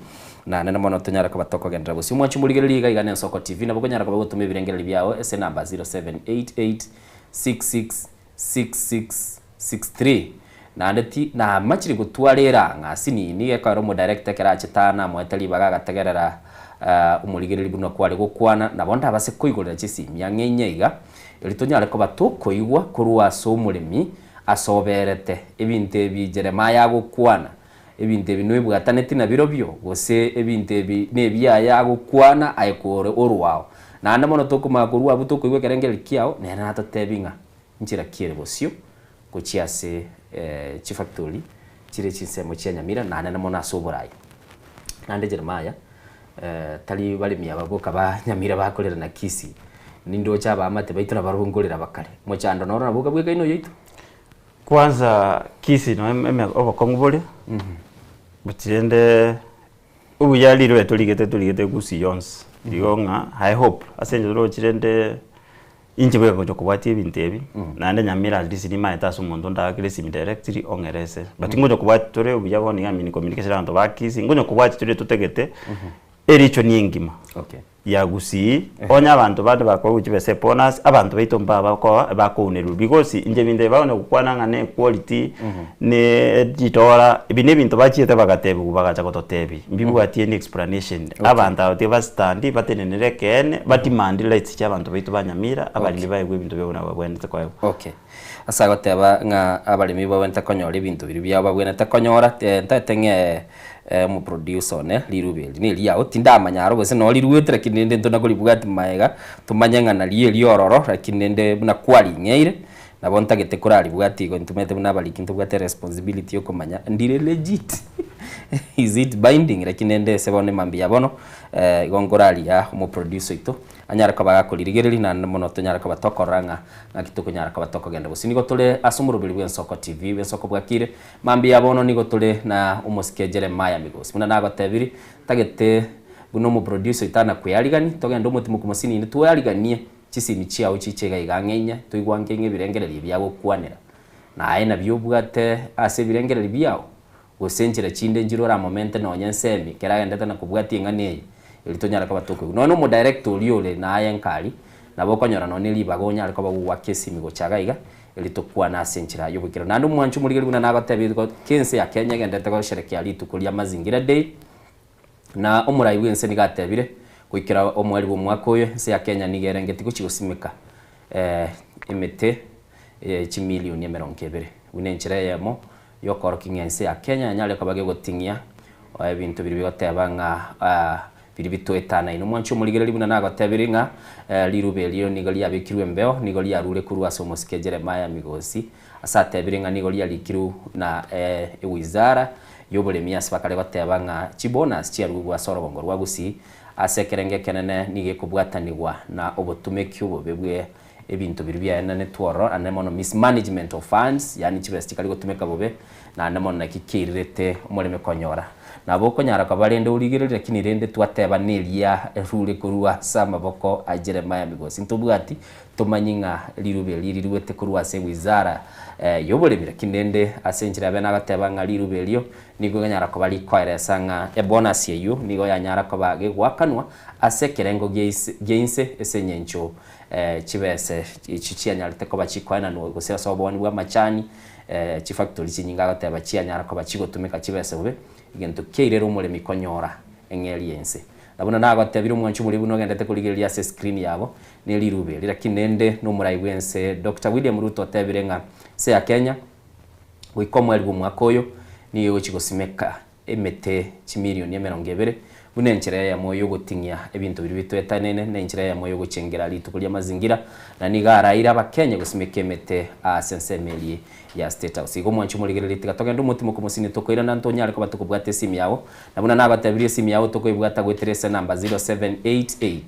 naende mono tonyare koba tokogenderera gose omwanchi omorigereria iga iga na Ensoko TV nabo okonyara koba gotoma ebirengererio biao ase enamba 0788666663. Naende ti namachire gotwara erang'a ase nini gekoera omodirector ekero achete aa namoete ribaga agategerera omorigereria buna kware gokwana, nabo ndabase koigorera chisimi ang'e inye iga, erio tonyare koba tokoigwa korwa ase omoremi ase oberete ebinto ebi Jeremiah agokwana, ebinto ebi noibwataneti nabirobio, gose ebinto ebi nebiaye agokwana aye kore orwao. Naende mono tokomanya korwa abwo tokoigwa ekerengererio kiao, nere natotebi ng'a nchera ki ere bosio gochia ase chifactori chire chinsemo chia Nyamira naende mono ase oborai. Naende Jeremiah tari baremi aba boka ba Nyamira bakorera na Kisii, nindoche abaamate baito nabarobwo nkorera bakare. Mochando noro nabwo okabwekaine oyoito? Kwanza Kisii noe eme obokong'u bore, but rende obuya rirobe torigete torigete Gusii yonsi, igo ng'a I hope ase eng'encho torochi rende Inche bweka gocha kobwatia ebinto ebi, naende Nyamira at least nimaete ase omonto ndagakere esimi directly ong'erese. But ngocha kobwatia tore obuya bono iga I mean communication abanto ba Kisii, ngonya kobwatia tore totagete erichoni engima Okay. ya Gusii, onye abanto bande bakoegwa chibesa ebonus, abanto baito mbabakoa bakounerwa because inche ebinto ebi bakonya gokwana ng'a ne equality, ne chidora, ebi na ebinto bachiete bagatebiwa bagacha gototebia, mbibwati any explanation. Abanto aba tiga bastandi batenenere ekeene, ba demand rights chia abanto baito ba Nyamira, abaremi baegwe ebinto biabo buna babwenerete koegwa. Okay. Ase agoteba ng'a abaremi babwenerete konyora ebinto biria biabo babwenerete konyora, ntaete ng'ee omoproducer one rirube eri neriao, tindamanya aro gose noo riruete lakini rende intwe nakoribwati maega, tomanye ng'a nario erio ororo lakini rende buna kwaring'eire, Nabo ntagete koraribwate igo ntomanyete buna abariki ntobwate responsibility yokomanya ndire legit is it binding lakini rende ase bono emambia bono igo nkoraria omoproducer oito anyare koba gakoririgereria naende mono tonyare koba tokorora ng'a ng'aki tokonyara koba tokogenda gose nigo tore ase omoroberi bw'ensoko TV bw'ensoko bwakire mambia bono nigo tore na omosike Jeremiah Migosi buna nagotebirie ntagete buna omoproducer oito anakwearigani togende omotimoku mosinini tweariganie Chisemi chiao chiche iga iga ang'e inye, toigwanke ng'a ebirengererio ebi agokwanera. Na aye nabio obwate ase ebirengererio biao, gose enchera chinde nchire oramomente nonya ensemi ekero agendete na kobwatia eng'ana eye, erio tonyare koba tokoigwa. Nonya omodirector oria ore naye nkari, nabo okonyora nonya ne ribaga onyare koba gogoaka esimi gocha iga iga, erio tokwane ase enchera y'oboikeranu. Naende omwancho omorigereria buna nagotebirie igo, kense ya Kenya egenderete gosherekea rituko ria Mazingira Day, Na omorai bw'ense nigo atebire, Goikera omoerio bw'omwaka oyo, ense ya Kenya nigo erengeti gochia gosimeka emete ye chimilioni emerongo ebere, buna enchera eyemo y'okoorokia ng'a ense ya Kenya yanyare koba gegoting'ia ebinto biria bigoteba ng'a biria bitoetanaine. Omwanchi omorigereria buna nagotebirie ng'a riruba erio nigo riabekirwe embeo, nigo riarure korwa ase omosike Jeremiah Migosi, ase atebire ng'a nigo riarikirwe na ewizara y'oboremi ase bakare goteba ng'a chibonus chiarugwa ase orogongo rwa Gusii ase ekerengo ekenene nigo ekobwatanigwa na obotumeki obobe bwe ebinto biria biaenanetwe ororo naende mono mismanagement of funds yaani chibesa chikari gotumeka bobe naende mono naki keirerete omoremi konyora. Nabo okonyara koba rende origereria lakini rende twateba neria erure korwa ase amaboko a Jeremiah Migosi ntobwati Tomanye ng'a riruba eri riruete korwa ase ewizara y'oboremi, lakini rende ase enchera yabe nagoteba ng'a riruba erio nigo rianyara koba rikoeresa ng'a ebonus eyio nigo yanyara koba gegoakanwa ase ekerengo gia inse ase engencho chibese echio chianyarete koba chikoenanwa gose ase obooni bw'amachani chifactory chinyinge agoteba chianyara koba chigotumeka chibese bobe, egento kiairera omoremi konyora eng'eria ense. Na buna nagotebire omwanchi omoria buna ogendete korigereria ase escreen yabo, ne riruba eri. Lakini rende nomorai bw'ense Doctor William Ruto otebire ng'a ense ya Kenya goika omweri bw'omwaka oyo nigo egochia gosimeka emete chimilioni 20 buna enchera eyemo yogoting'ia ebinto biria bitoetanene na enchera eyemo yogochengera rituko ria mazingira na nigo araire abakenya gosimeka emete ase ensemo eria ya State House. Igo omwanchi omorigereria tiga togende omotimoke omosini tokoirana ntonyare koba tokobwata esimi yao na buna nagotebirie esimi yao tokoebwata goetera ase enamba 0788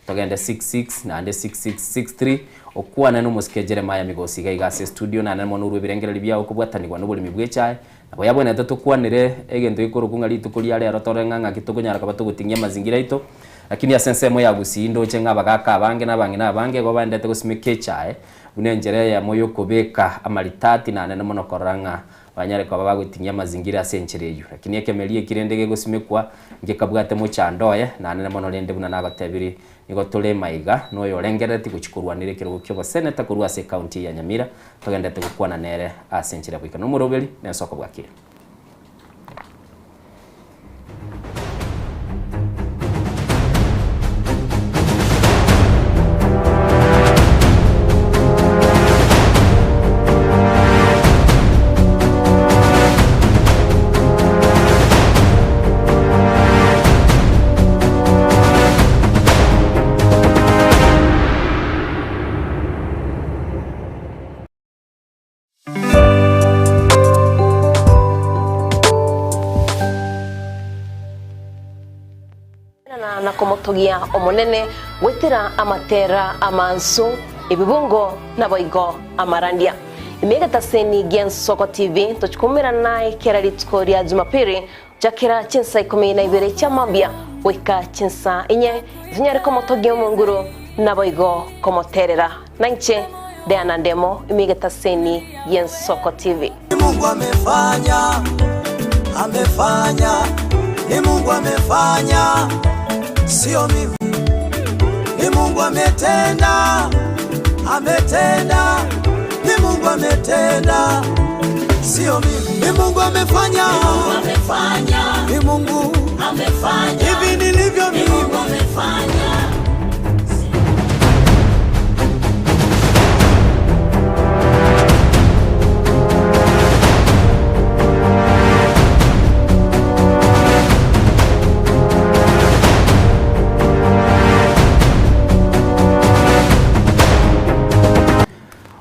Togende 66 naende 6663 okwane nomosike Jeremiah Migosi iga iga ase estudio naende mono orue ebirengererio biao okobwatanigwa noboremi bw'echae. Nabo yabwenerete tokwanere egento gekorokwa ng'a rituko ria rero torore ng'a ng'aki tokonyara koba togoting'ia amazingira aito. Lakini ase ensemo ya Gusii ndoche ng'a abagaka abange na abang'ina abange igo baendete gosimeka echae buna enchera eyemo yokobeka amaritati naende mono korora ng'a Banyare koba bagoting'ia amazingira ase enchera eyio. Lakini ekemeria eki rende gegosimekwa, ngekabwate mochando oye, naende mono rende buna nagotebirie, nigo tore maiga noyorengerereti gochia korwanera ekerogo ki'oboseneta korwa ase ecounty eye ya Nyamira, togenderete gokwana nere ase enchera ya goika nomoroberi nensoko bwakire. Na komotogia Omonene goetera amatera amansu, ebibungo, naboigo amarandia. Ime egetaseni gi'Ensoko TV tochia koumerana naye kera rituko ria Jumapili gochakera chinsa ikomi na ibere chia mambia goika chinsa inye, tonyare komotogia Omonguru naboigo komoterera. Nainche Diana Ndemo ime egetaseni gi'Ensoko TV. Ni Mungu amefanya, amefanya, ni Mungu amefanya, sio mimi. Ni Mungu ametenda, ametenda, ni Mungu ametenda, sio mimi. Ni Mungu amefanya, ni Mungu amefanya, ni Mungu amefanya, hivi nilivyo mimi, ni Mungu amefanya.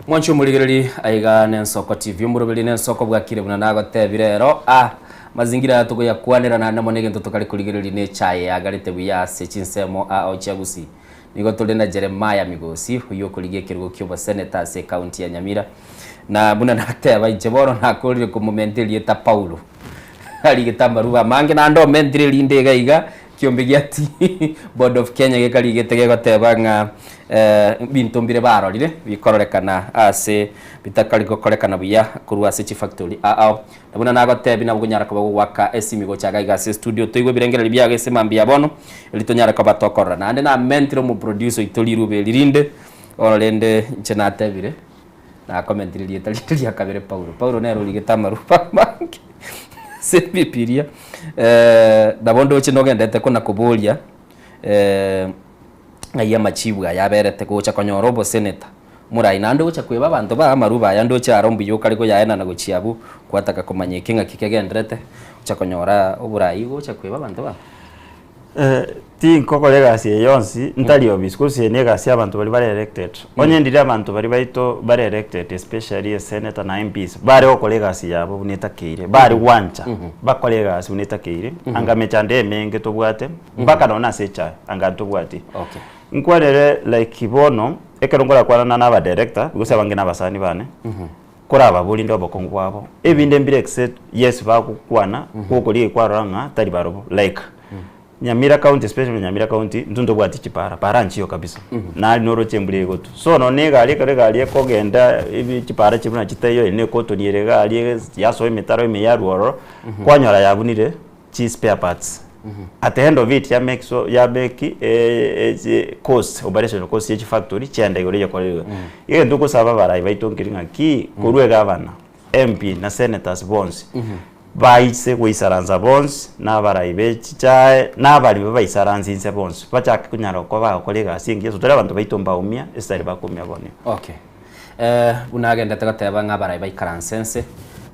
Mwanche omorigereri aiga nensoko TV omoroberi nensoko bwakire buna nagotebire ero ah mazingira aya togoyakwanera naende mono egento tokare korigereria ne echae yagarete buya ase chinsemo ao chia Gusii. Nigo tore na Jeremiah Migosi, oyio okorigia ekerogo ki'oboseneta ase ecounty ya Nyamira. Na buna nateba inche bono nakorire komomenta erieta Paulo. Arigete amaruba amange naende omentire erinde iga iga kiombe gia Tea Board of Kenya gekarigete gegoteba ng'a ebinto mbire barorire bikororekana ase bitakari gokorekana buya korwa ase chifactory ao. Na buna nagotebia nabo okonyara koba gogoaka esimi gocha iga iga ase estudio toigwe ebirengererio biago ase mambia bono, erio tonyare koba tokorora. Naende namentire omoproducer oito riruba eri rinde, bono rende inche natebire, nakomentire erieta rinde ria kabere Paulo. Paulo nere origete amaruba amange ase ebibiria, nabo ndoche nogenderete kona koboria ng'ai amachibu aya aberete gocha konyora oboseneta. Morai naende ogocha kweba abanto ba amaruba aya ndoche aro mbuya okare koyaenana gochia abwo, gwataka komanya eke ng'aki kegenderete, gocha konyora oborai gocha kweba abanto bao. Tinkokora egasi eye yonsi ntari obisi gose eye ne egasi ya abanto baria bare elected. Onye ndire abanto baria baito bare elected especially esenator na MPs bare gokora egasi yabo buna etakeire, bare gwancha bakore egasi buna etakeire, anga emechando emenge tobwate mpaka nonye ase echae anga ntobwati. Nkwanere like bono, ekero nkorakwana na aba director, gose abange na abasani bane, korababorie inde obokong'u bwabo, ebinde mbire except yes bagokwana, gokoria kwarora ng'a tari barobwo like, Nyamira county especially Nyamira county, intwe ntobwati chipara, para nchiyo kabisa, nari noroche embura egotwa. So nonye na egari ekero egari ekogenda ebi chipara chiria buna chitaiyo ere na ekotoni ere egari ege yasoa emetaro ime yarwa ororo, kwanyora yabunire chi spare parts. At the end of it ya make sure ya make cost operation cost ya chifactory chiaenda igoro eyekore iga. Egento ogosaba abarai baito nkeri ng'aki, korwa egavana, MP na senators bonsi, baise goisaransa bonsi, na abarai be chichae, na abaremi babaisaranse inse bonsi, bachake konyara koba bagokora egasi engiya, totari abanto baito mbaumia, ase tari bakoumia bono iga. Okay. Eh, buna agendete goteba ng'a abarai baikaranse nse,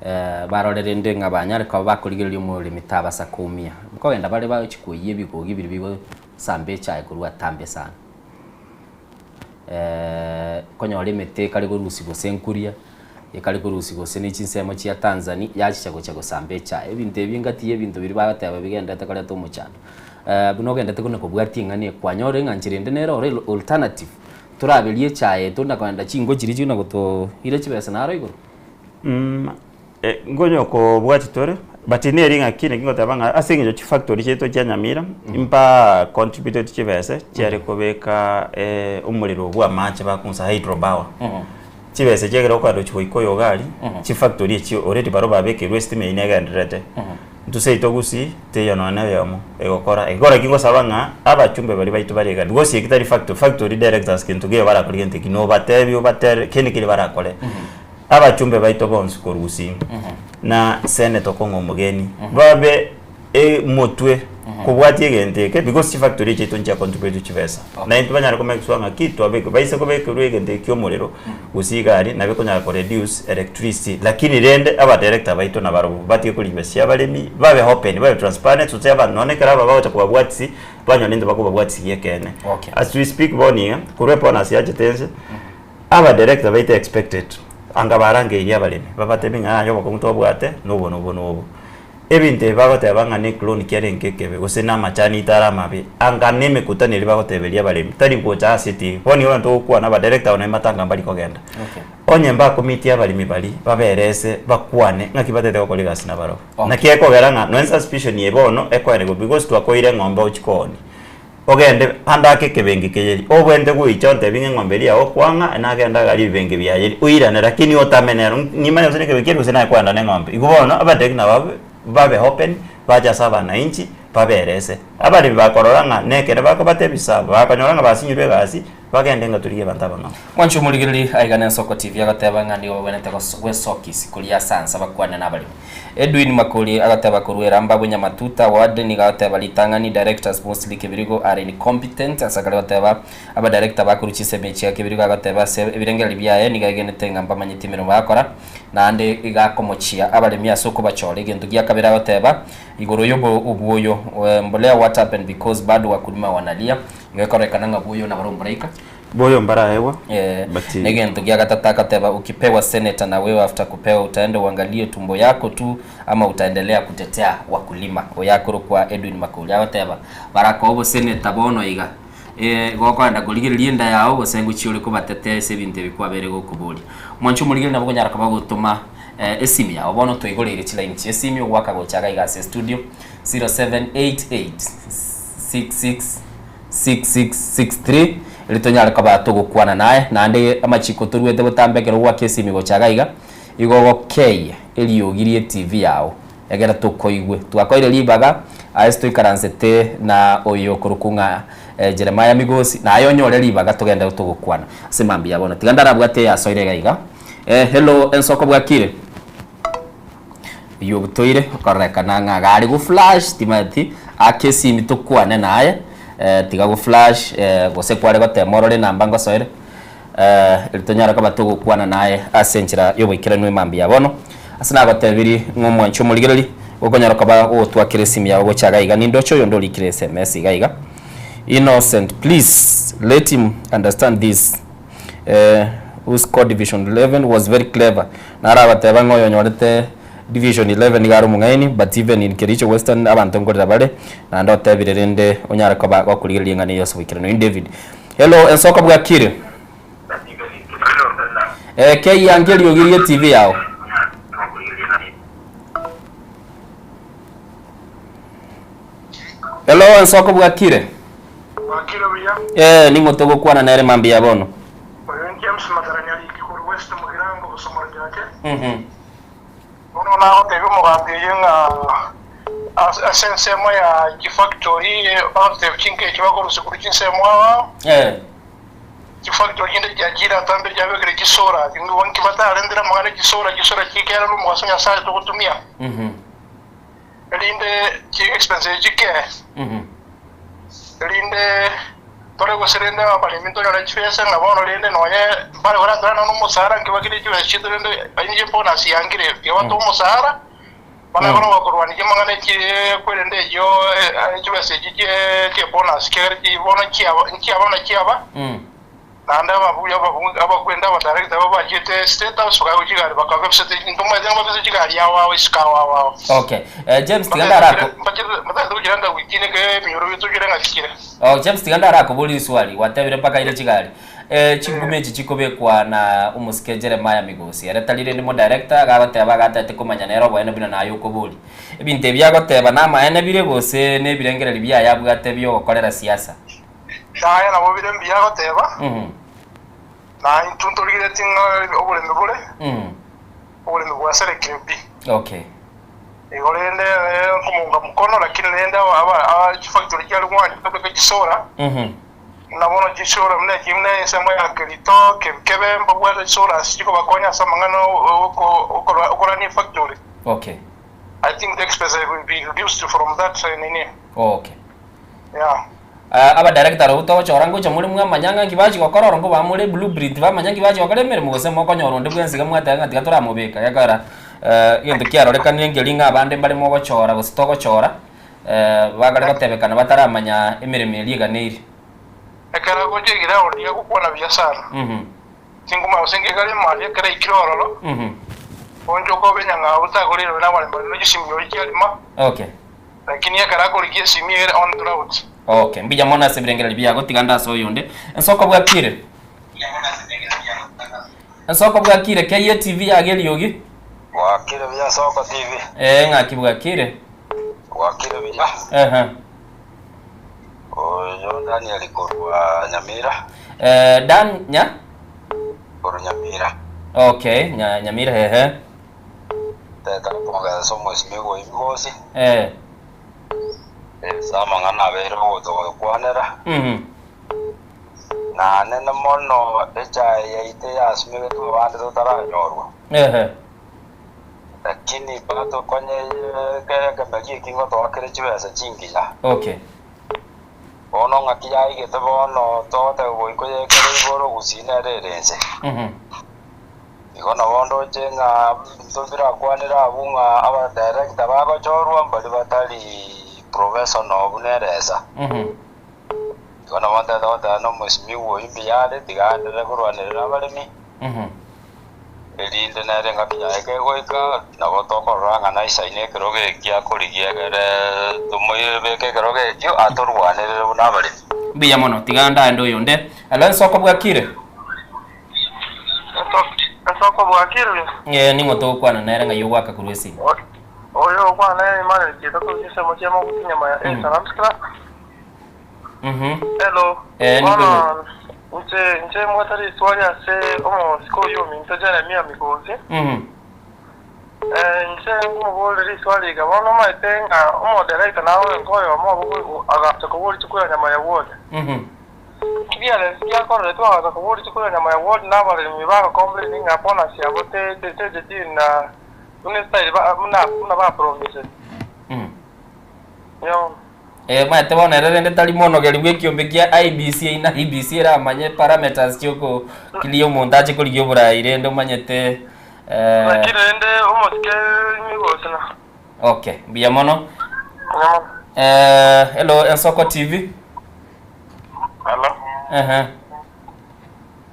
eh, barore rende ng'a banyare koba bakorigereria omoremi tabasa koumia. Nkogenda bare bagochia koiyia ebigogi biria bigosamba echae korwa atambe sana. Eh, konyora emete ekare korusia gose nkuria, ekare korusia gose ne chinsemo chia Tanzania, yachicha gocha gosamba echae. Ebinto ebi ngati ya ebinto biria bagoteba bigenderete koreta omochando. Buna ogendete kona kobwatia eng'ana eye, kwanyora ng'a nchera ende nere ore alternative, toraberie echae eye tona kogenda chinko chiria chikona gotoira chibesa naro igoro. Nkonya kobwatia tore, but neri ng'aki naki ngoteba ng'a ase eng'encho chifactory chiaito chia Nyamira, mba contributed chibese chiare kobeka omorero bwa amache bakong'usa hydro power. Chibesa echi ekero okogenda gochia goika oyo iga aria, chifactory echio already barobwo babekeirwe estima eyio negendererete. Intwe seito gusii, teiyo nonya na oyomo egokora. Egekora eki ngosaba ng'a abachumbe baria baito bare iga, because eki tari factory, factory directors kento keiyo barakore gento eki, nobatebie obatere kende keria barakore. Abachumbe baito bonsi korwa gusii, na senator okong'a omogeni, babe motwe kobwatia egento eke because chifactory chiaito nchia contribute chibesa. Na intwe banyare ko make sure ng'a ki twabekire, baise kobekerwa egento eke kia omorero gose iga aria nabo ekonyara ko reduce electricity. Lakini rende aba director baito nabarobwo batige korigia chibesa chia abaremi, babe open, babe transparent gose aba nonye ekero aba bagocha kobabwatisi, banyore intwe bakobabwatisi ekeene. As we speak bono iga, korwa ebonus yachete inse, Aba director baito expected anga barangeirie abaremi babatebie ng'a yaya obokong'u twabwate nobo nobo nobo. Ebinto ebi bagoteba ng'a ne clone kiarenge ekebe gose na amachani ito are amabe anga ne emekutano eria bagoteberia abaremi tari gocha ase etibi. Bono igo abanto togokwana aba director aba nabo matanga mbari kogenda. Onye mbakomitie abaremi baria baberese bakwane ng'aki batete gokora egasi nabarobwo. Naki ekogera ng'a nonye suspicion eye bono ekoenigwa because twakoire eng'ombe ochia koonia. Ogende ande ake ekebengi keyeri, obwente goicha ontebie ng'a eng'ombe eria yao okwang'a, nagende agarie ebibengi biaye, oirane lakini otame nero, nimanye gose nekebengi keria gose naye kwagenda neng'ombe. Igo bono abatebi nabo babe open, bache ase abanainchi, baberese. Abaremi bakorora ng'a nekere bakobatebia sawa, bakonyora ng'a basinyirwe egasi, bagende ng'a torigie abanto abang'ao. Mwanche omorigereria aiga nensoko TV agoteba ng'a nigo babwenerete gwesokisi koria ase ansa bakwane nabaremi. Edwin Makori agateba korwa Eramba bwe Nyamatuta ward nigo agoteba ritang'ani directors mostly Kebirigo are incompetent ase akare goteba aba director bakorwa chisemi chia Kebirigo agoteba ase ebirengererio biaye nigo aegenete ng'a mbamanyeti emeremo bagokora naende iga akomochia abaremi ase okobachora egento gia kabere agoteba igoro yobo obwoyo mbolea what happened because bado wakulima wanalia igo ekororekana ng'a bwoyo nabare omoraika Boyo mbaraegwa, Eh, but negento gia gatato akateba ukipewa senator na wewe after kupewa utaenda uangalie tumbo yako tu ama utaendelea kutetea wakulima oyo akorokwa Edwin Makori agoteba barakoa oboseneta bono iga eh, igo okoenda korigereria enda yao gose ngochia ore kobatetea ase ebinto ebi kwabere gokoboria. Mwanche omorigereria nabo okonyara koba gotoma eh, esimi yao bono twaigoreire chilaini chia esimi ogoaka gocha iga iga ase estudio 0788 66 6663, erio tonyare koba togokwana naye. Naende amachiko toruete botambe ekero gwaka esimi gocha iga iga, igo ogokeyia eriogi rie TV yao egere tokoigwe. Twakoire ribaga aye toikaransete na oyo okorokwa ng'a Jeremiah Migosi, naye onyore ribaga togende togokwana ase mambia bono. Tiga ndarabwate eyasoire iga iga. Hello ensoko bwakire? Oyio obutoire okororekana ng'a iga are go flash timanyeti ake esimi tokwane naye tiga go flash gose kware gotema orore enamba ngosoere eri tonyare koba togokwana naye ase enchera ya oboikeranu emambia ya bono. Ase nagotebirie ng'a omwanchi omorigereria gokonyara koba gogotwakera esimi yago gocha iga iga nindoche oyonde orikire sms iga iga Innocent please let him understand this. Who scored division 11 was very clever naro agateba ng'a oyonyorete division 11 nigo are omong'aini but even in Kericho Western abanto nkorera bare naende otebire rende onyare koba gokorigereria eng'ana eye ase oboikeranu. Oyio David. Hello, ensoko bwakire? Eh, keiange eriogi rie TV yao. Hello, ensoko bwakire? Bwakire buya. Eh, ning'o togokwana nere mambia bono? Oyo James Matarani ariki korwa West Mugirango gosomora Jake. Bono nagotebia omogambi oyio ng'a ase ensemo ya chifactory bagotebia chinka echio bakorusia korwa chinsemo ao ao, chifactory chinde chiachire atambe chiabekire chisora, nki batarentire amang'ana echisora, chisora chikera nomogaso Nyasaye togotumia, erinde chi expense echi chikee. Erinde tore gose rende abaremi ntonyore chibesa ng'a bono rende nonye mbare koratorane nonya omosara nki bakire chibesa chiaito rende inche bonus yangire tiga batoe omosara bono ekero bakorwania amang'ana echi kwerende eyio chibesa echi chie chie bonus ekiagera chi bono nchiaba nchiaba buna chiaba. Naende ababuya abakwenda abadirector abwo bachiete State House bakaegwa chigari bakababisete ntomaete ng'a babise chigari ao ao isiko ao ao ao. Okay. Eh, James tiga ndarako Mbatagete gochira nga wiki neke eminyoro bitu chire ng'a chikire. Oh, James tiga ndarakoboria riswali gwatebire mpaka aire chigari. Eh, chinguma echi chikobekwa na omosike Jeremiah Migosi. Ere tari rende modirector gagoteba agatete komanya nere oboene buna naye okoboria. Ebinto ebi agoteba namaene bire gose nebirengererio biaye abwate biogokorera siasa? Yaya nabo bire mbuya agoteba, na intwe ntorigeretie ng'a oboremi bore, oboremi bwasarekire pi. Igo rende nkomounga mkono, lakini rende aba chifactory chiare gwancha kobeka chisora, buna bono chisora buna echi buna ensemo ya Kerito, Kebikebe, mbabwate chisora ase chikobakonya ase amang'ana okorania efactory. I think the expenses will be reduced from that nini. Yeah. Abadirector abwo togochora ngocha more mwamanya ng'a nki bachia gokora oro nkobaa more blueprint bamanya nki bachia gokora emeremo gose mokonyora onde bwensi iga mwateba ng'a tiga toramobeka gekogera egento kiarorekanire nkeri ng'a abande mbare mogochora gose togochora bagare gotebekana bataramanya emeremo eria eganeire. Ekero agocha eground agokwana buya sana. Chinguma gose nkegare mambia ekero aikire ororo, onchoka obe nyang'au tagorirwe nabaremi baria ne chisimi oria chiarima. Lakini ekero akorigia esimi ere on drought. Okay, mbuya mono ase ebirengererio biago, tiga nde ase oyonde. Ensoko bwakire? Ensoko bwakire, keyie TV yago eriogi. Bwakire buya Nsoko TV. Ee, ng'aki bwakire? Bwakire buya. Ehe. Oyo Daniel korwa Nyamira. Eh, Dan, nya? Korwa Nyamira. Okay, nya, Nyamira, ehe. Teta gopongesa ase omwesimigwa oyo Migosi, Eh. ase amang'ana abeire ogotogokwanera, na nene mono echae yaito eyasumegetwe abande totaranyorwa. Lakini batokonye ekemeria eki ngotoakere chibesa chingiya. Bono ng'aki yaigete bono togoteba goika oyekere igoro gusii nere ere inse. Igo nabo ndoche ng'a ntobirakwanere abwo ng'a abadirector bagochorwa mbaria batari professional buna eresa. Igo nabo ntagete goteba na omwesimigwa oyio mbuya are, tiga aenderere korwanerera abaremi, erinde nere engaki yaye kegoika, nabo tokorora ng'a naisaine ekerogo eki akorigia egere tomoebeke ekerogo ekio atorwanerere buna abaremi. Mbuya mono, tiga ndaende oyonde. Hello, ensoko bwakire? Ensoko bwakire? Ee, ning'o togokwana nere ng'ai ogoaka korwa esimi? Oyo ogokwana nere Emmanuel Chieta korwa chinsemo chia Maguti nyama ya Salams Club. Hello. Eh, nigo Bono inche inche mbwate riswali ase omosike oyio ominto Jeremia Migosi. Eh, inche nkomoboria riswali iga bono omanyete ng'a omoderator nawe nkoyomo obo agacha koboria chikura nyama ya ward. Clearance giakoreretwe bagacha koboria rituko ria nyama ya ward na abaremi bagacomplain ng'a bonus yabo techeti na buna estyle buna buna bapromiseti. Nyo. Eh, omanyete bono ere rende tari monogeri bw'ekiombe kia IEBC eyio na IEBC eramanye parameters chioko clear omonto ache korigia oborai rende omanyete eh, Lakini rende omosike migosi na. Okay, mbuya mono. Eh, hello Ensoko TV. Hello. Ehe.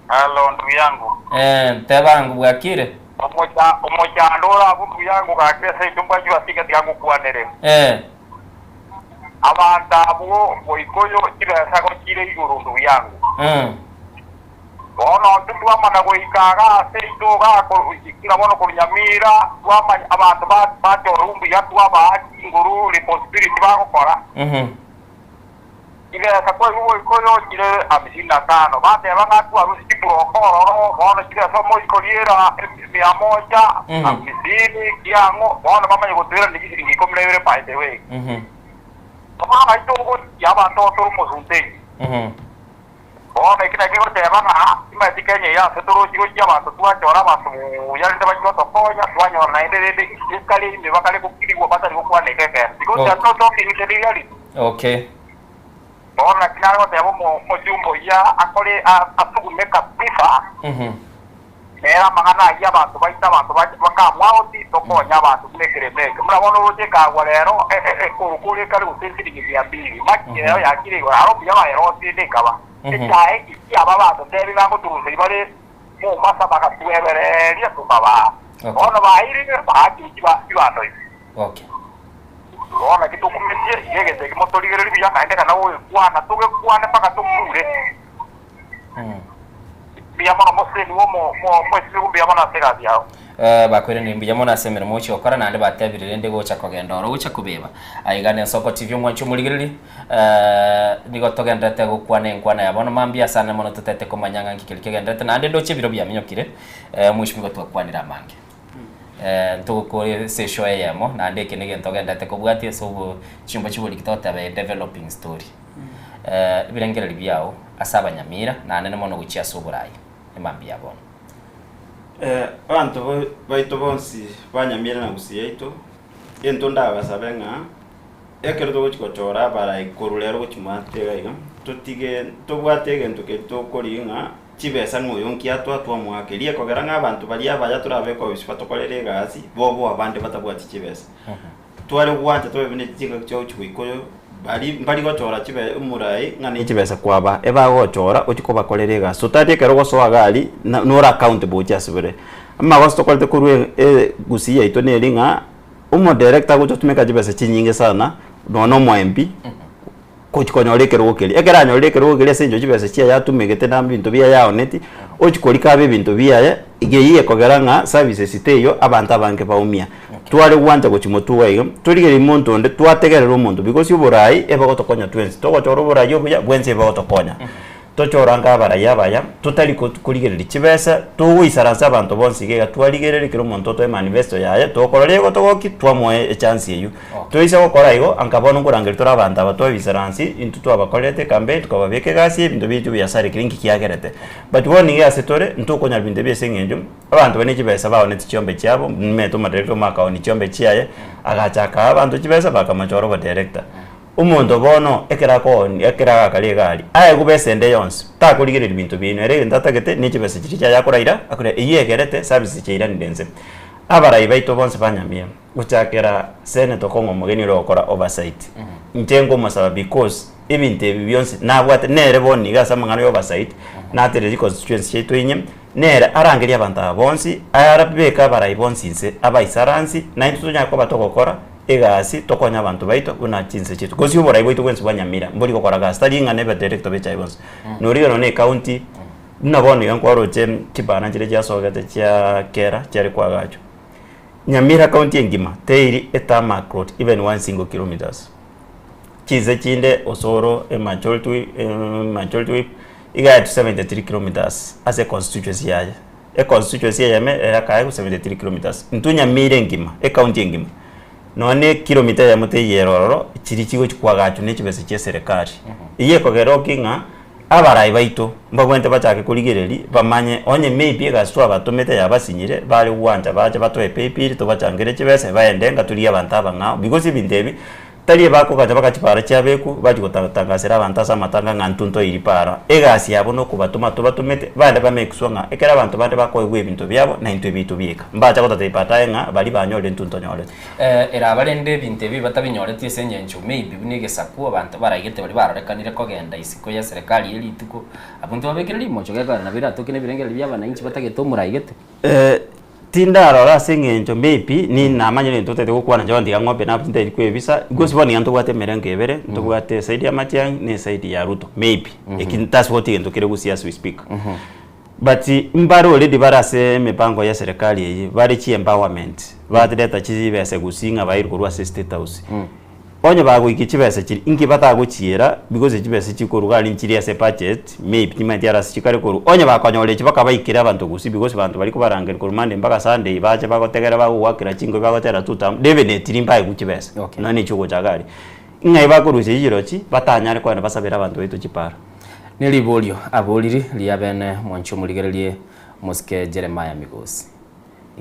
Hello ndugu yangu. Eh, tebangu bwakire. Omocha omochando ore abwo ndugu yangu gaki ase intwe mbwachwe ase tiga ngokwanere. Eh. Abanto abwo Boikoyo chibesa gochire igoro ndugu yangu. Bono intwe twamanya goika iga ase intwe iga koru ng'a bono korwa Nyamira, twamanya abanto ba bachorwa mbuya twabaa chinguru responsibility bagokora. Chibesa kwaigwa goika oyochire hamsini na tano, bateba ng'a twarusie chibroka ororo, bono chibesa omoikoriera mia moja, hamsini, kiang'o, bono bamanye gotoirania chisiringi ikomi na ibere by the way. Bono ng'ai togochia abanto tore omosunte inwe? Bono eki nakio goteba ng'a timanyeti Kenya eye ase torochie gochia abanto twachora abanto buya rende bachie gotokonya, twanyora naende rende ekare ime bakare gokirigwa batari gokwana eke ekeene because they are not talking the reality. Okay. Bono naki nare goteba omo omojumbe oyio akore asugume kabisa nere amang'ana ayio abanto baito abanto bakamwaoti tokonye abanto buna ekeremo eke. Buna bono oroche ekagwa rero ekorokoro ekare gose esiringi mia mbili maki ero yakire igoro aro mbuya bayerosie ende ekaba. Echae eki kiaba abanto tebi bagoturuseria bare Mombasa bagatwebereria tokabaa. Bono bairire baachire chibando ibi. Okay. Bono naki tokumetie iga egento eke motorigererie buya naende kana gogekwana togekwane mpaka tokure. Mbuya mono moseni wo omoesibigwa mbuya mono ase egasi yao. Eh, bakweranire mbuya mono ase emeremo ochia gokora naende batebire rende gocha kogenda oro gocha kobeba. Aiga nensoko TV omwanchi omorigereria eh, nigo togenderete gokwana enkwana ya bono mambia asane mono totete komanya ng'a nki keria kegenderete naende ndoche ebiro biaminyokire eh, omweshimiwa twakwanire amange. Eh, ntogokore ase eshow eyemo naende eke negento ogenderete kobwatia ase obo chinyomba chiboriki togoteba a developing story. Eh, ebirengererio biao ase abanyamira naende mono gochia ase oborai emambia ya bono. Eh, abanto bo- baito bonsi ba Nyamira na Gusii yaito, egento ndabasabe ng'a ekero togochi gochora abarai korwa rero gochia mwate iga iga, totige tobwate egento keria tokorigia ng'a chibesa ng'a oyo nki atoa twamoaka. Erio ekogera ng'a abanto baria abaya torabe kobisi batokorere egasi, boboa abande batabwati chibesa. Tware gwancha tobe buna chingaki chia gochia goika oyo, bari mbari gochora chibe omorai ng'a ne chibesa kwabaa, ebagochora ochie kobakorera egasi. Totari ekero ogosoa iga aria, na nore accountable gochia ase bare. Amagoso tokorete korwa e gusii yaito neri ng'a, omodirector agocha gotumeka chibesa chinyinge sana, nonya na omo MP, gochia konyora ekerogo keria. Ekero anyorire ekerogo keria ase eng'encho chibesa chiaye atumegete na ebinto biaye aoneti, ochia korika abe ebinto biaye, iga eyio ekogera ng'a services teiyo, abanto abange baumia. Tware gwancha gochia motwe iga iga, torigereria monto onde, twategerera omonto because oborai ebogotokonya twensi, togochora oborai obuya, bwensi ebogotokonya. Tochore ange abarai abaya, totari korigereria chibesa, togoisaransa abanto bonsi iga iga twarigereria kera omonto otoe manifesto yaye, tokorora egotogokia, twamoa echance eyio. Toisa gokora igo, anka bono nkorangeria tore abanto aba twaisaransi, intwe twabakorerete ecampaign, tukababeka egasi, ebinto biaito biasarekire inki kiagerete. But bono iga ase tore, ntokonyara binto ebi ase eng'encho, abanto bare ne chibesa baoneti chiombe chiabo, nimanyete omoderector omo akaonia chiombe chiaye, agacha akaa abanto chibesa bakamochora oboderector. Omonto bono ekero akoonia ekero agakara egari, aegwe besa ende yonsi, takorigereria binto biaino, ere egento atagete ne chibesa chiria chiaye akoraira, akore eyio egerete service chiairanire inse. Abarai baito bonsi ba Nyamira, gochakera senator Okong'o Omogeni oria ogokora oversight, inche nkomosaba because ebinto ebi bionsi nabwate nere bono iga ase amang'ana ya oversight, naterire chiconstituency chiaito inye, nere arangerie abanto aba bonsi, arabeke abarai bonsi inse, abaisaransi, naintwe tonyare koba togokora. Egasi tokonye abanto baito buna chinse chiaito gose oborai bwaito bwensi bwa Nyamira mbori gokora gasi tari ng'a nebe director be echae bonsi noriga nonye ne ecounty buna bono iga nkwaroche chibana chiria chiasogete chia kera chiare koagachwa Nyamira county engima teiri etarmac road even one single kilometers chinse chinde Osoro emajority majority whip iga yaetwe 73 kilometers ase econstituency yaye. Econstituency eyemo eyakaegwa 73 kilometres. Intwe Nyamira engima, ecounty engima, nonya ne ekilomita eyemo teiyo ere ororo, chiria chigochi koagachwa ne chibesa chia eserekari. Eyio ekogera oki ng'a abarai baito mbabwenerete bachake korigereria bamanye onye maybe egasi twabatomete yabasinyire, bare gwancha bache batoe paybill tobachangere chibesa baende ng'a torigie abanto abang'ao because ebinto ebi Tari ebakogacha baka chipara chiabekwa, bachia gotangasera abanto ase amatanga ng'a intwe ntoire ripara. Egasi yabo nokobatoma tobatomete, bande bamake sure ng'a ekero abanto bande bakoegwa ebinto biabo, naintwe ebiaito bieka. Mbacha gototebia baadaye ng'a baria banyorire intwe ntonyorete. Eraba rende ebinto ebi batabinyoreti ase engencho maybe buna egesaku abanto baraigete baria barorekanire kogenda isiko ya serikali ye rituko, abwo ntobabekere rimocho gekogera nabo eratoke na ebirengererio bia abananchi batagete omoraigete. Tindarora ase eng'encho maybe ni namanyire intwe totagete gokwana inche bono tiga ng'ombe nabo tintageti kwebisa, because bono iga ntobwate emerengo ebere, ntobwate eside ya Matiang'i na eside ya Ruto maybe, eki that's what egento kere gusii as we speak. But mbare already bare ase emipango ya eserekari eye, bare chi empowerment, bareta chibesa gusii ng'a bairwe korwa ase state house. Onye bagoikia chibesa chiria, inki batagochiera because chibesa chikorwa iga nchiri ase budget, maybe timanyeti aro ase chikare korwa. Onye bakonyora echi bakabaikera abanto gusii because banto baria kobarangeria korwa Monday mpaka Sunday bache bagotegera bagogoakera chinkobi bagotera tutam, definitely mbaegwe chibesa nonya na echio ogocha iga aria. Ng'ai bakorusia chirochio batanyare kogenda basabere abanto baito chipara. Neriborio aboriri ria bene mwanche omorigererie mosike Jeremiah Migosi.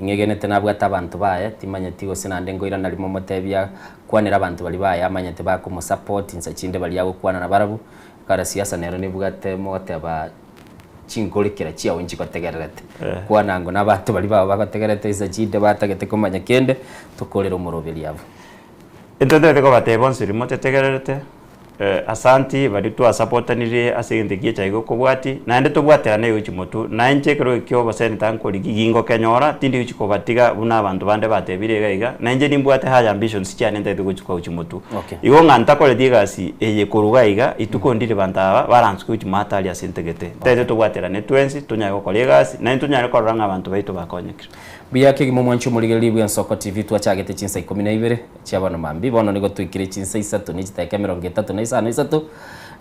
Ing'egenete nabwate abanto baye, timanyeti gose naende nkoirana rimo motebia kwanera abanto baria baye amanyete bakomosupport insa chinde baria agokwana nabarabwo, ekero siasa nero nebwate mogoteba chinkorekera chiao nchigotegererete. Kwana ango nabanto baria bao bagotegererete insa chinde batagete komanya kende, tokorere omoroberi abwo. Intwe ntotagete kobatebia bonsi riria motetegererete, Asanti baria twasapotanire ase egento ekiya echaye gokobwatia, naende tobwaterane gochia motwe. Na inche ekero ekio oboseneta nkorigia gingokenyora, tindi gochia kobatiga buna abanto bande batebire iga iga, na inche nimbwate high ambitions chiane ntagete gochia gochia motwe. Okay. Igo ng'a ntakoreti egasi eye korwa iga iga, rituko ndire banto aba baransuke gochia mahatari ase ntagete. Ntagete tobwaterane twensi, tonyare gokora egasi, naende tonyare korora ng'a abanto baito bakonyekire. Mbuya kegima omwanchi omorigereria bw'Ensoko TV twachagete chinsa ikomi na ibere chia bono mambia bono nigo twaikire chinsa isato ne chidakika emerongo etato na isano isato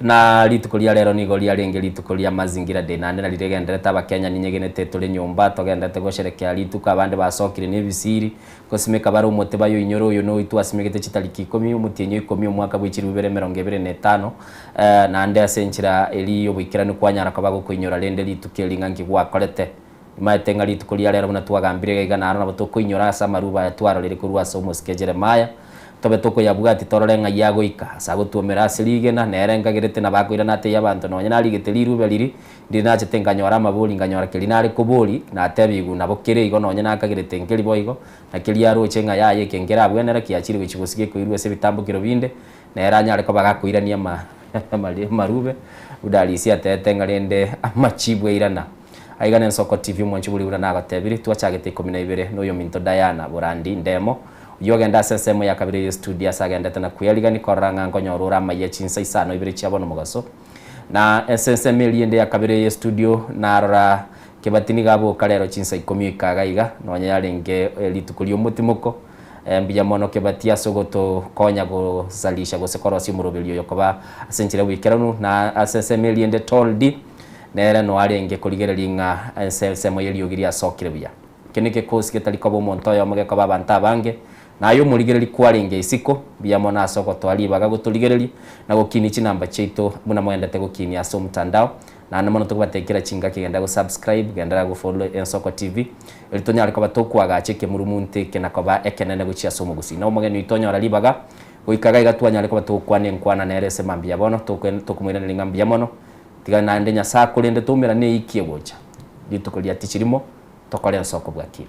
na rituko ria rero nigo riarenge rituko ria Mazingira Day naende nari rigenderete abakenya ninyegenete tore nyomba togenderete gosherekea rituko abande basokire na ebisiri gosimeka bare omote bayoinyore oyo noyo twasimegete chitariki ikomi omotienyi o ikomi omwaka bwe chilifu ibere emerongo ebere na etano naende ase enchera eria y'oboikeranu kwanyara koba gokoinyora rende rituko eri ng'a nki gwakorete. Nimaete ng'a rituko ria rero buna twagambire iga iga naro nabo tokoinyora ase amaruba aya twarorire korwa ase omosike Jeremia, tobe tokoyabwatia torore ng'ai agoika, ase agotwomera ase rigena, nere nkagerete nabo akoirana atebie abanto nonya narigete rirube riri, ndiri nachete nkanyora amabori nkanyora keria nare kobori, natebigwe nabo kere igo nonya nakagerete nkeri boigo, na keria aroche ng'a yaya eke nkerabwenera kiachire gochia gosiga ekoirwa ase ebitambokero binde, nere anyare koba gakoirania ama amarube, buna Arisi atebete ng'a rende amachibu airana. Aiga nensoko TV omwanchi bori buna nagotebirie, twachagete ikomi na ibere noyominto Diana Borandi Ndemo, oyio ogenda ase ensemo ya kabere ye studio ase agendete na kweyarigani korora ng'a nkonyora ore amaiya chinsa isano ibere chia bono mogaso. Na ase ensemo eria ende ya kabere ye studio narora Kebati nigo aboka rero chinsa ikomi oika iga iga nonya yarenge rituko riomotimoko. Mbuya mono Kebati ase ogotokonya gozalisha gose korosia omoroberi oyo koba ase enchera y'oboikeranu na ase ensemo eria ende Toldi Nere noe arenge korigereria ng'a ense ensemo y'eriogi riasokire buya. Ekio negekosi getari koba omonto oyomo gekoba abanto abange, na aye omorigereri kwarenge isiko, mbuya mono ase ogotoa ribaga gotorigereria na gokinia chinamba chiaito buna mogendete gokinia ase omotandao. Naende mono tokobatebi kera chingaki genda go subscribe, genderera go follow Ensoko TV, erio tonyare koba tokoagacha ekemurumunto eke na koba ekenene gochia ase omogusii. Na omogeni oito onyora ribaga goika iga iga twanyare koba togokwana enkwana nere ase mambia bono, tokomoiraneria ng'a mbuya mono. Tiga naende Nyasae akorende toumerane eikie gocha, rituko ria tichi rimo, tokore ensoko bwakire.